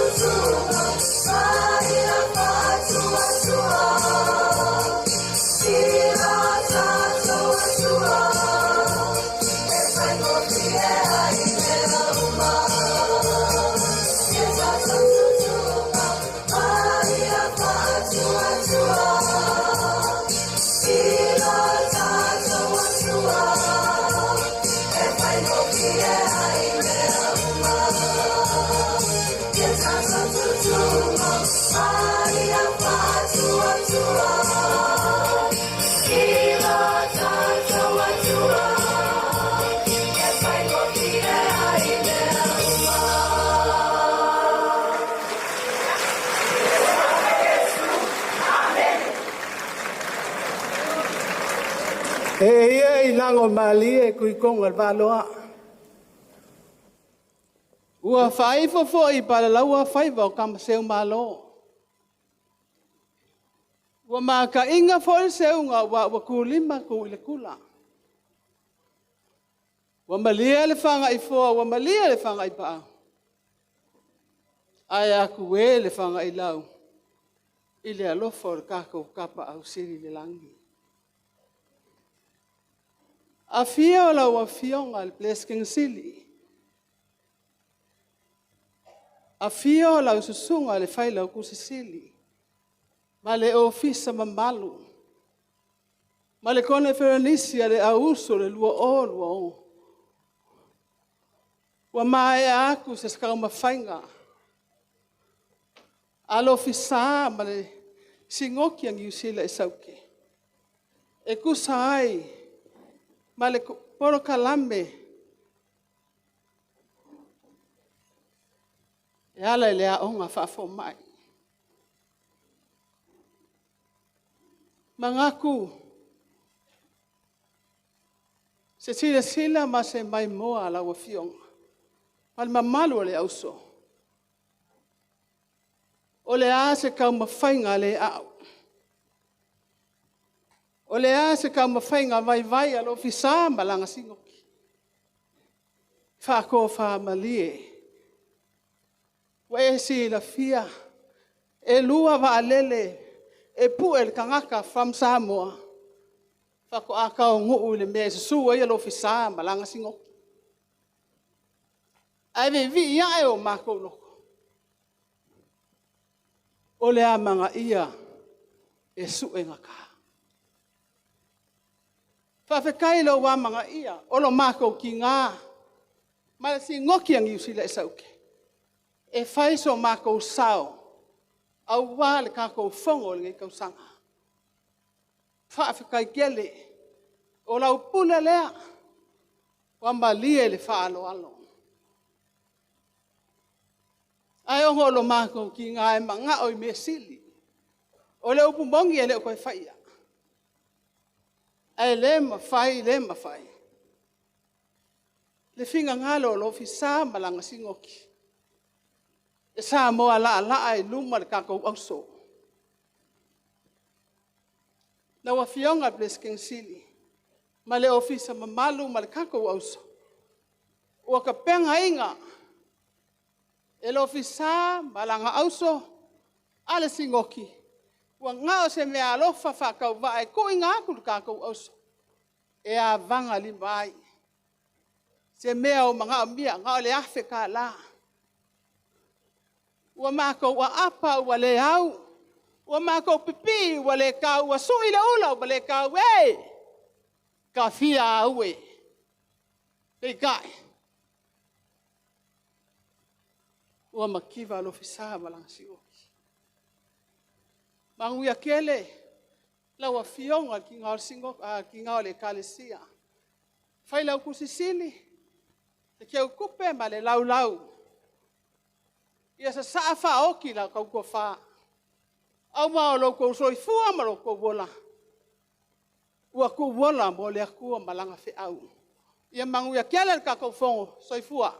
Tutuga mai ia faatuatua i lo tatou Atua e faigofie ai mea uma. Ia tatou tutuga ma ia faatuatua i lo tatou Atua e faigofie ai mea uma. Ia tatou tutuga ma ia faatuatua i lo tatou Atua e faigofie ai mea uma. E ia i lago malie kui konga le valoa. Ua faaifo foi palalaua faiva o kamaseu malo. Ua makainga foi le seuga ua kulima ku i le kula. Ua malie le fagaifoa, ua malie le fagaipaau. Ae aku e le fagailau i le alofa o le tatou Tapaau Sili i le lagi. Afio lau Afioga i le Peresetene Sili, afio lau Susuga i le Failautusi Sili ma le Ofisa mamalu, ma le Koneferenisi a le au usu o le 2020. Ua maea atu se taumafaiga a le Ofisa ma le Sinoti a Niu Sila i Saute e tusa ai ma le polokalame e ala i le aoga faafomai. Manatu se silasila ma se maimoa a lau Afioga ma le mamalu o le auso, o le a se taumafaiga le a'u, o le a se taumafaiga vaivai a le Ofisa ma lana Sinoti, faatofamalie. Ua e silafia, e 2 vaalele e pue e le tagata from Samoa faatoa taunuu i le mea e susu ai le Ofisa ma lana Sinoti. Ae viivii ae o matou loto, o le amanaia e suegata. Faafetai i lou amanaia o lo matou tina ma le Sinoti a Niu Sila i Saute e fai so matou sao aua le tatou Fono i lenei tausaga. Faafetai tele. O lau pule lea, ua malie i le faaaloalo. Ae ona o lo matou tiga e manao i mea sili, o le upu moni e le o toe faia, ae le mafai le mafai le finagalo o le Ofisa ma lana Sinoti, e Samoa laalaa i luma le tatou auso. Lau Afioga i le Peresetene Sili ma le Ofisa mamalu ma le tatou auso, ua tapenaina e le Ofisa ma lana auso a le Sinoti, ua na o se meaalofa faatauvaa e tuuina atu i le tatou auso e avagalima ai se mea o manaomia, na o le $1,000. Ua matou aapa ua le au, ua matou pipii ua le tau, ua sui le ula ua le tau e, tafia aue. Peitai, ua mativa le Ofisa ma lana Sinoti. Manuia tele lau Afioga i le tiga o le Ekalesia, Failautusi Sili, le Teutupe ma le Laulau, ia sasaa faaoti la outou tofa, aua o lo outou soifua ma lo outou ola, ua tuuola mo le Atua ma Lana feau. Ia manuia tele le tatou Fono. Soifua.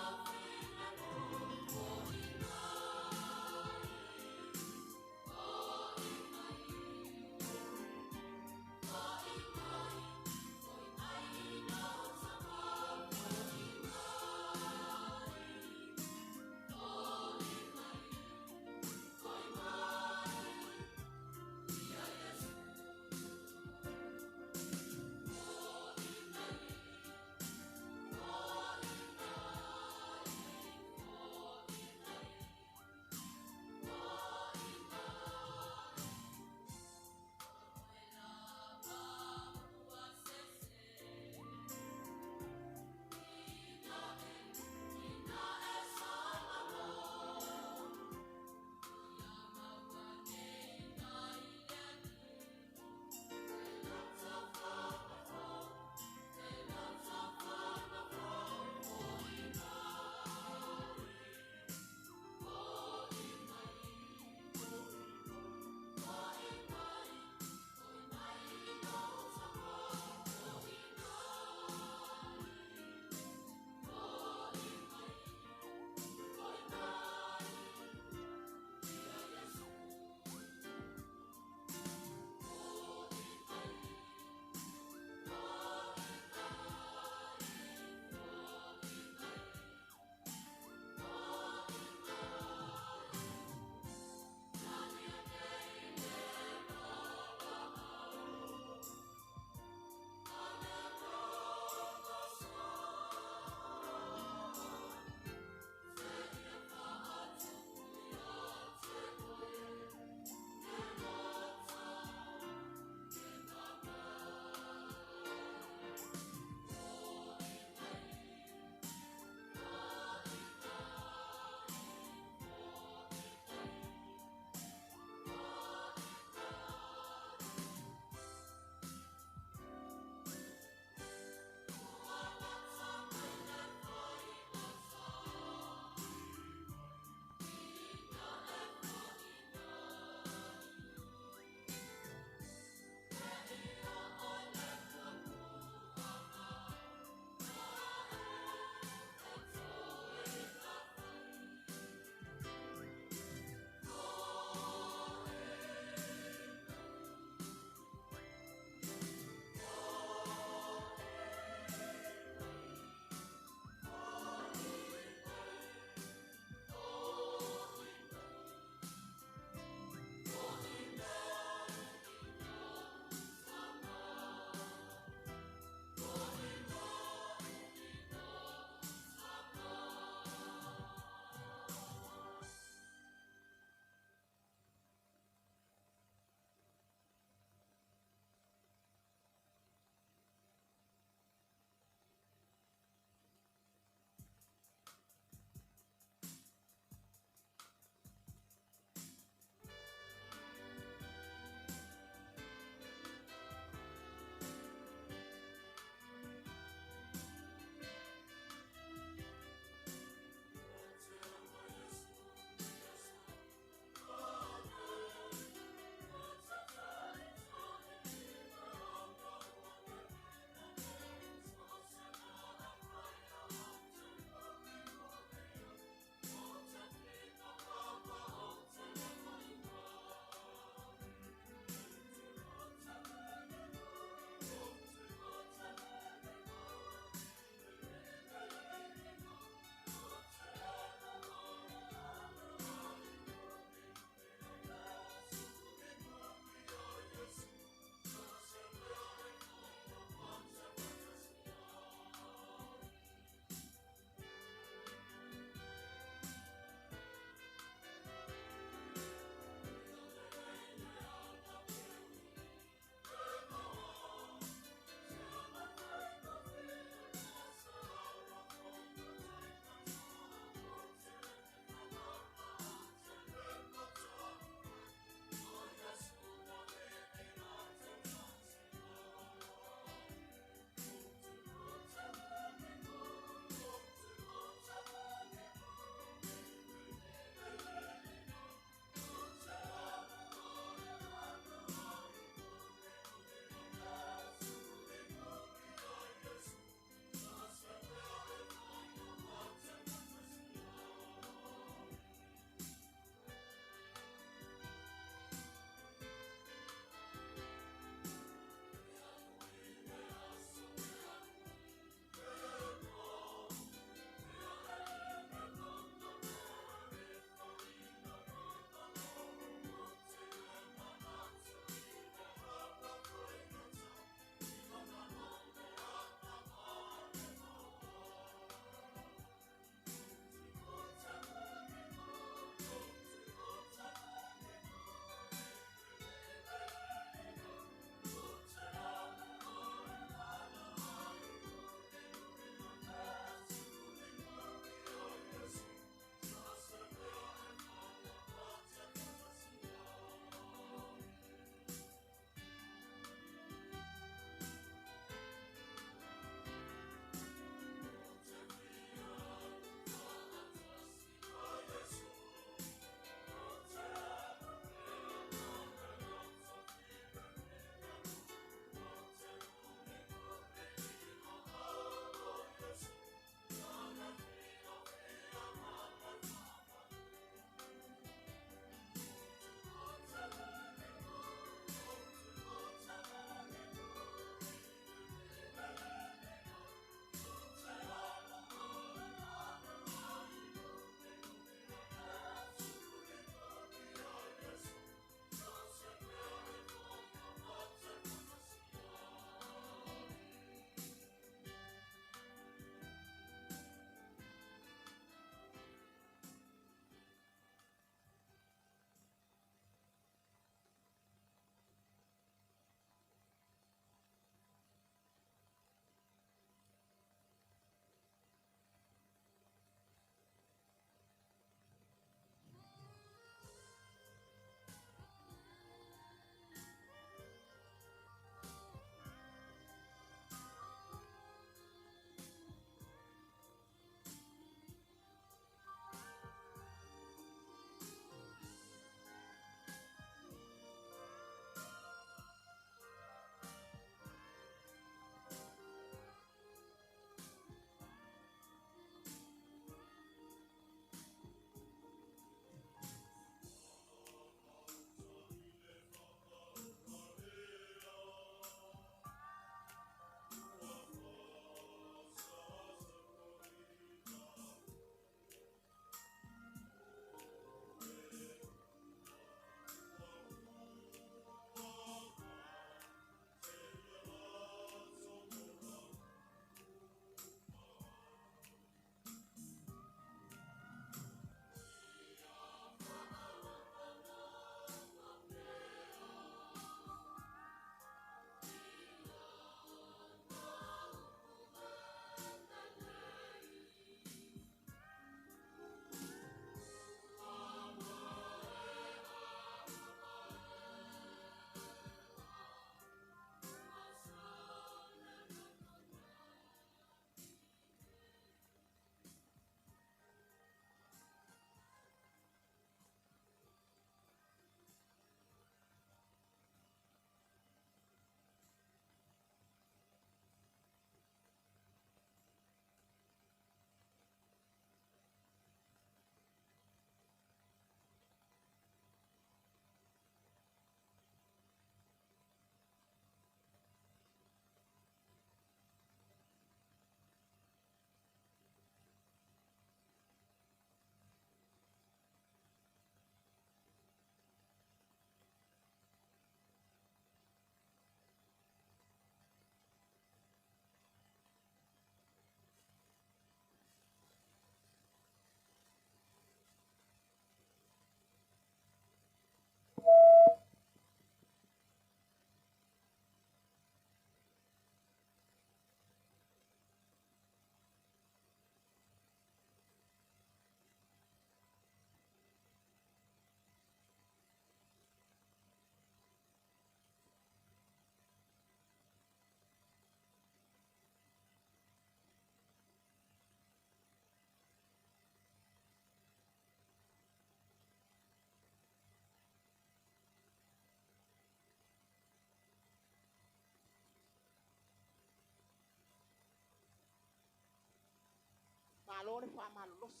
Malo le faamalolosi.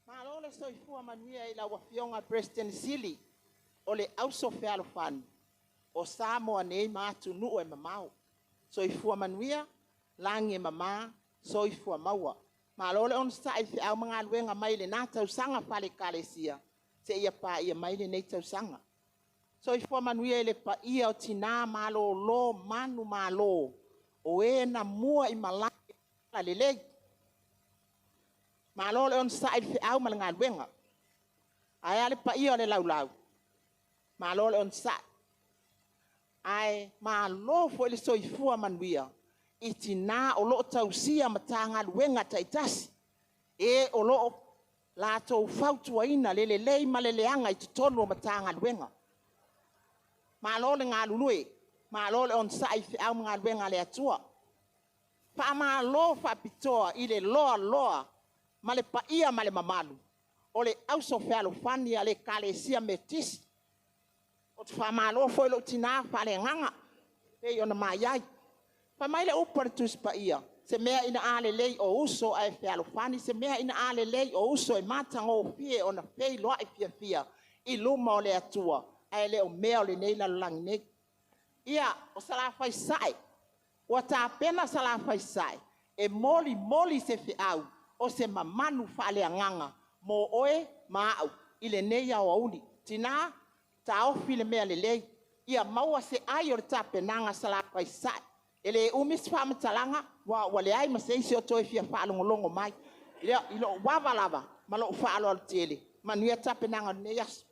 Malo le soifua manuia i lau Afioga President Sili o le Auso Fealofani o Samoa nei ma atunuu e mamao. Soifua manuia, lagi e mama, soifua maua. Malo le onosai i feau ma galuega mai lena tausaga faale-Ekalesia seia paia mai lenei tausaga. Soifua manuia i le paia o tina malolo manumalo o e na mua i malae i le talalelei. Malo le onosai i le feau ma le galuega. Ae a le paia o le laulau? Malo le onosai. Ae malo foi le soifua manuia i tina o lo o tausia Matagaluega taitasi, e o lo o latou fautuaina le lelei ma le leaga i totonu o Matagaluega. Malo le galulue, malo le onosai i feau ma galuega a le Atua. Faamalo faapitoa i le loaloa ma le paia ma le mamalu o le Auso Fealofani a le Ekalesia Metotisi. Ou te faamalo foi i lou tina faaleagaga e pei ona ma i ai. Fai mai le upu a le Tusi Paia, se mea ina a lelei o uso ae fealofani, se mea ina a lelei o uso e matagofie ona feiloai fiafia i luma o le Atua, ae le o mea o lenei lalolagi nei. Ia, o Salafai Sasae, ua tapena Salafai Sasae e molimoli se feau o se mamanu faaleagaga mo oe ma au i lenei aoauli. Tina, taofi le mea lelei, ia maua se ai o le tapenaga a Salafai Sasae. E le umi se faamatalaga aua ua leai ma se isi o toe fia faalogologo mai. Ia, i lou ava lava ma lou faaaloalo tele, manuia tapenaga o lenei aso.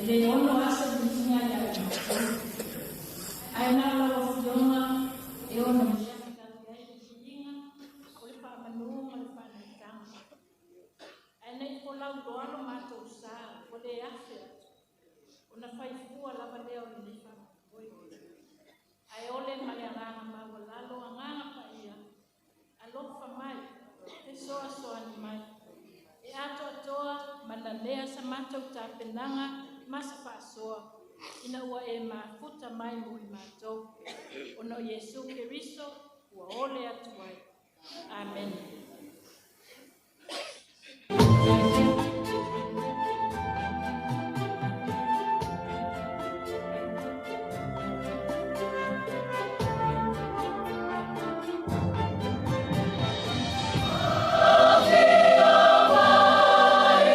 E le ono asa viiga ia i matou. Ae na o lau Afioga e ono mea tatau ai le viiga, o le faamanū ma le faanaitaga. Ae nei folau loa lo matou sa, ua lē afe atu, ona faifua lava lea o lenei faamoemoe. Ae ole ma le agaga maualalo, agaga paia, alofa mai, fesoasoani mai, e atoatoa ma nanea sa matou tapenaga ma se faasoa, ina ua e mafuta mai mo i matou. Ona o Iesu Keriso ua ole atu ai. Amene. Afio mai,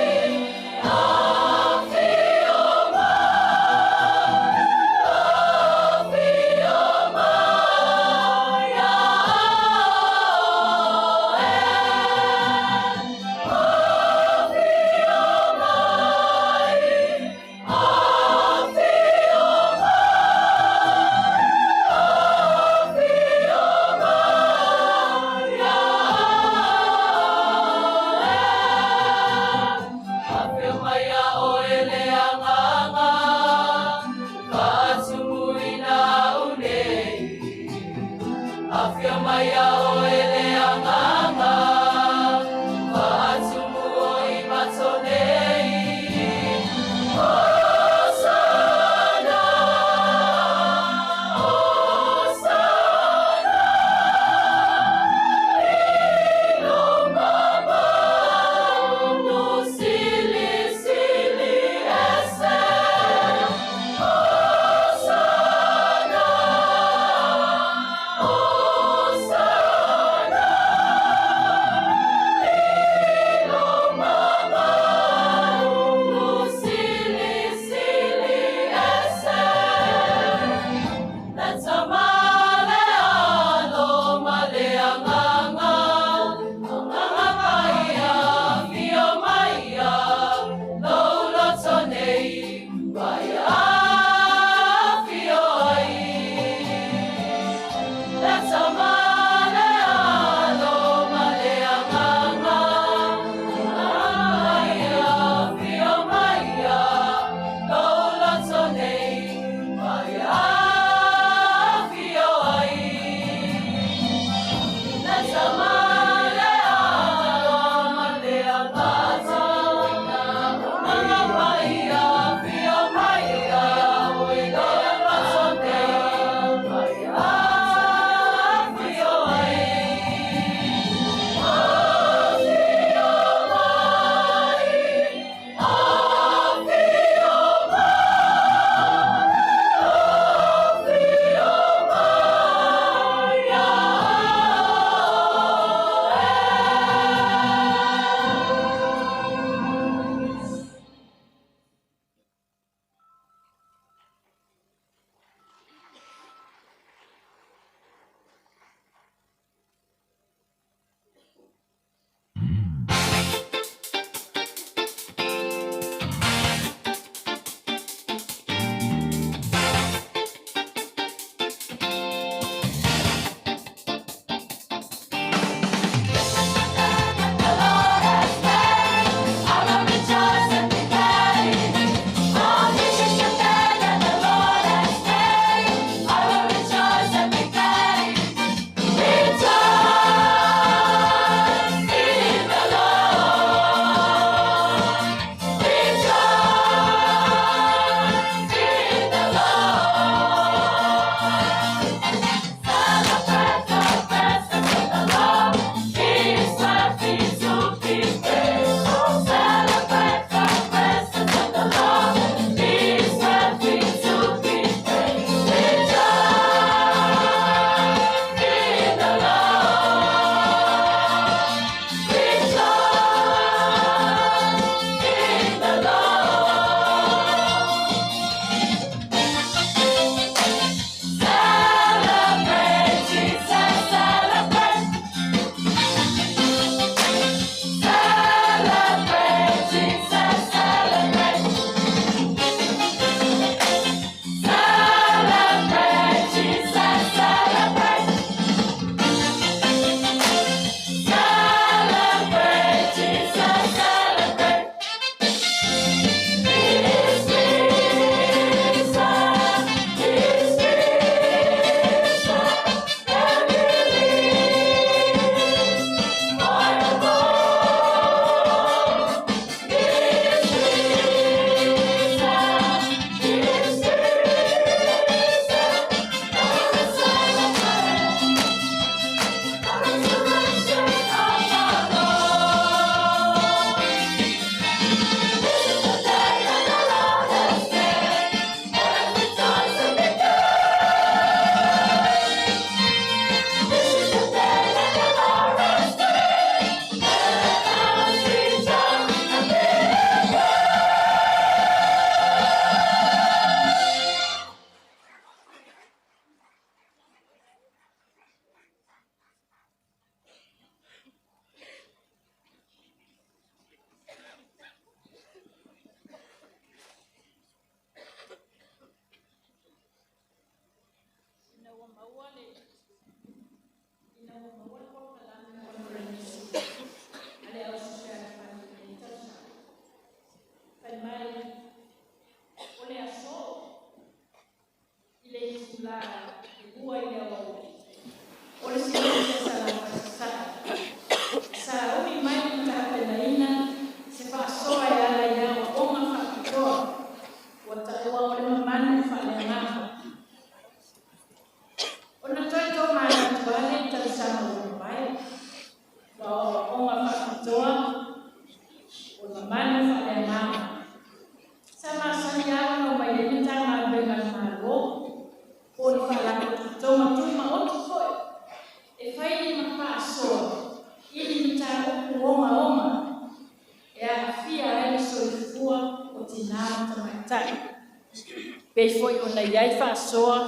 Pei foi ona i ai faasoa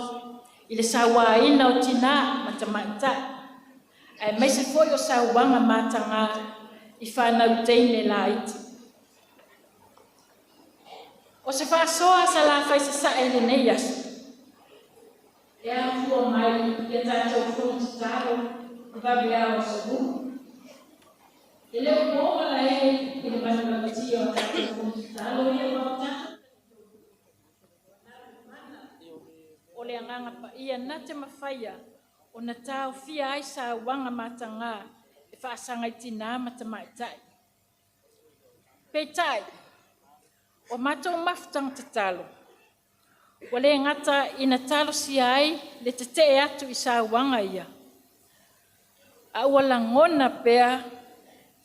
i le sauaina o tinā ma tamaitai, aemaise foi o sauaga mataga i fanau teine laiti. O se faasoa a Salafai Sasae i lenei aso, e afua mai ia tatou fono tatalo i vaveao aso Lua. E le o po malae i le manulauti o a tatou fono tatalo ia aua ua tatou o le agaga paia na te mafaia ona taofia ai sauaga mataga e faasaga i tinā ma tamaitai. Peitai, o matou mafutaga tatalo, ua le gata ina talosia ai le tetee atu i sauaga ia, a ua lagona pea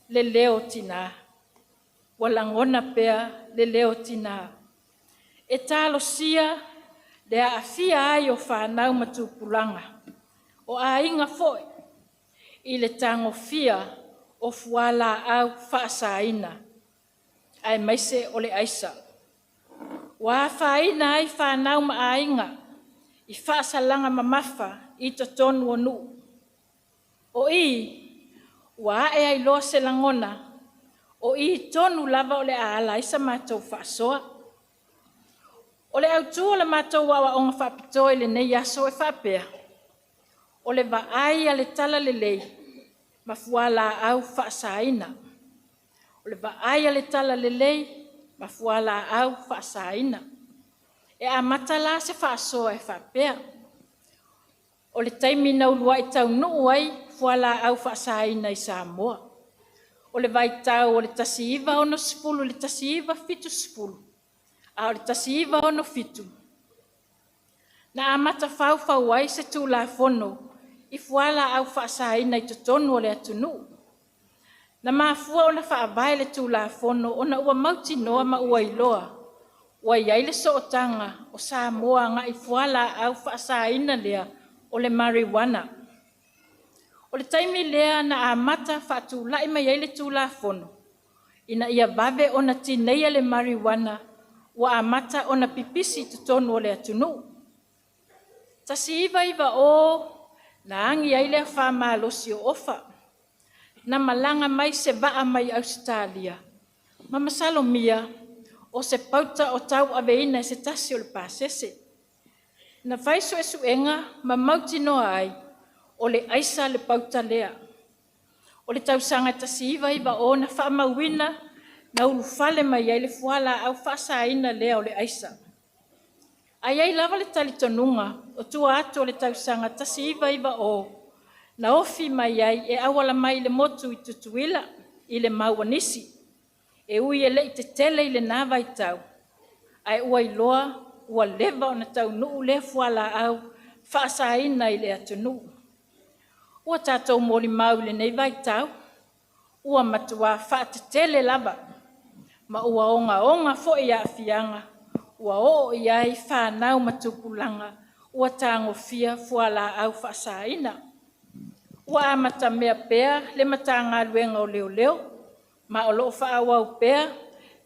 le leo o tinā. Ua lagona pea le leo o tinā. E talosia le aafia ai o fanau ma tupulaga, o aiga foi, i le tagofia o fualaau faasaina, aemaise o le aisa. Ua afaina ai fanau ma aiga i faasalaga mamafa i totonu o nuu. O i, ua ae ai loa se lagona, o i tonu lava o le a ala ai sa matou faasoa. O le autu o le matou aoaoga faapitoa i lenei aso e faapea, o le vaai a le talalelei ma fualaau faasaina. O le vaai a le talalelei ma fualaau faasaina. E amata la se faasoa e faapea, o le taimi na uluai taunuu ai fualaau faasaina i Samoa. O le vaitau o le 1960 i le 1970, a o le 1967 na amata faufau ai se Tulafono i fualaau faasaina i totonu o le atunuu. Na mafua ona faavae le Tulafono ona ua mautinoa ma ua iloa ua i ai le sootaga o Samoa agai i fualaau faasaina lea o le marijuana. O le taimi lea na amata faatulai mai ai le Tulafono ina ia vave ona tineia le marijuana ua amata ona pipisi i totonu o le atunuu. 1990 na agi ai le afa malosi o Ofa, na malaga mai se vaa mai Ausetalia ma masalomia o se pauta o tauaveina e se tasi o le pasese. Na fai suesuega ma mautinoa ai o le aisa le pauta lea. O le tausaga e 1990 na faamauina na ulufale mai ai le fualaau faasaina lea o le aisa. Ae i ai lava le talitonuga o tua atu o le tausaga 1990 na ofi mai ai e auala mai i le motu i Tutuila i le mau a nisi, e ui e le i tetele i lena vaitau, ae ua iloa ua leva ona taunuu lea fualaau faasaina i le atunuu. Ua tatou molimau i lenei vaitau, ua matua faatetele lava ma ua ogaoga foi aafiaga ua oo i ai fanau ma tupulaga ua tagofia fualaau faasaina. Ua amatamea pea le Matagaluega o Leoleo, ma o lo o faaauau pea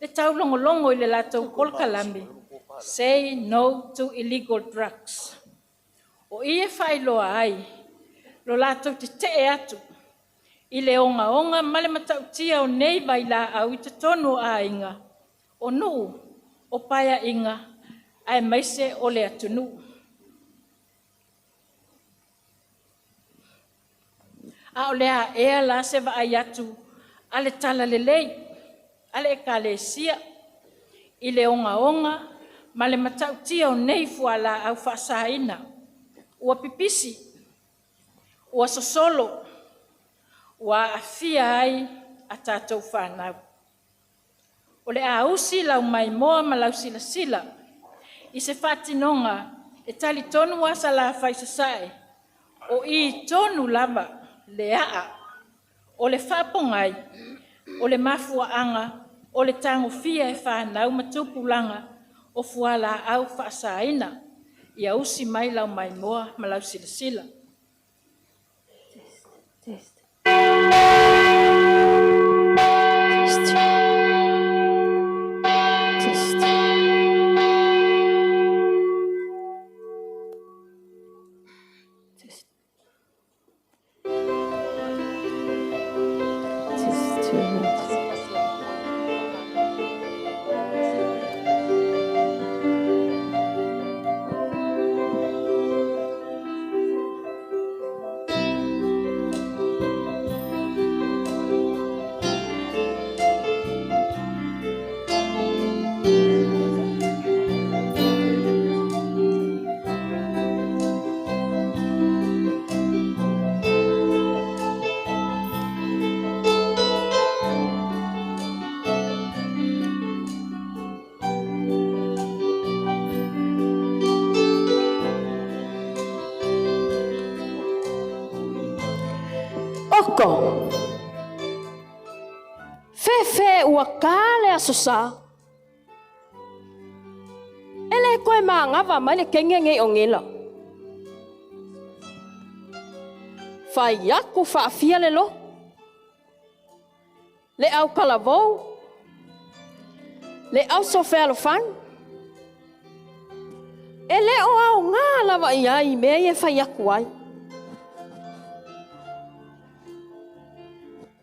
le taulogologo i le latou polokalame Say No to Illegal Drugs. O i e faailoa ai lo latou tetee atu i le ogaoga ma le matautia o nei vailaau i totonu o aiga, o nuu, o paeaiga, aemaise o le atunuu. A o le a ea la se vaai atu a le talalelei a le Ekalesia i le ogaoga ma le matautia o nei fualaau faasaina ua pipisi, ua sosolo, ua aafia ai a tatou fanau? O le a usi lau maimoa ma lau silasila i se faatinoga e talitonu lava Salafai i Sasae, o i tonu lava le a'a o le faapogai o le mafuaaga o le tagofia e fanau ma tupulaga o fualaau faasaina. Ia usi mai lau maimoa ma lau silasila. Test. Test. Test. Fefe ua ka le aso sa. E le koe māgava mai le kenge ngei o ngela. Fai aku faafia le loku. Le au kalavou. Le auso fealofani. E le o aogā lava i ai i mea ia e fai aku ai.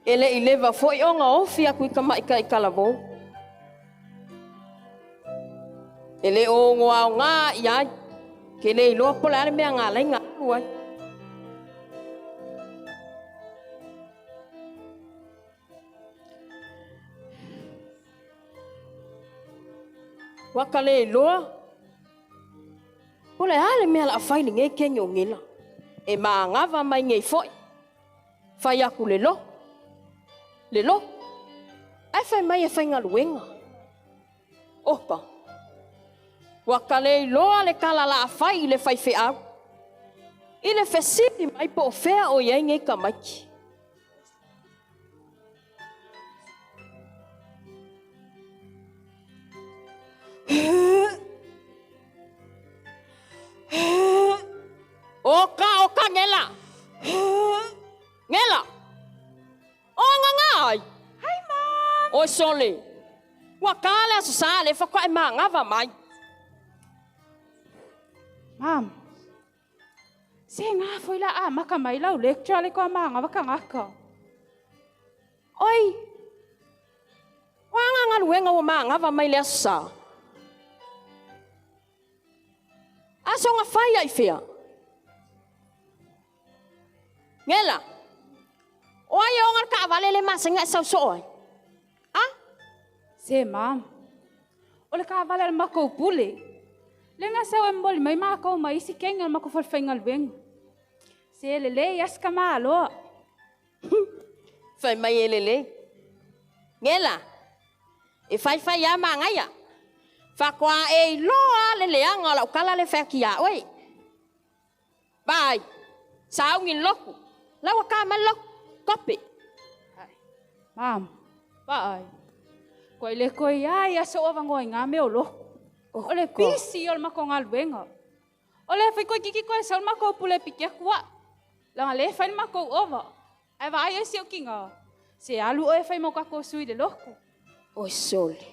E le i leva foi ona ofi aku i tamaʻi taikalavou. E le o ono aogā i ai, ke le iloa po o le a le mea na ala ai ona alu ai. Ua ka le iloa po o le a le mea o le a fai i lenei keni o Gela. E magava mai nei foi. Fai aku le lotu. Le lotu. Ae fai mai e faigaluega. Opa. Ua ka le iloa le tala la fai i le faifeau. I le fesili mai po o fea o i ai nei tamaiti. O ka o ka ngela. Ngela. O nganga ai. Hi, Mom. Oi sole. Ua ka le aso sa le faatoa e magava mai. Mom. Se ngā foi la a maka mai lau lecture le koa magava kangaka. Oi. O a nga galuega ua magava mai le aso sa. Aso ga fai ai fea. Ngela. O ai e ona le taavale le masani ona e sau soo ai? A? Se Mom. O le taavale a le makou pule. Le ga sau e momoli mai makou ma isi kegi o le makou fale faigaluega. Se lelei a se tamāloa. Fai mai e lelei. Ngela. E faifai lava magaia. Faatoa e iloa le leaga o lau tala lea e fai atu iā oe. Vaai, sauni le lotu. La ua ka mai le lotu. Kope. Mom, vaai. Koe le koe ai aso o vangoa i ngā mea o lotu. O le pisi o le makou galuega. O le fai koe kiki koe sau le makou pule piki aku a. Leaga lea e fai le makou ova. Ae vaai ai si ou kiga. Se alu oe e fai mo kakou sui i le lotu. Oi sole.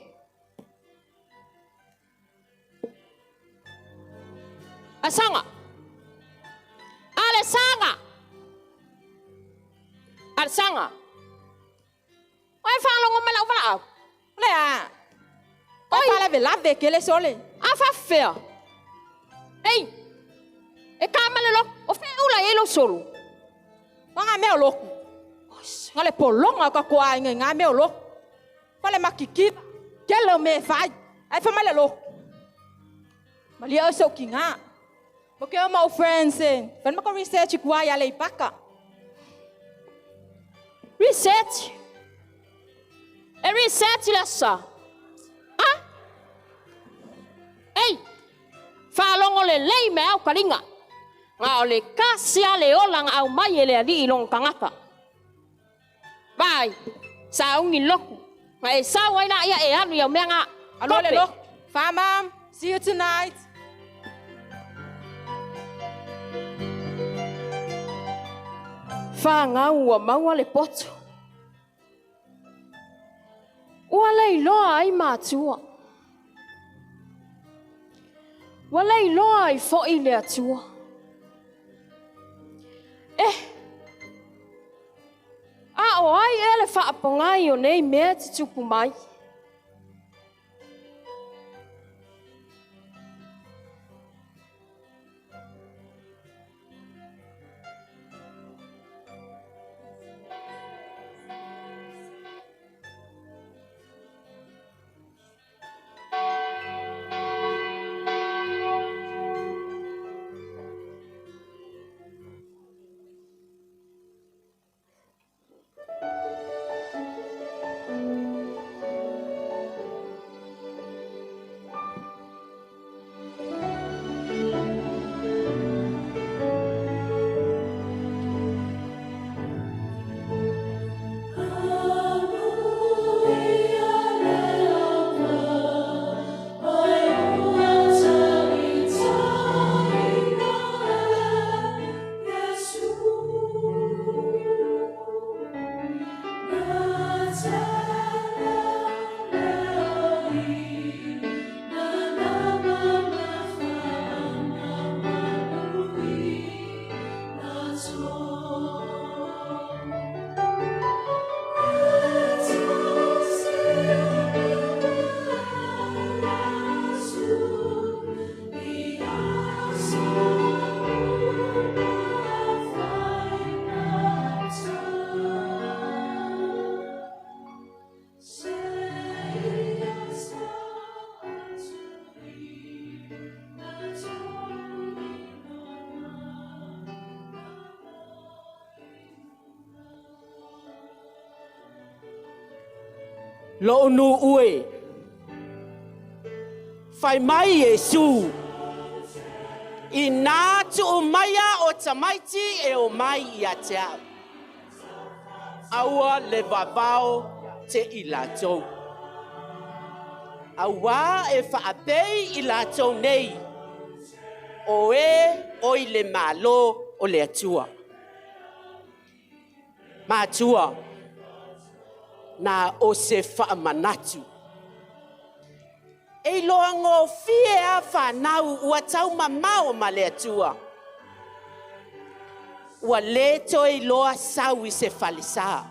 Asaga. Alesaga. Alesaga. Oi faalogo mai lau valaau. Le a. Oi. Faalavelave ke le sole. A faafefea. Ei. E ka ma le lotu. O fea ula i ai lou solo. O ngā mea o lotu. Nga le pologa o kakou aiga i ngā mea o lotu. Fale makikiva. Kele o mea e fai. Ae fai mai le lotu. Malie oe se ou kiga. Mo ke o mau friends e. Fai le makou research i kua i Aleipaka. Research. E research le aso sa. A? Ei. Faalogo lelei mea au kaliga. Na o le kasi lava le ola na aumai e le Alii i lona tagata. Vaai, sauni lotu. Na e sau ai laia e alu i au mea ga. Aloa le Kope. lotu. Fa Mom. See you tonight. Fagau ua maua le poto. Ua leiloa ai matua. Ua leiloa ai foi le Atua. Eh! A o ai ea le faapogai o nei mea e tutupu mai? Lo'u nu'u e, fai mai Iesu, inā tu'u maia o tamaiti e o mai ia te a'u, aua le vavao te i latou. Auā e fa'apei i latou nei, o e o i le Mālō o le Atua. Matua, na o se fa'amanatu. E iloagofie a fanau ua taumamao ma le Atua. Ua lē toe iloa sau i se falesā.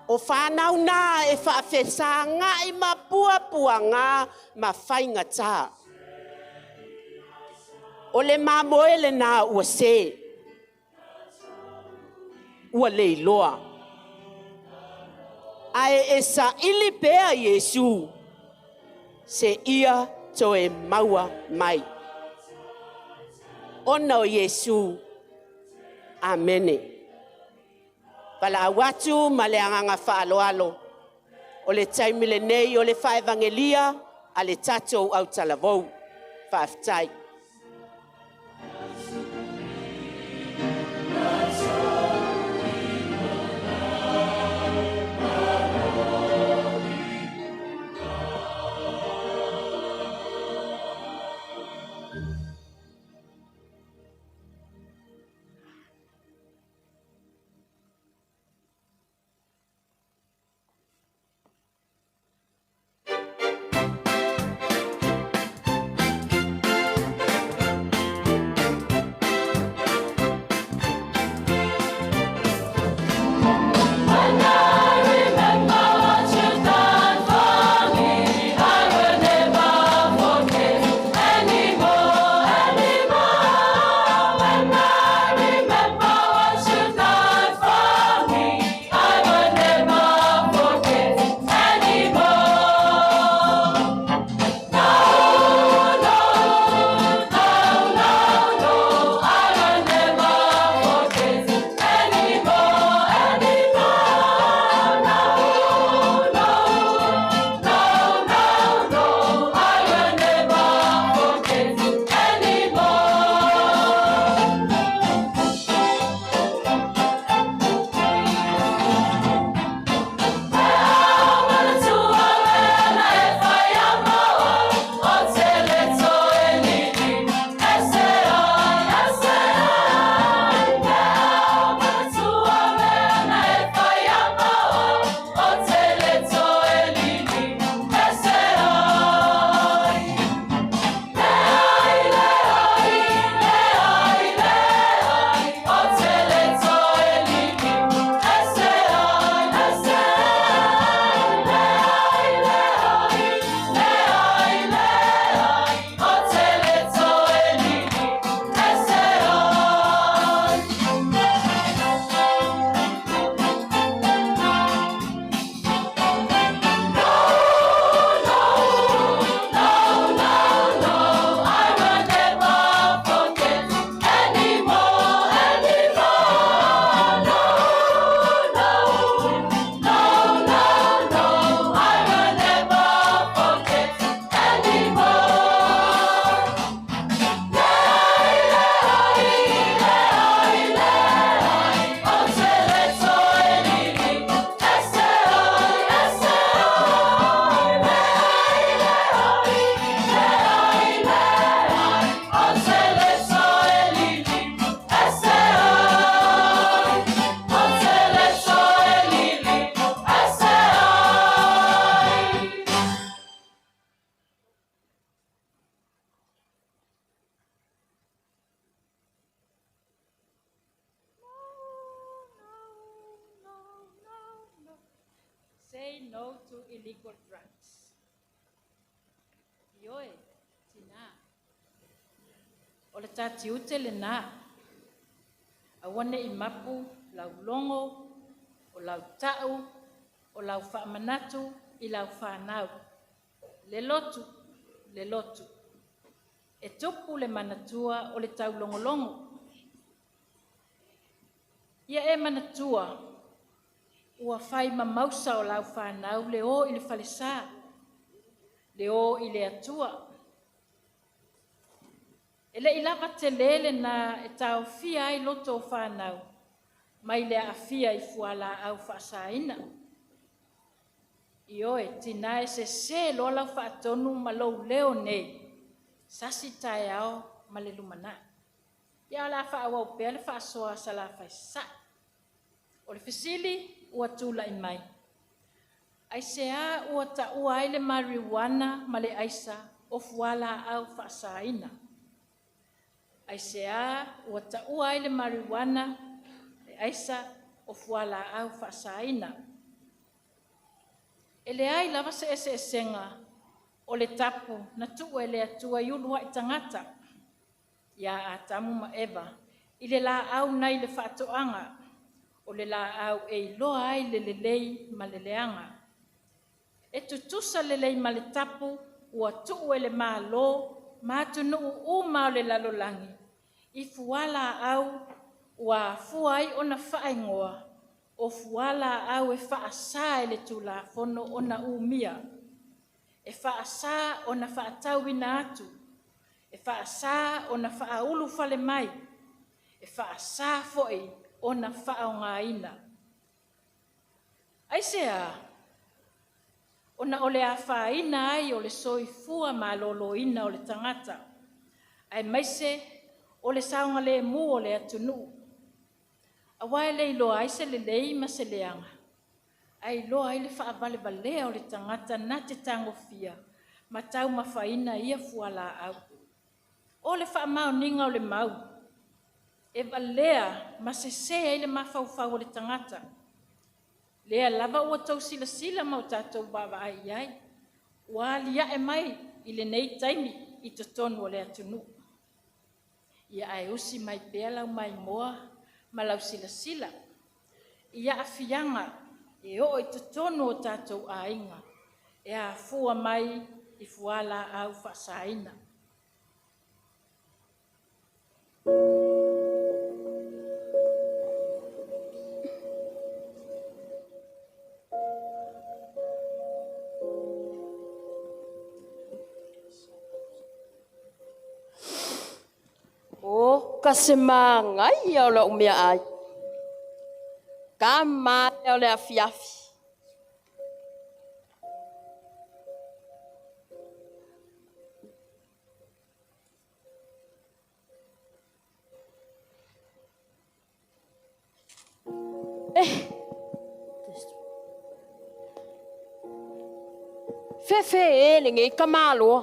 O fanau nā e fa'afesaga'i ma puapuagā ma faigatā. O le mamoe lenā ua sē. Ua le iloa. Ae e sa'ili pea Iesu seia toe maua mai. Ona o Iesu. Amene. Valaau atu ma le agaga faaaloalo. O le taimi lenei o le fa'aevagelia a le tatou autalavou. Faafetai. When I remember what you've done for me, I will never forget anymore, anymore. When I remember what you've done for me, I will never forget anymore. No, no, no, no, no, I will never forget anymore, anymore. No, no, no, no, no, I will never forget anymore. Say no to illegal drugs. Ioe, tinā. O le tā tiute le nā. Aua ne'i mapu lau logo, o lau ta'u, o lau fa'amanatu i lau fanau. Le lotu, le lotu. E tupu le manatua o le taulogologo. Ia e manatua, Ua fai ma mausa o lau fanau le o i le falesa, le o i le Atua. E le'i lava telē lenā e taofia ai loto o fanau mai le aafia i fualaau faasaina. Ioe, tinā e sesē loa lau faatonu ma lou leo nei, sasi taeao ma le lumanai. Ia o le a faaauau pea le faasoa a Salafai Sasae. O le fesili ua tulai mai, aisea ua taua ai le mariuana ma le aisa o fualaau faasaina? Aisea ua taua ai le mariuana, le aisa o fualaau faasaina? E leai lava se eseesega o le tapu na tuu e le Atua i uluai tagata ia Atamu ma Eva i le laau nai le faatoaga, o le laau e iloa ai le lelei ma le leaga. E tutusa lelei ma le tapu ua tuu e le Malo ma atunuu uma o le lalolagi i fualaau ua afua ai ona faaigoa o fualaau e faasa e le Tulafono ona umia, e faasa ona faatauina atu, e faasa ona faaulufale mai, e faasa foi ona faaaogaina. Aisea? Ona o le afaina ai o le soifua maloloina o le tagata, aemaise o le saogalemu o le atunuu. Aua e le iloa ai se lelei ma se leaga, ae iloa ai le faavalevalea o le tagata na te tagofia ma taumafaina ia fualaau. O le faamaoniga o le mau, e valea ma sese ai le mafaufau o le tagata. Lea lava ua tou silasila ma o tatou vaavaai i ai, ua alia'e mai i lenei taimi i totonu o le atunuu. Ia ae usi mai pea lau maimoa ma lau silasila i aafiaga e oo i totonu o tatou aiga e afua mai i fualaau faasaina. O ka se magaia o lau meaai. Ka maea o le afiafi. Eh. Fefe e lenei ka maloa.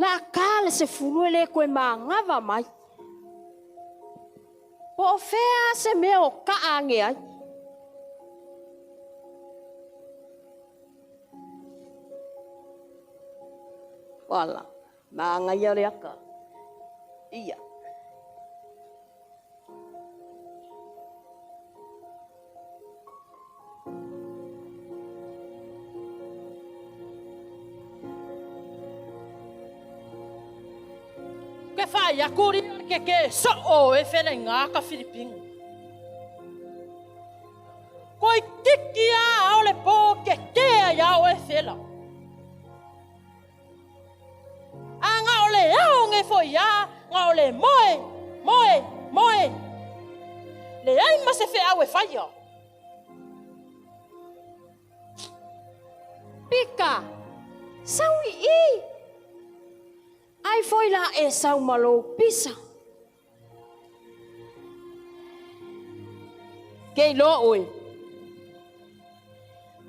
La ka le sefulu e le koe magava mai. Po o fea se mea o ka ange ai. Wala, maangaia le aka. Ia. Ke whai aku ri ke ke so o e whele ngā ka Filipinga. Koi tiki a ao le pō ke ke a iao e whela. A ngā o le ao nge fo ia, ngā o le moe, moe, moe. Le ai ma se whe au e whaia. Pika, sau i i. Ai foi la e sau malo pisa. Ke lo oe.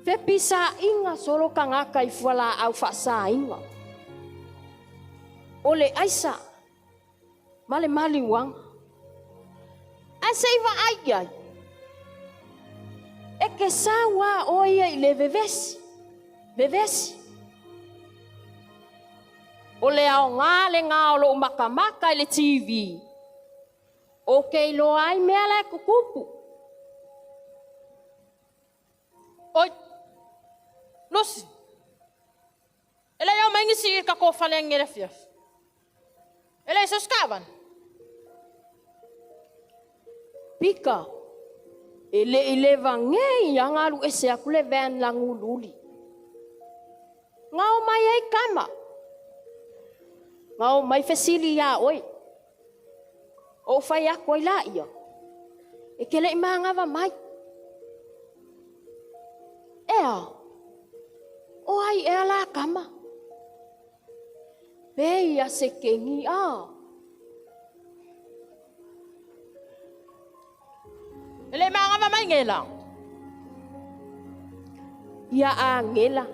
Fe pisa inga solo kangaka i fuala au whaasa inga. O le aisa, ma le mali wang. Ai se iwa ai ai. E ke sawa o ia i le vevesi. Vevesi. O le ao ngā le ngā o lo makamaka i le TV. O ke iloa ai mea la e kukupu. Oi, Lucy. E le iau maingi si i ka ko whale ngere fiaf. E le iso skavan. Pika. E le i leva ngei anga alu ese aku le van langu luli. Ngao mai ai kama. Ngao mai fesili ia oi. O fai aku ai la ia. E ke le i maagafa mai. Ea. O ai ea la kama. Pe ia se kengi a. E le maagafa mai ngela. Ia a ngela.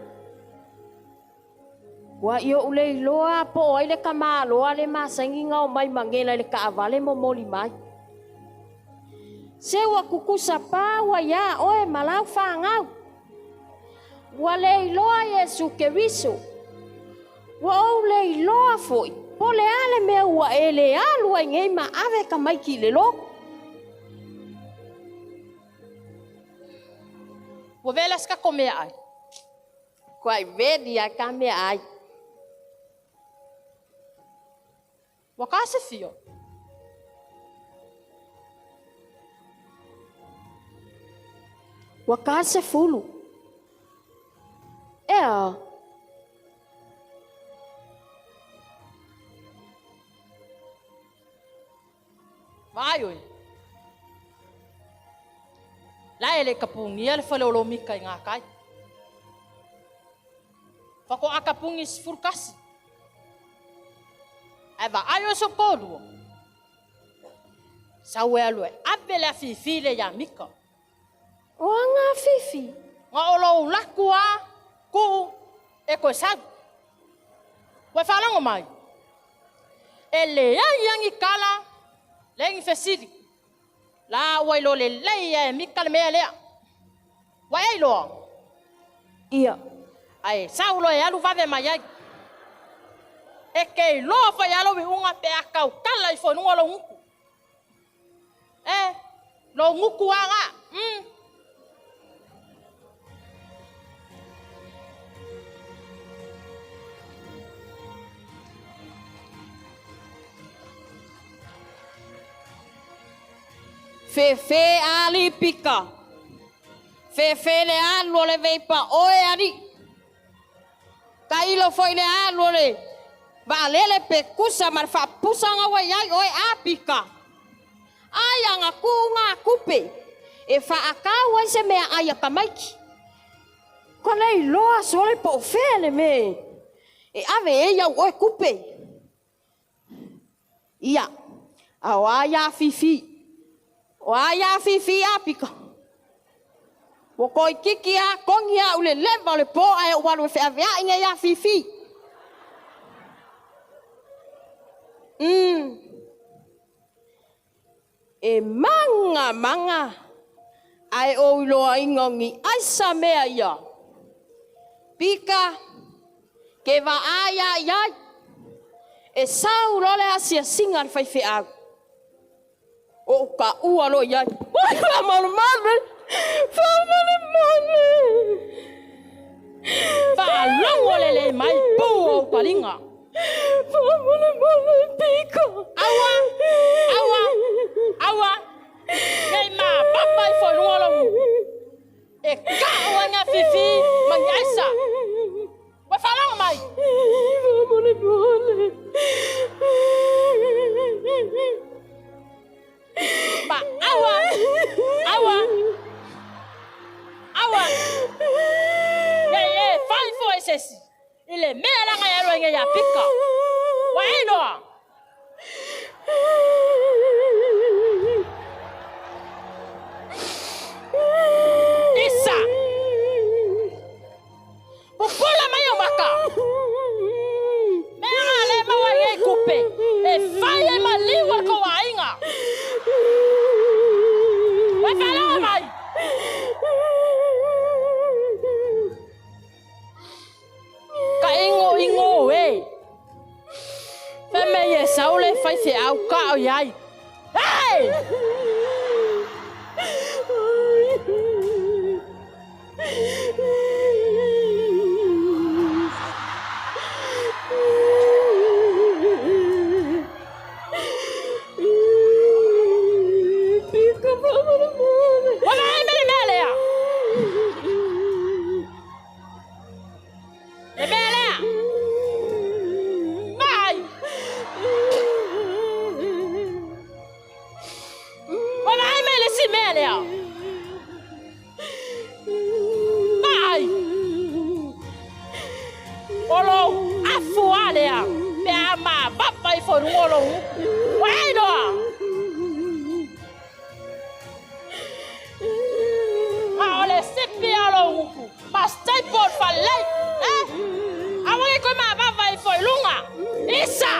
Ua i o ulei loa po ai le kamaloa le masangi ngao mai mangela le kaavale mo moli mai. Se ua kukusa pa ua ia oe malau whangau. Ua lei loa Yesu Keriso. Ua ou lei loa foi. Po le ale mea ua e le alu ai ngei ma ave ka maiki le loko. Ua vela ska ko mea ai. Kua i veli ai ka mea ai. Ua ka se fio. Ua ka se fulu. Ea. Vai oi. La ele kapungia le fale o lo mika i ngā kai. Whako a kapungi si furukasi. Ai va ayo so kōrua. Sau e alu e ave le a fifi le ia mika. O a ngā fifi? Ngā o lo ulaku a kuu e koe sau. Koe whalango mai. E le ai angi kala le ngi fesili. La ua ilo le lei e mika le mea lea. Wa e iloa? Ia. Ai sau lo e alu vave mai ai. E ke iloa fai alo wi unga pe a kau kala i fonunga lo nguku. E, lo nguku anga. Fefe ali pika. Fefe le alu o le veipa oe ali. Ka ilo foi le alu o le vaalele pe kusa ma le faapusanga ua iai oe a pika. Ai anga ku ngā kupe. E faakau ai se mea ai a kamaiki. Ko lei loa so le po fele me. E ave e iau oe kupe. Ia. Ao ai a fifi. O ai a fifi a pika. Ua koi kiki a kongi a ule leva o le po ai o walu e wheawea inga ia fifi. E manga manga ai o iloa ingongi ai sa mea ia. Pika ke va ai ai ai. E sau lole asia singa le whaiwhe au. O ka ua lo iai. Oi, whamale male. Whamale male. Whalongo le le mai pū o palinga. Whamale male pika. Aua, aua, aua. Nei mā papa i whanunga lo. E ka ua ngā fifi mangi aisa. Wai whalongo mai. Whamale male. Ma aua, aua, aua. Nei e fai fo e sesi. I le mea langa ia roa ia pika. Wa e noa. Isa. Pupula mai o maka. Mea ngā le maua i e kupe. E fai e maliwa ko wainga. Wai whalongo mai. Ka ingo ingo e. Fe me ye saule fai se au ka o iai. Hey! Pika, whamale male. lea, pe a mavava ifo i luga o lou gutu. Ua e iloa? A o le sipi a lou gutu, ma staple o le falelei. Eh? Aua ne i toe mavava ifo i luga. Isa!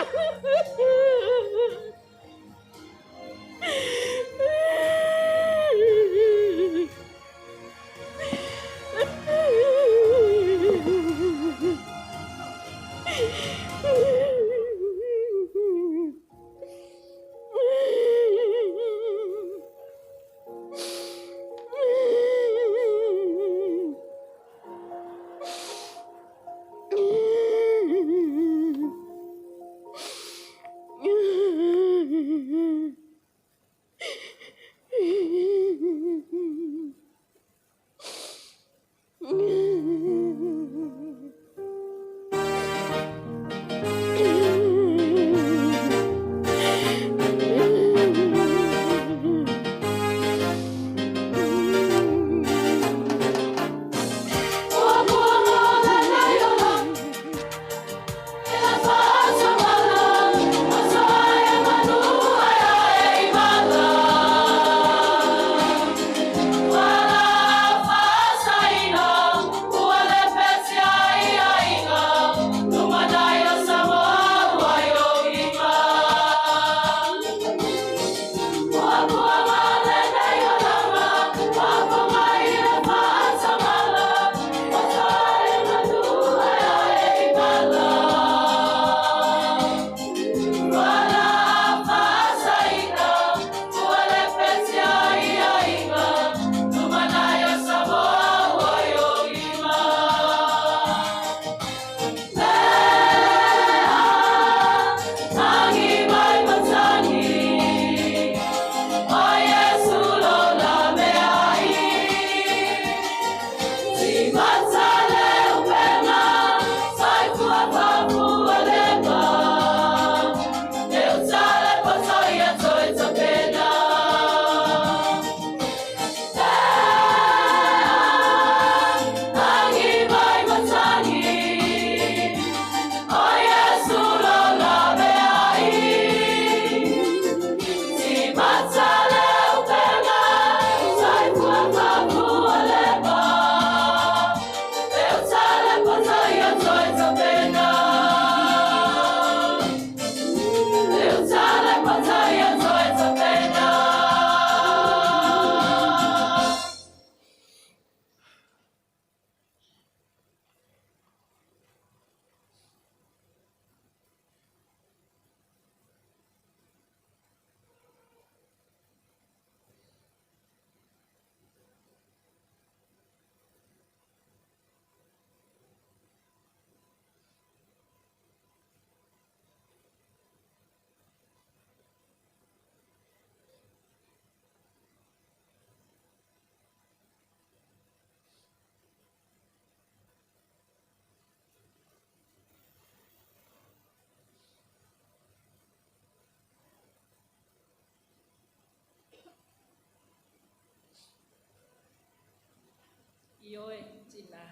Ioe, tinā.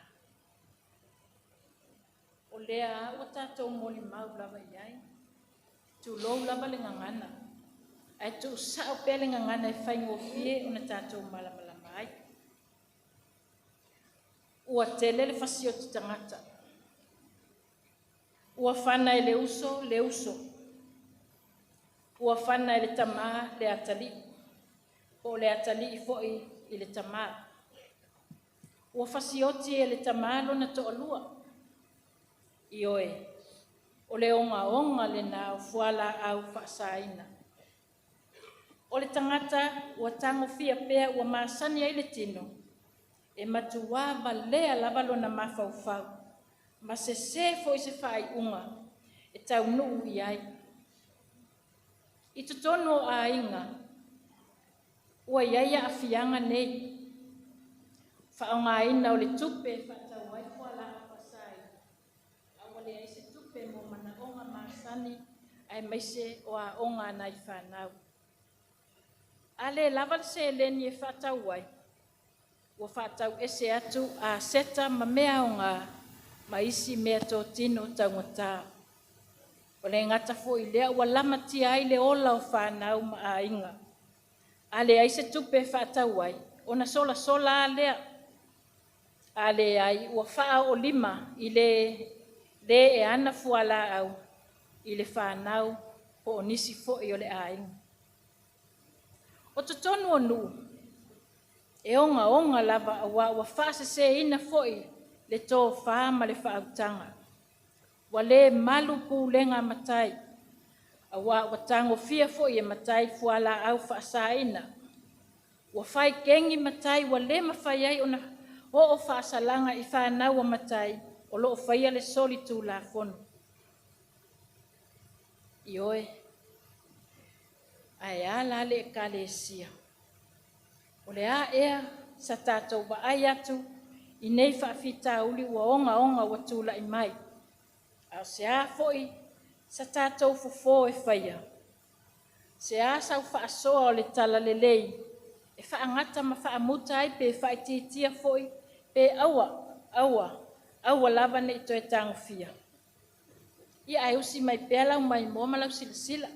O lea a ua tatou molimau lava i ai. Tulou lava le gagana, ae tuusao pea le gagana e faigofie ona tatou malamalama ai. Ua tele le fasioti tagata. Ua fana e le uso le uso. Ua fana e le tamā le atalii, po o le atalii foi i le tamā. Ua fasioti e le tamā lona toalua. Ioe, o le ogaoga lenā o fualaau faasaina. O le tagata ua tagofia pea ua masani ai le tino, e matuā valea lava lona mafaufau, ma sesē foi se faaiuga e taunuu i ai. I totonu o aiga, ua i ai aafiaga nei, faaaogaina o le tupe e faatau ai fualaau faasaina, a ua leai se tupe mo manaoga masani aemaise o aoga a nai fanau. A le lava le seleni e faatau ai, ua faatau ese atu aseta ma mea aoga ma isi meatotino taugata. O le gata foi lea ua lamatia ai le ola o fanau ma aiga. A leai se tupe e faatau ai, ona solasola a lea. A leai, ua faaoolima i le le e ana fualaau i le fanau po o nisi foi o le aiga. O totonu o nuu, e ogaoga lava auā ua faaseseina foi le tofa ma le faautaga. Ua le malu pulega a matai, auā ua tagofia foi e matai fualaau faasaina. Ua fai kegi matai ua le mafai ai ona oo faasalaga i fanau a matai o loo faia le solitulafono. Ioe, ae a la le Ekalesia? O le a ea sa tatou vaai atu i nei faafitauli ua ogaoga ua tulai mai? A o se a foi sa tatou fofo e faia? Se a sau faasoa o le talalelei e faagata ma faamuta ai pe faaitiitia foi pe aua, aua, aua lava ne i toe tagofia? Ia ae usi mai pea lau maimoa ma lau silasila.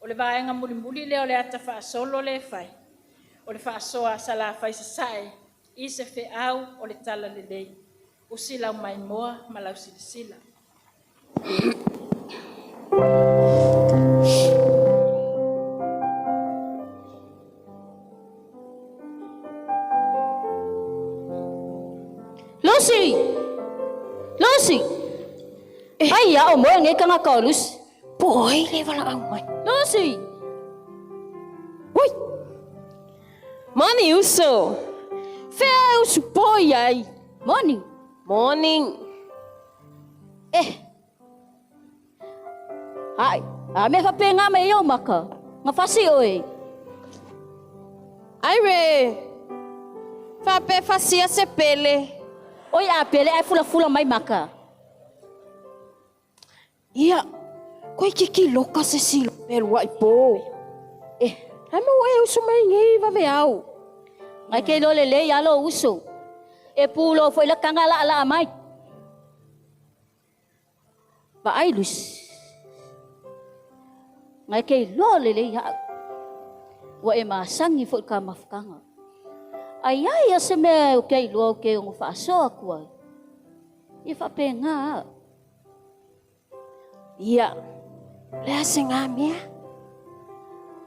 O le vaega mulimuli lea o le ata faasolo lea e fai, o le faasoa a Salafai Sasae i se feau o le talalelei. Usi lau maimoa ma lau silasila. Lucy! Lucy! Ai ia o moe nei tangata o Lucy. Po ai le wala au mai. Lucy! Ui! Moni uso! Fea usu poi ai. Morning. Morning. Eh. Ai, a me whapenga me i o maka. Nga fasi oe. Ai re. Fape fasia se pele. Oi a pele ai fula fula mai maka. Ia, koe kiki loka se si pelu ai po. Eh, ai mau e usu mai ngei vave au. Ngai ke lo le le ia lo usu. E pulo foi la kanga la la mai. Vaai Lusi. Ngai ke iloa lelei au. Ua e masangi foi ka mafutaga. Ai ai a se mea o ke iloa o ke ono faasoa atu ai. Ia faapena a. Ia, le a se ngā mea.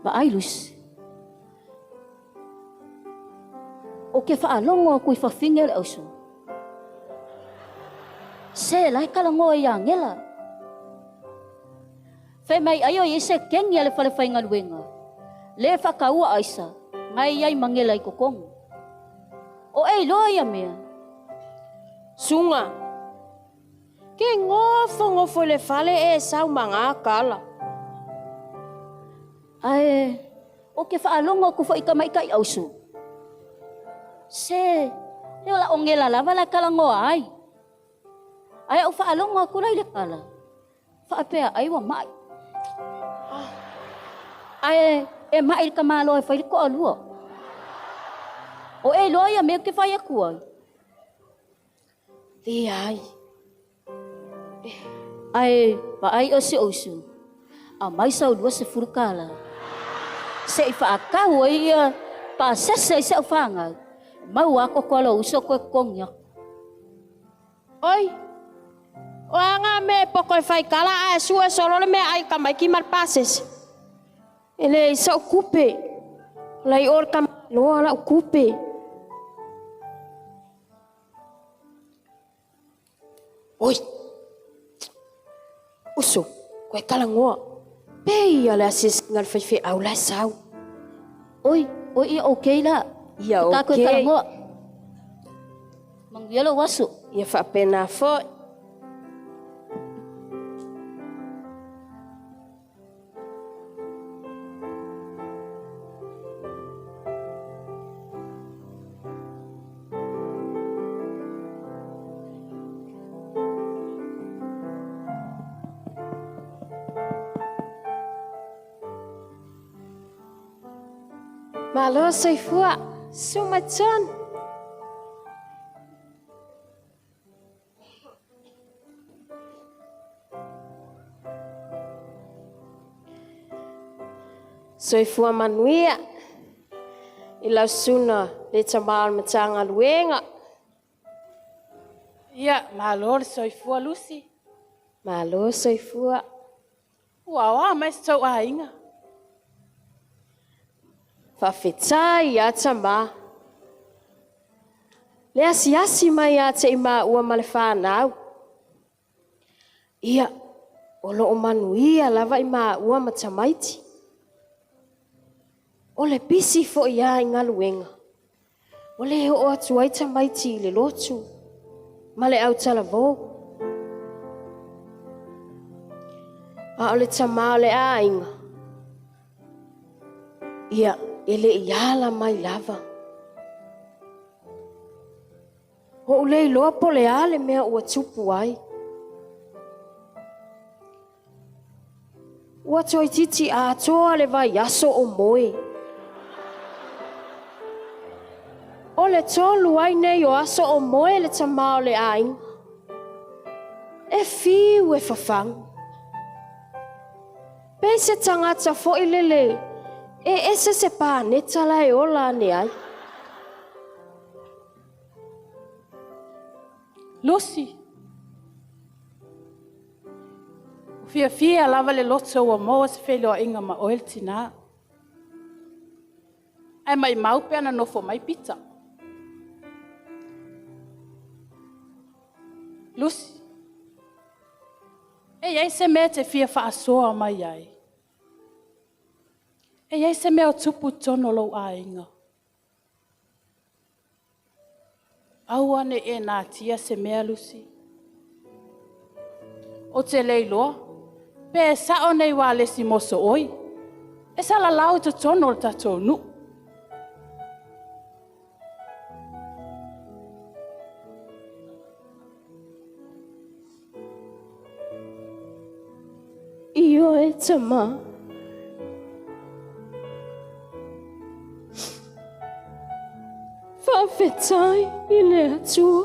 Vaai Lusi. O ke faalogo aku i fafine le auso. Se la e kalagoa i agela. Fai mai ai o i se kengi a le fale faigaluega. Le whakaua aisa, ngai ai mangela i kokongo. O e iloa ia mea. Sunga. Ke ngofo ngofo le fale e sau manga kala. Ae, o ke whaalogo aku fo i ka maikai ausu. Se, e ola ongela lava la kalagoa ai. Ai au whaalogo aku lai le kala. Whaapea ai wa mai. Ai, e mai le kamalo e whai le koa lua. O e loa ia mea ke whai aku ai. Le ai. Ai, vaai o se osu. A mai sau lua se furukala. Se i whaakau ai ia, pa sese i se au whangau. Mau ako koa lo uso koe kongia. Oi, o anga me poko e whai kala a e sue solo le mea ai ka mai ki mar pases. E le i sa kupe. Lai or ka loa la kupe. Oi, uso, koe kala ngoa. Pei ia le asis ngal whai whai au la sau. Oi, oi ia okay la. Ia okay. Ka koe kala ngoa. Manguia lo wasu. Ia whapena foi. Malo soifua, sumatson. Soifua manuia i lau susuga le tama o le Matagaluega. Ia, malo le soifua Lucy. Malo soifua. Ua aoa mai si tou aiga. Faafetai ia tama. Le asiasi mai ia te i maua ma le whanau. Ia, o loo manuia lava i maua ma tamaiti. O le pisi fo ia i ngaluenga. O le o atu ai tamaiti i le lotu. Ma le au talavou. A o le tama o le aiga. Ia, e le i ala mai lava. O ulei loa po le ale mea ua tupu ai. Ua toi titi atoa le vai aso o moe. O le tolu ai nei o aso o moe le tama o le aiga. E fiu e fafagu. Pe se tangata foi lele, e ese se pāneta la e ola ane ai. Lucy, o fiafia lava le loto ua maua se feiloaiga ma oe le tinā. Ae maumau pe ana nofo mai Pita. Lucy, e iai se mea e te fia faasoa mai ai. E iai se mea o tupu i totonu o lou aiga. Aua ne i e natia se mea, Lucy. Ou te le iloa, pe sao nei ualesi mosooi, e salalau i totonu o le tatou nuu. Ioe tama. Faafetai i le Atua.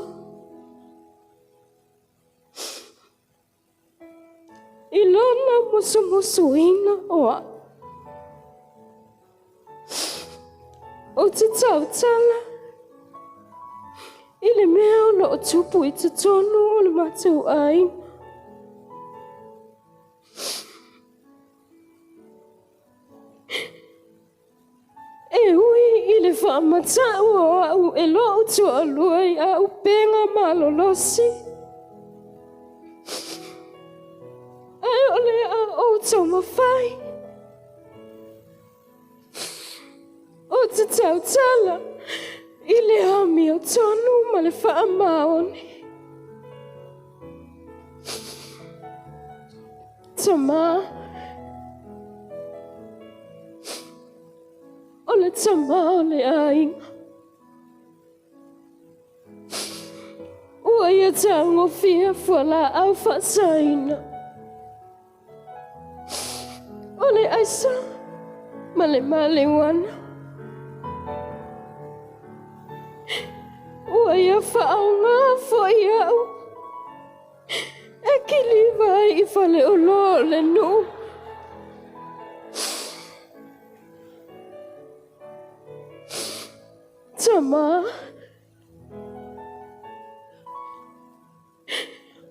I lona musumusuina o au. Ou te tautala i le mea o loo tupu i totonu o le matou aiga. E ui i le faamatau o au e lou toalua i auupega malolosi. Ae o le a ou taumafai. Ou te tautala i le amiotonu ma le faamaoni. Tama, o le tama o le aiga. Ua ia tagofia fualaau faasaina. O le aisa ma le maliuana. Ua ia faaaoga foi au e kiliva ai i faleoloa o le nuu. Tama,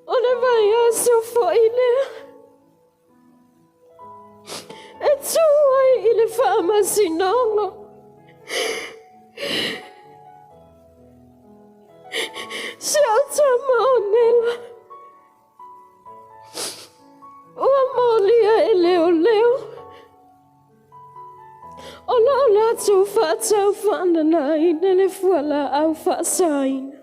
o le vaiaso foi lea e tū ai i le faamasinoga. Si au tama o Nela, ua molia e leoleo. O loo latou faatau faananaina le fualaau faasaina.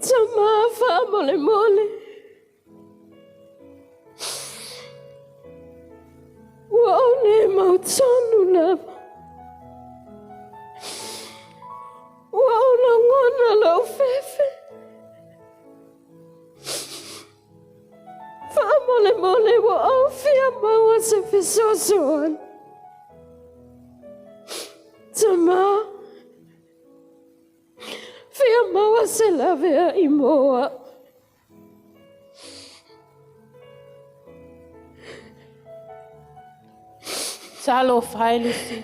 Tama faamolemole. Ua ou le mautonu lava. Ua ou lagona lou fefe. Faamolemole ua ou fia maua se fesoasoani. Tama, fia maua se laveai mo au. Talofa e Lusi.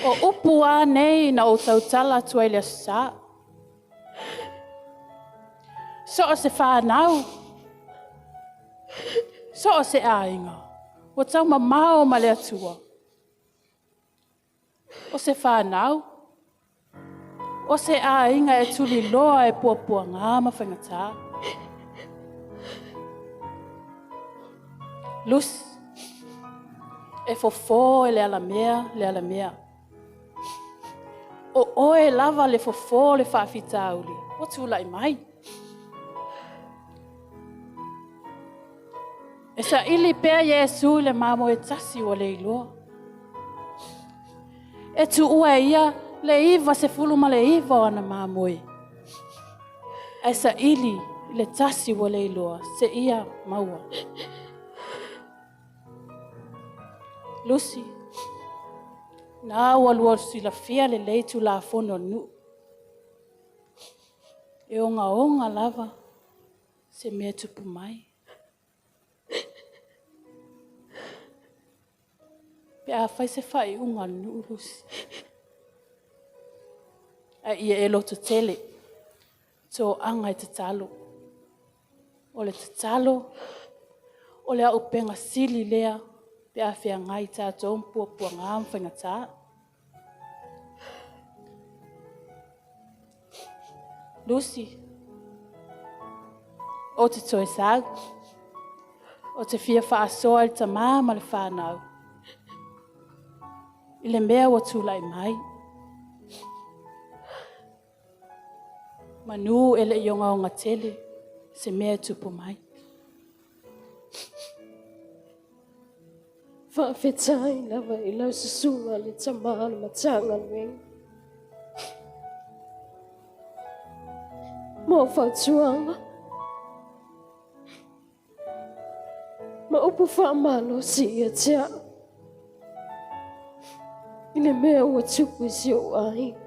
O upu a nei na ou tautala atu ai le aso sa. So o se whānau. So o se āinga. Ua tau mamao ma le atua. O se whānau. O se āinga e tuli loa e puapua ngā ma whaingatā. Lusi, e fofo e le alamea, le alamea. O oe lava le fofo le whaafitauli. Ua tūlai mai. E sa ili pea Iesu i le mamo e tasi ua le iloa. E tu ua ia le 99 o ana mamoe. E sa ili i le tasi ua le iloa se ia maua. Lusi, nā ua lua silafia le lei tulafono nu'u. E ogaoga lava se mea tupu mai. Pe afai se faaiuga a le nuu Lusi. Ae ia e lototele, toaga e tatalo. O le tatalo, o le auupega sili lea pe a feagai tatou ma puapuaga ma faigata. Lusi, ou te toe sau, ou te fia faasoa i le tamā ma le fanau, i le mea ua tulai mai. Manu e le i ogaoga tele se mea e tupu mai. Faafetai lava i lau susuga le tamā o le Matagaluega. Mo fautuaga. Ma upu faamalosi ia te au. I le mea ua tupu i si ou aiga.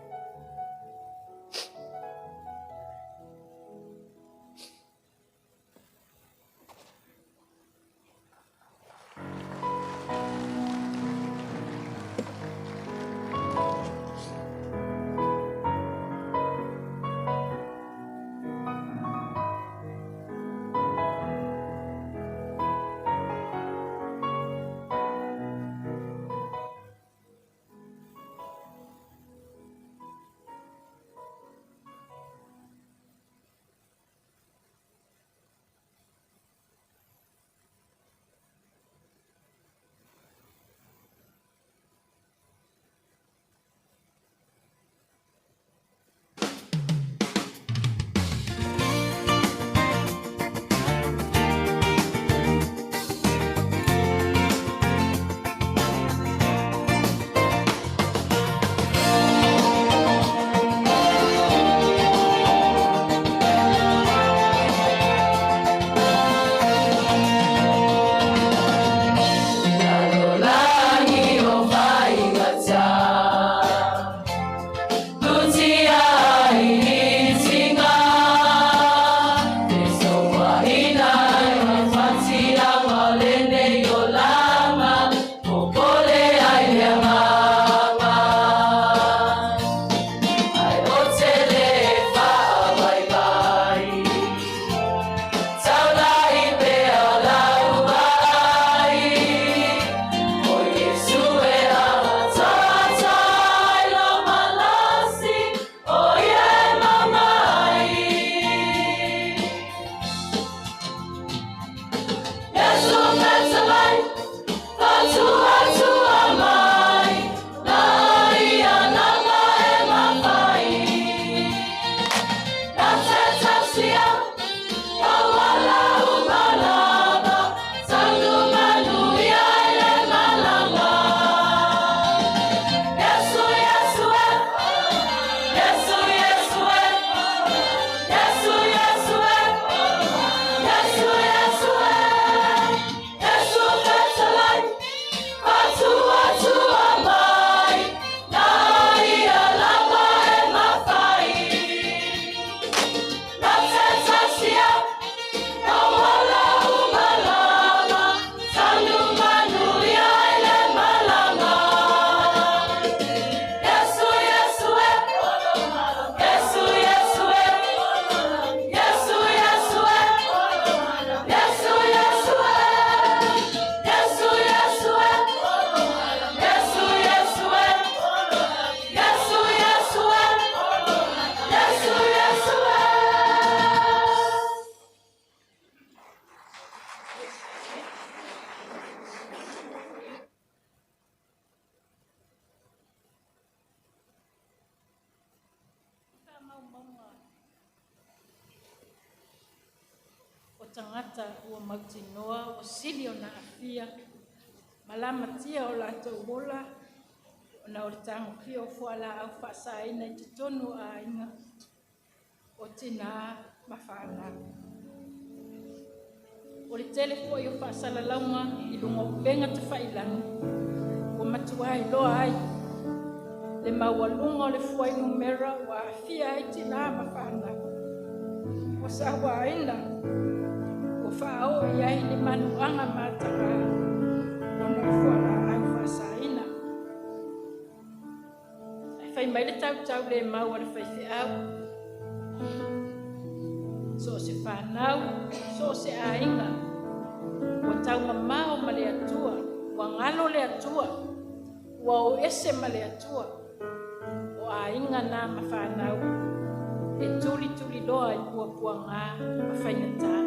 tagata ua mautinoa ua sili ona aafia ma lamatia o latou ola ona o le tagofia o fualaau faasaina i totonu o aiga o tinā ma fanau. O le tele fo'i o faasalalauga i luga o upega tafailagi ua matuā iloa ai le maualuga o le fuainumera ua aafia ai tinā ma fanau ua sauāina ua faaoo i ai ni manuaga matagā ona o fualaau faasaina. Ae fai mai le tautau le mau a le faifeau, so o se fanau, so o se aiga ua taumamao ma le Atua, ua galo le Atua, ua o ese ma le Atua, o aiga na ma fanau e tulituliloa i puapuagā ma faigatā.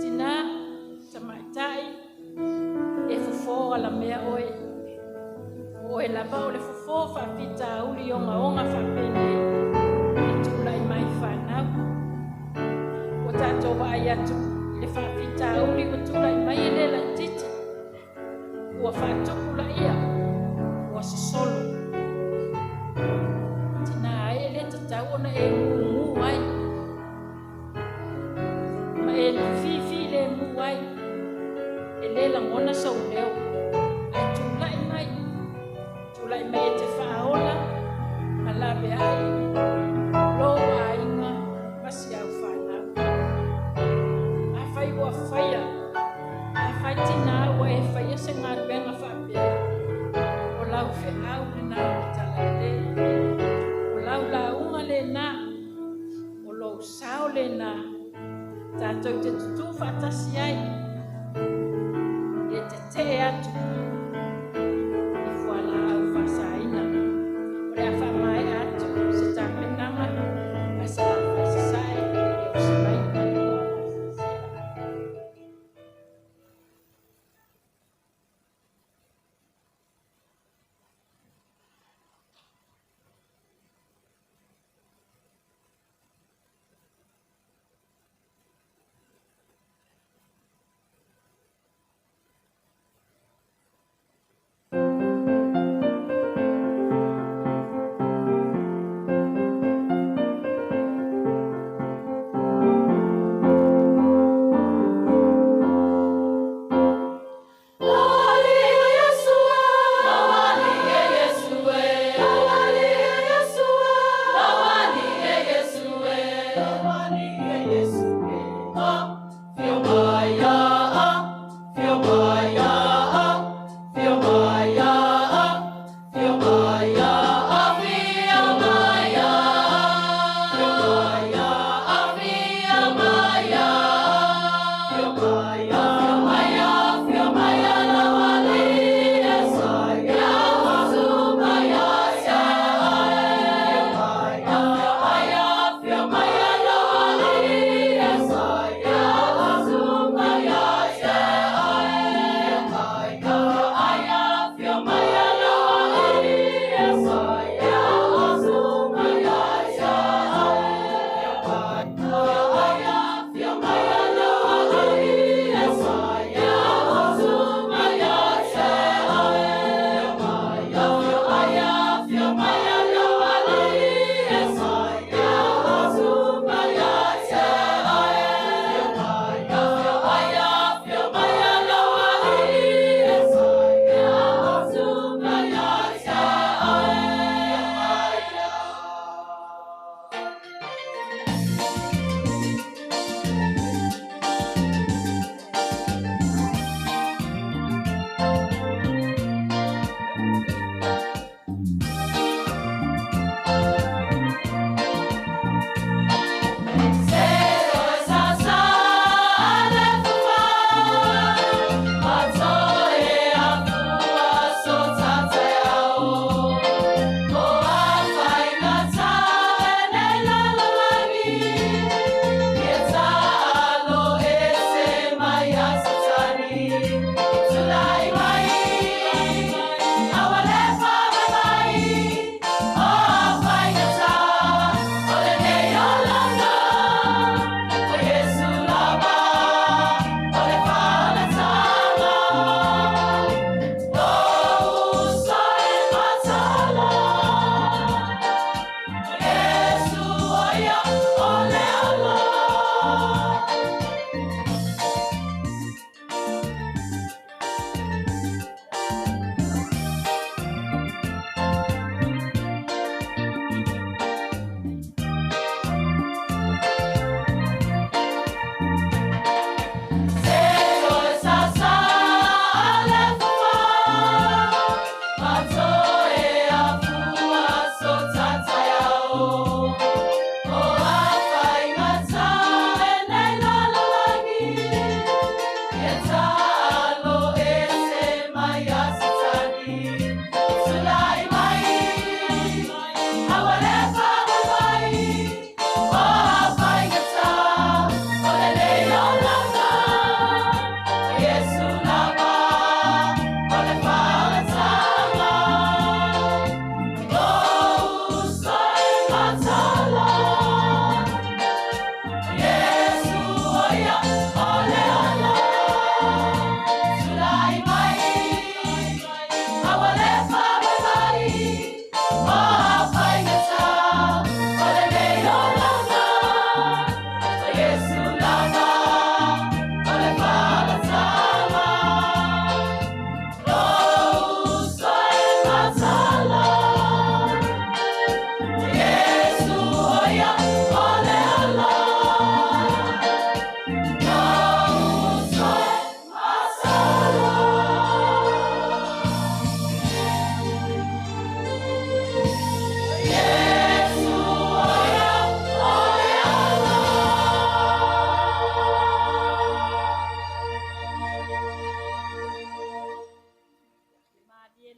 Tinā, tamaitai, e fofō alamea oe, o oe lava o le fofō faafitauli ogaoga faapenei e tulai mai i fanau. Ua tatou vaai atu i le faafitauli ua tulai mai e lē laitiiti, ua faatupulaia, ua sosolo. Tinā ai e lē tatau ona e gugū ai ma e fifilemu ai, e lē lagona sou leo, ae tula'i mai, tula'i mai e te faaola ma laveai lou aiga ma si au fanau. Afai ua faia, afai tinā ua e faia se galuega faapea, o lau feau lenā o le talalelei, o lau lauga lenā, o lou sao lenā, tatou te tutū faatasi ai e tetee atu i fualaau faasaina. O le a faamaea atu se tapenaga a Salafai Sasae e osi mai le maliloa.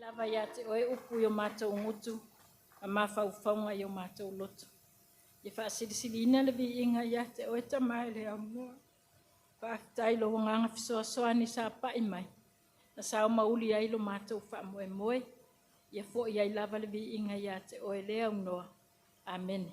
Lava ia te oe upu i o matou gutu ma mafaufauga i o matou loto. Ia faasilisiliina le viiga ia te oe Tama e le aunoa. Faafetai i lou agaga fesoasoani sa pai mai, na sao ma uli ai lo matou faamoemoe. Ia foi ai lava le viiga ia te oe le aunoa. Amene.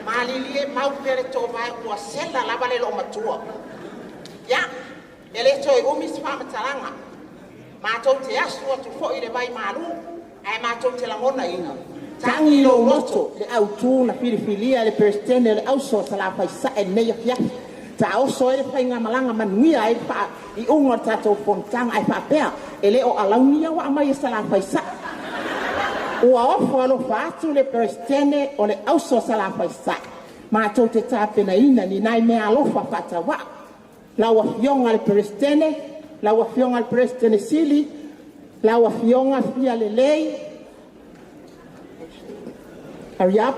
Malilie mau pea le toovae ua sela lava le loomatua. Ia, e lē toe umi se faamatalaga. Matou te asu atu fo'i le vai malū, ae matou te lagonaina. Tagi lou loto le autū na filifilia e le Peresetene o le Auso a Salafaisaʻe lenei afiafi. Taoso ai le faigamalaga manuia ai le faaiuga o le tatou fonotaga ae faapea e lē o alauni ia ua aumai e Salafaisaʻe. Ua ofo alofa atu le Peresetene o le Auso a Salafaisaʻe matou te tapenaina ni nai mea alofa faatauaa. Lau Afioga le Peresetene, lau Afioga le Peresetene Sili, lau Afioga Fia Lelei. Hurry up.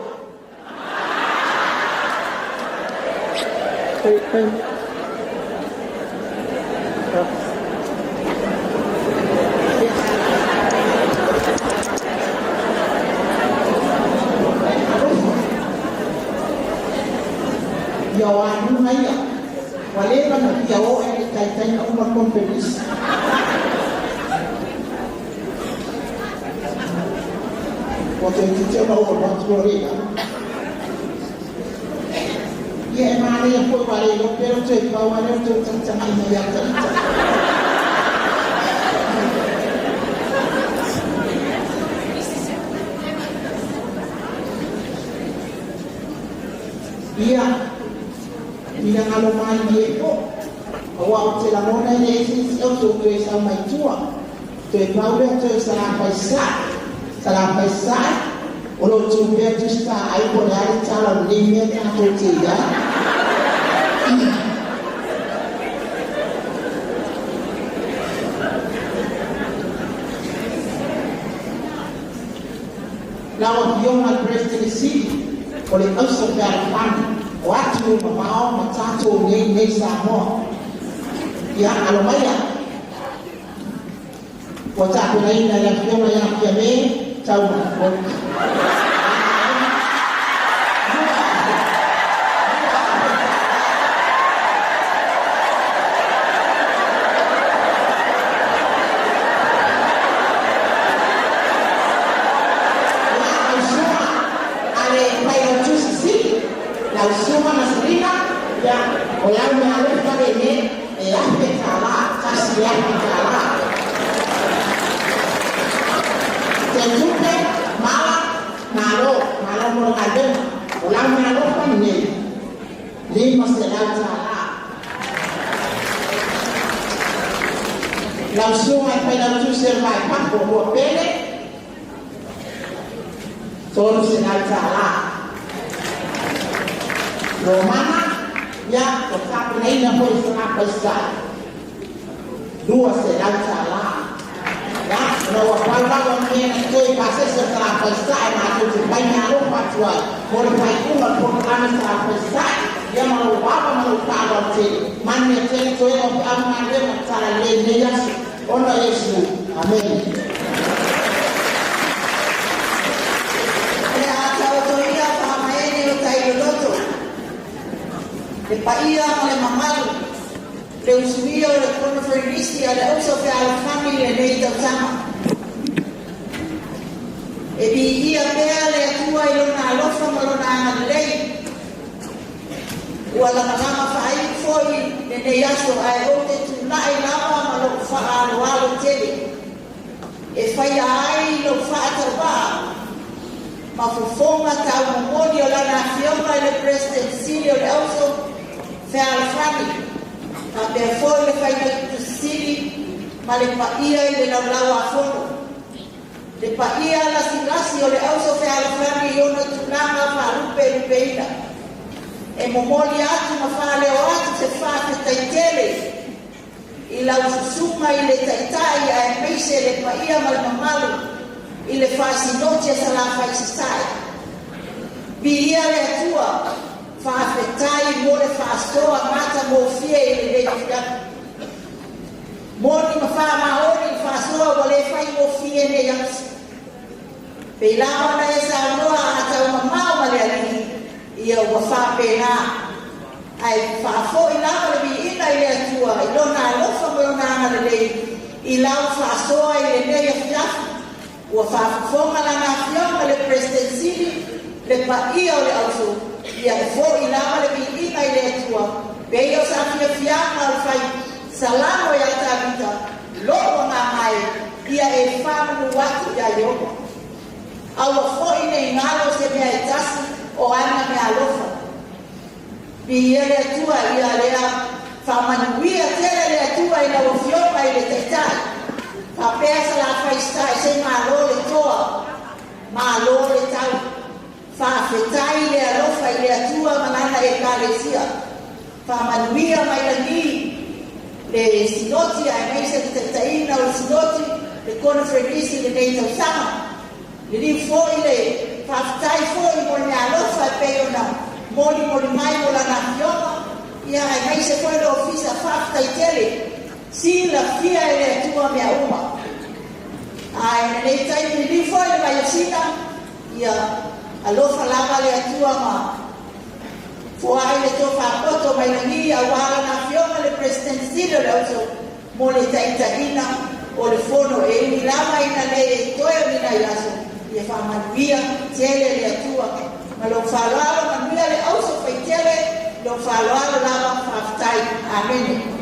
Ia o aluga ia. Ua leva na fia o e le taitai na uma konferisi. Ua toe titi ona ou alu atu loa lea i lalo. Ia e manaia foi ua le iloa pe le toe pau lava lea o le toe tagatagai mai ia ita. Ia, finagalo malilie foi, auā ou te lagona e leai se isi auso o toe sau mai tua. Toe pau lea toe o Salafaisaʻe. Salafaisaʻe, o lo o tu pea Tusi Paai po o le a le tala o lenei mea tatou te i ai. Lau Afioga i le Peresetene Sili o le Auso Fealofani o atunuu mamao ma tatou nei nei Samoa. Ia, alo maia. Ua tapenaina e le Afioga ia Fiame Taumanafoe. Lau susuga Maselina, ia, o lau meaalofa lenē, e afe tālā, $1,000. Tetupe, mala, malo, malo mo le galuega. O lau meaalofa lenei, $500. Lau susuga i failautusi o le Vaepafo ua pele, $300. Lomana, ia, ua tapenaina foi i Salafai Sasae, $200. Ia, ona ua pau lava o mea na totoe i pasese o Salafai Sasae matou te fai meaalofa atu ai mo le faaiuga o le polokalame Salafai Sasae. Ia ma lou ava ma lou faaaloalo tele, manuia tele toega o feau ma galuega talalelei i lenei aso ona o Iesu. Amene. O le a taotoia faamaene o tai loloto, le paia ma le mamalu, le usuia o le Koneferenisi a le Auso Fealofani i lenei tausaga. E viia pea le Atua i lona alofa ma lona agalelei. Ua lamalama faaiu foi lenei aso ae ou te tulai lava ma lou faaaloalo tele e faia ai lou faatauvaa ma fofoga taumomoli o lana afioga i le President Sili o le Auso Fealofani, faapea foi le Failautusi Sili ma le paia i le Laulau-a-Fono. Le paia lasilasi o le Auso Fealofani i ona tulaga faalupelupeina. E momoli atu ma faaleo atu se faafetai tele i lau susuga i le Taitai aemaise le paia ma le mamalu i le Faasinoti a Salafai Sasae. Viia le Atua, faafetai mo le faasoa matagofie i lenei afiafi. Moni ma faamaoni le faasoa ua le faigofie nei aso. Pei lava ona e saunoa a taumamao ma le Alii, ia ua faapena. Ae faafoi lava le viiga i le Atua i lona alofa ma lona agalelei i lau faasoa i lenei afiafi. Ua faafofoga lana afioga i le President Sili, le paia o le auso, ia e fo'i lava le viiga i le Atua, pei o sa fiafiaga o le fai Salamo ia Tavita, lo'u agaga e, ia e faamanu atu iā Ieova. Aua foi nei galo se mea e tasi o ana meaalofa. Viia le Atua, ia lea faamanuia tele le Atua i lau afioga i le Taitai. Faapea Salafai Sasae se i malo le toa, malo le tau. Faafetai le alofa i le Atua ma lana Ekalesia. Faamanuia mai lagi le Sinoti aemaise le taitaiina o le Sinoti, le Koneferenisi i lenei tausaga. Liliu foi le faafetai foi mo le meaalofa e pei ona molimoli mai mo lana afioga, ia aemaise foi le Ofisa. Faafetai tele, silafia e le Atua mea uma. Ae i lenei taimi liliu foi le vaiasina, ia alofa lava le Atua ma foai le tofa poto mai lagi auā lana afioga le President Sili o le Auso mo le taitaiina o le fono e ui lava ina le toe o ni nai aso. Ia faamanuia tele le Atua. Ma lou faaaloalo, manuia le auso faitele, lou faaaloalo lava, faafetai. Amene.